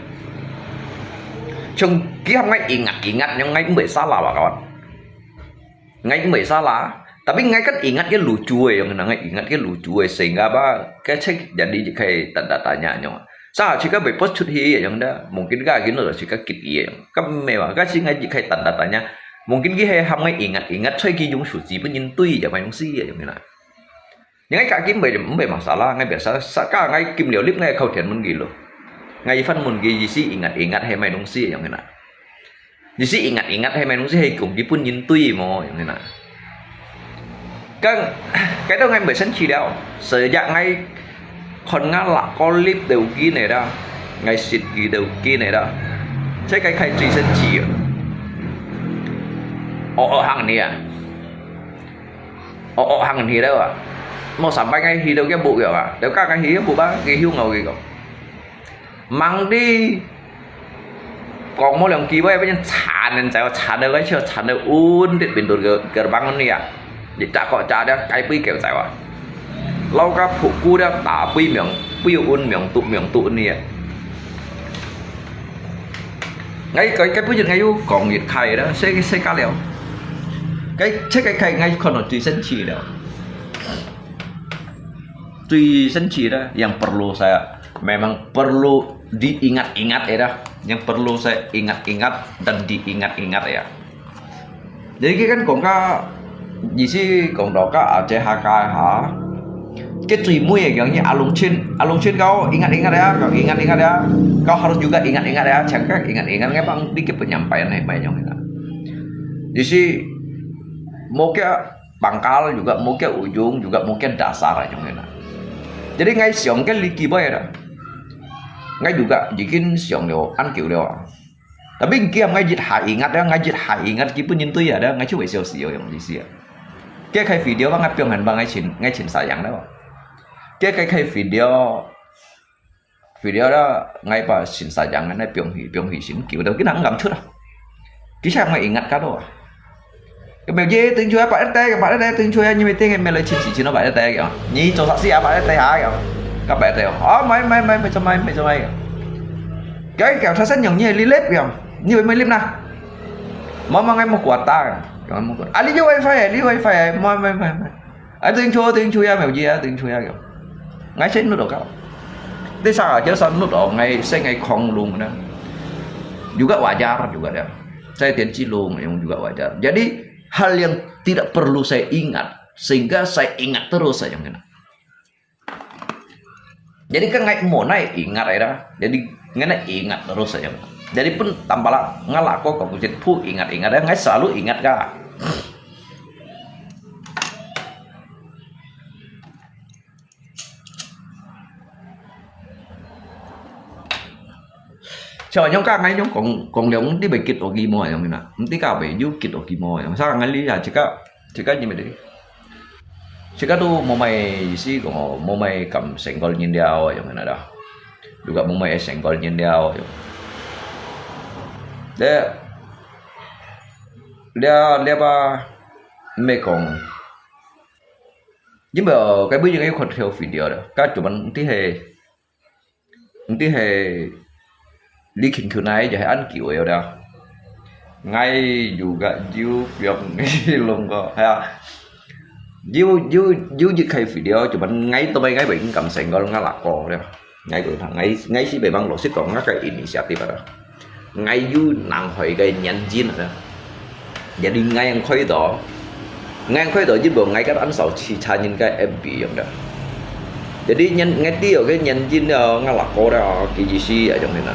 Chung kia ngai ingat, ingat, nhưng ngai mười xa là bà con. Ngai mười xa là. Tapi ngai kan ingat cái lũ chuối, yang ngai ingat cái lũ chuối, sehingga ba, cái check jadi cái tanda tanya nyong. Sa chỉ các bị post chut hi, yang đó, mungkin cái gini lah chỉ các kit hi, yang. Kan mewah, kan si ngai cái tanda tanya. Mungkin cái ham ngai ingat, ingat, sai cái yung su ji pun nyin tui, ya, mai yung si, yang na. Ngai ka kim bai, bai masalah, ngai biasa, sa ka ngai kim liao lip ngai khâu thian mun gi lo. Ngai fan mun gi, yi si ingat, ingat, hai mai dong si, yang na. Yi si ingat, ingat, hai mai dong si, hai kong gi pun nyin tui mo, yang na. Kan, cái đó ngai bai sân chỉ liao, sa ya ngai khon ngai lạ có lip đầu gi này đó, ngai sit gi đầu gi này đó. Sai cái khai truy sân chỉ. Ơ, ơ, hàng này à. Ơ, ơ, hàng hi đâu à? Mau sampai ngai hi đâu cái bộ kiểu à? Đâu các ngai hi cái bộ ba cái hiu ngầu cái kok. Mang đi. Còn mau lòng kỳ với bên chán nên cháu chán đâu cái chiều chán đâu un điện bình đột gờ gờ băng này à? Để trả khỏi trả đó cái bưởi kiểu cháu à? Lâu các phụ cu đó tả bưởi miệng bưởi un miệng tụ miệng tụ này à? Ngai cái cái bưởi ngai yu còn nhiệt khai đó, sẽ sẽ cá liao. Cái sẽ cái khai ngai còn là truy sân chỉ đó. Truy sân chỉ đó, yang perlu saya, memang perlu diingat-ingat ya dah. Yang perlu saya ingat-ingat dan diingat-ingat ya. Jadi cái kan kong ka, yi si kong đó ka aja ha ka ha. Cái truy mui ya, yang ni alung chin, alung chin kau ingat-ingat ya, kau ingat-ingat ya. Kau harus juga ingat-ingat ya, cakap ingat-ingat, ngai bang dikit penyampaian hai mai yang ingat. Yi si mau ke pangkal juga mungkin ujung juga mungkin dasar aja ngena. Jadi ngai siang ke liki boy ada. Ngai juga jikin siang leo an kiu leo. Tapi kiam ngai jit ha ingat ya, ngai jit ha ingat ki pun nyin tu ya ada, ngai cuma siau siau yang di sia. Kia kai video bang ngai piang han bang ngai chin, ngai chin sayang dah. Kia kai kai video Video đó ngay pa sin sa yang ngay piong hi, piong hi sin kiu đó, kí nang ngắm chút à. Kí sang ngay ingat ka đó à. Cái mèo dê tiếng Chúa bạn té, bạn té tiếng Chúa như mày tiếng mày lời chim chỉ chỉ nó bạn té kìa. Nhí cho sạc sĩ à bạn té hả kìa. Các bạn té. Ờ mày mày mày mày cho mày mày cho mày. Cái kẹo thắt sắt nhồng như li lếp kìa. Như vậy mày lếp na. Mà mà ngay một quạt ta kìa. Ngay một quạt. À li wifi, li wifi. Mày mày mày mày. Ai tiếng Chúa, tiếng Chúa ya mèo dê, tiếng Chúa ya kìa. Ngay sẽ nút đó kau. Tapi sangat aja sa nut oh, ngai, saya ngai khong lung na. Juga wajar juga dia. Saya tian cilung yang juga wajar. Jadi hal yang tidak perlu saya ingat sehingga saya ingat terus saja kena. Jadi kan ngai mau nai ingat ya. Jadi ngai ingat terus saja. Jadi pun tambah lah ngalak kok kok pu ingat-ingat ya, ngai selalu ingat kah. Cho nyong ka ngai nyong kong kong liang di bai kit ogi mo yang na. Nti ka bai yu kit ogi mo yang. Sa ngai li ya chika chika ni mai di. Chika tu mo mai si kong mo mai kam senggol nyin liao yang na da. Juga mo mai senggol nyin liao yang. De lia lia ba me kong. Jimbo, cái bữa giờ cái video đó, các chủ mình tí hè, tí hè, lý khinh khử này giờ hay ăn kiểu yêu đó. Ngay dù gạ dù việc ngay lông có, hay à. Dù dù dù gì khai video chủ mình ngay tụi bay ngay bệnh cảm sinh có ngã lạc có đó. Ngay của thằng ngay ngay si bề băng lột xích còn ngã cái initiative đó. Ngay yu nang hoi cái nhắn tin đó. Jadi ngai yang khoi to, ngai yang khoi to jin bo ngai kat an sao chi cha nyin cái F B yang da. Jadi nyan ngai ti yo cái nhắn tin đó ngai lak ko da ki ji si a jong na.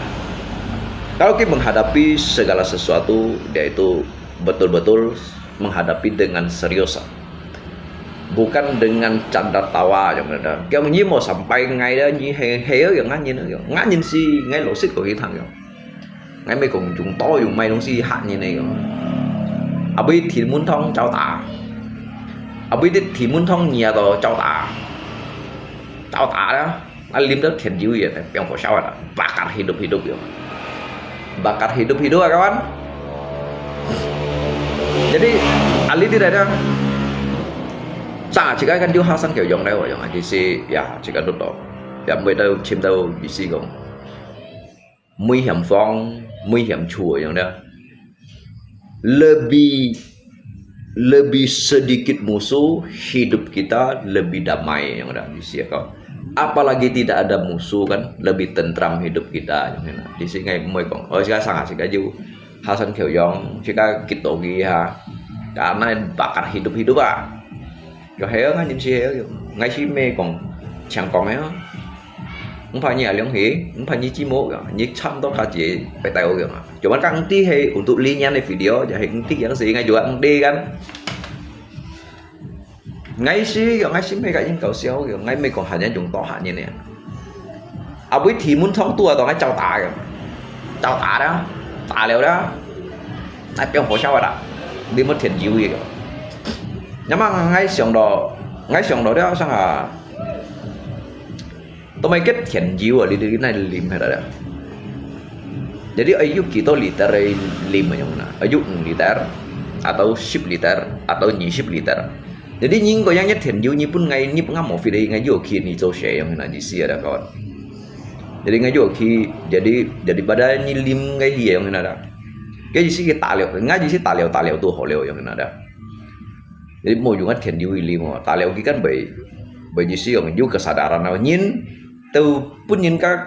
Kalau kita menghadapi segala sesuatu, dia itu betul-betul menghadapi dengan serius. Bukan dengan canda tawa jong na. Kiong nyi mo sampai ngai da nyi he he yang ngai nyin yang ngai nyin si ngai lo sit ko ki thang yang. Ngai mê kong chúng tôi dùng mày đông si hạt như này. Abi thì muốn thông cháu ta. Abi thì muốn thông nhà tôi cháu ta. Cháu ta đó. Nó lim đó thiệt dữ vậy. Piang khổ sao đó. Bakar hidup-hidup ya. Bakar hidup-hidup ya kawan. Jadi, ali tidak ada. Sa, chỉ cái kan điều Hasan kiểu dùng đây, dùng cái gì, ya, chỉ cái đốt đó. Ya, mới đâu, chim đâu, bị si không. Nguy hiểm phong, nguy hiểm chùa yang ada. Lebih lebih sedikit musuh, hidup kita lebih damai yang ada di sini kau. Apalagi tidak ada musuh kan, lebih tentram hidup kita yang ada. Di sini ngai mui kong. Oh, sika sangat sika ju. Hasan kêu yang, sika kita lagi ha. Karena bakar hidup-hidup ah. Yo heo ngai nim si heo yo. Ngai si me kong, chang kong heo. Không phải như là liên hệ, không phải như chỉ một kìa, như chăm đó cả chị phải tay ô kìa. Chúng ta căng tí hay untuk lý nhắn này video, jadi hẹn tí yang sih ngai juga đi kan. Ngai si kìa, ngai si mấy cái những cầu siêu kìa, ngai mấy con hạt nhân chúng to hạt nhân này. À buổi thì muốn thông tua tao ngai chào ta kìa. Chào ta đó, ta liều đó. Ngai piang hồ sao đó. Đi mất thiện dữ kìa. Nhưng mà ngai 想到, ngai 想到 đó sang à. Tụi mày kết thiện dữ ở đi đi này lim hay là. Jadi ayu kita liter lim yang na. Ayu liter atau sip liter atau ni sip liter. Jadi nying ko yang nyet thiện dữ ni pun ngai ni pun ngai mau phi dei ngai yu khi ni cho se yang na ni sia da kawan. Jadi ngai yu khi jadi jadi pada ni lim ngai hi yang na da. Cái gì cái tài liệu, ngai gì tài liệu tài liệu tu hổ liệu yang na da. Jadi mau juga thiện dữ lim, tài liệu kia kan bai bai gì sử dụng juga kesadaran nào nhìn từ pun nhìn các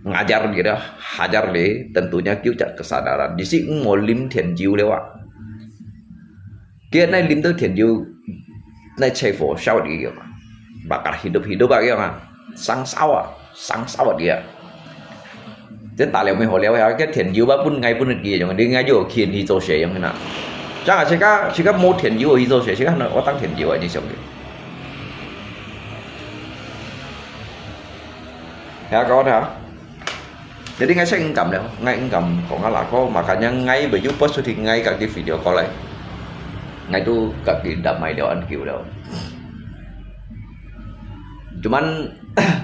ngajar gitu, hajar le, tentunya kêu cak kesadaran. Di si mau lim thiện dữ lewat. Kia nai lim tu thiện dữ, nai chai fo sao di kêu. Bakar hidup-hidup ah kêu ah. Sang sao ah, sang sao ah dia. Jadi tài liệu mới hổ liu ya, cái thiện dữ ba pun ngai pun kia yang, di ngai ju khi ni cho se yang na. Jangan sika sika mau thian jiu itu sih, sika nak otang thian jiu aja sih. Ya kawan ya. Jadi ngai sih engkam liao, ngai engkam kong ala ko, makanya ngai baju post sudah ngai kaki video call lai. Ngai tu kaki damai liao an kiu liao. Cuman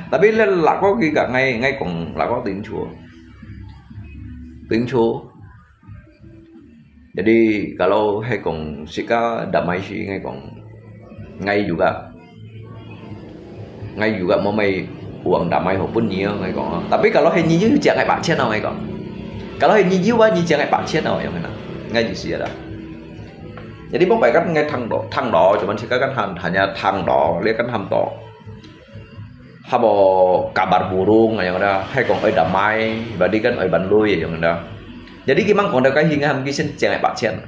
tapi le lako ki kak ngai ngai kong lako ting chu. Ting chu. Jadi kalau hai kong sika damai si ngai kong ngai juga ngai juga mau mai uang damai ho pun nyi ngai kong. Tapi kalau hai nyi jiu jak ngai pak chen ngai kong. Kalau hai nyi jiu ba nyi jak ngai pak chen ngai yang na. Ngai ji si ada. Jadi mau pai kan ngai thang do thang do cuman sika kan han hanya thang do le kan ham do. Habo kabar burung yang ada hai kong oi damai badi kan oi ban lui yang ada. Jadi kimang kong ada kai hing ham kisin jak ngai pak chen.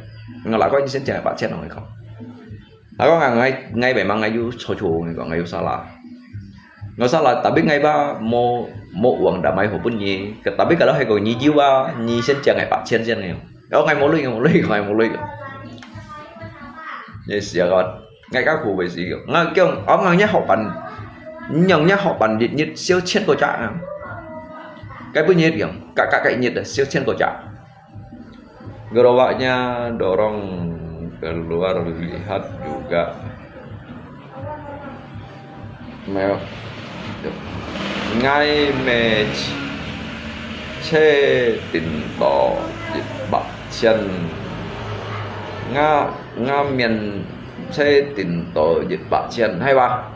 Ngai lako kisin jak ngai pak chen ngai kong. Ako ngai ngai ngai memang ngai yu cho cho ngai ko ngai yu salah. Ngai salah tapi ngai ba mo mo uang damai ho pun nyi. Tapi kalau hai ko nyi jiu ba nyi sen jak ngai pak chen sen ngai. Ako ngai mo lui ngai mo lui ngai mo lui. Ngai sia ko. Ngai ka khu bai si ko. Ngai kiong ako ngai nya hok ban. Nyong nya hok ban dit nyit siu chen ko jak. Kai pun nyit kiong. Ka ka kai nyit siu chen ko jak. Gerobaknya dorong keluar lihat juga. Mèo. Ngai me che tin to yit bak chen. Nga nga mian che tin to yit bak chen. Hai ba?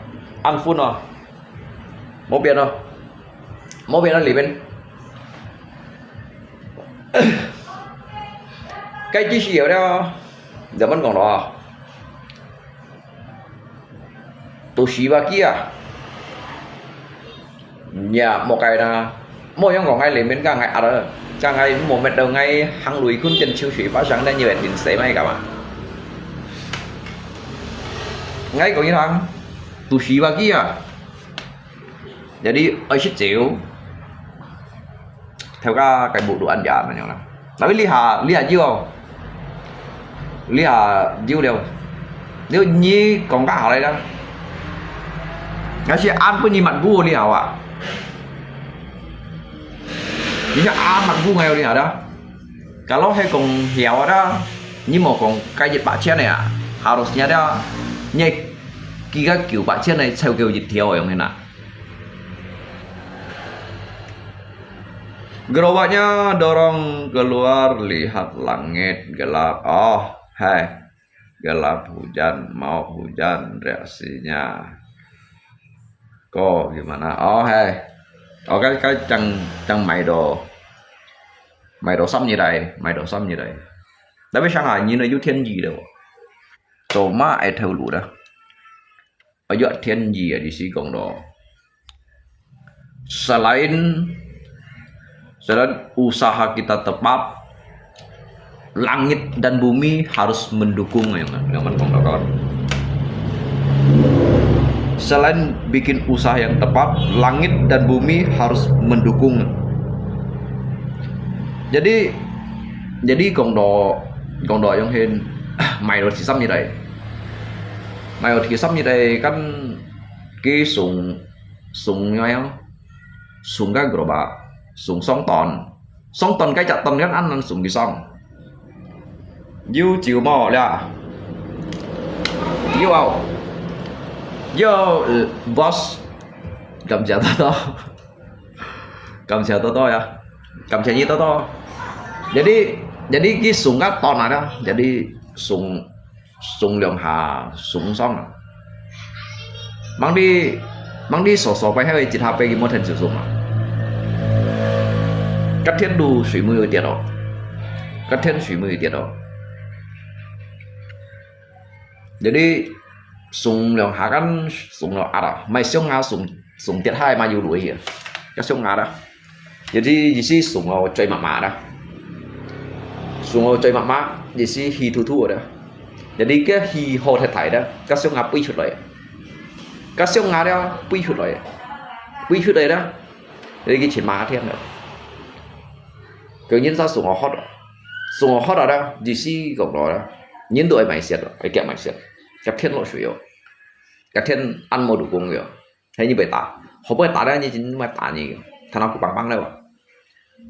An phun no. Mau bian no. Mau bian no li bian. Cái chi siêu đó. Giờ mình còn đó. Tu sĩ ba kia. Nhà một cái na. Mau yang còn ngay lên bên cả ngay ở đó. Cả ngay một mét đầu ngay hàng lùi khun trên siêu sĩ ba sang đây như vậy thì sẽ mai cả mà. Ngay có như thằng. Tu sĩ ba kia. Jadi oi sit chiu. Theo ka cái bộ đồ ăn giả mà nhau. Tapi lihat lihat jiu. Lihat jiu liu. Nếu nyi còn cá hảo đây đó. Ngai si ăn pun nyi mặn gu lihat à. Nyi si ăn mặn gu ngai lihat đó. Kalau hai kong hiau đó. Nyi mau kong kai jet pak chen ya. Harusnya đó. Nyi kira kiu pak chen này sau kiu jet thiau yang hina. Gerobaknya dorong keluar lihat langit gelap. Oh, hai. Gelap hujan, mau hujan reaksinya. Kok gimana? Oh, hai. Oh, cái cái chẳng chẳng mày đồ. Mày đồ xăm như đây, mày đồ xăm như đây. Tapi Shanghai nhìn nó yu thiên gì đâu. Tổ má ai theo lũ đó. Ở dọc thiên gì ở đi sĩ cộng đó. Selain selain usaha kita tepat, langit dan bumi harus mendukung yang yang mendukung kawan. Selain bikin usaha yang tepat, langit dan bumi harus mendukung. Jadi jadi cộng đó cộng đó yang hin mai lo si sam như đây. Mai lo si sam như đây kan Ki sung sung ngai sung ka groba sung song ton song ton kai chak ton kan an nan sung ki song. Yu chiu mo lia. Yu au. Yu boss. Cảm ơn to to. Cảm ơn to to ya. Cảm ơn to to. Jadi jadi ki sung ka ton ada. Jadi sung 送兩下，送爽啊。吂知，吂知掃掃擺後一下擺佢無停手手嘛。隔天都水沒有跌哦，隔天水沒有跌哦。Jadi，送兩下kan，送了壓啊，買上下送，送跌下嘛有落去啊，該上下啦。Jadi，意思送了最麻麻啦，送了最麻麻，意思氣突突啦。 Jadi該氣好忒大啦，該上下飛出來，該上下了飛出來，飛出來啦，你去尋馬天了。佢人家送我好了，送我好了啦，意思講到啦，人都愛買雪哦，愛夾買雪，夾天落水哦，夾天暗摸肚公个哦，還你被打，好不好打的？你真的打你，頭那骨棒棒了哦，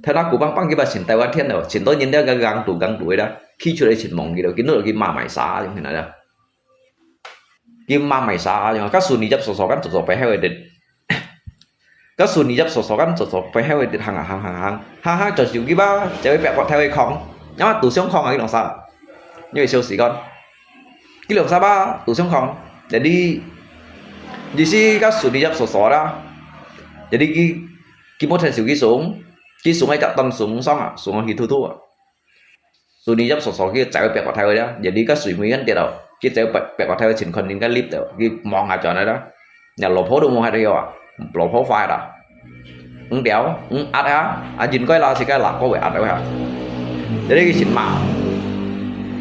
頭那骨棒棒佢把尋到个天了，尋到人了个硬肚硬肚个啦，企出來尋望佢了，佢都去罵買啥用起來了。佢罵買啥用，該手你夾手手，該手手背後个，該手你夾手手，該手手背後个行啊行行行行行，就手佢吧，就會別個頭个空，因為肚上空啊，佢弄啥？因為小時間，佢弄啥吧？肚上空，jadi，你是該手你夾手手啦，jadi佢佢無聽手佢送，佢送个隻當送上啊，送去吐吐啊。 手你入所所，佢走別個頭个啦，jadi該水尾跟跌到，佢走別別個頭个情況應該lift到，佢望下轉來啦，人老婆都望下到啊，老婆快啦，五條，五壓啊，啊應該啦，自家啦，各位壓到下，jadi佢先罵，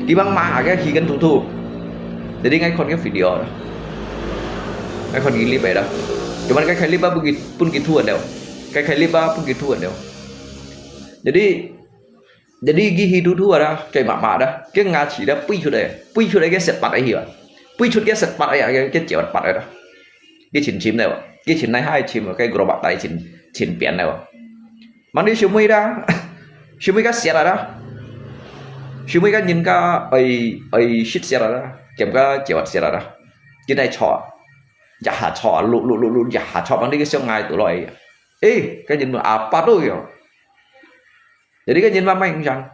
佢幫罵下个，佢跟突突，jadi𠊎看个 video，𠊎看佢lift个啦，cuma該開lift啊，分佢分佢吐个了，該開lift啊，分佢吐个了，jadi。 Jadi佢去吐吐啊，佢媽媽啊，佢牙齒啊，飛出來，飛出來佢舌拔个去啊，飛出佢舌拔个啊，佢佢舌拔个啦，佢盡深了，佢盡耐下深，佢gerobak底盡盡扁了。Mandi semua dah，semua个舌啊，semua个人个愛愛食舌啊，兼个舌舌啊，佢在坐，一下坐，碌碌碌碌，一下坐，mandi佢想挨到來，誒，佢人問阿爸都有。 Jadi kan jin mamai ngiang.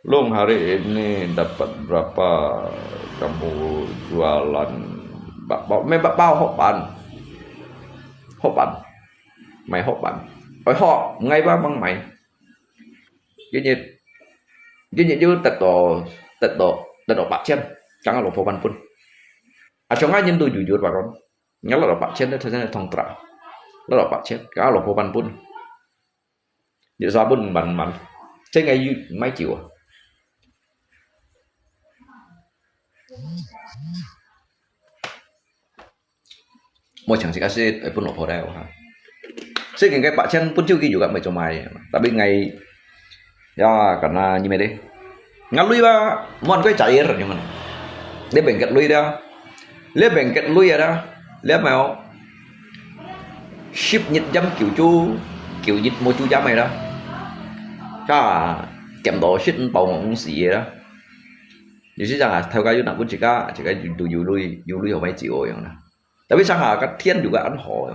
Long hari ini dapat berapa kamu jualan bakpao? Mai bakpao hokpan. Hokpan. Mai hokpan. Oi hok, ngai ba mang mai. Gini, gini ju teto, teto, teto 八千. Kang lo po pan pun. Asong ngai nyin tu jujur bakon. Ngai lo 八千 de thesen thong tra. Lo 八千, kang lo po pan pun. 有啥分慢慢，这个又买酒啊。我相信还是会分老婆的哈。这个个八千分酒给有个没做买，tapi ngai ya karena你没得。 Ngan lui ba, muan koi cair nyo man. Le bengket lui da. Le bengket lui da. Le mai o. Sip nyit jam kiu chu, kiu nyit mo chu jam mai da. Ka, kiam do sit pau ngong si da. Yu si jang a, thau ka yu nak pun chika, chika yu du yu lui, yu lui ho mai chi o yang da. Tapi sangha ka thien juga an ho.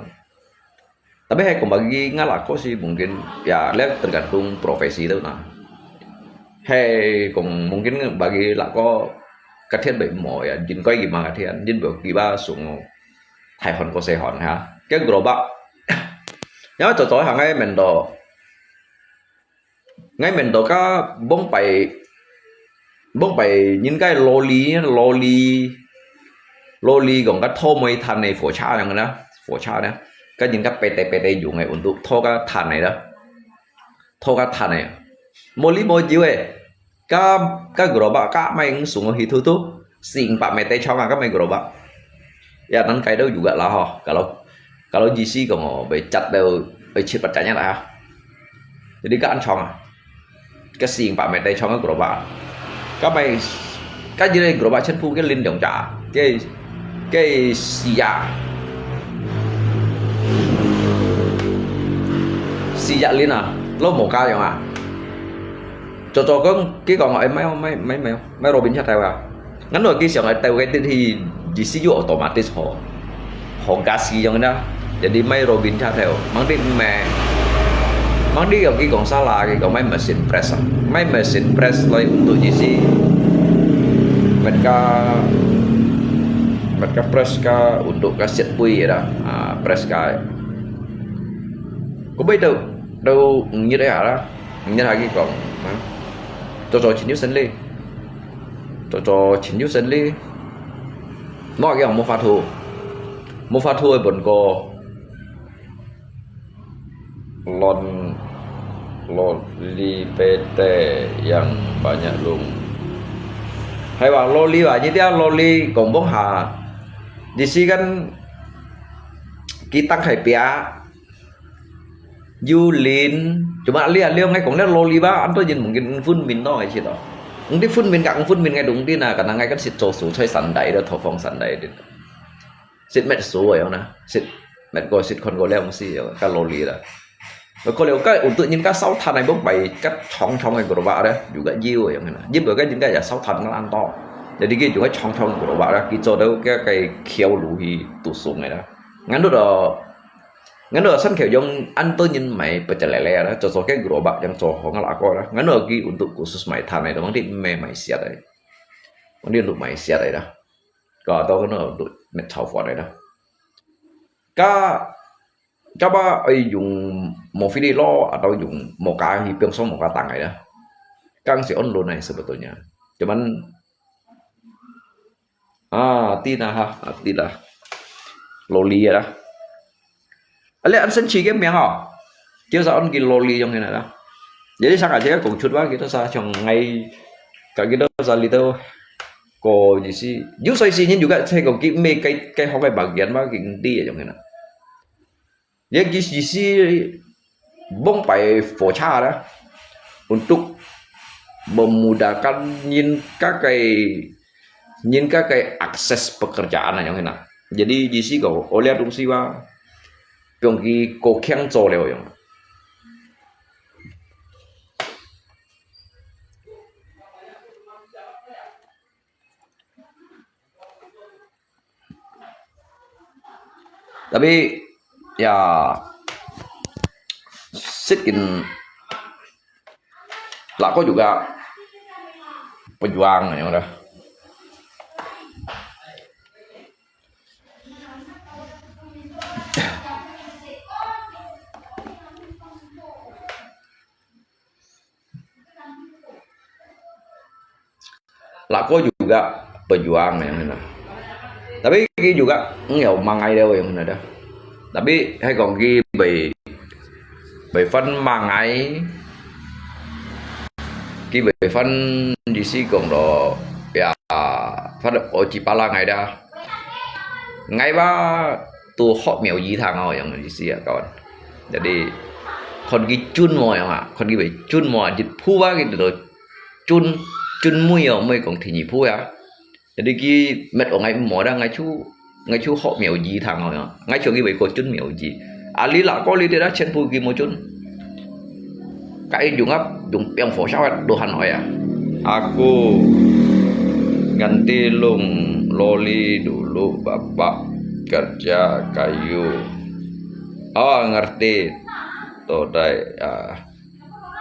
Tapi hai kong bagi ngala ko si mungkin ya le tergantung profesi tu na. Hai kong mungkin bagi la ko ka thien bai mo ya, jin koi ki ma ka thien, jin bai ki ba sung. Thai hon ko se hon ha. Ke gerobak. Ya to to hang ai men do. Ngai men to ka bông pai, bông pai nhìn cái lò lì, lò lì, lò lì gong ka thô môi than này phổ cha yang na, phổ cha na. Ka nhìn ka pete pete yung ai untuk thô ka than này đó. Thô ka than này. Mô lì mô jiu ai. Ka, ka gerobak ka mai sung hi thu thu. Sing pa mete chong ka mai gerobak. Ya nan kai dau juga lah ho. Kalau, kalau jisi kong bai chat dau bai chit pat chanya lah ha. Jadi ka ăn chong à. Cái xiên bả mày tay chong cái gerobak. Cái mày, cái gì đây gerobak chân phu cái linh động chả. Cái, cái xì dạ. Xì dạ linh à. Lâu mổ ca dòng à. Cho cho cái, cái còn ấy mấy, mấy, mấy, mấy, mấy Robin chắc theo à. Ngắn rồi cái sòng ở tàu cái tên thì chỉ sử dụng automatic ho. Ho gas gì trong đó. Jadi mai Robin cha theo. Mang đi mẹ. Mang đi cái còn xa là cái còn mai machine press. Mai machine press lai untuk jisi. Mereka, mereka press ka untuk ka set pui ya dah. Ah, press ka. Kau bai tahu, tahu nyit ya dah. Nyit lagi kong. Ha? Cho cho chính sen li. Cho cho chính sen li. Nó cái ông mua pha thu. Mua pha thu ai bồn cô. Lon, lon li pete yang banyak lung. Hai wa lo li wa, nyi dia lo li kong bông ha. Di si kan kitang hai pia. Yu lin, cuma lia liu ngai kong lia lo li ba, an to yin mungkin phun min no ai chi to. Ung di phun min ka, ung phun min ngai dung di na, ka na ngai kan sit cho su choi san dai da, tho phong san dai di. Sit met su ya na, sit met ko sit kon ko lem si ya, ka lo li da. Ko leo ka untuk nyin ka sau than ai bok bai ka chong chong ai gro ba da, juga jiu ya na. Jim ko ka nyin ka ya sau than ngan an to. Jadi ki juga chong chong gro ba da, ki cho da ka kai khiau lu hi tu sung ai da. Ngan do do Ngano san khéo yong an to nyin mai pecah lele na, cho cho ke gerobak yang cho hong la ko na. Ngano ki untuk khusus mai than mai to, mang di mai mai siat ai. Mang di untuk mai siat ai da. Ka to ngano untuk met chau fuan ai da. Ka, ka ba ai yung mo fili lo atau yung mo ka hi piong song mo ka tang ai da. Kang si on lo nai sebetulnya. Cuman Ah, ti na ha, ah, ti na. Loli ya da. Ale an sen chi ke miang ha. Kêu sa on ki loli yong hina da. Jadi sang aja kong chut wa kita sa chong ngai ka kita sa lito ko jisi. Yu sai si nyin juga sai ko ki me kai kai hong kai bagian wa ki di yong hina. Jadi jisi bông pai phổ cha da untuk memudahkan nyin kakai nyin kakai akses pekerjaan yang hina. Jadi jisi ko oleh dungsi wa piong ki ko kiang cho leo yang. Tapi ya sit kin lako juga pejuang yang dah. Lako juga pejuang yang hina. Tapi ki juga ngiau mangai dia yang hina dah. Tapi hai kong ki bai bai fan mangai ki bai fan di si kong do ya fan oji pala ngai dah. Ngai ba tu hot miao yi thang ao yang di si ya kawan. Jadi kon ki chun mo yang ah, kon ki bai chun mo ah, jit phu ba ki tu chun chun mui yo mui kong thi ni phu ya. Jadi ki met ong ngai mo da ngai chu ngai chu hok miao ji thang oi. Ngai chu ki wei ko chun miao ji. Ali la ko li de da chen pu ki mo chun. Ka i jung ap jung piang fo sha wat do han oi a. Aku nganti lung loli dulu bapak kerja kayu. Oh, ngerti. Todai ah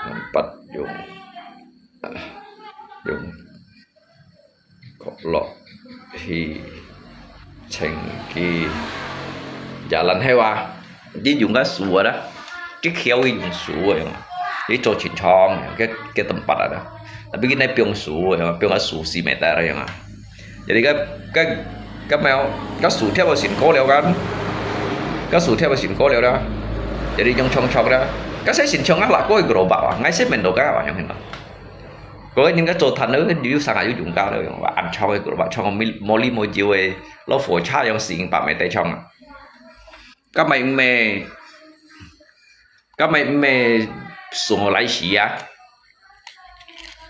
empat jung. Ah, jung. Kok lok hi cheng ki jalan hewa. Di yung ka su da. Ki khiau yung su yang. Di cho chin chong ke ke tempat ada. Tapi ki nai piong su yang, piong ka su si meter yang. Jadi ka ka ka mau ka su thiap sin ko liao kan. Ka su thiap sin ko liao da. Jadi yung chong chong da. Ka sai sin chong ah la ko gerobak ah. Ngai sai men do ka yang hin. Ko nyin ka cho than lo, yu sang a yu yung ka lo, an chong e gerobak chong mo li mo jiu e, lo fo cha yong sing pa me te chong. Ka mai me, ka mai me sung lai si a.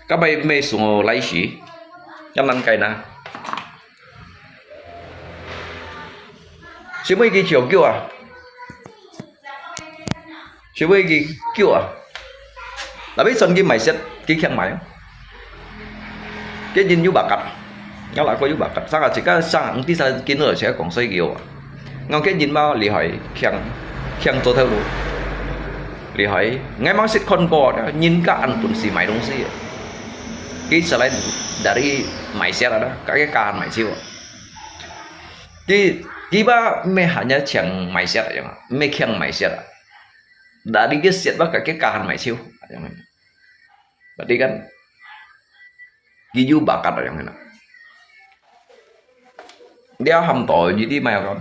Ka mai me sung lai si. Ka man kai na. Si mo ki chiu kiu a. Siapa ki kiu ah. Tapi son ki mai set ki kiang mai. Ke jin yu bakat. Ngau la ko yu bakat. Sang a chika sang ang ti sa kin lo chika kong sai kiu ah. Ngau ke jin ma li hai kiang kiang cho thau lu. Li hai. Ngai mang sit kon ko da. Nyin ka an pun si mai dong si. Ki selain dari mai set ada. Ka ke kan mai siu. Ki ki ba me hanya chiang mai set yang. Me kiang mai set. Dari ke set ba ka ke kahan mai siu. Berarti kan giyu bakat yang na. Dia ham to jadi mai kan.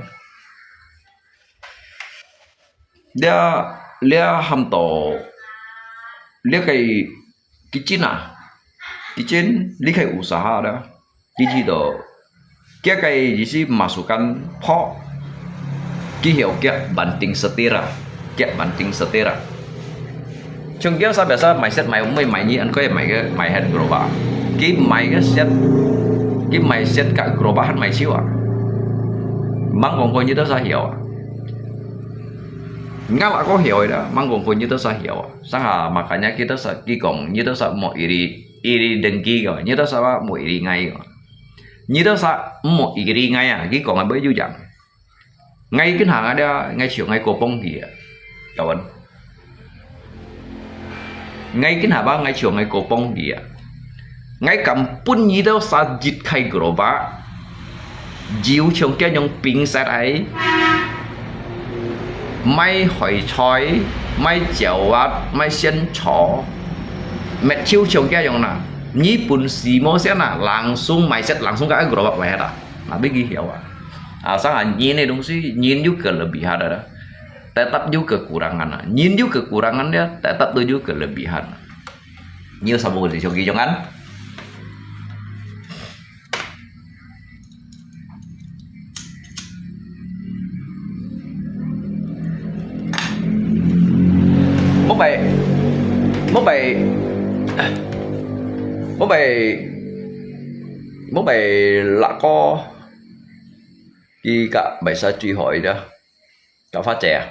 Dia dia ham to. Dia kai kitchen ah. Kitchen dia kai usaha da. Kitchen do. Kia kai isi masukan po. Ki hiau kia banting setira. Kia banting setira. Chung kia sa biasa mai set mai umai mai ni an koi mai ke mai het gerobak. 佢買个set，佢買set个gerobak還買少啊。吂講過你兜儕曉啊。𠊎哪个曉个啦，吂講過你兜儕曉啊。Sangka makanya佢兜儕，佢講你兜儕莫iri，iri dengki个，你兜儕莫iri ngai个。你兜儕莫iri ngai啊，佢講个毋有樣。 𠊎今下啊，𠊎笑𠊎哥幫佢啊，kawan。𠊎今下吧，𠊎笑𠊎哥幫佢啊。𠊎敢分你兜儕一个gerobak，有像佢樣冰室个，賣海菜，賣椒啊，賣仙草，乜就像佢樣啦。你本事無先啊，langsung買set，langsung个gerobak買啦。 啊，分佢曉啊。啊，sangka人个東西，人有kelebihan个啦，tetap有kekurangan啊。人有kekurangan个，tetap都有kelebihan。你有啥物事想佢用啊？莫拜，莫拜，莫拜，莫拜哪个 佢个賣相最好个，个花姐啊，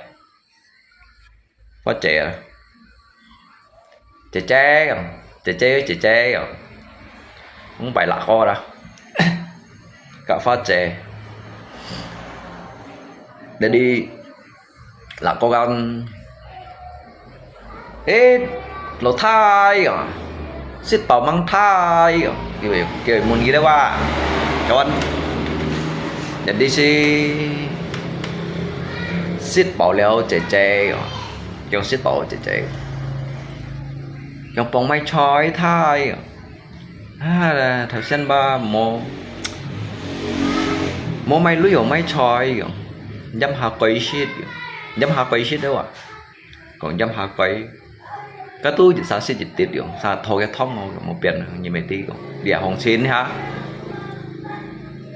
花姐啊，姐姐哦，姐姐姐姐哦，五百六个啦，个花姐，jadi 哪个講，誒，老弟哦，食飽吂弟哦，叫佢，叫佢問佢了哇，kawan。Jadi係食飽了姐姐哦，叫食飽姐姐，叫幫買菜弟哦。 啊，頭先吧，無，無買鐳哦，買菜哦，飲下該食哦，飲下該食了啊。講飲下該，該都一儕食一滴哦，儕拖个湯哦，無變，你毋知講，這行情哈。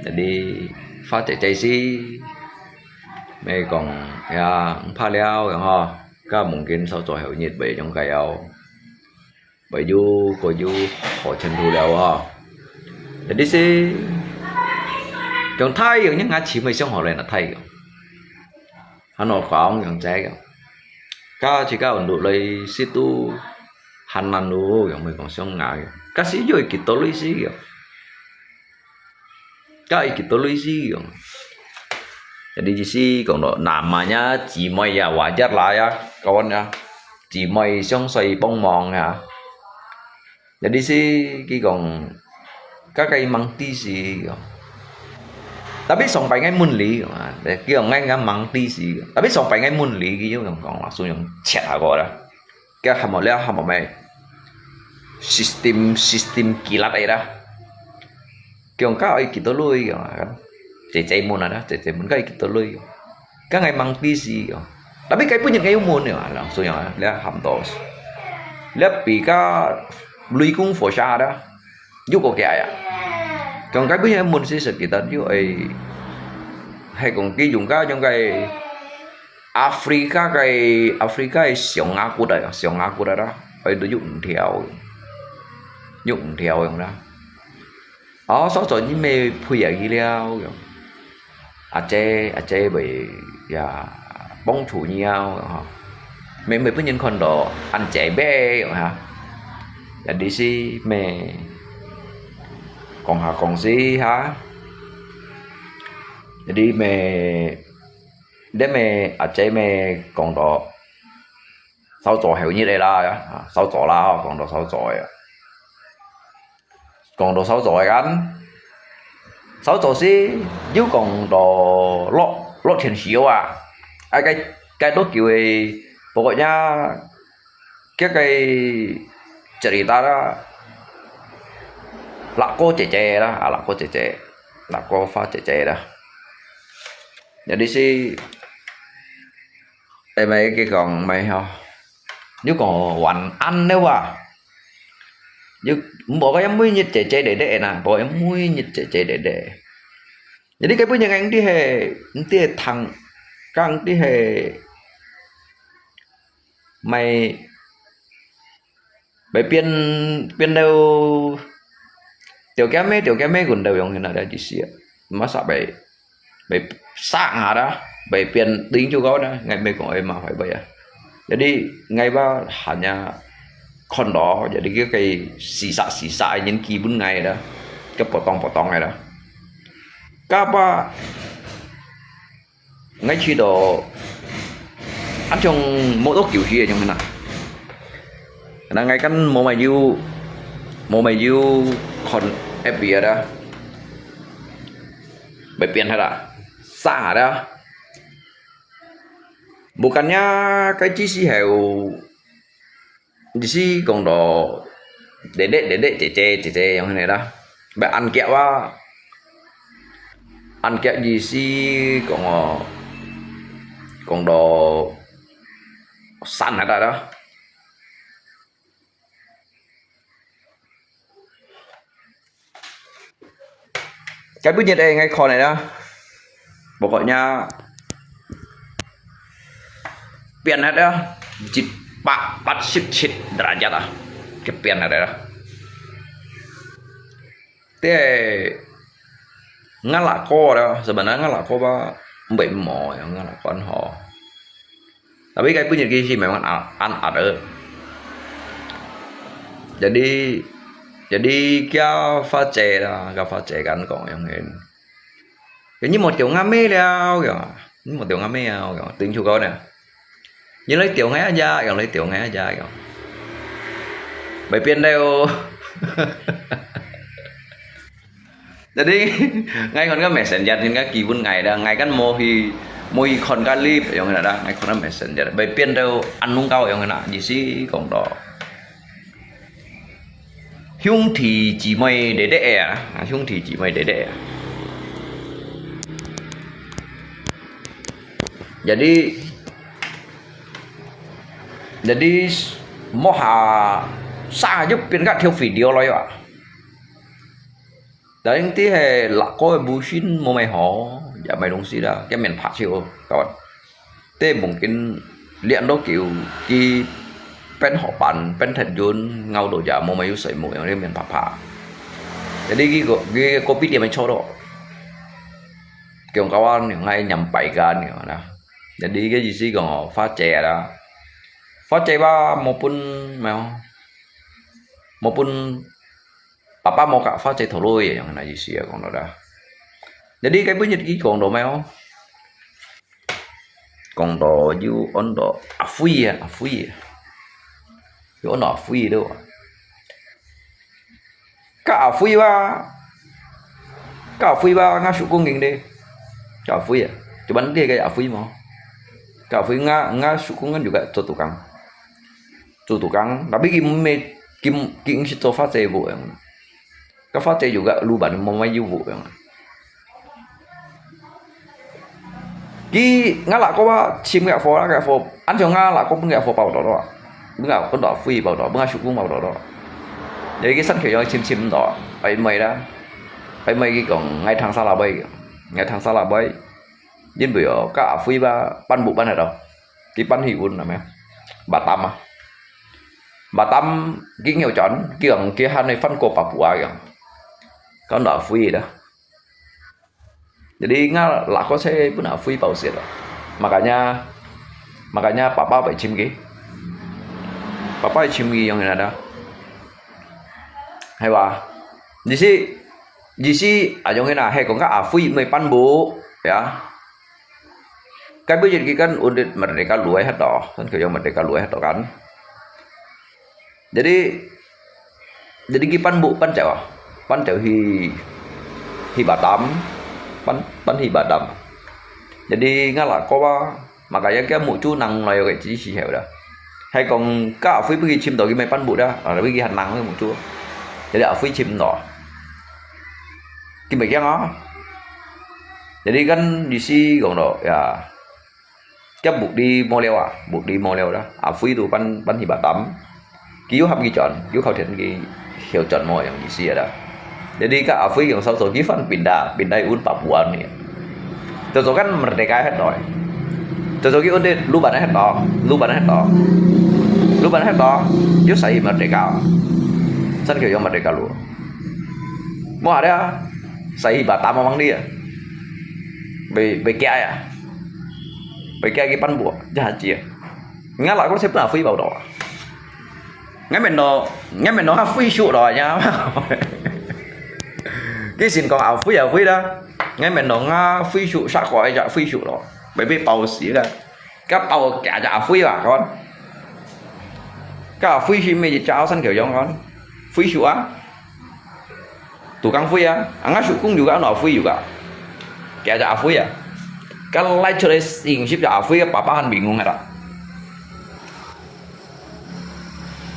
Jadi，花姐姐係，乜講，呀，毋怕了，然後，該mungkin掃帚後日會用該哦。 會有，會有好前途了哦。Jadi係，用弟用，人家姊妹相好來拿弟用。還有講用姐用。該自家運動來食都還難咯，用毋係講相愛用。該係有幾多類似用。 該幾多類似哦。Jadi係講到，namanya姊妹呀，wajar啦呀，kawan呀，姊妹相隨幫忙呀。Jadi係佢講，該个吂知事哦。Tapi上擺𠊎問你，啊，佢講𠊎，𠊎吂知事。Tapi上擺𠊎問你，佢又用講話，所以用切下過啦。 該喊麼了，喊麼咩？Sistem，sistem kilat个啦。佢講該愛幾多鐳啊？姐姐問啊啦，姐姐問該愛幾多鐳啊？該𠊎吂知事哦。Tapi該本日𠊎有問了啊，langsung啊，了喊到。了比較雷公火下的，又過去啊。講該本日問係實際，又愛，係講佢用該，用該 Afrika个，Afrika个象牙骨啊，象牙骨啊啦，愛都用毋條，用毋條用啦。哦，所以你乜配啊去了用。阿姐，阿姐會呀，幫助你啊，吼。乜，乜分人看到，恁姐妹用哈。Jadi係乜講下講事哈。Jadi乜 這乜阿姐乜講到掃帚後日个啦，啊，掃帚啦，吼，講到掃帚个。講到掃帚个kan，掃帚係又講到落，落天時啊，啊，該，該多久个，pokoknya，該个cerita啦，那个姐姐啦，啊，那个姐姐，那个花姐姐啦。 Jadi係，誒，毋係佢講，毋係吼，又講晚安了啊。又，無个每日姐姐咧咧呐，無个每日姐姐咧咧。Jadi該本人𠊎毋知係，毋知係聽，講毋知係，毋係，毋係變，變到條件咩，條件咩，quần đầu用現在的意思啊。Masa phải, phải xa ngã đó, phải變tính cho có đó, ngai mới có ai mà phải vậy à. Jadi ngai ba hanya khon đó, jadi cái cái sisa sisa những kỳ bún ngai đó, cái potong potong ngai đó. Kapa ngai chỉ đó, anh chồng mua đó kiểu gì vậy nhung na. Na ngai kan mua mày yêu, mua mày yêu khon F B đó. Phải biến hết à? Xa đó. Bukannya cái chỉ xí heo, chỉ xí còn đó, để để để để chế chế chế chế 用 thế này đó. Phải ăn kéo à. Ăn kéo chỉ xí còn, ờ, còn đó sẵn hết rồi đó. Cái bút nhiệt đây ngay kho này đó. Bộ gọi nha. Pian hết đó. Jit pak pat sit sit derajat đó. Cái pian hết đó. Thế ngã lạ cô đó, sebenarnya ngã lạ cô ba bảy mỏ, ngã lạ con họ. Tapi cái bút nhiệt kia thì memang ăn ăn ăn đó. Jadi jadi kia phát chế đó, cái phát chế kan còn 用 thế. Cái như một triệu ngã mê liao kìa. Như một triệu ngã mê liao kìa. Tính chủ câu nè. Như lấy triệu ngã giá, 用 lấy triệu ngã giá kìa. Bảy piên đều. Jadi ngai kon ka messenger hin ka kibun ngai da, ngai kan mo hi, mo hi kon ka lip 用 na da, ngai kon ka messenger. Bai pian deu an nung kau 用 na, ji si kong do. Hiung thi ji moi de de ya, hiung thi ji moi de de ya. Jadi jadi mo ha sa je pian ka thiu video lo ya. Tại tí hè lạ có bù xin mua mày họ, giờ mày đồng xí đó, cái miền Bắc chịu, các bạn. Tê mungkin lian đó kiểu, cái bên họ bán, bên thật dùn, ngau đồ giả mua mày yêu sợi mũ, yang miền Bắc phá. Jadi cái, cái, cái copy dia mày cho đó. Kiểu các bạn, yang ngay nhằm bảy gan, yang đó. Jadi cái gì xí còn phát trẻ đó. Phát trẻ ba, mua pun, mày không? Mua pun Papa mo ka fa che thổ lôi yang na ji sia kong do da. Jadi cái bữa nhật ký kong do mai o. Kong do yu on do a fui a, a fui. Yu on do a fui do. Ka a fui ba. Ka a fui ba nga su kong ging de. Ka a fui a. Cuman dia cái a fui mo. Ka a fui nga, nga su kong kan juga tu tukang. Tu tukang, tapi kim me, kim, kim si tu fa che bu yang. Ka fa che juga lu ban mo mai yu bu yang. Ki nga la ko ba chim ga fo la ga fo, an chong nga la ko bưng ga fo bao do do. Bưng ga ko do fui bao do, bưng ga su kung bao do do. Jadi ki san kyo yong chim chim do, pai mai da. Pai mai ki kong ngai thang sa la bai, ngai thang sa la bai. Yin bu yo, ka fui ba, pan bu ban ha do. Ki pan hi un na me. Ba tam a. Ba tam ki ngeo chon, ki ang ki han fan ko pa pu a yang. Kon do fui da. Jadi nga la ko se pun a fui pau siat. Makanya, makanya papa bai chim ki. Papa bai chim ki yang ina da. Hai ba. Di si, di si a yang ina hai kong ka a fui mai pan bu ya. Cái bữa giờ ki kan undit merdeka luai hat do, kan kyo yang merdeka luai hat do kan. Jadi, jadi ki pan bu pan chèo, pan chèo hi, hi Batam, pan, pan hi Batam. Jadi nga la ko ba, makanya kia mu chu nang lai cái chi si heo da. Hai kong ka fui bưng ki chim do ki mai pan bu da, a bưng ki han nang mu chu. Jadi a fui chim do. Ki mai kiang a. Jadi kan di si kong do, ya. Kiap buk di mo liao a, buk di mo liao da. A fui tu pan, pan hi Batam. Ki yu hap ki chon, yu khau thian ki hiu chon mo yang di si da. Jadi ka a fui yang sau sau ki fan pinda, pinda un pa buan ni. Tu tu kan merdeka het doi. Tu tu ki un di lu ban het do, lu ban het do. Lu ban het do, yu sai merdeka. San kyo yang merdeka lu. Mua dia, sai hi ba tamo mang dia. Be, be kia ya. Be kia ki pan bu, jahat ji. Nga la ko se pun afui bau do. Ngai men no, ngai men no ha fui shu do ya. Ki sin kong afui afui da. Ngai men no nga fui shu sa ko ai ja fui shu do. Be be pau si da. Ka pau kia ja afui ba kon. Ka afui si me ja san kiao yong kon. Fui shu a. Tukang fui a, anga sukung juga no afui juga. Kaya ja afui a. Ka lai chule sing sip ja afui ka papa han bingung hara.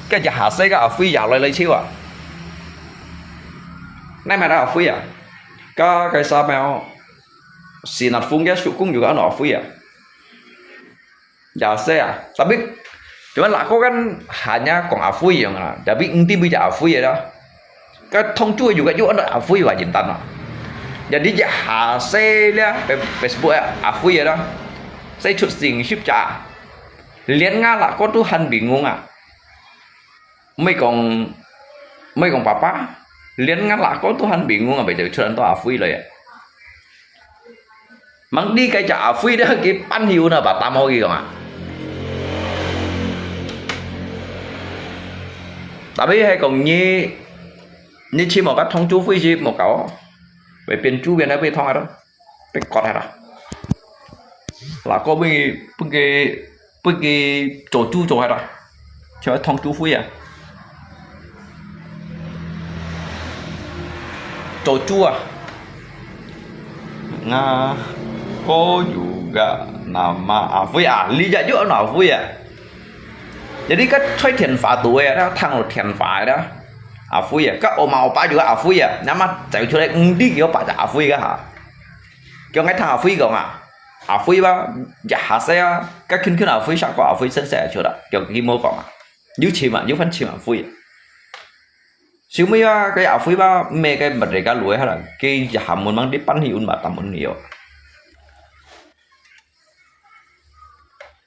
Ka ja hase ka afui ja lai lai chiu a. Nai ma da afui a. Ka kai sa meo sinat fung ka sukung juga no afui a. Jase a, tapi cuman lako kan hanya kong afui yang na, tapi enti bija afui ya dah. Ka thong chu juga ju anda afui wa jintan na. Jadi ja hase lia Facebook afui ya dah. Sai chut sing sip cha. Lian nga lako tu han bingung a. Mei kong, mei kong papa, lian nga lako tu han bingung a, bai chut anda afui lo ya. Mang di kai ja afui dah ki pan hiu na ba tam ho ki kong a. Tapi hai kong ni, ni chi mo ka thong chu fui si mo kau. Bai pian chu pian hai bai thong a dah. Bai kot hai dah. Lako bai, bai ki, bai ki cho chu cho hai dah. Cho thong chu fui a. Cho chu a. Nga ko juga nama afui a, li ja juga nama afui a. Jadi ka choi thian fa tu e, da thang lo thian fa da. Afui a, ka oma opa juga afui a. Nama zai chu lai ng di kio pa ja afui ka ha. Kio ngai thang afui kong a. Afui ba, ja ha se a. Ka khun khun afui sa ko afui sen se chu da. Kio ki mo kong a. Yu chi ma, yu fan chi ma afui. Siu mui ba, kai afui ba, me kai mat re ka lui ha la. Ki ja ha mun mang di pan hi un ba tam un yo.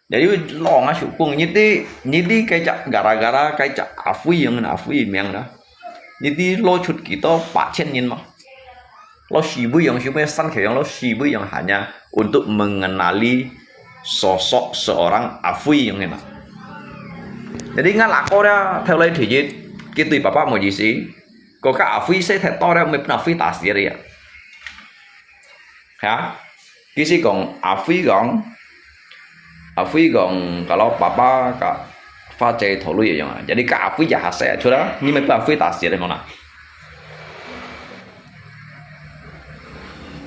Jadi lo nga shu kung, ni ti, ni ti kai ja gara-gara, kai ja afui yang na afui miang da. Ni ti lo chut ki to pa chen nin ma. Lo si bui yang, si bui san khe yang, lo si bui yang hanya untuk mengenali sosok seorang afui yang na. Jadi nga lako da, theo lai thi jit, ki tui papa mo ji si. Ko ka afui se the to da, me pun afui ta si ya. Ha? Ki si kong afui kong, afui kong kalau papa ka fa che tho lui yang. Jadi ka afui ja ha se chu da, ni me pun afui ta si ya mo na.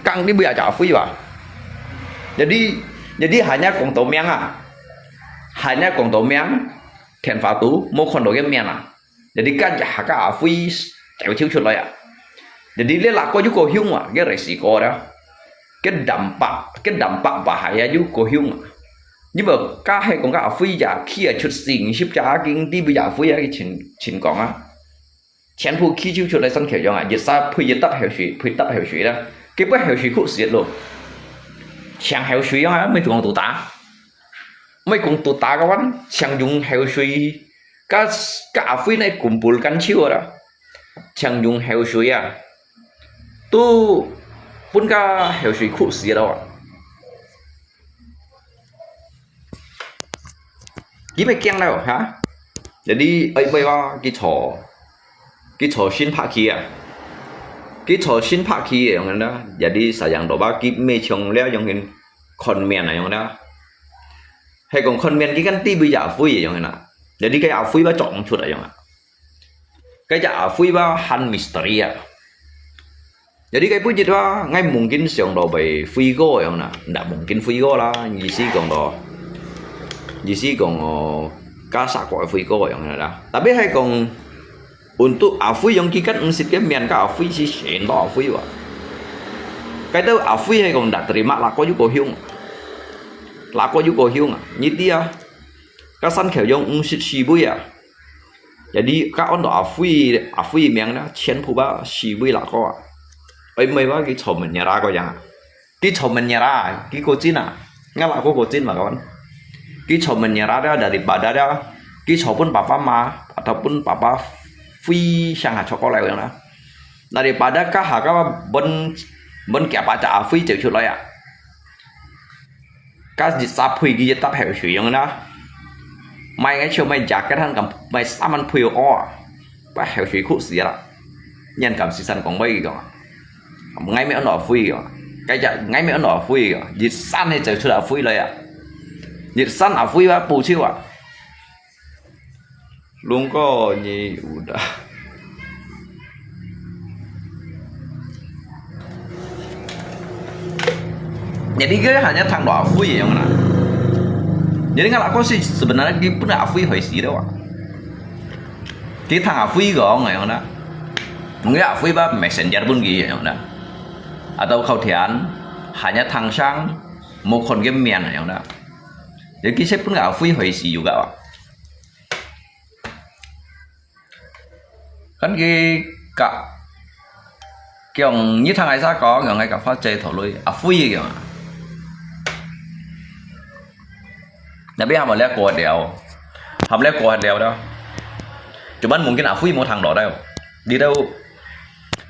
Kang di bu ya ja afui ba. Jadi, jadi hanya kong to miang a. Hanya kong to miang, thian fa tu, mo kon to ke miang a. Jadi ka ja ha ka afui, cheu cheu chu lo ya. Jadi le lako ju ko hiung a, ke re si ko da. Ke dampak, ke dampak ba hai ya ju ko hiung a. Ni ba ka hai kong ka afui ja, ki a chut sing, sip ja king di bu ja afui ya ki chin, chin kong a. Thian pu ki cheu chu lai san khe yong a, yit sa pui yit tap heo shui, pui tap heo shui da. Ke pui heo shui khu si lo. Chiang heo shui yong a, me tuang tu ta. Mei kong tu ta ka wan, chiang yung heo shui. Ka, ka afui nai kumpul kan chiu da. Chiang yung heo shui a. Tu pun ka heo shui khu si lo a. Ki me kiang lo ha. Jadi ai mai wa ki cho. Ki cho sin pha ki a. Ki cho sin pha ki a yong na. Jadi sayang do ba ki me chong le yong hin kon mian a yong na. Hai kong kon mian ki kan ti bu ya afui yong na. Jadi kai afui ba chong chut a yong a. Kai ja afui ba han misteri a. Jadi kai pui jit ba, ngai mungkin siang lo bai fui ko yong na. Nda mungkin fui ko la, ni si kong lo. Ni si kong lo, ka sa ko fui ko yong na da. Tapi hai kong, untuk afui yong ki kan ng sit ke mian ka afui si sen to afui ba. Kai tau afui hai kong nda terima lako ju ko hiung. Lako ju ko hiung a. Ni ti a. Ka san khe yong ng sit si bui a. Jadi ka on to afui, afui miang na, chian pu ba si bui lako a. Ai mai ba ki cho men ya ra ko yang a. Ki cho men ya ra, ki ko chin a. Nga lako ko chin ma ka wan. Ki cho men ya ra da, dari ba da da. Ki cho pun papa ma, atau pun papa fui siang ha cho ko lai yang na. Daripada kaha kawa pun, pun kia paca afui cek cut loya. Kas di sapui gi tap heo sui yong na. Mai ngai cheu mai jaket han kam mai saman pui o. Ba heo sui khu si la. Nyan kam si san kong bai kong. Ngai me ano afui kong. Kai ja ngai me ano afui kong. Di san he cek cut afui loya. Di san afui ba pu cheu a. Lungko ni udah. Jadi ke hanya thang lo afui yang mana. Jadi ngal aku sih sebenarnya dia pun afui hoi si dah. Dia thang afui gong yang mana. Mungkin afui ba messenger pun gitu yang mana. Atau kau tian hanya thang sang mau kon ke mian yang mana. Jadi kita pun afui hoi si juga. Kan ki ka kiong ni thang ai sa ko kiong ai ka fa che tho lui afui kiong. Tapi hama le ko deo. Ham le ko deo dah. Cuman mungkin afui mau thang lo dah. Di dah.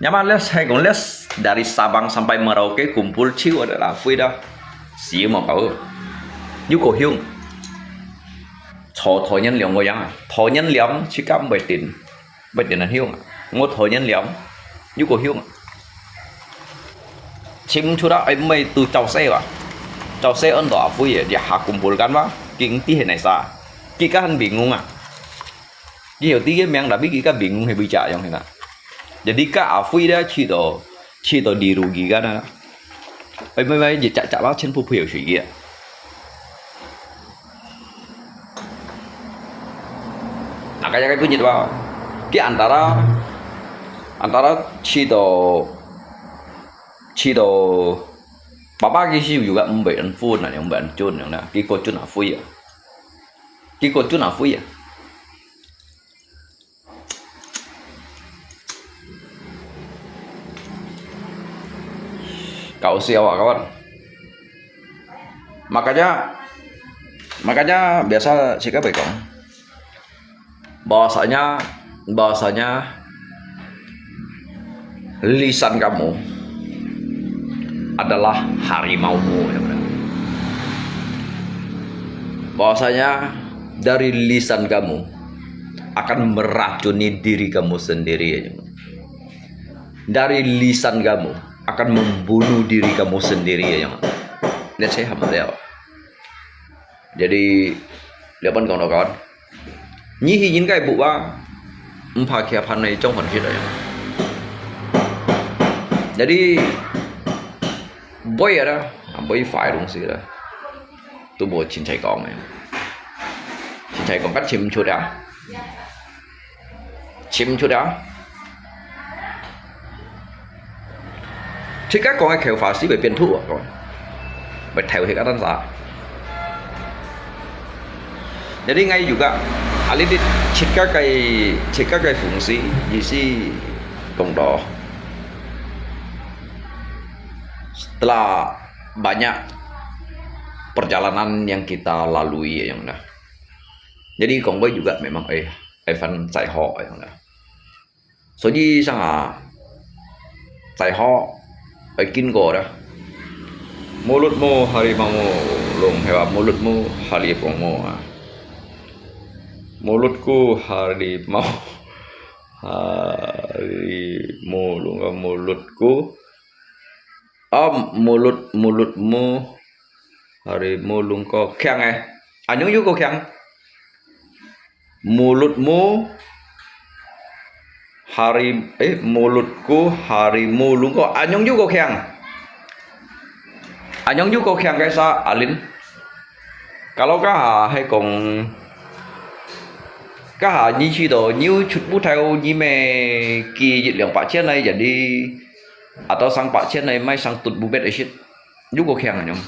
Nyaman le sai kong le dari Sabang sampai Merauke kumpul ciu ada afui dah. Si mau kau. Yu ko hiung. 坐台人兩個人啊，台人兩自家毋會定，毋會定人香啊。我台人兩，有個香啊。Chim chura ai mai tu chau se wa. Chau se on do afui ya, dia ha kumpul kan wa, king ti he nai sa. Kika han bingung ah. Ki hiểu ti cái miếng tapi kika bingung he bây giờ yang hena. Jadi ka afui dia chi do, chi do di rugi kan ah. Ai mai mai je chak chak la chen pu pu hiểu suy kia. Nah, kaya kai punyit wa. Ki antara, antara chi do, chi do, papa ki si juga mbai an fu na yang ban chun yang na. Ki ko chun afui ya. Ki ko chun afui ya. Kau siau ah kawan. Makanya, makanya biasa sikap kong. Bahasanya, bahasanya lisan kamu adalah harimaumu, ya benar. Bahasanya dari lisan kamu akan meracuni diri kamu sendiri, ya. Dari lisan kamu akan membunuh diri kamu sendiri, ya. Lihat saya hamba ya. Jadi, lihat pun kawan-kawan. Nyi hi nyin kai bu wa, empa kia pan nei chong hon hit ya. Jadi, boi ya dah, boi fai dong si dah. Tu bo chin chai kong ya. Chin chai kong kan chim chut ya. Chim chut ya. Chika kong ai kheu fa si bai pian thu kong. Bai theu hik atan sa. Jadi ngai juga. Alit chika kai, chika kai fungsi, isi kong do. Setelah banyak perjalanan yang kita lalui yang dah. Jadi kong bai juga memang eh, eh fan sai ho yang dah. 所以上啊，在學愛經過啦。Mulutmu harimau mulung, hewa mulutmu harimau ah. Mulutku harimau, harimau lung mulutku. Om mulut mulutmu harimau lung ko khiang eh. Anyong yu ko khiang. Mulutmu hari, eh, mulutku harimau lung ko. Anyong yu ko khiang. Anyong yu ko khiang kai sa alin. Kalau kaha hai kong kaha nyi chi do nyu chut bu thai nyi me ki yit liang pa chen nai jadi atau sang pa chen nai mai sang tut bu bet asit. Yu ko khiang anyong.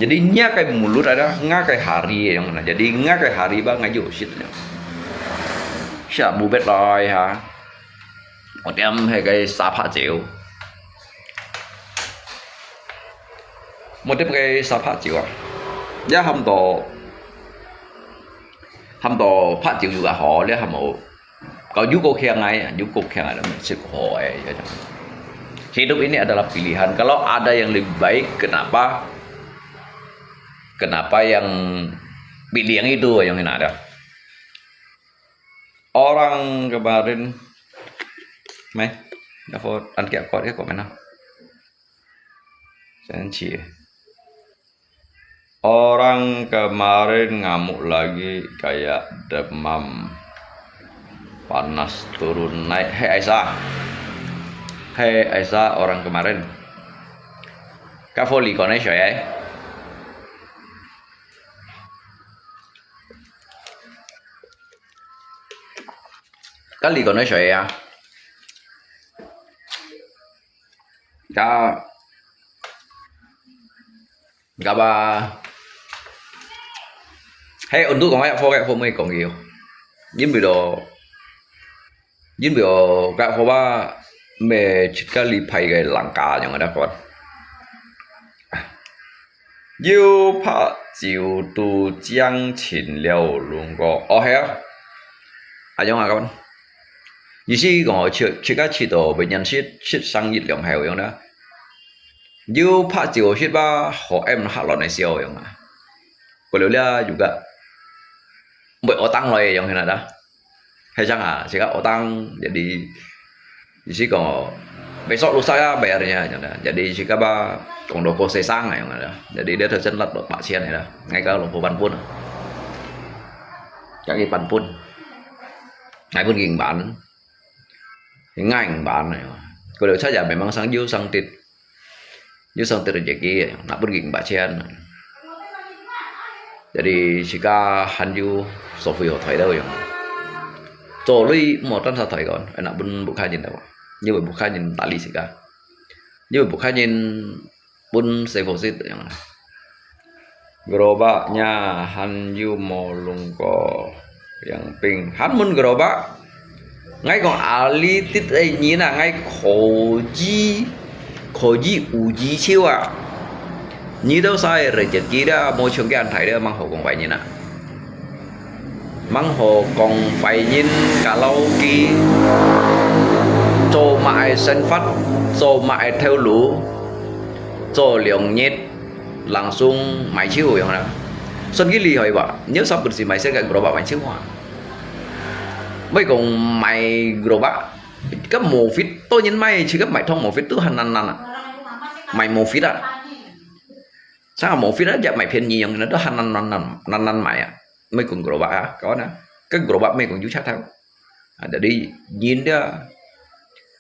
Jadi nya kai mulut ada, nga kai hari yang mana. Jadi nga kai hari ba nga yu sit yang. Siap bubet lai ha. Mo tiam hai kai sa pha chiu. Mo tiam kai sa pha chiu ah. Ya ham to, ham to pha chiu juga ho, ya ham o. Kalau you go kiang ai, you go kiang ai, cik ho ai, ya. Hidup ini adalah pilihan. Kalau ada yang lebih baik, kenapa, kenapa yang pilih yang itu yang ini ada? Orang kemarin, mai, apa, an kia kuat ya komen ah. Senci. Orang kemarin ngamuk lagi kayak demam. Panas turun naik. Hei Aisyah. Hei Aisyah, orang kemarin. Kak Foli kau naik soi ai? Kak Li kau naik soi ya? Kak 咁啊，係，我都講一科一科妹講嘅，因為咯，因為我該科啊，咩自家呢排个人家樣个得講，有拍照都將近了，龍哥，哦係啊，啊樣啊講，意思講，自自家去到別人食食生意兩係樣啦。 有拍照食吧，好em客亂个笑樣啊。Kalau dia juga buat otang lai yang kena dah. Hai chang ah, sika otang jadi isi ko besok lusa ya bayarnya yang dah. Jadi sika ba kong doko sesang yang dah. Jadi dia tersendat dua 八千 dah. Ngai ka lo pan pun. Kaki pan pun. Ngai pun ging ban. Ngai ban. Kalau saja memang sang jiu sang tit. Yusang terejeki, nak pergi ke Mbak Cian. Jadi sika hanyu sofi hotel tu yang. Cho lui mo tan sa thai kon, nak pun bukan jin dah. Ni bukan jin tali sika. Ni bukan jin pun sefosit yang. Gerobaknya hanyu mo lungko yang ping. Han mun gerobak. Ngai kong ali tit ai nyi na ngai khoji khoji uji chiu a. Nyi tau sai rejeki da mo chung kian thai da mang ho kong fai nyi na. Mang ho kong fai nyin kalau ki. Cho ma ai sen fat, cho ma ai theo lu, cho liong nyet, langsung mai chiu yang na. Son ki li hoi ba, nyi sa pun si mai sen ka gerobak mai chiu a. Mai kong mai gerobak. Ka mofit to nyin mai chi ka mai thong mofit tu han nan nan. Mai mofit a. Sa mofit a jak mai phiên nyi yang na to han nan nan nan nan nan mai a. Mai kong gerobak a, kawan a. Ka gerobak mai kong yu chat thau. A, jadi nyin dia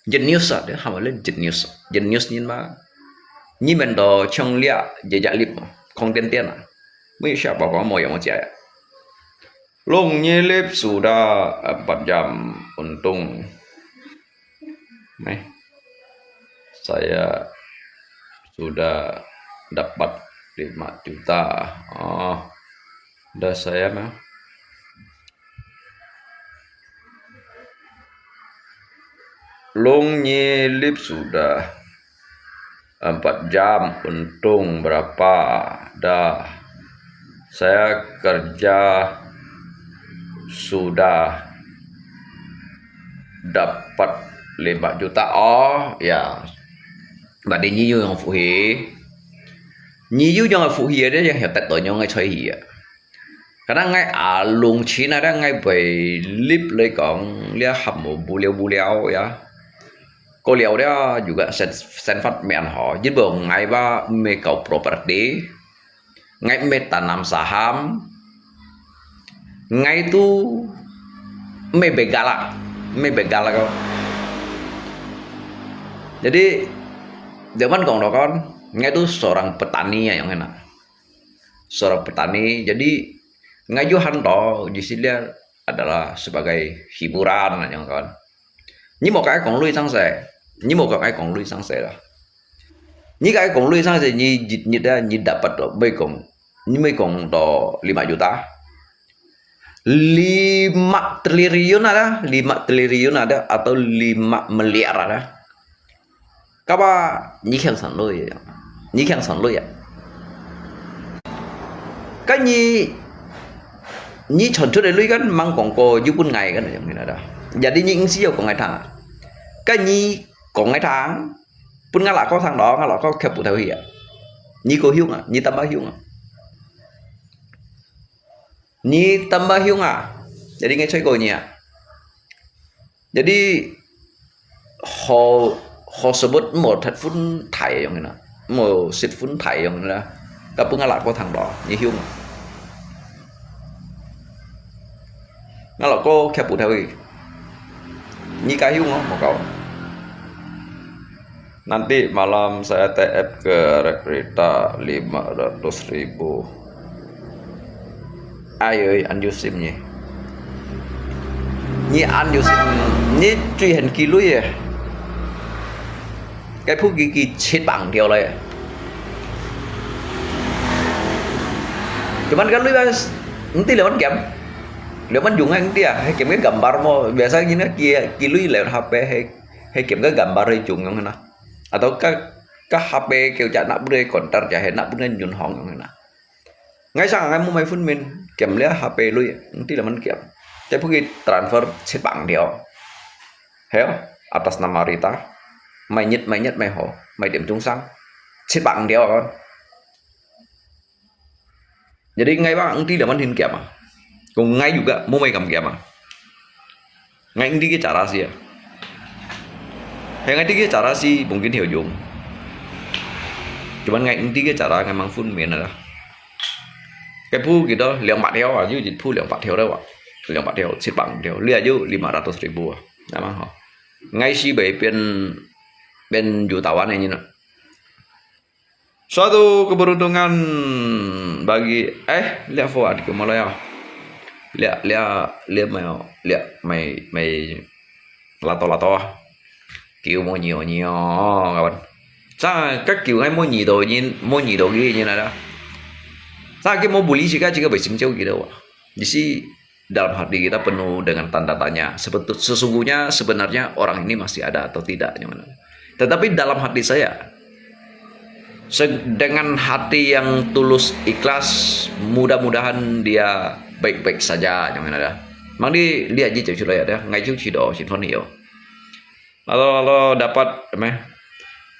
genius a, dia hama le genius. Genius nyin ma. Nyi men do chong lia je jak lip kong tien tien a. Mai siapa mo yang mo jia ya. Lung nyilip sudah empat jam untung. Nih, saya sudah dapat lima juta. Oh, dah saya mah. Lung nyilip sudah. Empat jam untung berapa? Dah. Saya kerja sudah dapat lima juta. Oh, ya. Berarti nyi yu yang fuhi. Nyi yu yang fuhi ada yang hebat tu yang ngai choi hi ya. Karena ngai alung Cina ada ngai bai lip lai kong lia ham mo bu liao bu liao ya. Ko liao dia juga sen sen fat me an ho. Jin bo ngai ba me kau property. Ngai me tanam saham. Ngai tu me begala. Me begala ko. Jadi zaman kong dokon, ngai tu seorang petani ya yang enak. Seorang petani. Jadi ngai yu han to di sini adalah sebagai hiburan yang kan. Ni mo kai kong lui sang se. Ni mo kai kong lui sang se lah. Ni kai kong lui sang se ni ni ni dapat to bai kong ni mai kong to lima juta. Lima triliun ada, lima triliun ada atau lima miliar ada. Kapa nyi kiang san lui ya? Nyi kiang san lui ya? Kan nyi nyi chon chut lui kan mang kong ko yu pun ngai kan yang ni ada. Jadi你毋使要講𠊎聽。該你講𠊎聽，分𠊎老哥聽到，𠊎老哥卻不太會啊。你夠凶啊，你tambah凶啊。你tambah凶啊，jadi𠊎催過你啊。Jadi，好，好sebut無thot phun thai yang na，無sit phun thai yang na，該分𠊎老哥聽到，你凶啊。 Ngalo ko kya put hawi. Ni kayu ngo mo kau. Nanti malam saya T F ke kereta lima ratus ribu. Ai ơi, ăn Yusim nhi. Nhi ăn Yusim, nhi truy hèn kì lui eh. Cái phú kì kì chết bằng điều lệ. Cuman kan lui bas, nanti lewat game. Lewat jung ang dia, he game kan gambar mo. Biasa gini kì, kì lui lewat H P he, he game kan gambar he jung yang na. Atau ka, ka H P kêu chả nak beri kontar chả he nak beri nyun hong yang na. Ngai sang ngai mu mai phun min, kiam lia H P lui, nti laman kiam. Cai phu ki transfer sit bang dio. Heo, atas nama Rita. Mai nyit, mai nyit, mai ho, mai tiêm chung sang. Sit bang dio kon. Jadi ngai bang nti laman hin kiam ah. Kung ngai juga mu mai kam kiam ah. Ngai nti ke cara si ah. He ngai nti ke cara si mungkin heo jung. Cuman ngai nti ke cara ngai mang phun min ah. Cái phu kì đó, 兩百條啊，就一鋪兩百條了哇，兩百條，七百條，你啊就 lima ratus ribu 啊，係嘛吼？Ngay si bảy變變 jutawan ini nak. Suatu keberuntungan bagi, eh, lihat fo adik kemala ya. Lihat lihat lihat mai lihat mai mai lato lato ah. Kiu mo nyo nyo kawan. Sa ka kiu ngai mo nyi do nyin mo nyi do gi nyin ada. Sa ki mo buli sika jika besim jauh gitu. Di si dalam hati kita penuh dengan tanda tanya. Sebetul, sesungguhnya sebenarnya orang ini masih ada atau tidak. Tetapi dalam hati saya, se- dengan hati yang tulus ikhlas, mudah-mudahan dia baik-baik saja. Yang ada. Mang di lihat je cek sudah ada. Ngai ju ci do, sin fon yo. Lato-lato dapat, meh.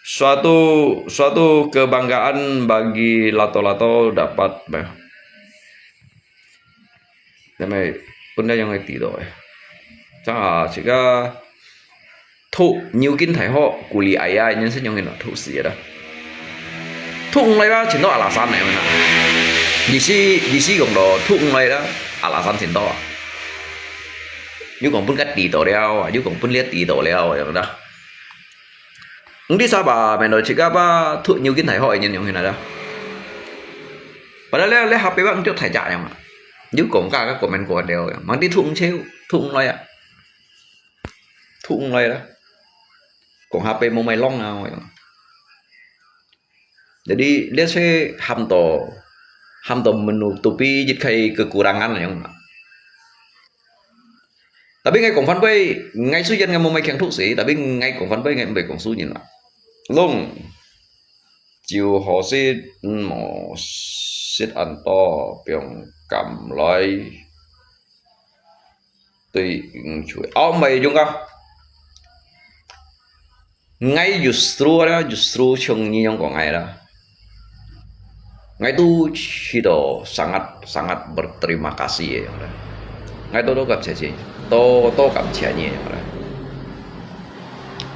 Suatu suatu kebanggaan bagi lato-lato dapat, meh. Meh, pun dah yang ngai ti do eh. Sa sika thu nyu kin thai ho kuli aya nyen sen yang kin thu si da. Thu ngai ba chin do alasan ne na. Di si di si gong do thu ngai da alasan chin do. Yu gong pun ka ti do liao, yu gong pun lia ti do liao yang da. Ngi sa ba men do chika ba thu nyu kin thai ho nyen yong hin ada. Pada le le H P ba ngi thai ja yong. Nyu kong ka ka comment ko deo yong. Mang ti thu cheu, thu lai ya. Thu lai da. Kong H P mo mai long na yong. Jadi dia se ham to ham to menutupi jit khai kekurangan yong. Tapi ngai kong fan bai, ngai su yan ngai mo mai kiang thu si, tapi ngai kong fan bai ngai bai kong su nyin la. Long, chiu ho sit, mo sit an to, piong kam loi. Tui, chui. Au mai yung ka. Ngai justru ada, justru chung ni yong kong ngai la. Ngai tu ci do sangat sangat berterima kasih ya. Ngai to to kap cia cia, to to kap cia ni ya.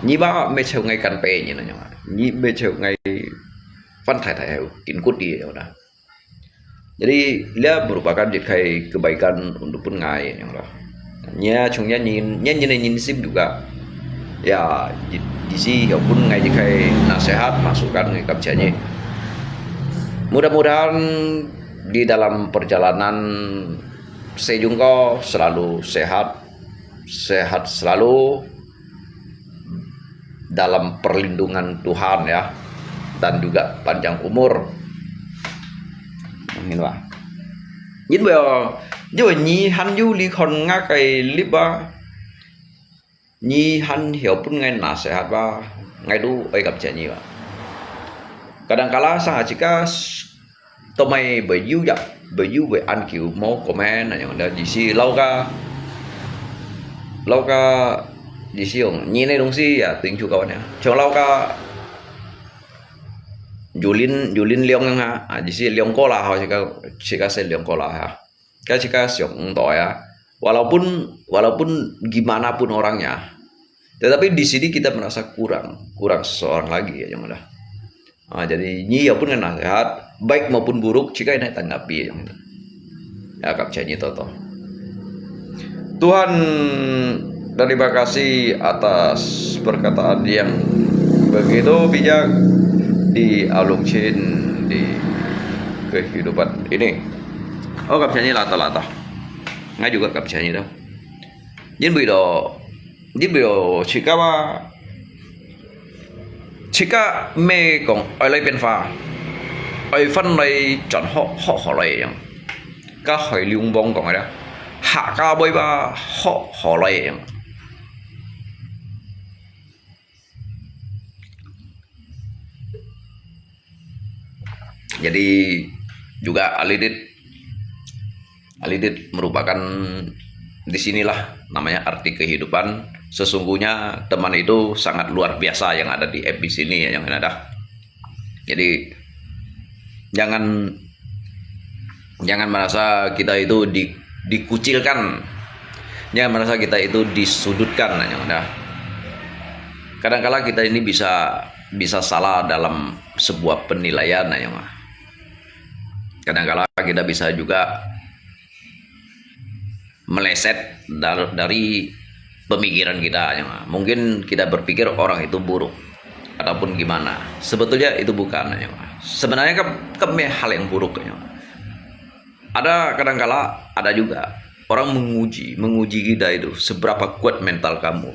Ni ba me cheu ngai kan pe ni na yong. Ni me cheu ngai fan thai thai heu kin kut di ya. Jadi dia merupakan jit khai kebaikan untuk pun ngai yang lah. Nya chung nya nyin nya nyin nyin sim juga. Ya, di si ya pun ngai jit khai nasihat masukan ngai kap cia ni. Mudah-mudahan di dalam perjalanan sejungko selalu sehat, sehat selalu dalam perlindungan Tuhan ya, dan juga panjang umur. Ngin ba. Ngin ba, jo ni han yu li khon nga kai lip ba. Ni han hiu pun ngai na sehat ba. Ngai du oi kap cia ni ba. Kadang kala sang acika to mai bai yu ya, bai yu bai an kiu mo comment na yong da di si lau ka. 老家意思講，人个東西也頂出高呢。像老家有人有人量啊，啊，意思量過啦吼，自家自家先量過啦哈。該自家想毋到呀。Walaupun walaupun gimana pun orangnya, tetapi di sini kita merasa kurang, kurang seorang lagi ya, yang ada. Ah, jadi, nyi ya pun kan nasihat, baik maupun buruk, jika ini tanggapi yang itu. Ya, kap cai nyi toto. Tuhan, terima kasih atas perkataan yang begitu bijak di Alung Chin di kehidupan ini. Oh, kap cai nyi lata-lata. Ngai juga kap cai nyi dah. Yin bui do, yin bui do, chika wa, chika me kong oi lai 變化, oi 翻來轉好好好來樣。該海龍王講个啦，客家話吧好好來樣。Jadi juga Alidit, Alidit merupakan di sinilah namanya arti kehidupan. Sesungguhnya teman itu sangat luar biasa yang ada di F B sini ya, yang ada. Jadi jangan jangan merasa kita itu di, dikucilkan, jangan merasa kita itu disudutkan, yang ada. Kadangkala kita ini bisa bisa salah dalam sebuah penilaian, yang kadangkala kita bisa juga meleset dar- dari pemikiran kita, ya. Mungkin kita berpikir orang itu buruk ataupun gimana. Sebetulnya itu bukan, ya. Sebenarnya kan, kan hal yang buruk, ya. Ada kadangkala ada juga orang menguji, menguji kita itu seberapa kuat mental kamu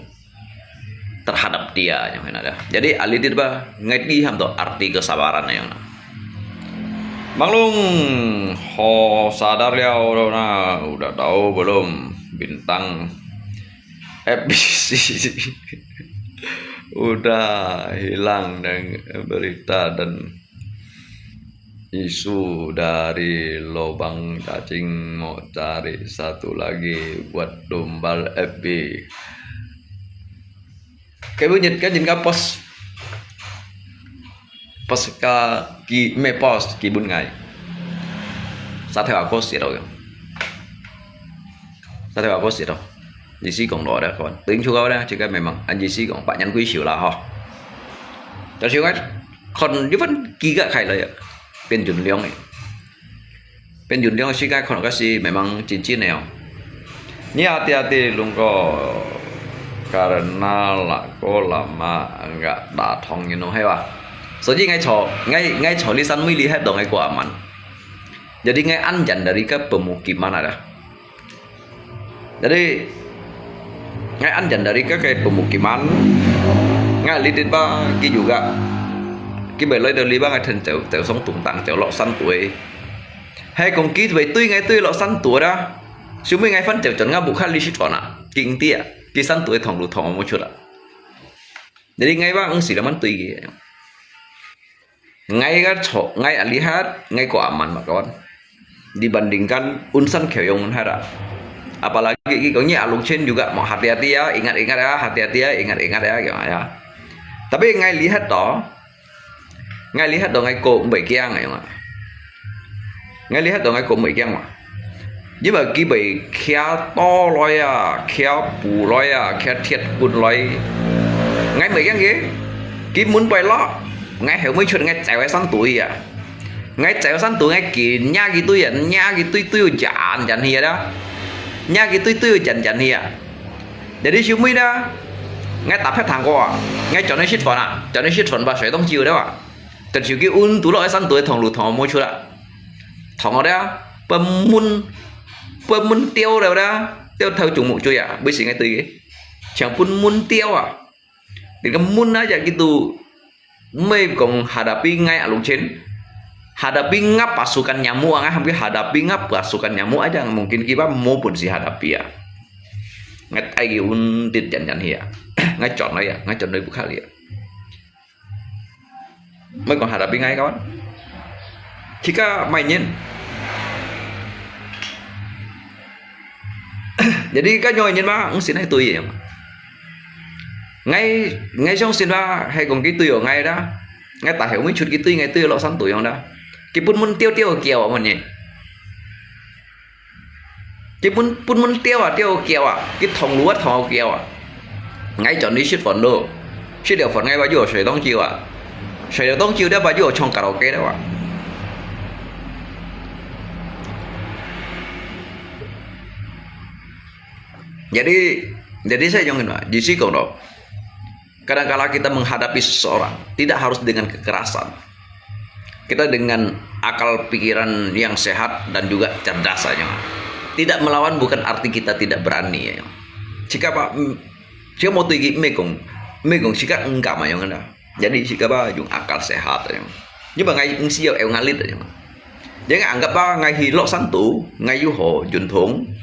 terhadap dia, yang ada. Jadi Alidit ba ngerti ham to arti kesabaran yang. Mang Lung, ho sadar liao na, udah tahu belum bintang F B C udah hilang dan berita dan isu dari lubang cacing, mau cari satu lagi buat tumbal F B. Cái bữa dịch cái nhìn cái post, post cái ký mê post ký bún ngày. Sa theo post gì đâu. Sa theo post gì đâu. Gì xí còn đó đó con. Tính chú gấu đó chứ cái mày măng anh gì xí còn bạn nhắn quý xíu là ho. Cho xíu cái còn như vẫn ký gạ khai lời. Bên dùn liông ấy. Bên dùn liông xí cái còn cái gì mày măng chín chín nèo. Ni ati-ati lungko karena lako lama enggak datang, you know, hai ba. So ji ngai cho, ngai ngai cho li san mui li hai dong ngai kua aman. Jadi ngai anjan dari ke pemukiman ada. Jadi ngai anjan dari ke ke pemukiman. Ngai lidit ba ki juga. Ki beloi dari ba ngai ten teu teu song tung tang teu lok san tui. Hai kong ki bai tui ngai tui lok san tui da. Sumui ngai fan teu chon ngai bukan li sit wana. King tia. Ki san tui thong lu thong mo chura. Jadi ngai ba ang sila man tui ki. Ngai ka cho, ngai alihat, ngai ko aman ma kawan. Dibandingkan unsan khew yong un hara. Apalagi ki kong ni alung chen juga mau hati-hati ya, ingat-ingat ya, hati-hati ya, ingat-ingat ya, gitu ya. Tapi ngai lihat to, ngai lihat to ngai ko mbei kiang ya ma. Ngai lihat to ngai ko mbei kiang ma. Ji ba ki bai kia to loi ya, kia pu loi ya, kia thiet kun loi. Ngai mbei kiang ki, ki mun bai lo. Ngai heu mui chut ngai chai wai san tui ya. Ngai chai wai san tui ngai ki nya ki tui ya, nya ki tui tui jan jan hi ya da. Nya ki tui tui jan jan hi ya. Jadi siu mui da. Ngai ta phet thang ko. Ngai chọn ngai sit phone à. Chọn ngai sit phone ba soi tong chiu da ba. Chọn siu ki un tu lo wai san tui thong lu thong mo chut da. Thong da. Pem mun. Pem mun tiao da da. Tiao thau chung mu chui ya. Bui sing ngai tui ki. Chang pun mun tiao à. Di ka mun aja gitu. Mei kong hadapi ngai alung chen. Hadapi ngap pasukan nyamuk ngai hampir hadapi ngap pasukan nyamuk aja mungkin kiba mo pun si hadapi ya. Ngat ai ki un dit jan jan hi ya. Ngai chọn lo ya, ngai chọn lo bukhal ya. Mei kong hadapi ngai kawan. Kika mai nyen. Jadi，該樣个人嘛，毋信係對个嘛。𠊎，𠊎相信啦，係講佢對哦，𠊎啦，𠊎大學尾出佢對，𠊎對落山對樣啦。佢本門吊吊个橋啊，問你。佢本，本門吊啊，吊个橋啊，佢通路啊，通个橋啊。𠊎轉去食飯咯，食了飯𠊎話又睡當久啊，睡了當久了話又唱卡拉OK了啊。Jadi, jadi saya yang kena, di siko no. Kadang-kala kita menghadapi seseorang, tidak harus dengan kekerasan. Kita dengan akal pikiran yang sehat dan juga cerdas saja. Tidak melawan bukan arti kita tidak berani ya. Jika apa, mm, jika mau tinggi mekong, mekong jika enggak mayong anda. Jadi jika apa, yung akal sehat ya. Ini bang ngai ngsi ya, ngalit ya. Jadi anggap apa ngai hi lok santu, ngai yu ho juntong.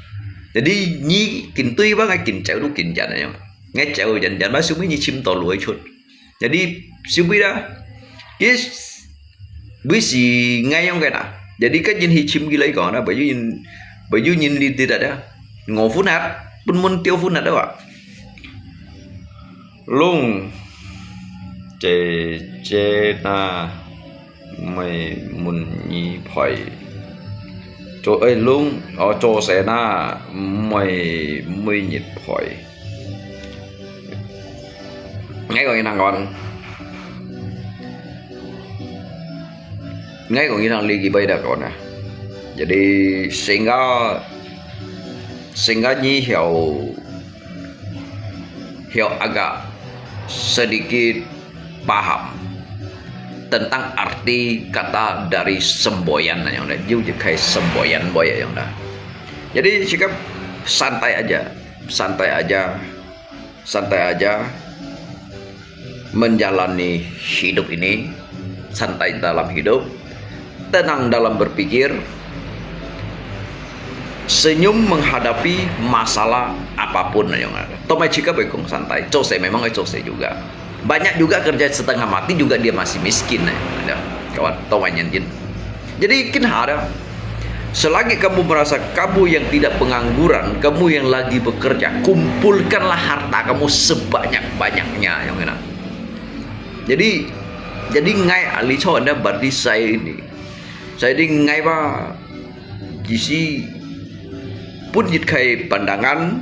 Jadi ni kin tui apa ngai kin cau lu kin jan ya. Ngai cau jan jan apa sumi ni chim to lu chut. Jadi sumi dah. Kis bui si ngai yong kena. Jadi kan jin hi chim gila ikon na, baju jin, baju jin li tidak ada. Ngo funat, pun mun tio funat apa. Lung, chế chế na, mười mun nhi phơi. Cho, ê, lung, ô, cho sẽ na, mười, mười nhịp phơi. Ngay còn như thằng còn. Ngay còn như thằng Lý Kỳ bây giờ còn nè. Jadi, sehingga, sehingga nhi hiểu, hiểu agak sedikit paham tentang arti kata dari semboyan yang dah. Yu je kai semboyan boy yang dah. Jadi, sikap santai aja. Santai aja. Santai aja. Menjalani hidup ini, santai dalam hidup, tenang dalam berpikir, senyum menghadapi masalah apapun yang ada. Tomai jika bekong santai, cose memang cose juga. Banyak juga kerja setengah mati juga dia masih miskin, ya. Kawan, tomai nyanjin. Jadi kin ada. Selagi kamu merasa kamu yang tidak pengangguran, kamu yang lagi bekerja, kumpulkanlah harta kamu sebanyak-banyaknya yang kena. Jadi, jadi ngai ahli cho anda berarti saya ini. Saya ini ngai ba gisi pun jit kai pandangan,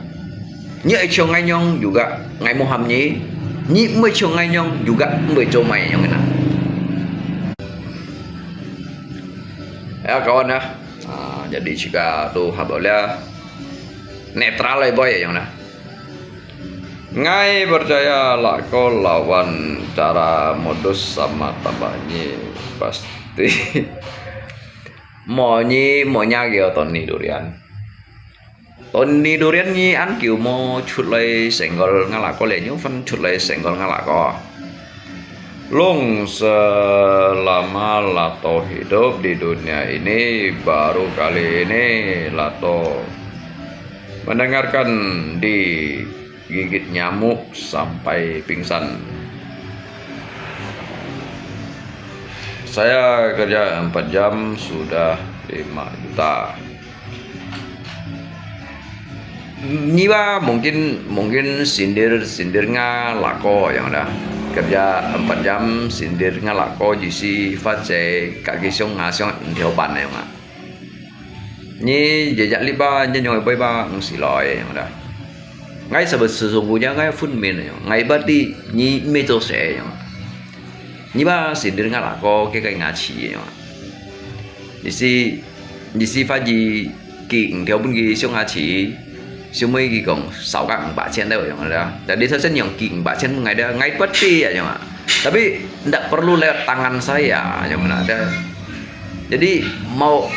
nyi ai chong ngai nyong juga ngai moham nyi, nyi mui chong ngai nyong juga mui chong mai nyong na. Ya, kawan ya. Ah, jadi jika tu haba boleh netral lah boy yang na. Ngai percaya lako lawan cara modus sama tambahnya pasti. Mo nyi mo nya kêu Tony Durian. Tony Durian nyi ăn kêu mo chut lai senggol ngalako le nyu fan chut lai senggol ngalako. Lung selama Lato hidup di dunia ini, baru kali ini Lato mendengarkan digigit nyamuk sampai pingsan. Saya kerja empat jam sudah lima juta. Nyiwa mungkin, mungkin sindir, sindir nga lako yang ada. Kerja empat jam sindir nga lako jisi face kaki siung nga siung entil ban yang nga. Nyi jejak liba nyi nyong boy ba ngsi loi yang ada. Ngai sebab sesungguhnya ngai fun min yang. Ngai bati nyi meto se yang. Nyiwa sindir nga lako ke kai nga chi yang. Jisi, jisi fa ji ki entil pun ki siung nga chi. Siung mui ki kong sao ka empat千的yang ada. Jadi saya sen yang ki empat千ngai ada ngai bati ya yang. Tapi ndak perlu lewat tangan saya yang ada. Jadi mau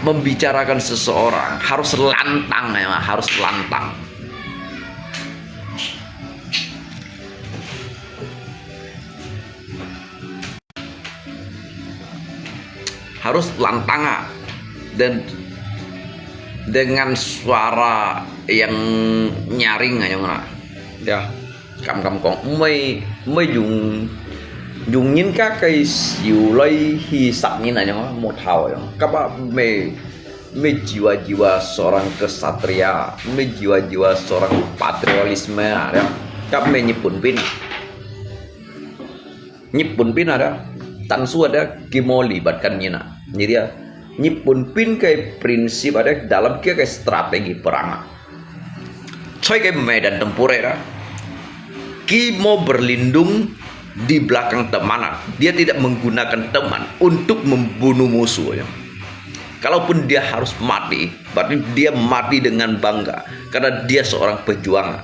membicarakan seseorang harus lantang ya, harus lantang. Harus lantang ah. Dan dengan suara yang nyaring ya. Ya. Kam kam kong mui mui yung yung nyin ka kai siu lai hi sap nyin ya mo thao ya. Kapa mui Meh jiwa-jiwa seorang kesatria, meh jiwa-jiwa seorang patriotisme ada. Kap meh日本兵. 日本兵 ada, tansu ada, ki mo libatkan nina. Jadi ya, 日本兵 ke prinsip ada dalam kia ke strategi perang. Choi ke medan tempur ada, ki mo berlindung di belakang teman. Dia tidak menggunakan teman untuk membunuh musuh ya. Kalaupun dia harus mati, berarti dia mati dengan bangga karena dia seorang pejuang.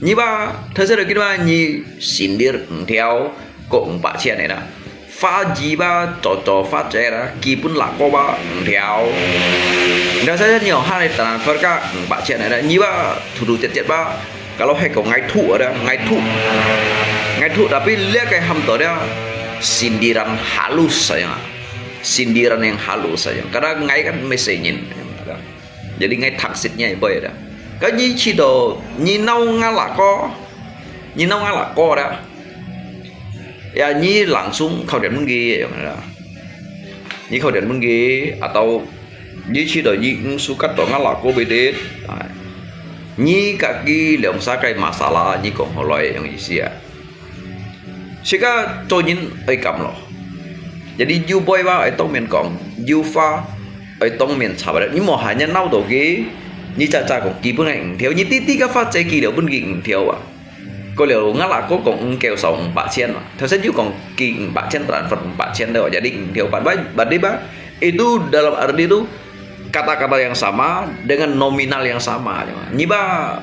Nyi ba, thơ sơ kí ba nyi sindir ngtheo ko ngpa chien na. Fa ji ba cho cho fa che na, kí pun la ko ba ngtheo. Nda sa nyo ha ni tanan fer ka ngpa chien na. Nyi ba thu thu chet chet ba. Kalau hai ko ngai thu ada, ngai thu. Ngai thu tapi lia kai ham to dia sindiran halus saya. Sindiran yang halus saya. Kada ngai kan mesenyin. Jadi ngai thak sit ngai boy ada. Ka nyi chi do nyi nau nga la ko. Nyi nau nga la ko ada. Ya nyi langsung khau dian mun gi yang ada. Nyi khau dian mun gi atau nyi chi do nyi ng su kat to nga la ko bedit. Nyi ka ki leong sa kai masalah nyi kong holoi yang isi ya. Sika cho nyin oi kam lo. Jadi yu boy ba oi tong mien kong, yu fa oi tong mien chap. Nyi mo ha nyan nau do ki, nyi cha cha kong ki pun ngai ng thiau, nyi ti ti ka fa che ki liao pun ki ng thiau ba. Ko liao nga la ko kong ng keo sao ng pa chien ba. Thao sen yu kong ki ng pa chien transfer ng pa chien do, jadi ng thiau pan ba, berarti ba. Itu dalam arti itu kata-kata yang sama dengan nominal yang sama. Nyi ba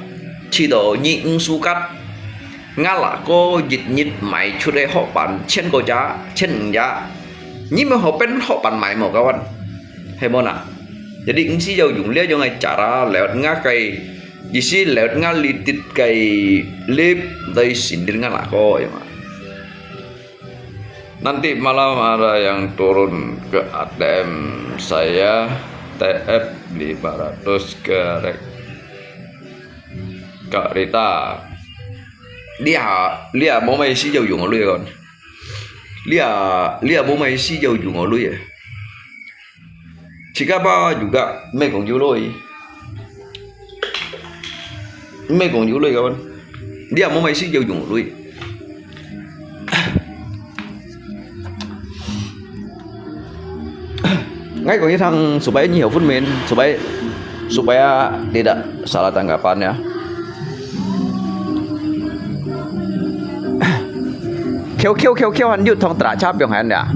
chi do nyi ng su kat. Nga la ko jit nyit mai chut e hok pan chen ko ja, chen ng ja. Nyi me hok pen hok pan mai mo kawan. He mo na. Jadi ng si yau yung lia yung ai cara lewat nga kai, isi lewat nga litit kai lip dai sindir nga la ko yung. Nanti malam ada yang turun ke A T M saya, T F lima ratus ke Rek-, Kak Rita. Lia, lia mo mai si yau yung lui kon. Lia, lia mo mai si yau yung lui. Chika ba juga meh kong yu lui. Meh kong yu lui kawan. Lia mo mai si yau yung lui. Ngai kong yu thang supaya nyi hau phun men, supaya, supaya tidak salah tanggapan ya. Khiêu khiêu khiêu khiêu hàn yut thong tra cha piong hàn ya.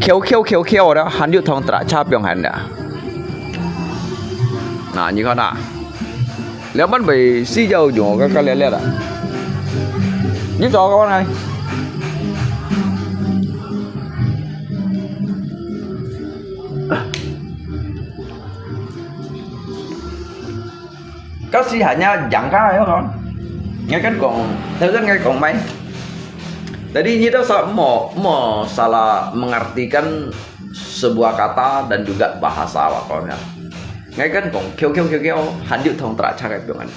Khiêu khiêu khiêu khiêu đó hàn yut thong tra cha piong hàn ya. Nà, nyi khon à. Liao mân bì si yau yung ka ka liat liat à. Nyi cho ka wan hai. Ka si hanya jangka ya kan. Ngai kan kong, thao kan ngai kong mai. Jadi nyi thao sa mo, mo salah mengartikan sebuah kata dan juga bahasa wa kon ya. Ngai kan kong khiêu khiêu khiêu khiêu, hàn yut thong tra cha kai piong an.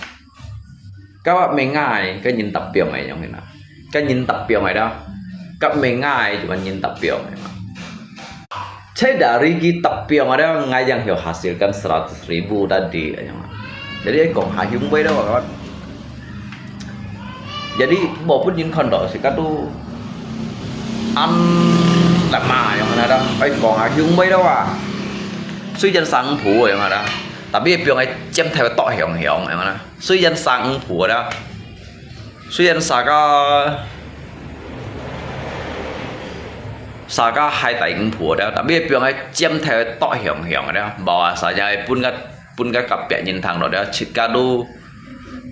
Ka wa me ngai, ka nyin tap piong ai yong na. Ka nyin tap piong ai da. Ka me ngai, cuma nyin tap piong ai. Saya dari kita piang ada ngai yang hio hasilkan seratus ribu tadi. Jadi kong ha hiung bai dah kawan. Jadi mo pun nyin khon do si katu an lama yang ada. Ai kong ha hiung bai dah wa. Sui jan sang pu yang ada. Tapi piang ai cem thai tok hiong hiong yang ada. Sui jan sang pu ada. Sui jan sa ka sa ka hai tai ng pu da, tapi piang ai cem thai tok hiong hiong da, bawa saja pun ka pun ka kap piak nyin thang lo da, chit ka du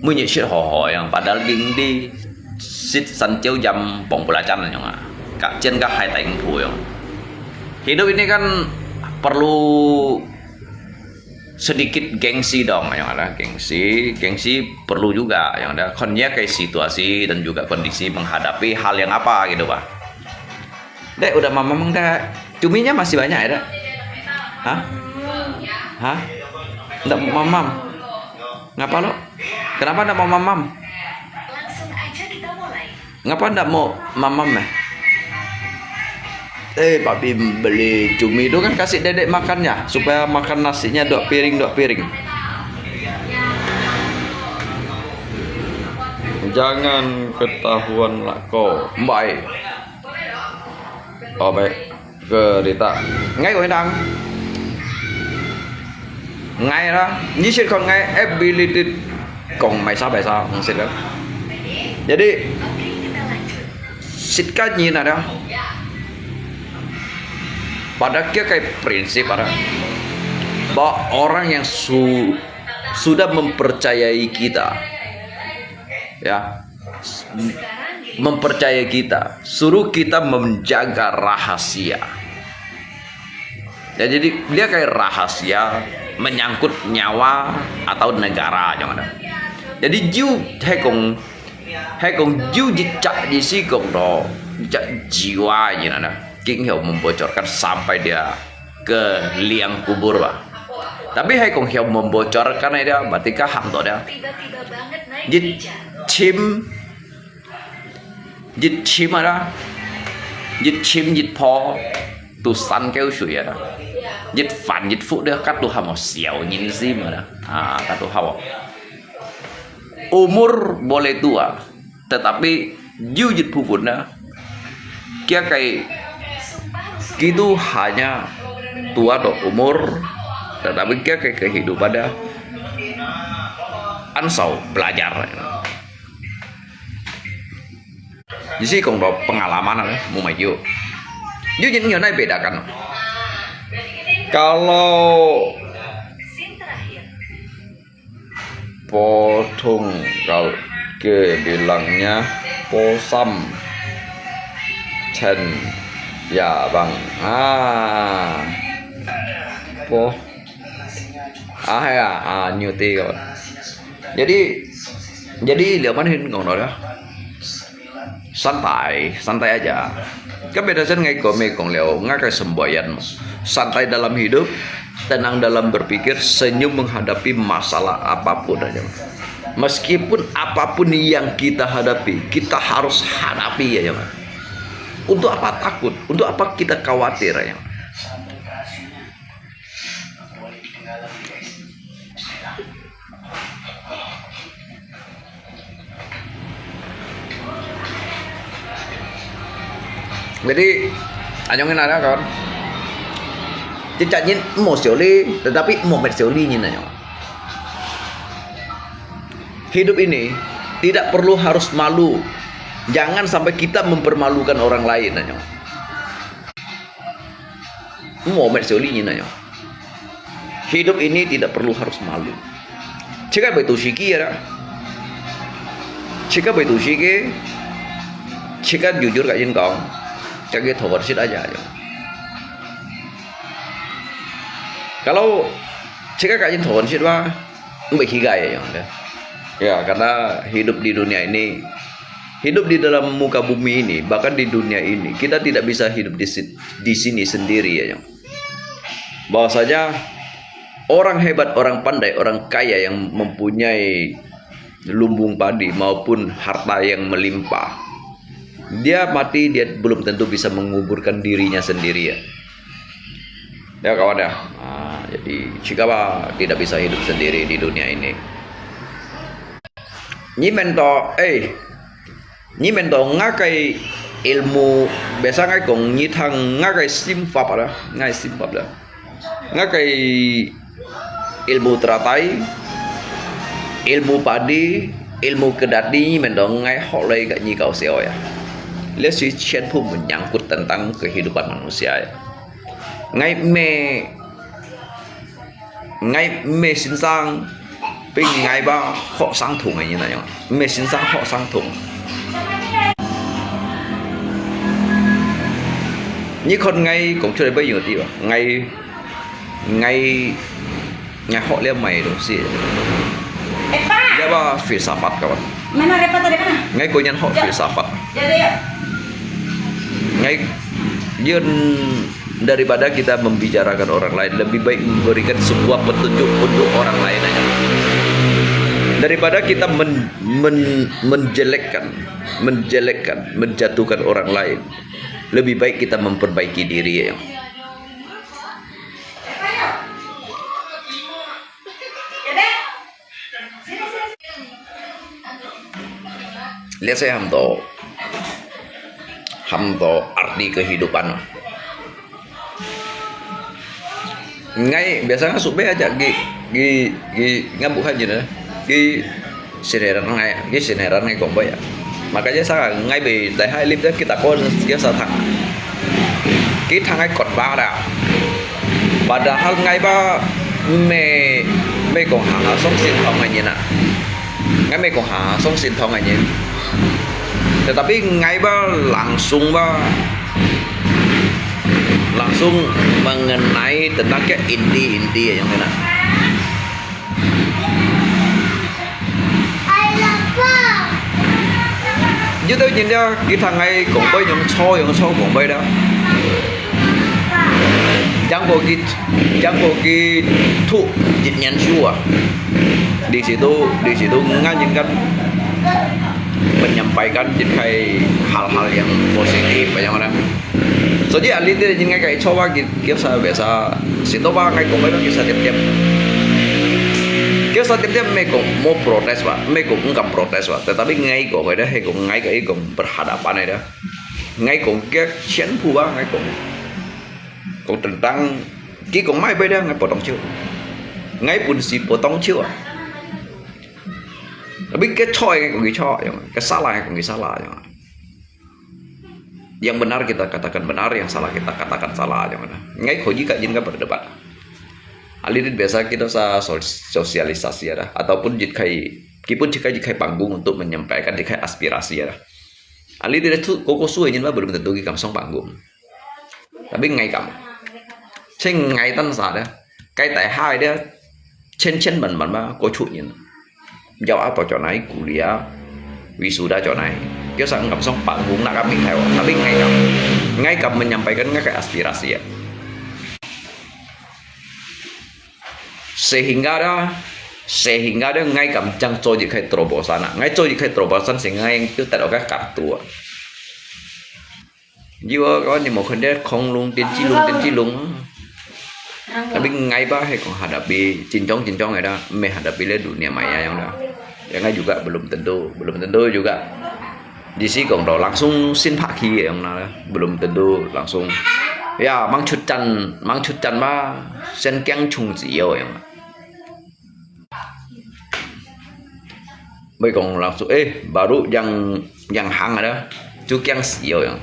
mui nyi chit ho ho yang, padahal ding di sit san chiu jam pong pula chan yang ah, ka cen ka hai tai ng pu yang. Hidup ini kan perlu sedikit gengsi dong, yang ada gengsi, gengsi perlu juga, yang ada konnya ke situasi dan juga kondisi menghadapi hal yang apa gitu, Pak. Dek, udah mamam enggak? Cuminya masih banyak ya, Dek? Hah? Hah? Enggak mamam? Ngapa lo? Kenapa enggak mau mamam? Langsung aja kita mulai. Ngapa enggak mau mamam eh? Eh, papi beli cumi tu kan kasih dedek makan ya, supaya makan nasinya dua piring, dua piring. Jangan ketahuan lah kau. Baik. Oh, baik. Kereta. Ngai kau hidup. Ngai lah. Ni sit kon ngai ability kong mai sa bai sa, mesti kan. Jadi, sit kan ni ada. Pada kia kai prinsip ada. Bahwa orang yang su-, sudah mempercayai kita, ya, mempercayai kita, suruh kita menjaga rahasia. Ya, jadi dia kai rahasia menyangkut nyawa atau negara yang ada. Jadi jiu hai kong, hai kong jiu jicak di si kong do, jicak jiwa yang ada. King hiau membocorkan sampai dia ke liang kubur bah. Tapi hai kong hiau membocorkan dia, berarti kaham to dia. Jit chim, jit chim ada, jit chim jit po, tu san kêu sui ada. Jit fan jit fu dia kat tu hamo siau nyin si ada. Ha, kat tu hamo. Umur boleh tua, tetapi jiu jit pupun na, kia kai kitu hanya tua do umur, tetapi kia kai kehidupan dia ansau belajar. Jadi kong do pengalaman ada, mu mai jiu. Jiu jit nyo nai bedakan. Kalau Potong kalau ke bilangnya posam. Chen ya bang. Ah. Po. Ah ya, ah nyuti kawan. Jadi, jadi liau pan hin kong dah. Santai, santai aja. Kebedasan ngai kome kong liau, ngai kai semboyan. Santai dalam hidup, tenang dalam berpikir, senyum menghadapi masalah apapun aja. Meskipun apapun yang kita hadapi, kita harus hadapi aja. Untuk apa takut? Untuk apa kita khawatir aja? Jadi, anyong nana kan. Cicak nyin mo sioli, tetapi mo met sioli nyin anyong. Hidup ini tidak perlu harus malu. Jangan sampai kita mempermalukan orang lain anyong. Mo met sioli nyin anyong. Hidup ini tidak perlu harus malu. Cika bai tu siki ya. Cika bai tu siki. Cika jujur kat yin kong. Cika tawar sit aja aja. Kalau cika kat yin tawar sit bah, bai higai ya yang. Ya, karena hidup di dunia ini, hidup di dalam muka bumi ini, bahkan di dunia ini, kita tidak bisa hidup di, si- di sini sendiri ya yang. Bahwasanya orang hebat, orang pandai, orang kaya yang mempunyai lumbung padi maupun harta yang melimpah, dia mati, dia belum tentu bisa menguburkan dirinya sendiri ya. Ya kawan ya. Ah, jadi Cikawa tidak bisa hidup sendiri di dunia ini. Nyi mento, eh, nyi mento ngakai ilmu, biasa ngai kong nyi thang ngakai simpap ada, ngai simpap ada. Ngakai ilmu teratai, ilmu padi, ilmu kedati nyi mento ngai hok lai kat nyi kau seo ya. Lihat si 全部 menyangkut tentang kehidupan manusia ya. Ngai me Ngai me先生，比ngai ba學生同个人那樣，me先生學生同。你看ngai講出來不有啲吧？ngai ngai ngai學了麼个東西？Dia ba filsafat kawan. Mana Repa tadi mana? Ngai ko nyan hok filsafat. Ya, ya, ya. Ngai yun daripada kita membicarakan orang lain, lebih baik memberikan sebuah petunjuk untuk orang lain aja. Daripada kita men, men, menjelekkan, menjelekkan, menjatuhkan orang lain. Lebih baik kita memperbaiki diri, ya. Lihat saya ham to, ham to arti kehidupan. Ngai biasa ngai supe aja gi gi gi ngai bukan je ne. Gi siniran ngai, gi siniran ngai kong boy ya. Makanya sa ngai be dai hai lip dai kita ko kia sa thang. Ki thang ngai kot ba da. Padahal ngai ba me me kong ha ha song sin thong ngai nyen na. Ngai me kong ha ha song sin thong ngai nyen. Tetapi ngai ba langsung ba langsung mengenai tentang ke inti-inti yang kena. Yo tau nyen dia kita ngai kong boy yang cho yang cho kong boy da. Yang ko ki yang ko ki thu jit nyan shu ah. Di situ di situ ngai nyen kan menyampaikan jit kai hal-hal yang positif yang mana. Jadi ahli dia jin ngai kai cho ba ki kia sa biasa. Situ ba ngai kong ba kia sa tiap-tiap. Kia sa tiap-tiap me kong mo protes ba, me kong enggak protes ba. Tetapi ngai kong kai dah, he kong ngai kai kong berhadapan dah. Ngai kong kia sian pu ba ngai kong. Kong tentang ki kong mai bai dah ngai potong chiu. Ngai pun si potong chiu ah. Tapi kia cho ngai kong ki cho, yang kia salah ngai kong ki salah yang. Yang benar kita katakan benar, yang salah kita katakan salah, yang mana. Ngai kho ji ka jin ka berdebat. Ahli dit biasa kita sa sol- sosialisasi ada, ataupun jit kai, ki pun jit kai jit kai panggung untuk menyampaikan jit kai aspirasi ada. Ahli dit tu koko su nyen ba belum tentu ki kam song panggung. Tapi ngai kam. Sing ngai tan sa ada. Kai tai hai dia. Chen chen man man ba ko chu nyen. Jauh apa cho nai kuliah, wisuda cho nai. Kio sa ngam song panggung nak kami thai. Tapi ngai kam, ngai kam menyampaikan ngai kai aspirasi ya. Sehingga dah, sehingga dah ngai kam jang cho jit kai terobosan. Ngai cho jit kai terobosan sehingga ngai kio tak ada kartu. Jiwa kawan ni mau kena kong lung, tin ci lung, tin ci lung. Tapi ngai ba he kong hadapi cincong-cincong ada, me hadapi le dunia maya yang dah. Yang ngai juga belum tentu, belum tentu juga. Di si kong tau langsung sin pak ki yang na, belum tentu langsung. Ya, mang cut can, mang cut can ba, sen kiang chung ziau yang. Bai kong langsung, eh, baru yang yang hang ada, tu kiang siau yang.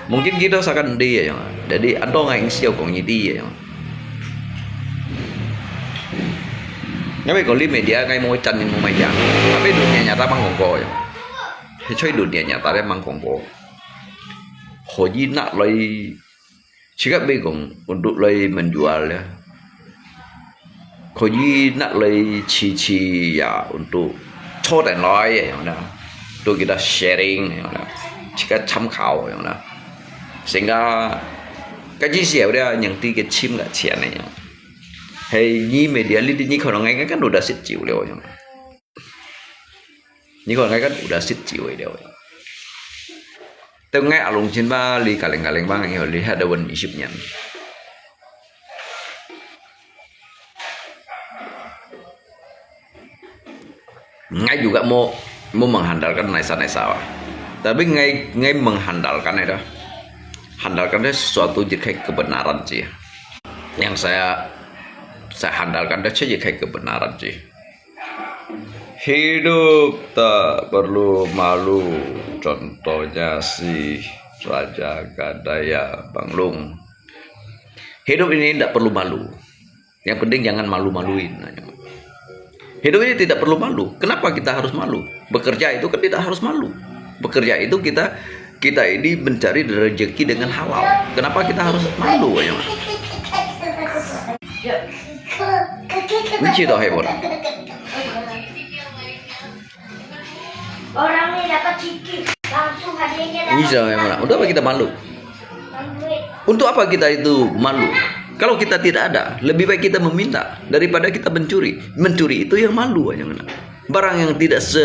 Mungkin kita sakan dia yang. Jadi ada ngai siau kong ini dia yang. Ngai kong li media ngai mau can mau mai yang. Tapi dunia nyata mang kong ko yang. Hei dunia nyata dia mang kong ko. Hoji nak lai Cakap begong untuk lai menjual ya. Koji nak lai cici ya untuk codan lai ya yang dah. Tu kita sharing yang dah. Cakap 參考 yang dah. 成个个意思有啲人對个簽个錢呢。係你media呢啲你可能應該都得識少了樣。你可能應該都得識少了。Tengah alung chin ba li kaling-kaling bang yo li hada wan isip nyan. Ngai juga mau mau mengandalkan naisa-naisa ba. Tapi ngai ngai mengandalkan itu, andalkan itu sesuatu je kai kebenaran sih. Yang saya saya andalkan itu je kai kebenaran sih. Hidup tak perlu malu, contohnya si Raja Gadaya Banglung. Hidup ini tidak perlu malu. Yang penting jangan malu-maluin. Hidup ini tidak perlu malu. Kenapa kita harus malu? Bekerja itu kan tidak harus malu. Bekerja itu kita kita ini mencari rezeki dengan halal. Kenapa kita harus malu? Ya. Ini cerita hebat. Orang ni dapat ciki, langsung hadiahnya dapat. Ini cerita hebat. Untuk apa kita malu? Untuk apa kita itu malu? Kalau kita tidak ada, lebih baik kita meminta daripada kita mencuri. Mencuri itu yang malu aja kena. Barang yang tidak se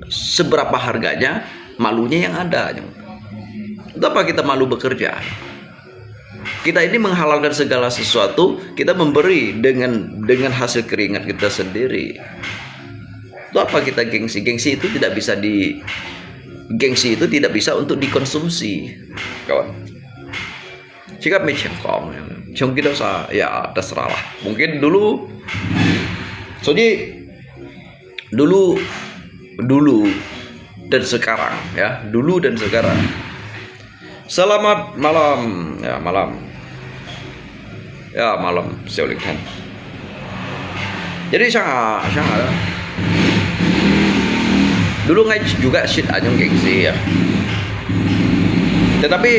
seberapa harganya, malunya yang ada. Untuk apa kita malu bekerja? Kita ini menghalalkan segala sesuatu, kita memberi dengan dengan hasil keringat kita sendiri. Untuk apa kita gengsi? Gengsi itu tidak bisa di gengsi itu tidak bisa untuk dikonsumsi, kawan. Sikap macam kong, cuma kita sa, ya terserah lah. Mungkin dulu, jadi dulu, dulu dan sekarang, ya, dulu dan sekarang. Selamat malam, ya, malam. Ya, malam, Xiao Ling Tan. Jadi, Shanghai, Shanghai lah. Dulu ngai juga sit anyong gengsi ya. Tetapi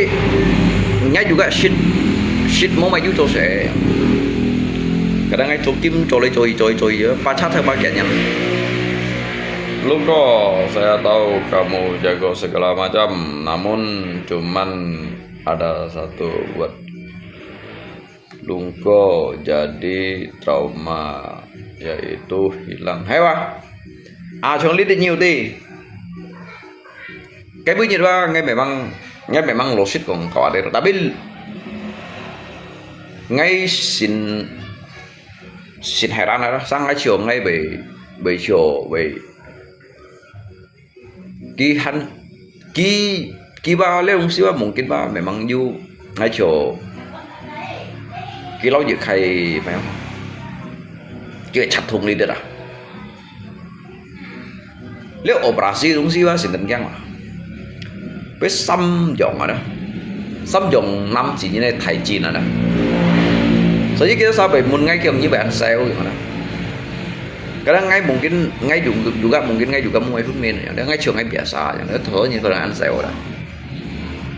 ngai juga sit sit mau maju to se. Kadang ngai to kim to le to to to ya, pacha ta pakai nyam. Lungko, saya tahu kamu jago segala macam, namun cuman ada satu buat Lungko jadi trauma, yaitu hilang. Hai wa. A chong li ti nyiu ti. Cái bữa nhiệt ba ngay mẹ mang ngay mẹ mang lô xịt còn có đấy. Tapi ngay xin xin hai ran đó, sang ngay chiều ngay bảy bảy chiều bảy Ki han ki ki ba le ung siwa mungkin ba memang yu ngai cho ki lau ye khai memang ki chat thung li de da. Le operasi ung siwa sin den kyang ma. Pe sam jong ada. Sam jong nam chi ni ne thai chi na da. Sa ye ki sa pe mun ngai kyang ni ba an sai u yong da. Kadang ngai mungkin ngai juga mungkin ngai juga muai phun men, yang ngai chiu ngai biasa, yang thơ ni thơ an sai ora.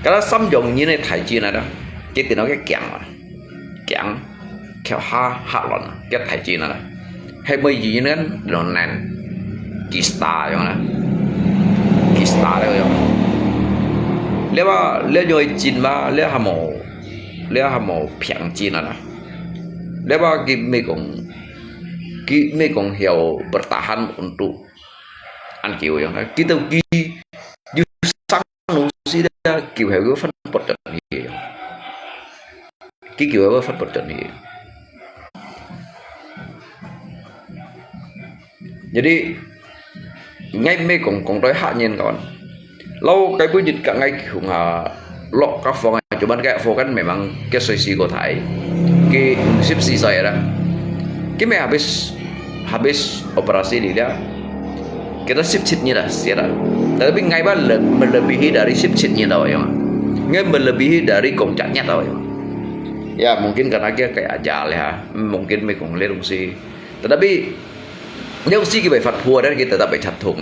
Kadang sam jong ni ne thai chi na da, ke tin ke kyang, kyang, kyo ha ha lon, ke thai chi na da. Hai mui ji ni kan lon nan, kista yang na, kista le yang. Le ba le joi chin ba le ha mo, le ha mo piang chi na da. Le ba ki me kong Ki me kong hiau bertahan untuk an kiu yang. Kita ki yu sang lu si da kiu hiau yu fan pot dan hi yang. Ki kiu hiau fan pot dan hi. Jadi ngai me kong kong toi ha nyen kawan. Lau cái bữa dịch cả ngày khủng hà lọ các phòng này, chúng bạn cái phố căn mẹ mang cái soi si của Thái. Cái sip si soi đó. Cái mẹ habis habis operasi đi dia. Kita sip sit ni dah, sia dah. Tapi ngai ba le- melebihi dari sip sit ni tau ya. Ngai melebihi dari kong cak ni tau ya. Ya mungkin karena dia kayak aja lah ya. Mungkin me kong le si. Tetapi dia si kita bai fat phua dan kita tak bai chat thung.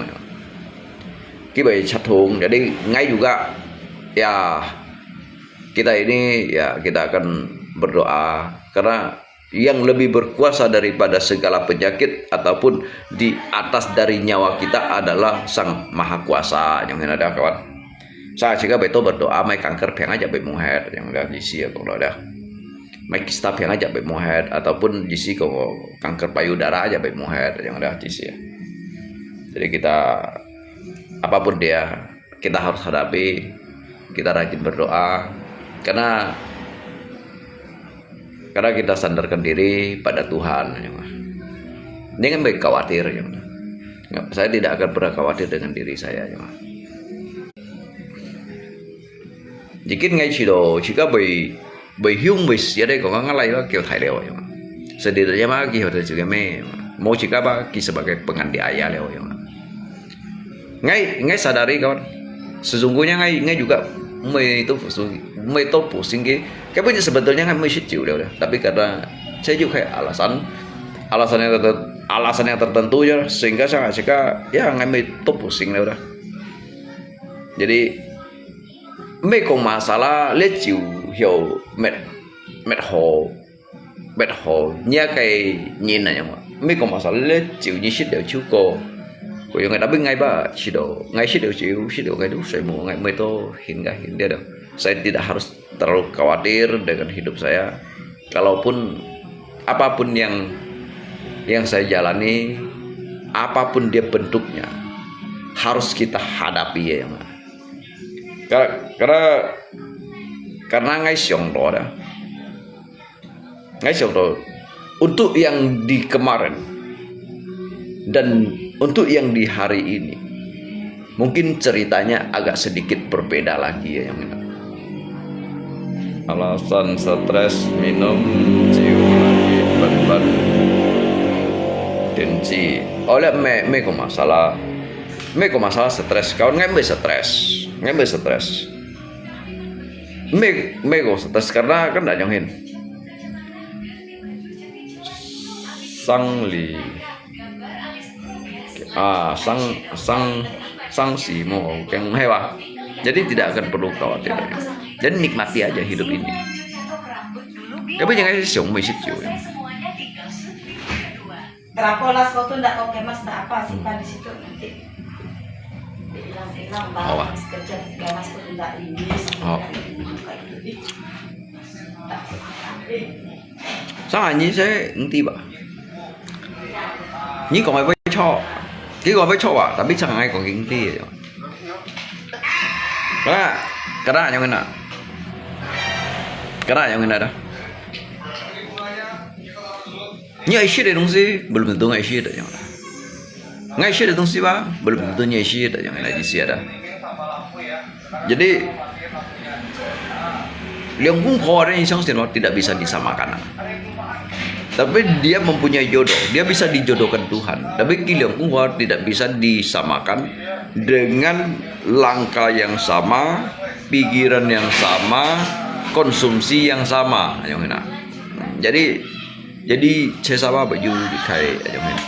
Ki bai chat thung. Jadi ngai juga ya kita ini ya kita akan berdoa karena yang lebih berkuasa daripada segala penyakit ataupun di atas dari nyawa kita adalah Sang Maha Kuasa. Yang ini ada kawan. Saya juga betul berdoa mai kanker piang aja bai muhat yang ada di sini kalau ada. Mai kista piang aja bai muhat ataupun di sini kalau kanker payudara aja bai muhat yang ada di sini. Jadi kita apapun dia kita harus hadapi, kita rajin berdoa karena karena kita sandarkan diri pada Tuhan. Jangan baik khawatir. Saya tidak akan pernah khawatir dengan diri saya. Jadi ngai chido, jika bai bai hiung bai sia deh kong ngalai ba kêu thai leo. Sedih aja mah kêu thai juga me. Mau jika ba ki sebagai pengganti ayah leo. Ngai ngai sadari kawan. Sesungguhnya ngai ngai juga mai tu pusing, mai tu pusing ke. Tapi sebetulnya ngai mai sit jiu leo dah. Tapi karena saya juga kayak alasan alasan yang tertentu, alasan yang tertentu ya sehingga saya nggak suka ya ngai mai tu pusing leo dah. Jadi mai kong masalah le jiu hiu met met ho. Bet ho, nia kai nyin na yang ma. Mi kong masalah le jiu ni sit deu chiu ko. Ko yang tapi ngai ba sit deu, ngai sit deu jiu, sit deu ngai tu sai mo ngai mai to hin ga hin dia deu. Saya tidak harus terlalu khawatir dengan hidup saya. Kalaupun apapun yang yang saya jalani, apapun dia bentuknya, harus kita hadapi ya yang ma. Karena, karena, karena ngai 想到 dah. Ngai 想到 untuk yang di kemarin dan untuk yang di hari ini, mungkin ceritanya agak sedikit berbeda lagi ya yang ini. Alasan stres minum ciu lagi ban-ban. Denci. Oleh me me ko masalah. Me ko masalah stres. Kawan ngai me stres. Ngai me stres. Me me ko stres karena kan ada yang hin. Sang li ah sang sang sang si mo keng hewa. Jadi tidak akan perlu khawatir. Jadi nikmati aja hidup ini. Tapi jangan sih siung mesti ciu. Kenapa las kau tuh nggak kau kemas nggak apa simpan di situ nanti hilang-hilang Oh, barang sekejap kemas tuh nggak ini Oh. Kayak gitu. Ih, tak. Eh, 上海你是你弟吧？你讲的不错，你讲不错啊，tapi 上海讲经济的。Kena, kena yang kena. Kena yang kena dah. Ni ai shi de dong si, belum tentu ngai shi de yang. Ngai shi de dong si ba, belum tentu ni ai shi de yang ngai shi de. Jadi, Liang Kung Ho ada yang 相信 tidak bisa disamakan. Tapi dia mempunyai jodoh, dia bisa dijodohkan Tuhan. Tapi Ki Liang Kung Ho tidak bisa disamakan dengan langkah yang sama, pikiran yang sama, konsumsi yang sama. Yang enak. Jadi, jadi saya sama baju dikai yang enak.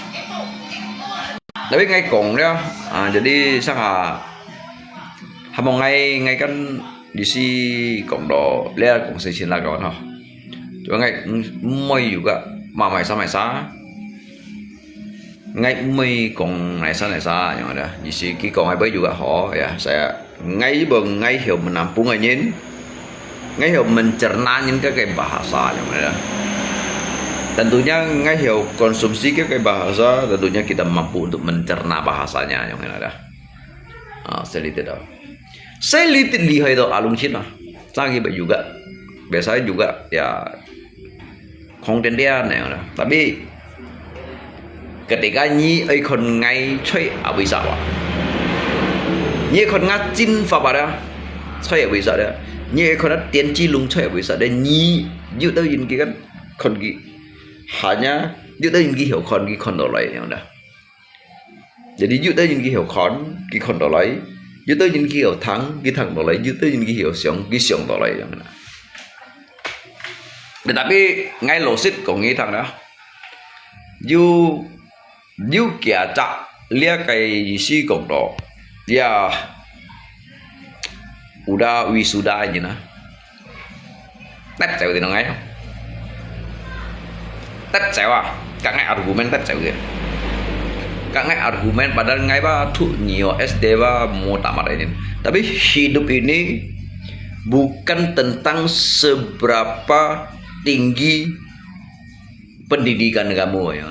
Tapi ngai kong dia, ah, jadi sangat hamong ngai ngai kan di si kong do, lia kong si sin la kawan ho. Cuma ngai moi juga mamai sama sa. Ngai moi kong nai sa nai sa yang ada. Di si ki kong ai juga ho ya. Saya ngai bong ngai hiu menampung angin. Ngai hiu mencerna angin ke ke bahasa yang ada. Tentunya ngai hiu konsumsi ke ke bahasa, tentunya kita mampu untuk mencerna bahasanya yang ada. Ah, saya lihat dah. Saya lihat lihai tu alung Cina. Sang juga. Biasa juga ya 红点点那样的。Tapi ketika 你爱看 ngai 吹啊为啥哇？你爱看 ngai 金发发的，吹啊为啥的？你爱看 天气冷吹啊为啥的？你有的人给看看给，hanya 有的人给好看给看到来样的。 Jadi 有的人佢曉看，佢看到來；有的人佢曉聽，佢聽到來；有的人佢曉想，佢想到來樣啦。Tetapi ngai 老實講你聽啦，有有幾隻這個意思講到，呀，udah wisuda ini nah。 Tép chéu ti nang ngai. Tép chéu ah, kak ngai argumen tép chéu ti. Kak ngai argumen padahal ngai ba thu nio S D ba mo tamat ini. Tapi hidup ini bukan tentang seberapa tinggi pendidikan kamu ya.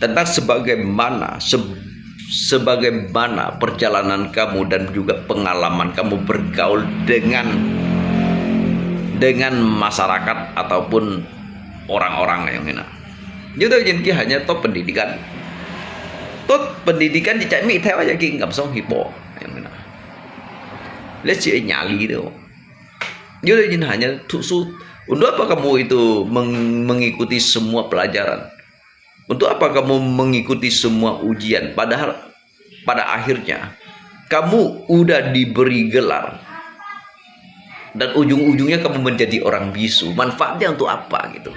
Tentang sebagaimana se- sebagaimana perjalanan kamu dan juga pengalaman kamu bergaul dengan dengan masyarakat ataupun orang-orang yang ini. Itu yang hanya top pendidikan. Top pendidikan di cak mi thai aja ki ngam song hipo yang ini. Let's say nyali tu. Dia hanya 读书. Untuk apa kamu itu meng- mengikuti semua pelajaran? Untuk apa kamu mengikuti semua ujian? Padahal pada akhirnya kamu udah diberi gelar dan ujung-ujungnya kamu menjadi orang bisu. Manfaatnya untuk apa gitu?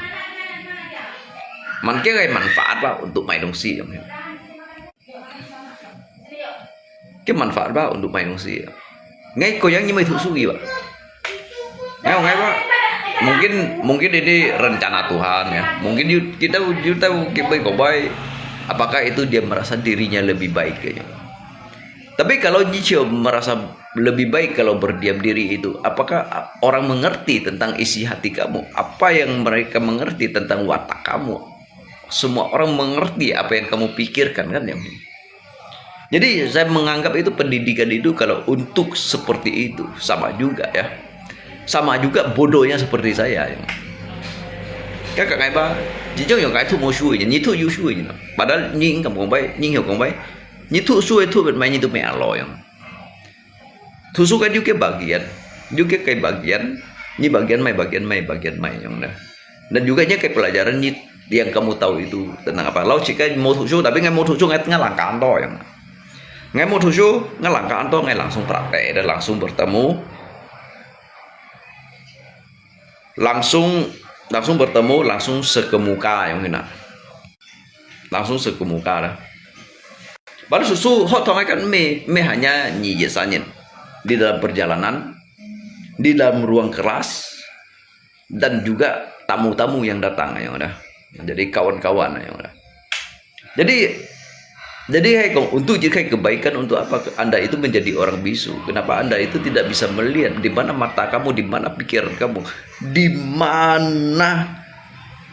Manfaat apa untuk main dongsi? Cái manfaat apa untuk main dongsi? Ngai ko yang nyamai thuk sugi ba. Ngai ngai ba. Mungkin mungkin ini rencana Tuhan ya. Mungkin you, kita you tahu kita kobai. Apakah itu dia merasa dirinya lebih baik kayaknya? Tapi kalau Nyichio merasa lebih baik kalau berdiam diri itu, apakah orang mengerti tentang isi hati kamu? Apa yang mereka mengerti tentang watak kamu? Semua orang mengerti apa yang kamu pikirkan kan yang ini. Jadi saya menganggap itu pendidikan itu kalau untuk seperti itu sama juga ya. Sama juga bodohnya seperti saya. Kakak ngai ba, jijang yang ngai tu mau shui, ni tu yu shui ni. Padahal ni inggam kong bai, ni hiu kong bai, ni tu shui tu bet mai ni tu mai alo yang. Tusu kan juga bagian, juga kai bagian, ni bagian mai, bagian mai, bagian mai yang dah. Dan juga nya kai pelajaran ni yang kamu tahu itu tentang apa. Lau jika mau tusu, tapi ngai mau tusu ngai ngai langkah anto yang. Ngai mau tusu, ngai langkah anto, ngai langsung praktek dan langsung bertemu, langsung langsung bertemu, langsung sekemuka yang kena. Langsung sekemuka dah. Baru susu hot tong kan me me hanya ni je sanin di dalam perjalanan, di dalam ruang kelas, dan juga tamu-tamu yang datang yang dah. Jadi kawan-kawan yang dah. Jadi jadi hai kong untuk jadi kebaikan untuk apa anda itu menjadi orang bisu? Kenapa anda itu tidak bisa melihat di mana mata kamu, di mana pikiran kamu, di mana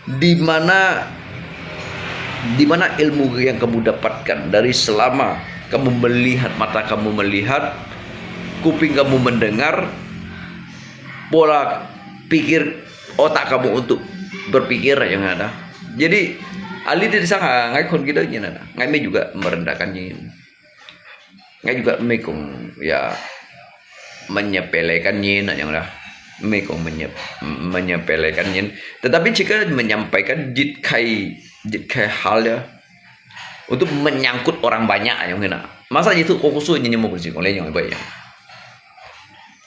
di mana di mana ilmu yang kamu dapatkan dari selama kamu melihat, mata kamu melihat, kuping kamu mendengar, pola pikir otak kamu untuk berpikir yang ada. Jadi ahli di sana ngai kon kita ni ada, ngai me juga merendahkan ni. Ngai juga me kong ya menyepelekan nyin yang dah. Me kong menye menyepelekan nyin. Tetapi jika menyampaikan jit kai jit kai hal ya untuk menyangkut orang banyak yang kena. Masa itu kokusu ini mau bersih kong lenyong apa ya?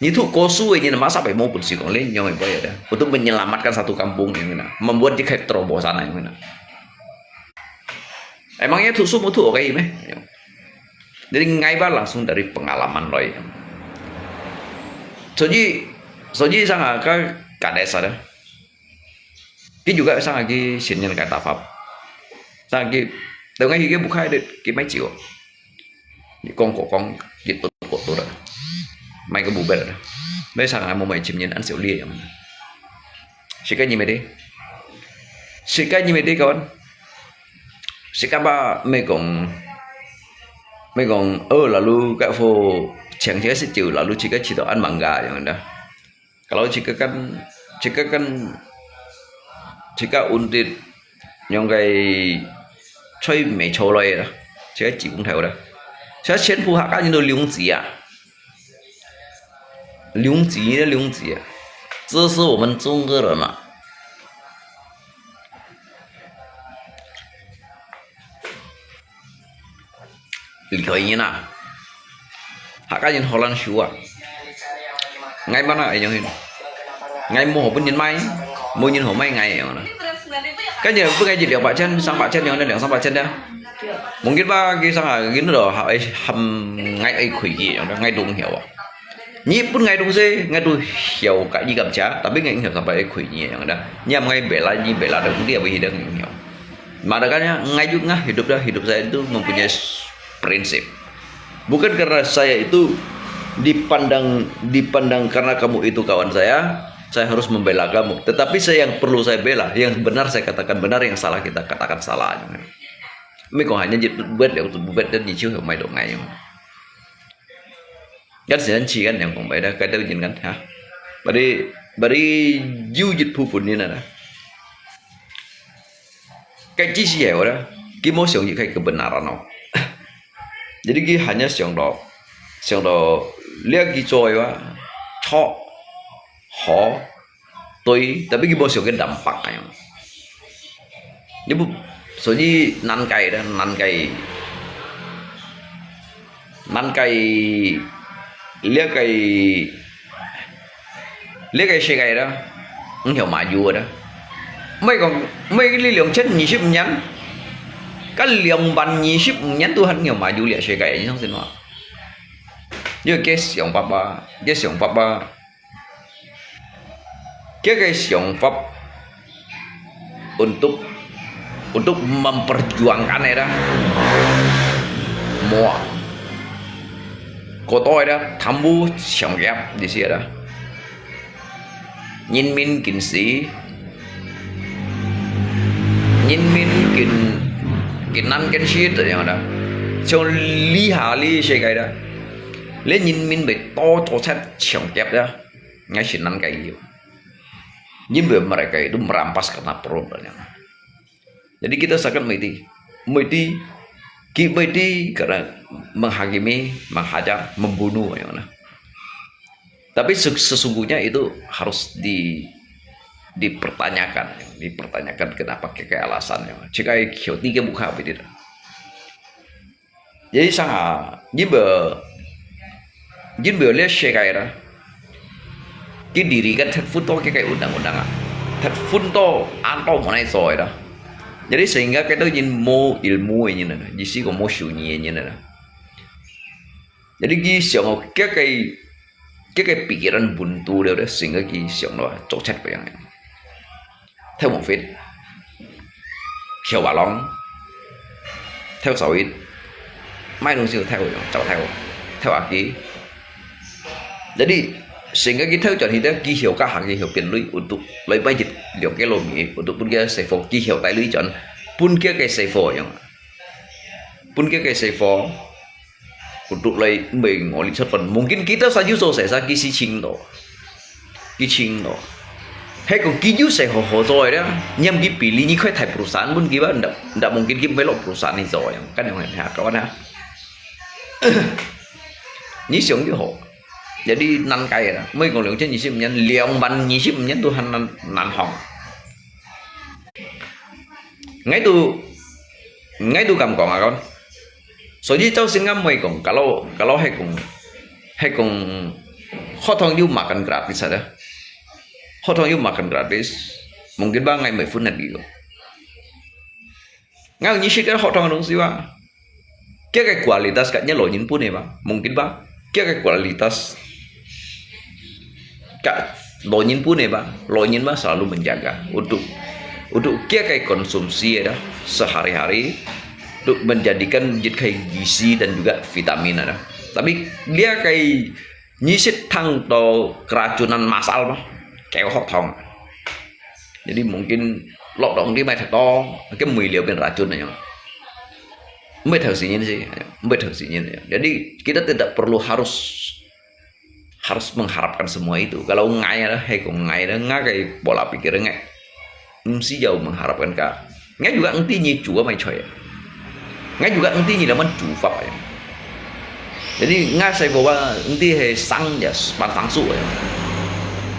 Ni tu kosu ini masa bai mau bersih kong lenyong apa ya dah. Untuk menyelamatkan satu kampung yang kena. Membuat jit kai terobosan yang kena. Emangnya tusu mau tu oke me? Jadi ngai ba langsung dari pengalaman loi. Soji soji sang ka kades ada. Ki juga sang lagi sinin kai tafap. Sang ki dengan hige bukai dek ki mai jiwa. Ni kong kong kong ki tut kong tut. Mai ke bubet ada. Mai sang mau mai chim nyin an siu lie yang. Sikai ni mede. Sikai ni mede kawan. Sikai ba me kong me kong oh lalu kat fo cheng sikai si jiu lalu sikai cito an mangga yang ada. Kalau jika kan jika kan jika undit yang kai choi me choi loi da. Jika jiu thai da. Jika 全部 Hakka ni do liung zi ah. Liung zi da liung zi ah. 这是我们中国人啊。 Likoi nyin ah. Hakka nyin holan shua. Ngai mana ai nyong hin. Ngai mo ho pun nyin mai. Mo nyin ho mai ngai nyong na. Kan nyin pun ngai jit liang pak chen, sang pak chen nyong na liang sang pak chen da. Mungkin ba ki sang ah gin do ha ai ham ngai ai khui ji nyong na ngai dung hiao ah. Nyi pun ngai dung se, ngai dung hiao ka nyi kam cha, tapi ngai hiao sampai ai khui nyi nyong na. Nyi am ngai bela nyi bela da ngi abi hidang nyi hiao. Makanya ngai juga hidup dah, hidup saya itu mempunyai prinsip. Bukan karena saya itu dipandang dipandang karena kamu itu kawan saya, saya harus membela kamu. Tetapi saya yang perlu saya bela, yang benar saya katakan benar, yang salah kita katakan salah. Mei kong hanya jit buat dia tu buat dan nyi chiu mai dong ngai. Kan sinan chi kan yang kong bai dah, kada ujin kan ha. Bari bari jiu jit phu pun ni na. Cái chỉ có đó, cái mối相似 cái kebenaran no. Jadi cái hanya 想到想到 lihat cái joy wa, chok, ho, tui, tapi cái mối相似 cái dampak kayak. Jadi bu, soalnya nan kai dah, nan kai, nan kai, lihat kai Lihat cái世界 đó, không hiểu mà dù đó. Mấy con, mấy cái lý lượng chết nhị ship nhắn. Cái lượng bàn nhị ship nhắn tu hẳn hiểu mà dù lihat 世界 như thế nào. Như cái 想法吧, cái 想法吧. Cái cái 想法 untuk untuk memperjuangkan ya dah. Mua. Kotor ya dah, tambu siang yap di sini dah. Nhân民军事, nhân民军, kinan kan shit yang ada. 像這下這世界啦，這人民會多做出搶劫啦，𠊎係難解決。因為mereka itu merampas karena perut. Jadi kita sangat mengerti, mengerti, ki mengerti karena menghakimi, menghajar, membunuh yang mana. Tapi se- sesungguhnya itu harus di dipertanyakan, dipertanyakan kenapa, kikai alasannya. Jika hati ke buka apa tidak. Jadi sangat, 因為，因為這世界啦，佢diri kan thèt phun to kikai undang-undang啊，thèt phun to anto mana itu ya. Jadi sehingga kita ini無ilmu ini na, di sini ko無修行ini na. Jadi佢想哦，kikai kikai pikiran buntu了，sehingga佢想到做出个樣。Theo một phút, theo balong, theo sawit, mai nung siu theo, chau theo, theo aki. Jadi sehingga佢theo chọn hita,佢theo kahang,佢theo pian lui untuk lai mai jit liok ke lomi untuk pun kia sefo,佢theo tai lui chọn pun kia ke sefo yang, pun kia ke sefo. Untuk lai mengoli chot pun. Mungkin kita saja so sesa kisicing to. Kisicing to. Hai kong kiyu sai ho ho to ya. Nyam ki pili ni khoi thai perusahaan pun kiba ndak ndak mungkin ki melo perusahaan ni to yang. Kan yang ha kawan ha. Ni siang ki ho. Jadi nan kai ya. Mui kong liang chen ni sim nyan liang ban ni sim nyan Tuhan nan nan hong. Ngai tu ngai tu kam kong akon. 所以照先个妹讲，kalau kalau系讲系讲学堂有 makan gratis ada，学堂有 makan gratis，mungkin ba ngai mei phun nanti ko. Ngai nyi sih kan 学堂个东西 ba, kaya kaya kualitas katnya lo nyin pun ba, mungkin ba, kaya kaya kualitas Ka, lo nyin pun ba, lo nyin ba selalu menjaga untuk untuk kia kai konsumsi ada sehari-hari untuk menjadikan jit kai gizi dan juga vitamin ada. Tapi dia kai nyisit thang to keracunan masal ba, kaya hok thong. Jadi mungkin lo dong di mai to, ke mui liu bin racun aja. Mbai tahu sinyin sih, mbai tahu sinyin ya. Jadi kita tidak perlu harus harus mengharapkan semua itu. Kalau ngai ada, hei kong ngai ada, ngai kai pola pikir ngai. Mesti jauh mengharapkan ka. Ngai juga engti nyi chua mai choi. Ngai juga engti nyi laman chufap ya. Jadi ngai sai bahwa engti hei sang ya, pantang su ya.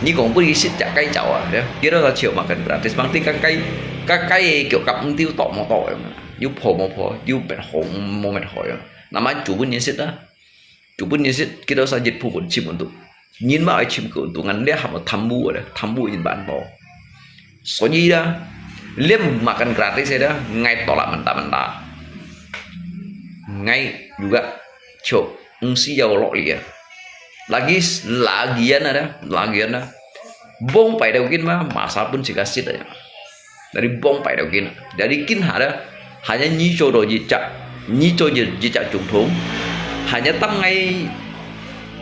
Nyi kong pun isit jak kai jauh ya. Kira lah chiu makan gratis. Bang ti kakai kakai kyo kap engti tok mo tok ya. Yu po mo po, yu bet ho mo bet ho ya. Nama chu pun nyi sit ah. Chu pun nyi sit kita sa jit pu pun chim untuk. Nyin ma ai chim ke untuk ngan dia hama thambu ada, thambu in ban po. So nyi da, lem makan gratis ada, ngai tolak mentah-mentah. Ngai juga cho, ngsi yau lok lia. Lagi lagian ada, lagian ada. Bong pai dau kin ma, masa pun sika sit ada. Dari bong pai dau kin. Dari kin ada, hanya nyi cho do jicak, nyi cho jicak chung thung. Hanya tam ngai,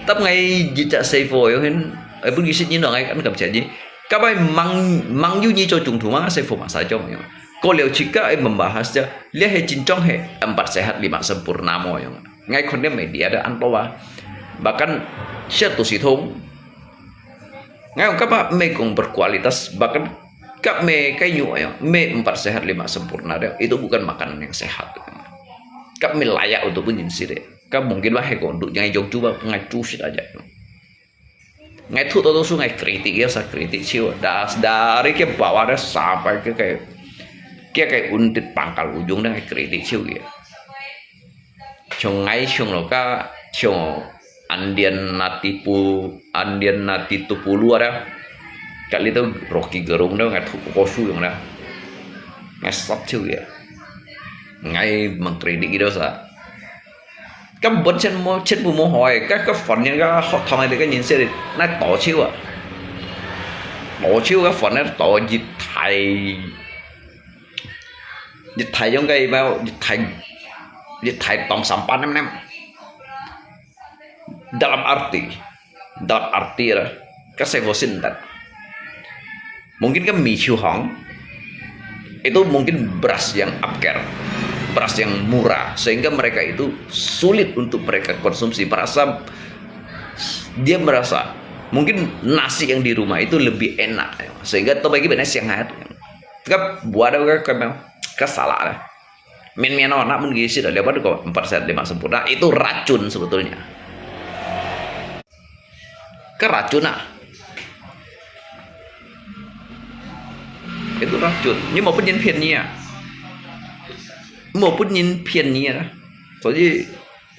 tam ngai jicak sei fo yo hin, ai pun kisit nyi no ngai kan kam chen nyi. Kapai mang mang yu nyi cho chung thung ma sei fo masa jong yo. Ko liu chika ai membahas ja, lia he chin chong he, empat sehat lima sempurna mo yo. Ngai khon dia media ada anto wa. Bahkan siat tu si thung. Ngai kapa me kong berkualitas, bahkan kap me kayu ya, me empat sehat lima sempurna dia, itu bukan makanan yang sehat. Kap me layak untuk pun nyin sire. Kap mungkin wah he kong duk ngai jong cuba ngai cusit aja. Ngai tu tu su ngai kritik ya, sa kritik ciu. Das dari ke bawah ada sampai ke ke ke untit pangkal ujung dia ngai kritik ciu ya. Chung ngai chung lo ka chung andian nati pu andian nati tu pulu ada. Kali tu Rocky Gerung tu ngai tu ko su yung ada. Ngai sat ciu ya. Ngai mengkritik itu sa. Ka bon chen mo chen bu mo hoi ka ka fon yang ka hot thong ai de ka nyin se de nai to chiu a. To chiu ka fon nai to jit thai. Jit thai yong ka i bao jit thai jit thai tong sampan nem nem. Dalam arti dalam arti ada ka se vo sin dat. Mungkin kan mi chiu hong itu mungkin beras yang apker. beras yang murah, sehingga mereka itu sulit untuk mereka konsumsi, merasa, dia merasa mungkin nasi yang di rumah itu lebih enak, sehingga terbagi banyak siang hari. Kap buat apa kau, kau salah lah. Min min oh, nak mun gisit, lepas tu kau empat sehat lima sempurna, itu racun sebetulnya. Kau racun ah. Itu racun. Ini mau penyimpiannya. Mau penyimpiannya. Jadi,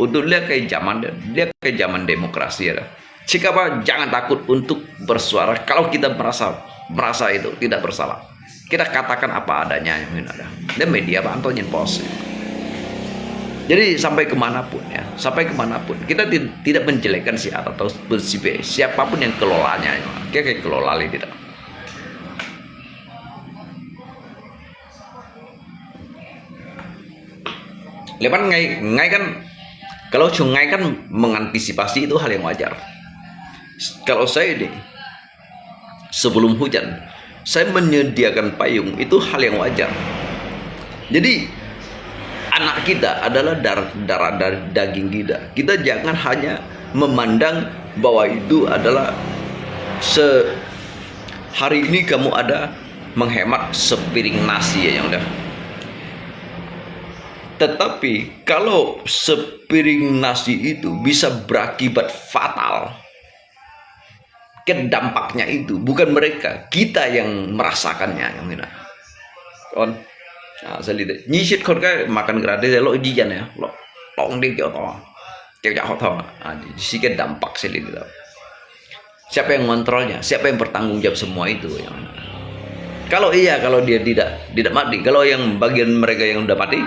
untuk lihat ke zaman dia, lihat ke zaman demokrasi ada. Cakap apa, jangan takut untuk bersuara. Kalau kita merasa merasa itu tidak bersalah, kita katakan apa adanya yang ada. Dan media apa antonin bos. Jadi sampai kemanapun ya, sampai kemanapun kita tid- tidak menjelekkan si A atau si B, siapapun yang kelolanya, ya, kita kelola tidak. Lepas ngai ngai kan, kalau cuma ngai kan mengantisipasi itu hal yang wajar. Kalau saya ini sebelum hujan, saya menyediakan payung, itu hal yang wajar. Jadi, anak kita adalah darah, darah, darah daging kita. Kita jangan hanya memandang bahwa itu adalah se hari ini kamu ada menghemat sepiring nasi ya yang dah. Tetapi kalau sepiring nasi itu bisa berakibat fatal, ke dampaknya itu bukan mereka, kita yang merasakannya yang ini. Kon, ah, saya lihat. Nyisit kon kai makan gratis ya, lo jijan ya, lo tong di kyo to, kyo jak hot to. Ah, di si ke dampak saya lihat. Siapa yang mengontrolnya? Siapa yang bertanggung jawab semua itu? Yang kalau iya, kalau dia tidak tidak mati, kalau yang bagian mereka yang udah mati,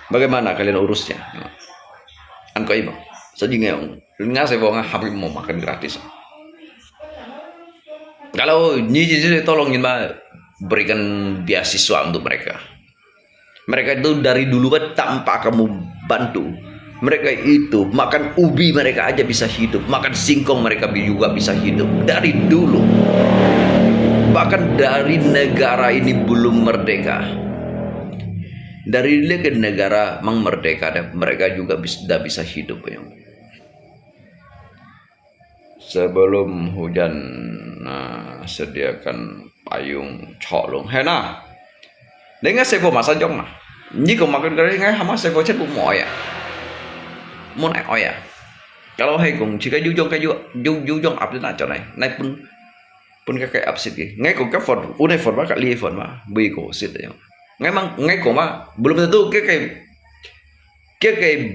bagaimana kalian urusnya? An kau ibu, sejingnya ngasih bawa habis mau makan gratis. Kalau ni jadi tolongin bah, berikan beasiswa untuk mereka. Mereka itu dari dulu kan tanpa kamu bantu. Mereka itu makan ubi mereka aja bisa hidup, makan singkong mereka juga bisa hidup dari dulu. Bahkan dari negara ini belum merdeka. Dari negara mang merdeka, mereka juga sudah bisa hidup. Sebelum hujan, nah, sediakan payung, cok lung. Hei nah. Ngai sifo masa jong nah. Ni kong makan kari ngai hama sifo chat bu mo ya. Mo nai oya. Kalau hei kong cika jujong kayu jujong abdi na chonai. Nai pun pun kakai absit ki. Ngai kong ka phone, unai phone ba ka li phone ba. Bui ko sit ya. Ngai mang ngai kong ba. Belum tentu kakai kakai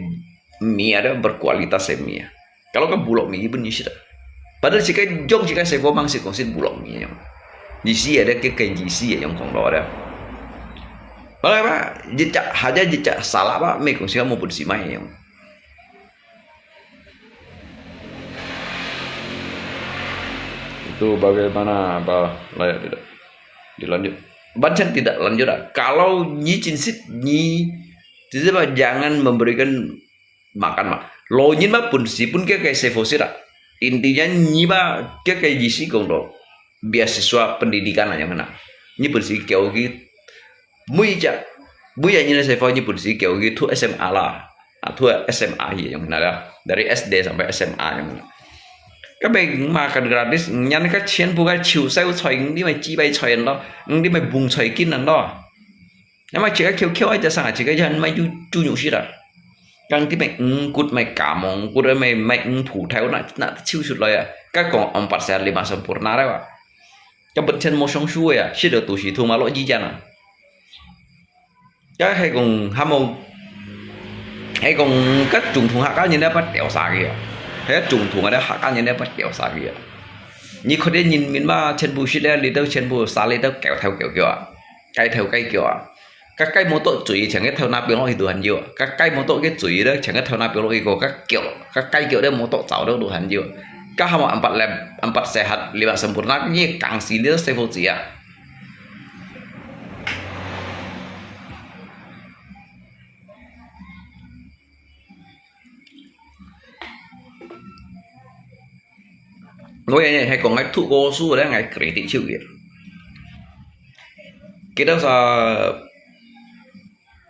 mi ada berkualitas ya mi ya. Kalau kan bulok mi pun nyisit. Padahal sikai jong sikai sifo mang si kongsit bulok mi. Jisi ada ke ke jisi yang kong lo ada. Padahal apa? Jejak haja jejak salah apa? Mi kongsit kamu pun si mai yang. Itu bagaimana apa layak tidak dilanjut? Bancen tidak lanjut ah. Kalau nyi cinsit nyi, jadi apa jangan memberikan makan mah. Lo nyin mah pun si pun ke ke sifo sira. Intinya nyi mah ke ke jisi kong lo. Beasiswa pendidikan aja kena. Nyi pun si keo ki. Mui ja. Mui ya nyi sifo nyi pun si keo ki tu S M A lah. Ah, tu S M A hi yang kena lah. Dari S D sampai S M A yang kena. Ka bai makan gratis, nyan ka chien bu ka chiu sai u choi, ni mai chi bai choi an lo, ni mai bung choi kin an lo. Nama chika kiu kiu aja sang chika jan mai ju ju nyu sira. Kang ti mai ngkut mai kamong, kut mai mai ngpu thai na na chiu sut lo ya. Ka kong empat sehat lima sempurna ra wa. Ka ben chen mo song shu ya, sida tu si tu ma lo ji jan a. Ka hei kong ha mo, hei kong ka chung thung ha ka nyen da pa teo sa ki ya. Hei chung thung da ha ka nyen da pa teo sa ki ya. Ni kho de nyin min ma chen bu shi le li tao chen bu sa li tao keo thao keo keo a. Kai thao kai keo a. Ka kai mo to chui chang ke thao na piong lo hi tu han yo. Ka kai mo to ke chui de chang ke thao na piong lo hi ko ka keo. Ka kai keo de mo to chao de tu han yo. Ka ha mo empat lem, empat sehat, lima sempurna, ni kang si li tao sifo zi a. Ngoi ye he kong ngai thu ko su le ngai kritik chiu ye. Kita sa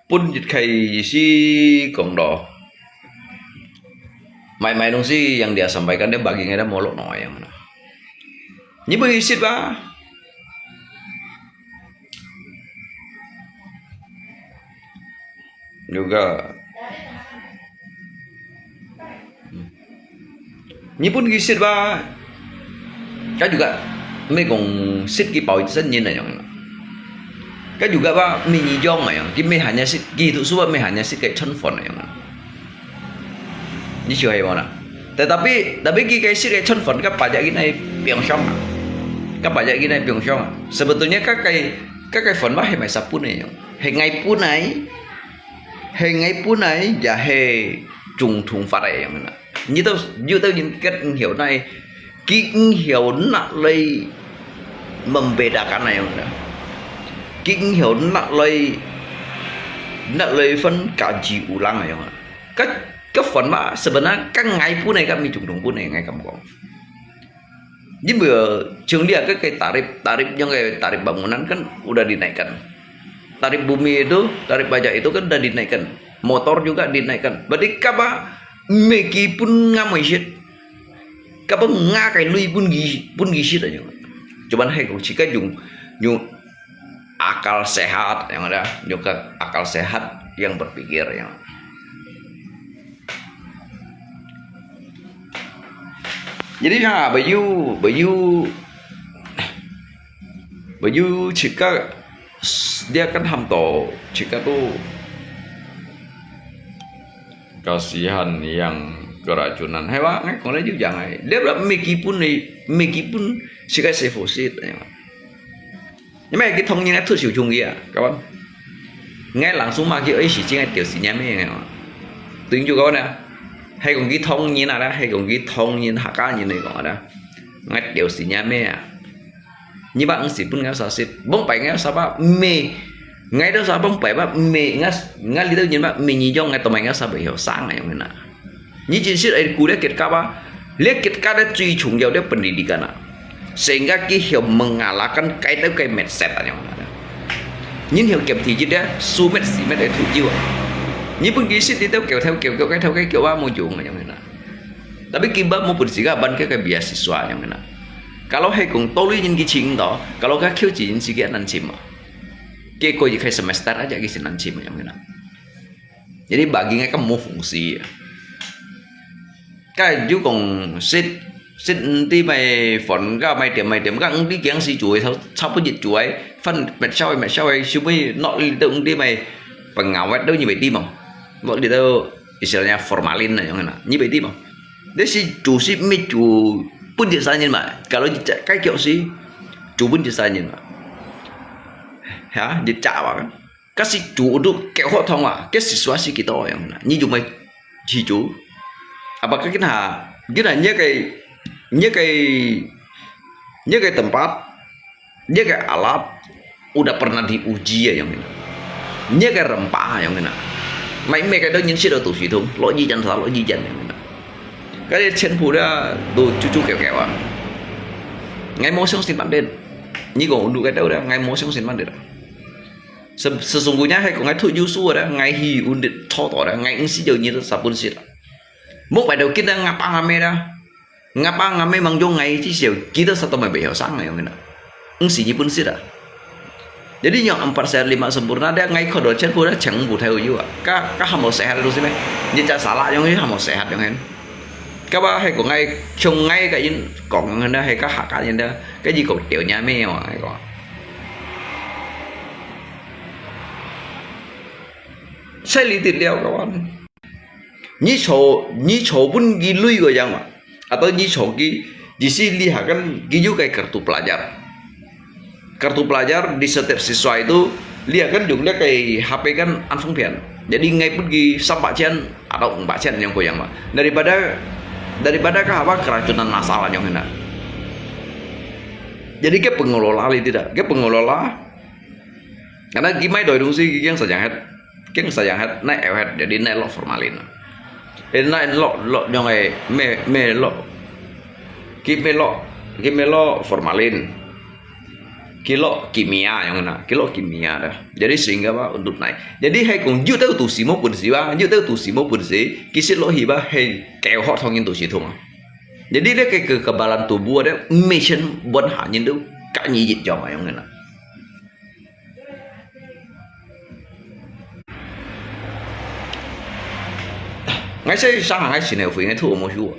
分一个意思讲咯，买买东西yang dia sampaikan dia bagi ngài dah molok no yang mana. Ni pun isit ba. Juga. Ni pun isit ba. Ka juga. Mê kong sit ki pau isan yin ayong. Ka juga ba mê ni jong ayong. Ki mê hanya sit ki tu suba mê hanya sit kai chon phone ayong. Ni siu hai mana. Tetapi tapi ki kai sit kai chon phone ka pajak ki nai piang shong. Ka pajak ki nai piang shong. Sebetulnya ka kai ka kai phone ba hai mai sapun ayong. Hai ngai pun ai. Hai ngai pun ai ya hai chung thung fat ayong na. Ni tau yu tau yin kat ng hiu nai. Ki ng hiu nak lai membedakan ayong na. Ki ng hiu nak lai nak lai phân kaji ulang ayong na. Ka ka phone ba sebenarnya ka ngai pun ai ka mi chung thung pun ai ngai kam kong. Ni bơ chung lia ka kai tarif tarif yang kai tarif bangunan kan udah dinaikkan. Tarif bumi itu, tarif pajak itu kan udah dinaikkan. Motor juga dinaikkan. Berarti kapa mê ki pun ngamai sit. Kapa nga kai lui pun ki pun ki sit aja. Cuman hai kong sikat yung yung akal sehat yang ada, yung akal sehat yang berpikir yang. Jadi ha, bayu bayu bayu sikat dia kan ham to sikat tu kasihan yang keracunan. Hai ba, ngai kong lai juga ngai. Dia berap mê ki pun ni, mê ki pun sikat sefosit. Ni mê ki thong ni ngai thut siu chung ya, kawan. Ngai langsung ma ki oi si jing ai tiu si nya mê ngai. Tuing ju kawan ya. Hai kong ki thong ni na la, hai kong ki thong ni ha ka ni ni kong da. Ngai tiu si nya mê ya. Ni ba ng si pun ngai sa sit. Bông pai ngai sa ba mê. Ngai tau sa bông pai ba mê ngai ngai li tau nyin ba mê ni jong ngai tao mai ngai sa ba hiu sang ngai yong na. Ni jin sit ai ku le ket ka ba. Le ket ka le chui chung yau le pendidikan na. Sehingga ki hiu mengalahkan kai tau kai met set ayong na. Nyin hiu kem ti jit le su met si met ai tu jiu. Ni pun ki sit di tau keu tau keu keu kai tau kai keu ba mo jung ayong na. Tapi ki ba mo pun si ka ban kai kai beasiswa ayong na. Kalau hai kong tolu nyin ki ching to, kalau ka khiu chi nyin si ki nan chim. Ki ko yi khai semester aja ki si nan chim yang na. Jadi bagi ngai ka mo fungsi. Ka ju kong sit sit ng ti mai phone ka mai tiam mai tiam ka ng ti kiang si chuai, chau chau pun yit chuai, fan met shau mai shau ai, siu mai nok li tau ng ti mai pengawet tau ni bai ti mo. Nok li tau istilahnya formalin na yang na. Ni bai ti mo. Dia si chu si mi chu pun yit sa nyin ma. Kalau yit chak kai kiok si chu pun yit sa nyin ma. Ha, yit chak ba kan. Ka si chu du kiok ho thong wa. Ka si sua si ki to yang na. Ni ju mai si chu. Apa ka kin ha. Kin ha nya kai nya kai nya kai tempat. Nya kai alat udah pernah diuji ya yang ini. Nya kai rempah yang ini. Mai mai kai dau nyin sit dau tu si thung, lo ji jan sa lo ji jan yang ini. Kai chen pu da tu chu chu keu keu ah. Ngai mo siang sin pandit. Ni kong du kai dau da ngai mo siang sin pandit. Se sesungguhnya hai kong ngai thu yu su da ngai hi undit cho to da ngai ng si jau nyi sa pun sit. Muk pai dau kin da ngapa ngamai da. Ngapa ngamai mang jong ngai chi siu, kita satu mai bai hiu sang ngai yong na. Ng si ni pun sit ah. Jadi yang empat sehat lima sempurna dia ngai kho do chen pu da cheng bu thai yu ah. Ka ka ham mo sehat lu si mai. Ni cha sala yong ni ham mo sehat yong hen. Ka ba hai ko ngai chong ngai ka yin kong hen da hai ka ha ka yin da. Ka ji ko tiu nya me yong ngai ko. Sai li ti liao ka wan. Ni cho ni cho pun ki lui ko yang ma. Atau ni cho ki di si li ha kan ki yu kai kartu pelajar. Kartu pelajar di setiap siswa itu li ha kan yung dia kai H P kan an feng pian. Jadi ngai pun ki sampa cian atau empat cian yang ko yang ma. Daripada daripada ka apa keracunan masal yang hendak. Jadi ke pengelola li tidak, ke pengelola Karena ki mai doi dungsi ki kiang sayang het, kiang sayang het nai eu het jadi nai lok formalin. Eh nai lok lok nyong ai me me lok. Ki me lok, ki me lok formalin. 佢落kimia樣啊，佢落kimia啦。Jadi sehingga apa untuk naik. Jadi係講有兜都市無本事吧，有兜都市無本事，其實落去吧係教學當然都市通啊。Jadi呢個kekebalan tubuh ada mission buat hanya tu kak nyijit jauh yang kena. Ngai saya sangat ngai sini hui ngai tu mau shu.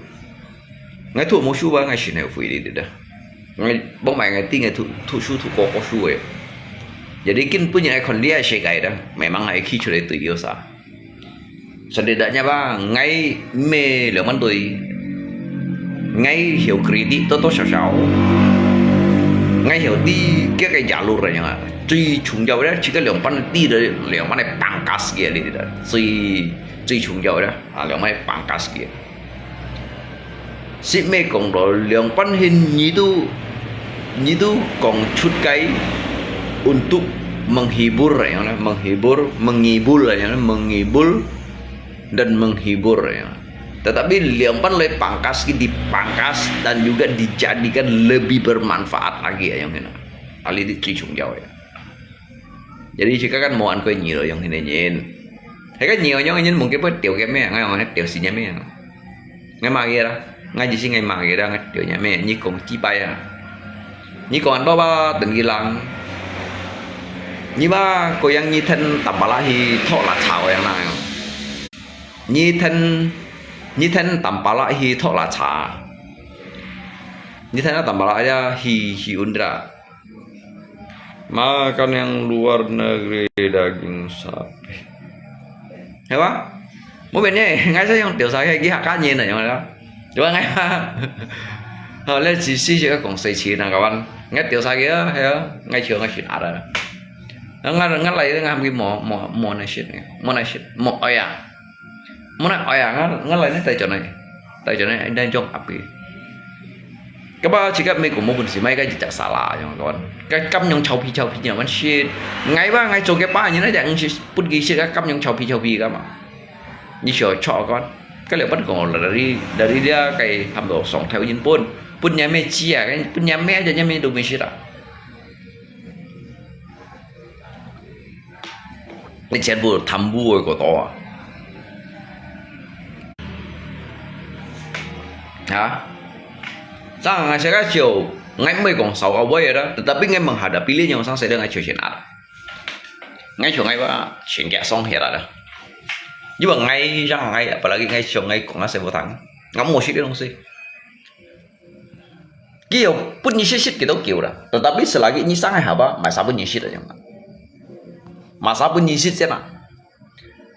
Ngai tu mau shu ba ngai sini hui di dah. Ngai bông mai ngai ting ngai tu tu shu tu kok kok shu eh. Jadi kin punya ngai kon dia segai dah. Memang ngai khi curi tu yo sa. Setidaknya ba ngai me liang man tui. Ngai hiu credit to to sao sao. Ngai hiu di kia cái jalur nya. Chui chung jauh dah, cika liang pan di dah liang pan pangkas kia di dah. Chui chui chung jauh dah. Ah, liang pan pangkas kia. Sip me kong lo liang pan hin nyi tu nyi tu kong chut kai untuk menghibur ya, menghibur, menghibur ya, menghibur dan menghibur ya. Tetapi liang pan le pangkas ki dipangkas dan juga dijadikan lebih bermanfaat lagi ya yang ini. Ali di cicung jauh ya. Jadi cika kan mau an koi nyi lo yang ini nyin. Hai kan nyi yang ini mungkin pun tiup ke me, ngai yang tiup sinya me. Ngai magi dah, ngai jisi ngai magi dah, ngai tiup nya me, nyi kong ci pai ya. Nyi kong an to ba ten gilang. Nyi ba ko yang nyi ten tambala hi thok la chao yang na. Nyi ten nyi ten tambala hi thok la cha. Nyi ten tambala ya hi hi undra. Makan yang luar negeri daging sapi. Hewa? Mo ben ye, ngai sa yang tiup sa ke gi ha kan ye na yang la. Dua ngai ha. Ha le ci si si kong sai ci na kawan. Ngai tiup sa ke ha, ngai chiu ngai sin ada. Ngai ngai lai ngai ham ki mo mo mo na shit. Mo na shit. Mo oya. Mo na oya ngai ngai lai ne tai chon nai. Tai chon nai dan jong api. Kaba cika me ko mo pun si mai ka jijak sala yang kawan. Ka kam nyong chau pi chau pi nyong man shit. Ngai ba ngai cho ke pa ni na jang si pun ki shit ka kam nyong chau pi chau pi ka ma. Ni sio cho kawan. Ka le pan ko dari dari dia kai ham do song thai yin pun. Pun nya me chia kan pun nya me aja nya me do me shit ah. 你全部貪污个嗰多啊。Ha? Sang ngai saya kacau, ngai mai kong sau kau boy ada, tetapi ngai menghadapi le nyong sang saya ngai cuci nara. Ngai cuci ngai ba, singkat song hera dah. Juga ngai, sang ngai, apalagi ngai cuci ngai kong ngai saya botang. Ngai mau sih dia dong sih. Kiyo, pun nyi sit-sit kita kiyo dah. Tetapi selagi nyi sangai haba, masa pun nyi sit aja. Masa pun nyi sit siya na.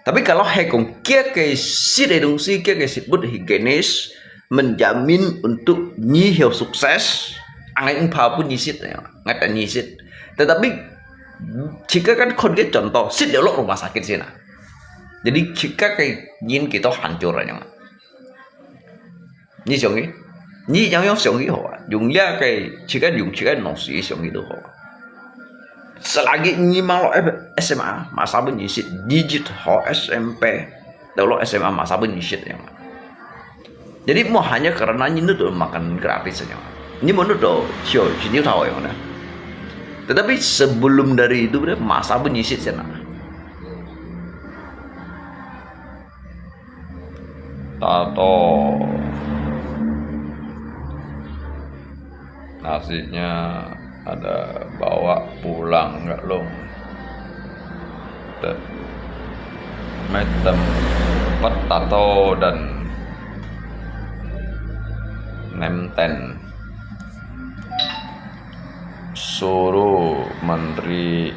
Tapi kalau hai kong kia ke sit e dong si, kia ke sit pun higienis, menjamin untuk nyi hiu sukses, angai engpa pun nyi sit aja. Ngat nyi sit. Tetapi, jika kan kon ke contoh, sit dia lok rumah sakit sih na. Jadi, jika ke nyin kita hancur aja. Nyi想个？Nyi yang yang想个好啊，用这个，自家用自家东西想个都好啊。Selagi nyi malah SMA, masa pun nyisit, digit ho SMP, lalu SMA masa pun nyisit yang. Jadi, mo hanya karena nyi nuduh makan gratis saja. Nyi mau nuduh, sio, sini tahu yang mana. Tetapi sebelum dari itu, masa pun nyisit sana. Tato. Nasinya ada bawa pulang Kak Long. Te-, mai tempat tato dan nemten. Suruh menteri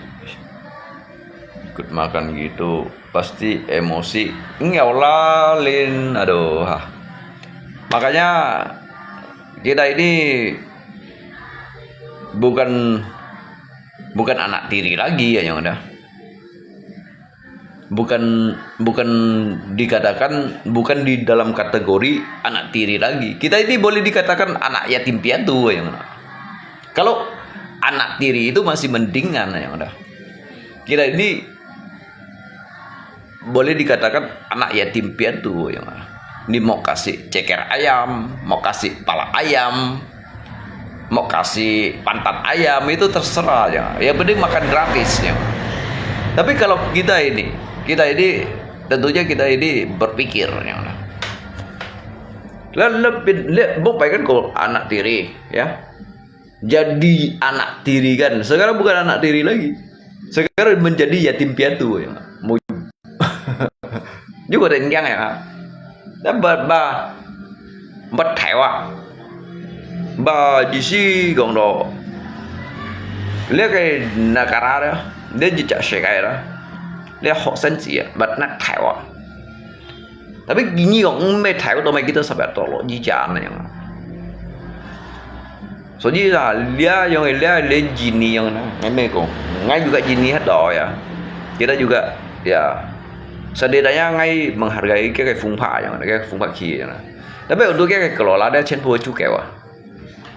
ikut makan gitu. Pasti emosi. Ngiau lalin, aduh. Makanya kita ini bukan bukan anak tiri lagi ya yang ada. Bukan bukan dikatakan bukan di dalam kategori anak tiri lagi. Kita ini boleh dikatakan anak yatim piatu ya yang ada. Kalau anak tiri itu masih mendingan ya yang ada. Kita ini boleh dikatakan anak yatim piatu ya. Ni mau kasih ceker ayam, mau kasih pala ayam, mau kasih pantat ayam, itu terserah ya. Yang penting makan gratis ya. Tapi kalau kita ini, kita ini tentunya kita ini berpikir ya. Lah, lebih, le-, bukan kan kalau anak tiri ya. Jadi anak tiri kan. Sekarang bukan anak tiri lagi. Sekarang menjadi yatim piatu ya. Mau 如果人講啊，那麼，麼，麼台灣，麼意思講到，這個negara咧，這一隻世界咧，這學生子啊，麼那台灣。Tapi gini kok, embé Thai kok, to mai kita sampai tolok jijan yang. Soalnya lah, dia yang dia dia gini yang na, ngai mai kong, ngai juga gini hat doh ya. Kita juga ya, setidaknya ngai menghargai cái cái phương pháp yang, cái phương pháp kia yang. Tapi untuk cái cái kelola dia 全部 chủ kéo à.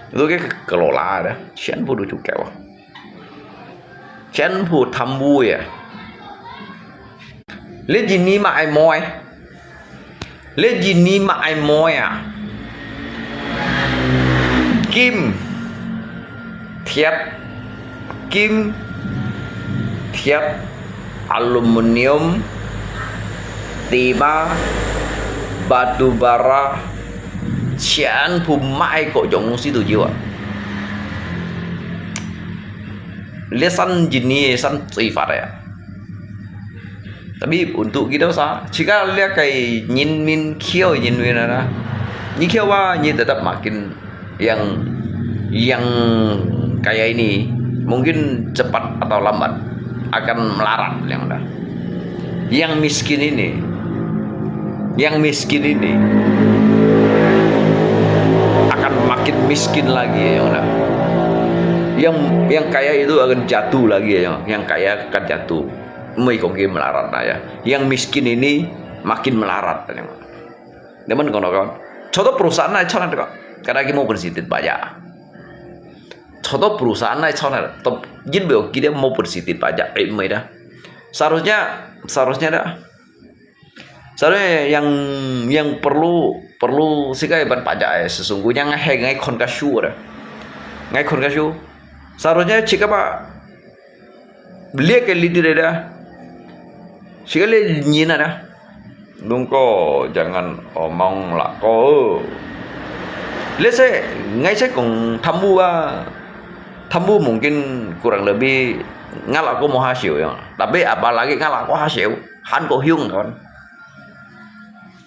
Untuk cái kelola dia 全部 chủ kéo à. 全部貪污呀。你印尼嘛愛妹，你印尼嘛愛妹啊。金、鐵、金、鐵、aluminium、timah、batu bara，全部賣各種東西都有啊。你算印尼算最發達啊。 Tapi untuk kita sa, jika 這個人民 kêu 人民 ada, 你 kêu apa, 你 tetap makin yang yang kaya ini, mungkin cepat atau lambat akan melarat yang ada. Yang miskin ini, yang miskin ini akan makin miskin lagi yang ada. Yang yang kaya itu akan jatuh lagi yang yang kaya akan jatuh. Mui kongki melarat na ya. Yang miskin ini makin melarat. Teman kono kawan. Contoh perusahaan na chona deka. Karena kita mau bersih tit baja. Contoh perusahaan na chona. Top jin beo kita mau bersih tit baja. Eh, mai dah. Seharusnya seharusnya dah. Seharusnya yang yang perlu perlu sikai ban pajak eh. Sesungguhnya ngai hai ngai kon kasu dah. Ngai kon kasu. Seharusnya jika apa 這個你知得啦，這個你認啊啦。Nungko jangan omong lako. Let's say, ngai say kong thambu ah. Thambu mungkin kurang lebih ngalako mo hasyo ya. Tapi apalagi ngalako hasyo, han ko hiung kan.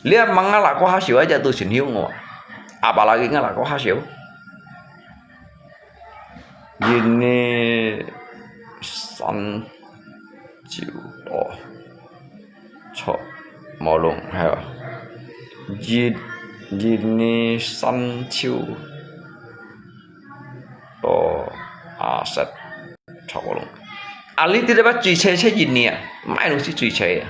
Lia mangalako hasyo aja tu sin hiung. Apalagi ngalako hasyo. Yini san chiu to. Cho, molong, ha. Yin, yini san chiu to aset. Cho, molong. Ali tidak baca cece yini ya. Mai lu si cece ya.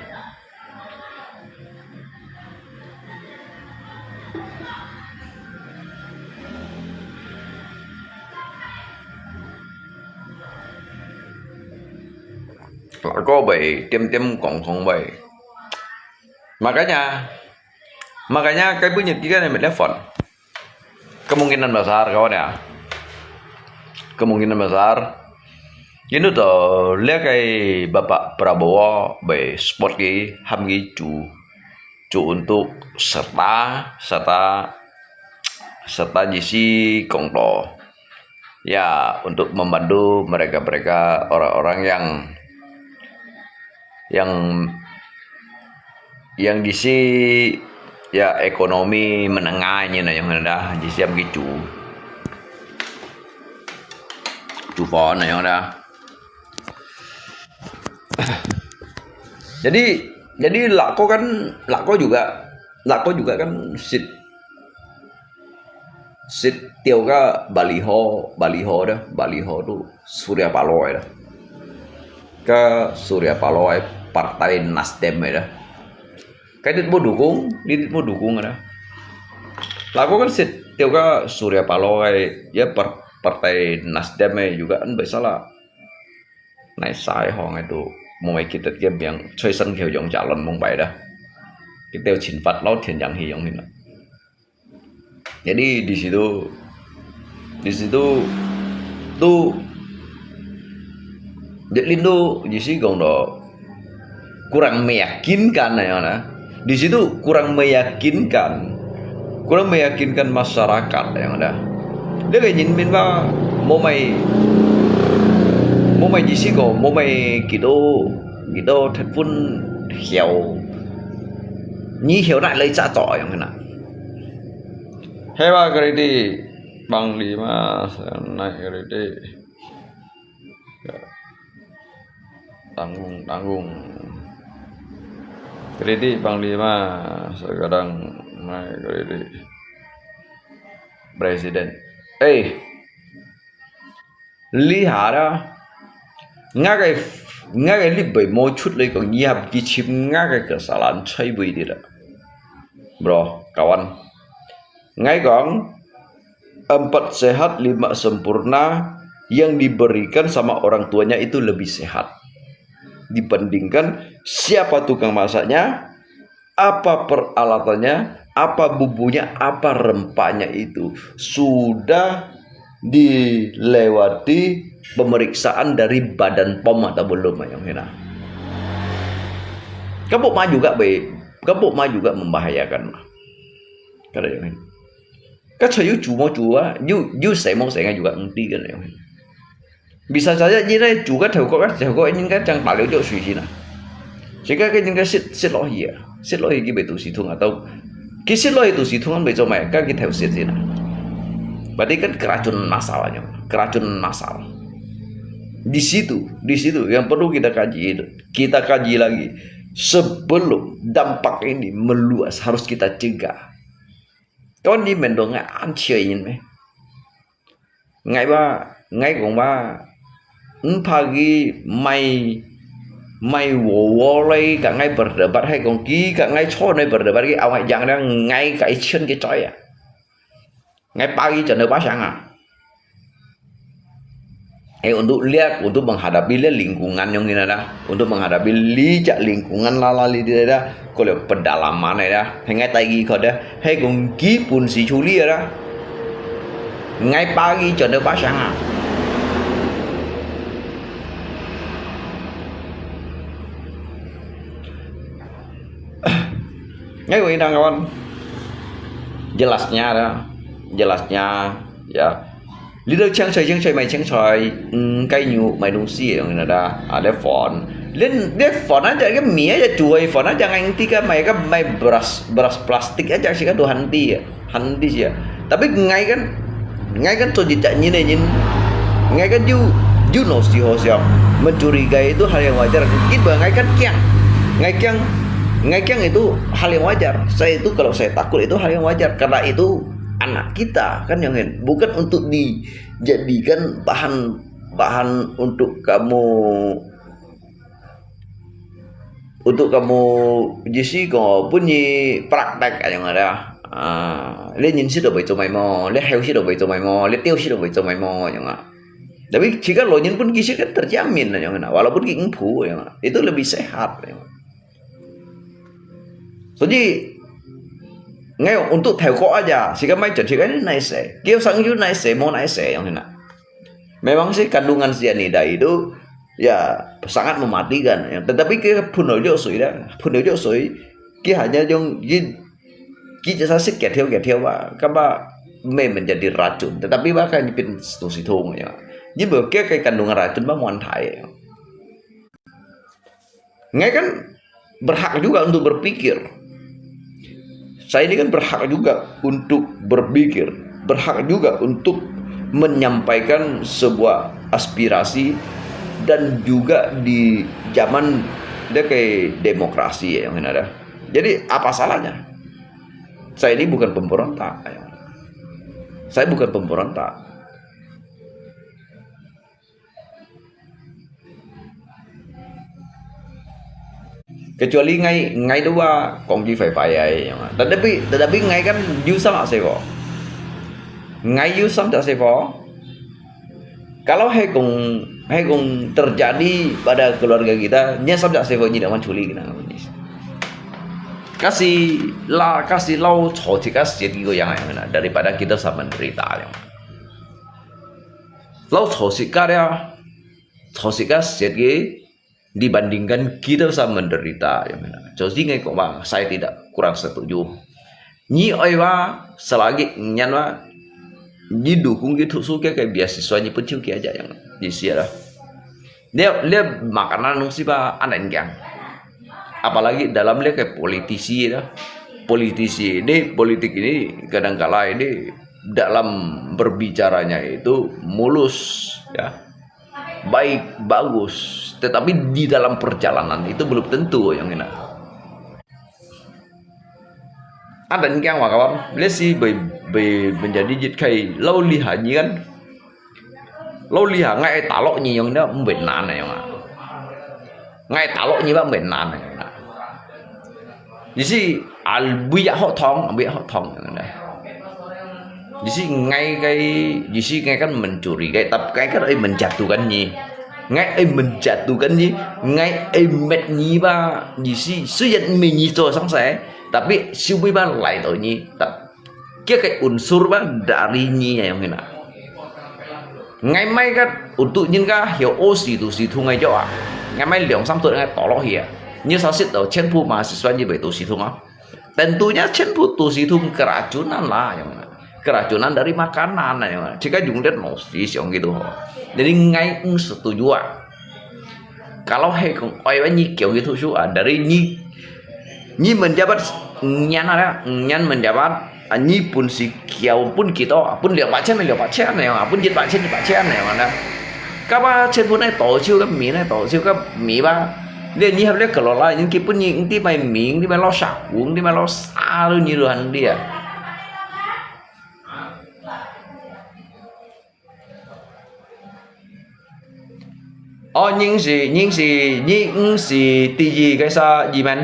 Lako bai, tiêm-tiêm kong-kong bai. Makanya, makanya cái bữa nhật kia này mình đã phone. Kemungkinan besar, kawan ya. Kemungkinan besar. Ini to, lihat kai Bapak Prabowo bai spot ki, ham ki chu, chu untuk serta, serta, serta jisi kongto. Ya, untuk membantu mereka-mereka orang-orang yang yang yang jisi ya ekonomi menengah ini na yang ada jisi am gitu. Cuba na yang ada. Jadi jadi lako kan lako juga lako juga kan sit sit teo ka baliho baliho dah baliho tu Surya Paloh ai dah. Ka Surya Paloh ai Partai Nasdem ai dah. Ka dit mau dukung, dit mau dukung ai dah. Lako kan sit teo ka Surya Paloh ai ya par, Partai Nasdem ai juga an bai salah. Nai sai hong ai tu mau mai kita kia biang choi san kêu yong jalan mong bai dah. Kita chin fat lau thian yang hi yong hin. Jadi di situ Di situ tu, di lindu di si kong do kurang meyakinkan na yon na. Di situ kurang meyakinkan, kurang meyakinkan masyarakat na yon na. Dia kaya nyin min ba, mo mai, mo mai di si kong, mo mai kido, kido thepun hiau. Ni hiau nak lai cak to yon na. Hewa keriti, panglima, naik keriti. Tanggung, tanggung. Keriti panglima, sekarang naik keriti. Presiden. Eh, 這下啦，𠊎个，𠊎个立委無出來講，你還去尋𠊎个kesalahan在位的啦。Bro，kawan。𠊎講，empat sehat lima sempurna yang diberikan sama orang tuanya itu lebih sehat dibandingkan siapa tukang masaknya, apa peralatannya, apa bumbunya, apa rempahnya itu sudah dilewati pemeriksaan dari Badan pom atau belum, yang hina. Kamu maju gak baik, kamu maju gak membahayakan mah. Kada yang hina. Ka cai yu cu mo cu ah, yu, yu sai mo sai ngan juga ng ti kan yang hina. Bisa saja nyi nai cu ka thau ko ka thau ko nyi ka chang pa liu jo sui sin ah. Sika ka nyi ka sit, sit lo hi ah. Sit lo hi ki bai tu si thung atau ki sit lo hi tu si thung an bai zo mai ka ki thau sit sin ah. Berarti kan keracun masal nyo. Keracun masal. Di situ, di situ yang perlu kita kaji, kita kaji lagi. Sebelum dampak ini meluas harus kita cegah. Kon di mendong an cia yin me. Ngai ba, ngai kong ba, en pagi mai, mai wo wo lai ka ngai berdebat hai kong ki ka ngai cho nai berdebat ki awak jang dang ngai ka ichian ki choi ya. Ngai pagi chen de ba siang ah. Eh, untuk liak, untuk menghadapi liak lingkungan yang ini dah, untuk menghadapi licak lingkungan lala li dia dah, ko liak pedalaman dah, hengai tai gi ko dah, hei kong ki pun si chuli dah, ngai pagi chen de ba siang ah. Ngai wei nang kawan. Jelasnya dah, jelasnya ya. Little 青菜，青菜賣青菜，嗯，雞肉賣東西，用那个啊，那飯，連那飯啊，這个米啊，也煮个飯啊，這个應該賣个賣 beras，beras plastik aja sih kan Tuhan ti ya, han ti sih ya. Tapi ngai kan, ngai kan so jejak nyin nyin, ngai kan you, you know sih ho siang, mencurigai itu hal yang wajar. Kita ngai kan kiang, ngai kiang, ngai kiang itu hal yang wajar. Saya itu kalau saya takut itu hal yang wajar karena itu anak kita kan yang lain, bukan untuk dijadikan bahan bahan untuk kamu untuk kamu jisi ko pun ni praktek aja ada. Ah, le nyin si do bai cumai mo, le heu si do bai cumai mo, le tiu si do bai cumai mo, yang ah. Tapi jika lo nyin pun kisi kan terjamin yang ah, walaupun ki engpu yang ah, itu lebih sehat yang ah. Jadi ngai untuk thau ko aja, sika mai chen sika ni nice eh. Kio sang yu nice eh, mo nice eh yang hina. Memang sih kandungan cyanida itu ya sangat mematikan. Ya, tetapi ke phun lo jo sui dah, phun lo jo sui, ki hanya jong ki ki jasa sih ketiu ketiu ba, kaba me menjadi racun. Tetapi ba kan pin tu si thung ya. Jadi ke kandungan racun ba muan thai. Ngai kan berhak juga untuk berpikir. Saya ini kan berhak juga untuk berpikir, berhak juga untuk menyampaikan sebuah aspirasi dan juga di zaman dia kayak demokrasi ya yang ada. Jadi apa salahnya? Saya ini bukan pemberontak. Saya bukan pemberontak. Kecuali ngai, ngai dua kongki fai fai ai. Tetapi, tetapi ngai kan yu sama sefo. Ngai yu sama sefo. Kalau hekong, hekong terjadi pada keluarga kita, nya sama sefo ni daman culi kena. Kasih lah, kasih lau cho cik kasih tiga yang yang daripada kita sama menderita yang. 老坐實个了，坐實个實个，dibandingkan kita sa menderita, ya, mana. Jadi ngai kong ba, saya tidak kurang setuju. Ni oi ba, selagi nyan ba, ni dukung gitu suka ke beasiswa ni pun cukup aja yang di sini lah. Dia, dia makanan nung si ba, anak yang. Apalagi dalam dia ke politisi lah. Politisi ini, politik ini kadangkala ini dalam berbicaranya itu mulus, ya, baik, bagus, tetapi di dalam perjalanan itu belum tentu yang enak. Ada yang kawan, bila si bai bai menjadi jit kai lau liha ni kan, lau liha ngai talok ni yang dah buat nan yang ah, ngai talok ni ba buat nan yang ah. Jadi, al buaya hot thong, buaya hot thong. Jadi, ngai kai, jadi ngai kan mencuri kai, tapi ngai kan ai menjatuhkan ni. Ngai ai menjatuhkan ni, ngai ai met ni ba, jadi, suyan me ni to sang sai, tapi siu ba lai to ni, tapi kia kai unsur ba dari ni yang kena. Ngai mai ka untuk nyin ka hio o si tu si tu ngai jo ah. Ngai mai liang sam tu ngai tolok hia. Nyi sa sit tau chen pu ma si suan nyi bai tu si tu ma. Tentunya chen pu tu si tu keracunan lah yang mana. Keracunan dari makanan lah yang mana. Jika jung det no si siang gitu ho. Jadi ngai ng setuju ah. Kalau hai kong oi ba nyi kiau gitu su ah dari nyi nyi menjabat nyan ada nyan menjabat ah, nyi pun si kiau pun kita pun liang ba chen liang ba chen yang pun jit ba chen jit ba chen yang ada. Kapa chen pun ai to chiu ka mi nai to chiu ka mi ba. Liang nyi hap liang kalau lah nyi ki pun nyi ngi ti mai mi ngi ti mai lo sa kung ngi ti mai lo sa lu nyi lu han dia. Ơ, nhưng si, nhưng si, nhưng si第一个啥疑问。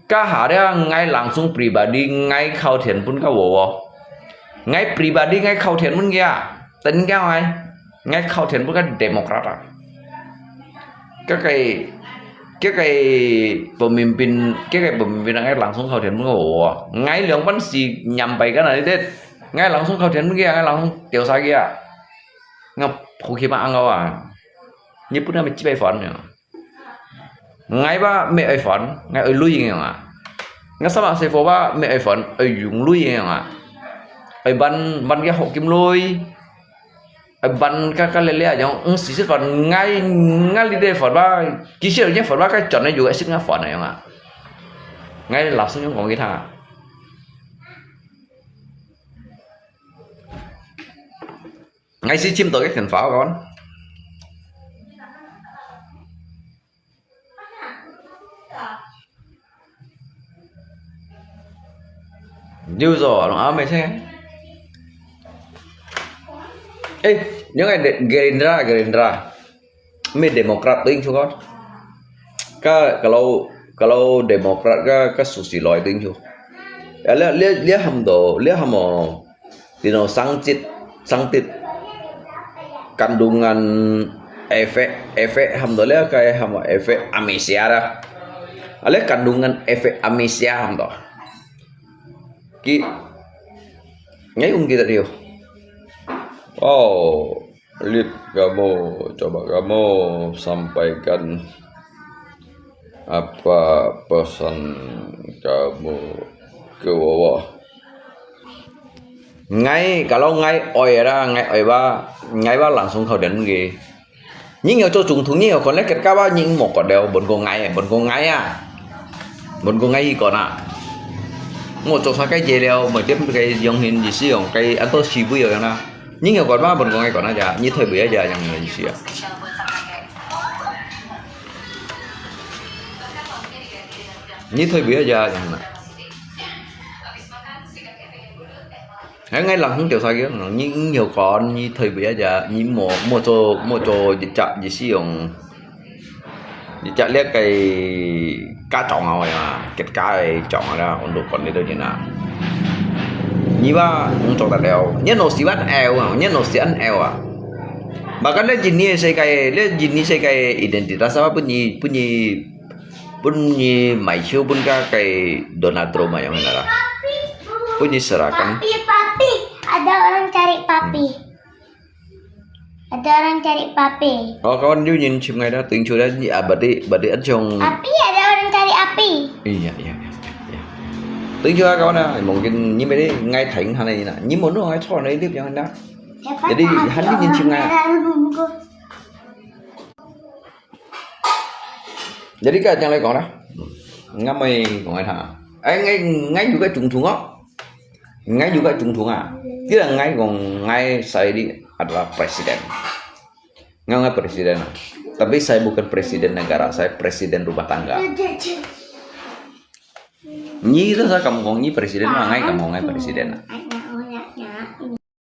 Ka ha dia ngai langsung pribadi ngai khao thian pun ka wo wo. Ngai pribadi ngai khao thian pun kia. Tên kia ngai. Ngai khao thian pun ka Democrat ah. Ka cái cái cái pemimpin cái cái pemimpin ngai langsung khao thian pun ka wo wo. Ngai liang pun si nyampai ka na dit. Ngai langsung khao thian pun kia, ngai langsung tiểu sa kia. Nga phu khi ma ang wa. Nyi pun na me chi bai fon ya. Ngai ba me ai fon, ngai ai lui ya nga. Nga sama se fo ba me ai fon, ai yung lui ya nga. Ai ban ban ya ho kim lui. Ai ban ka ka le le ya, ng si se fon ngai ngai li de fon ba. Ki se ya fon ba ka chon ai yu ai sit nga fon ya nga. Ngai la sung yung kong ki tha. Ngai si chim to cái thành phố con. Như rồi, nó áo mày thế. Ê, những ngày Gerindra, Gerindra. Mi Democrat ting chu kon. Ka kalau kalau Democrat ka ka susi loi ting chu. Ya le le le ham do, le ham mo. Tino sangchit, sangtit. Kandungan efek, efek ham do le ka ham efek amnesia da. Ale kandungan efek amnesia ham do. Ki ngai ung kita dio. Oh. Lit kamu, coba kamu sampaikan apa pesan kamu ke Wawa. Ngai, kalau ngai oi ra, ngai oi ba, ngai ba langsung khao đến ge. Nyi nyo cho chung thung nyi nyo kon le ket ka ba nyi mo kon leo, bon ko ngai, bon ko ngai a. Bon ko ngai kon a. Mo cho sa kai je leo, mo dem kai yong hin ji si yong kai an to si bu yong na. Nyi nyo kon ba bon ko ngai kon a ja, nyi thoi bu ya ja yang nyi si a. Nyi thoi bu ya ja yang na. Hai ngai lang hung tiểu sa kia, nyi nyo kon, nyi thoi bu ya ja, nyi mo, mo cho, mo cho ji cha ji si yong. Ji cha le kai ka chong a ya, ket ka chong a, on do kon ni do ji na. Nyi ba, hung cho ta leo. Nyi no si ban eo, nyi no si an eo a. Bahkan le ji ni se kai, le ji ni se kai identitas apa pun nyi, pun nyi Pun nyi mai hiu pun ka kai Donald Trump ayong nara. Pun nyi serahkan. Papi, papi, ada orang cari papi. Ada orang cari papi. Oh, kawan, you nyin chim ngai dah, tuing chu dah, ah, berarti, berarti acung. Api, ada orang cari api. Iya, iya, iya, iya. Tuing chu ah, kawan ah, mungkin nyi mede ngai theng han ni na. Nyi mo no ngai chua ni lip yang na. Jadi, han ni nyin chim ngai. Jadi, ka yang lai kong dah. Ngai mai kong ngai tha. Eh, ngai, ngai juga chung chung oh. Ngai juga chung chung ah. Tidak ngai kong ngai saya di adalah presiden. Ngai ngai presiden ah. Tapi saya bukan presiden negara, saya presiden rumah tangga. Nyi itu saya kamu kong nyi presiden, ngai kamu ngai presiden ah.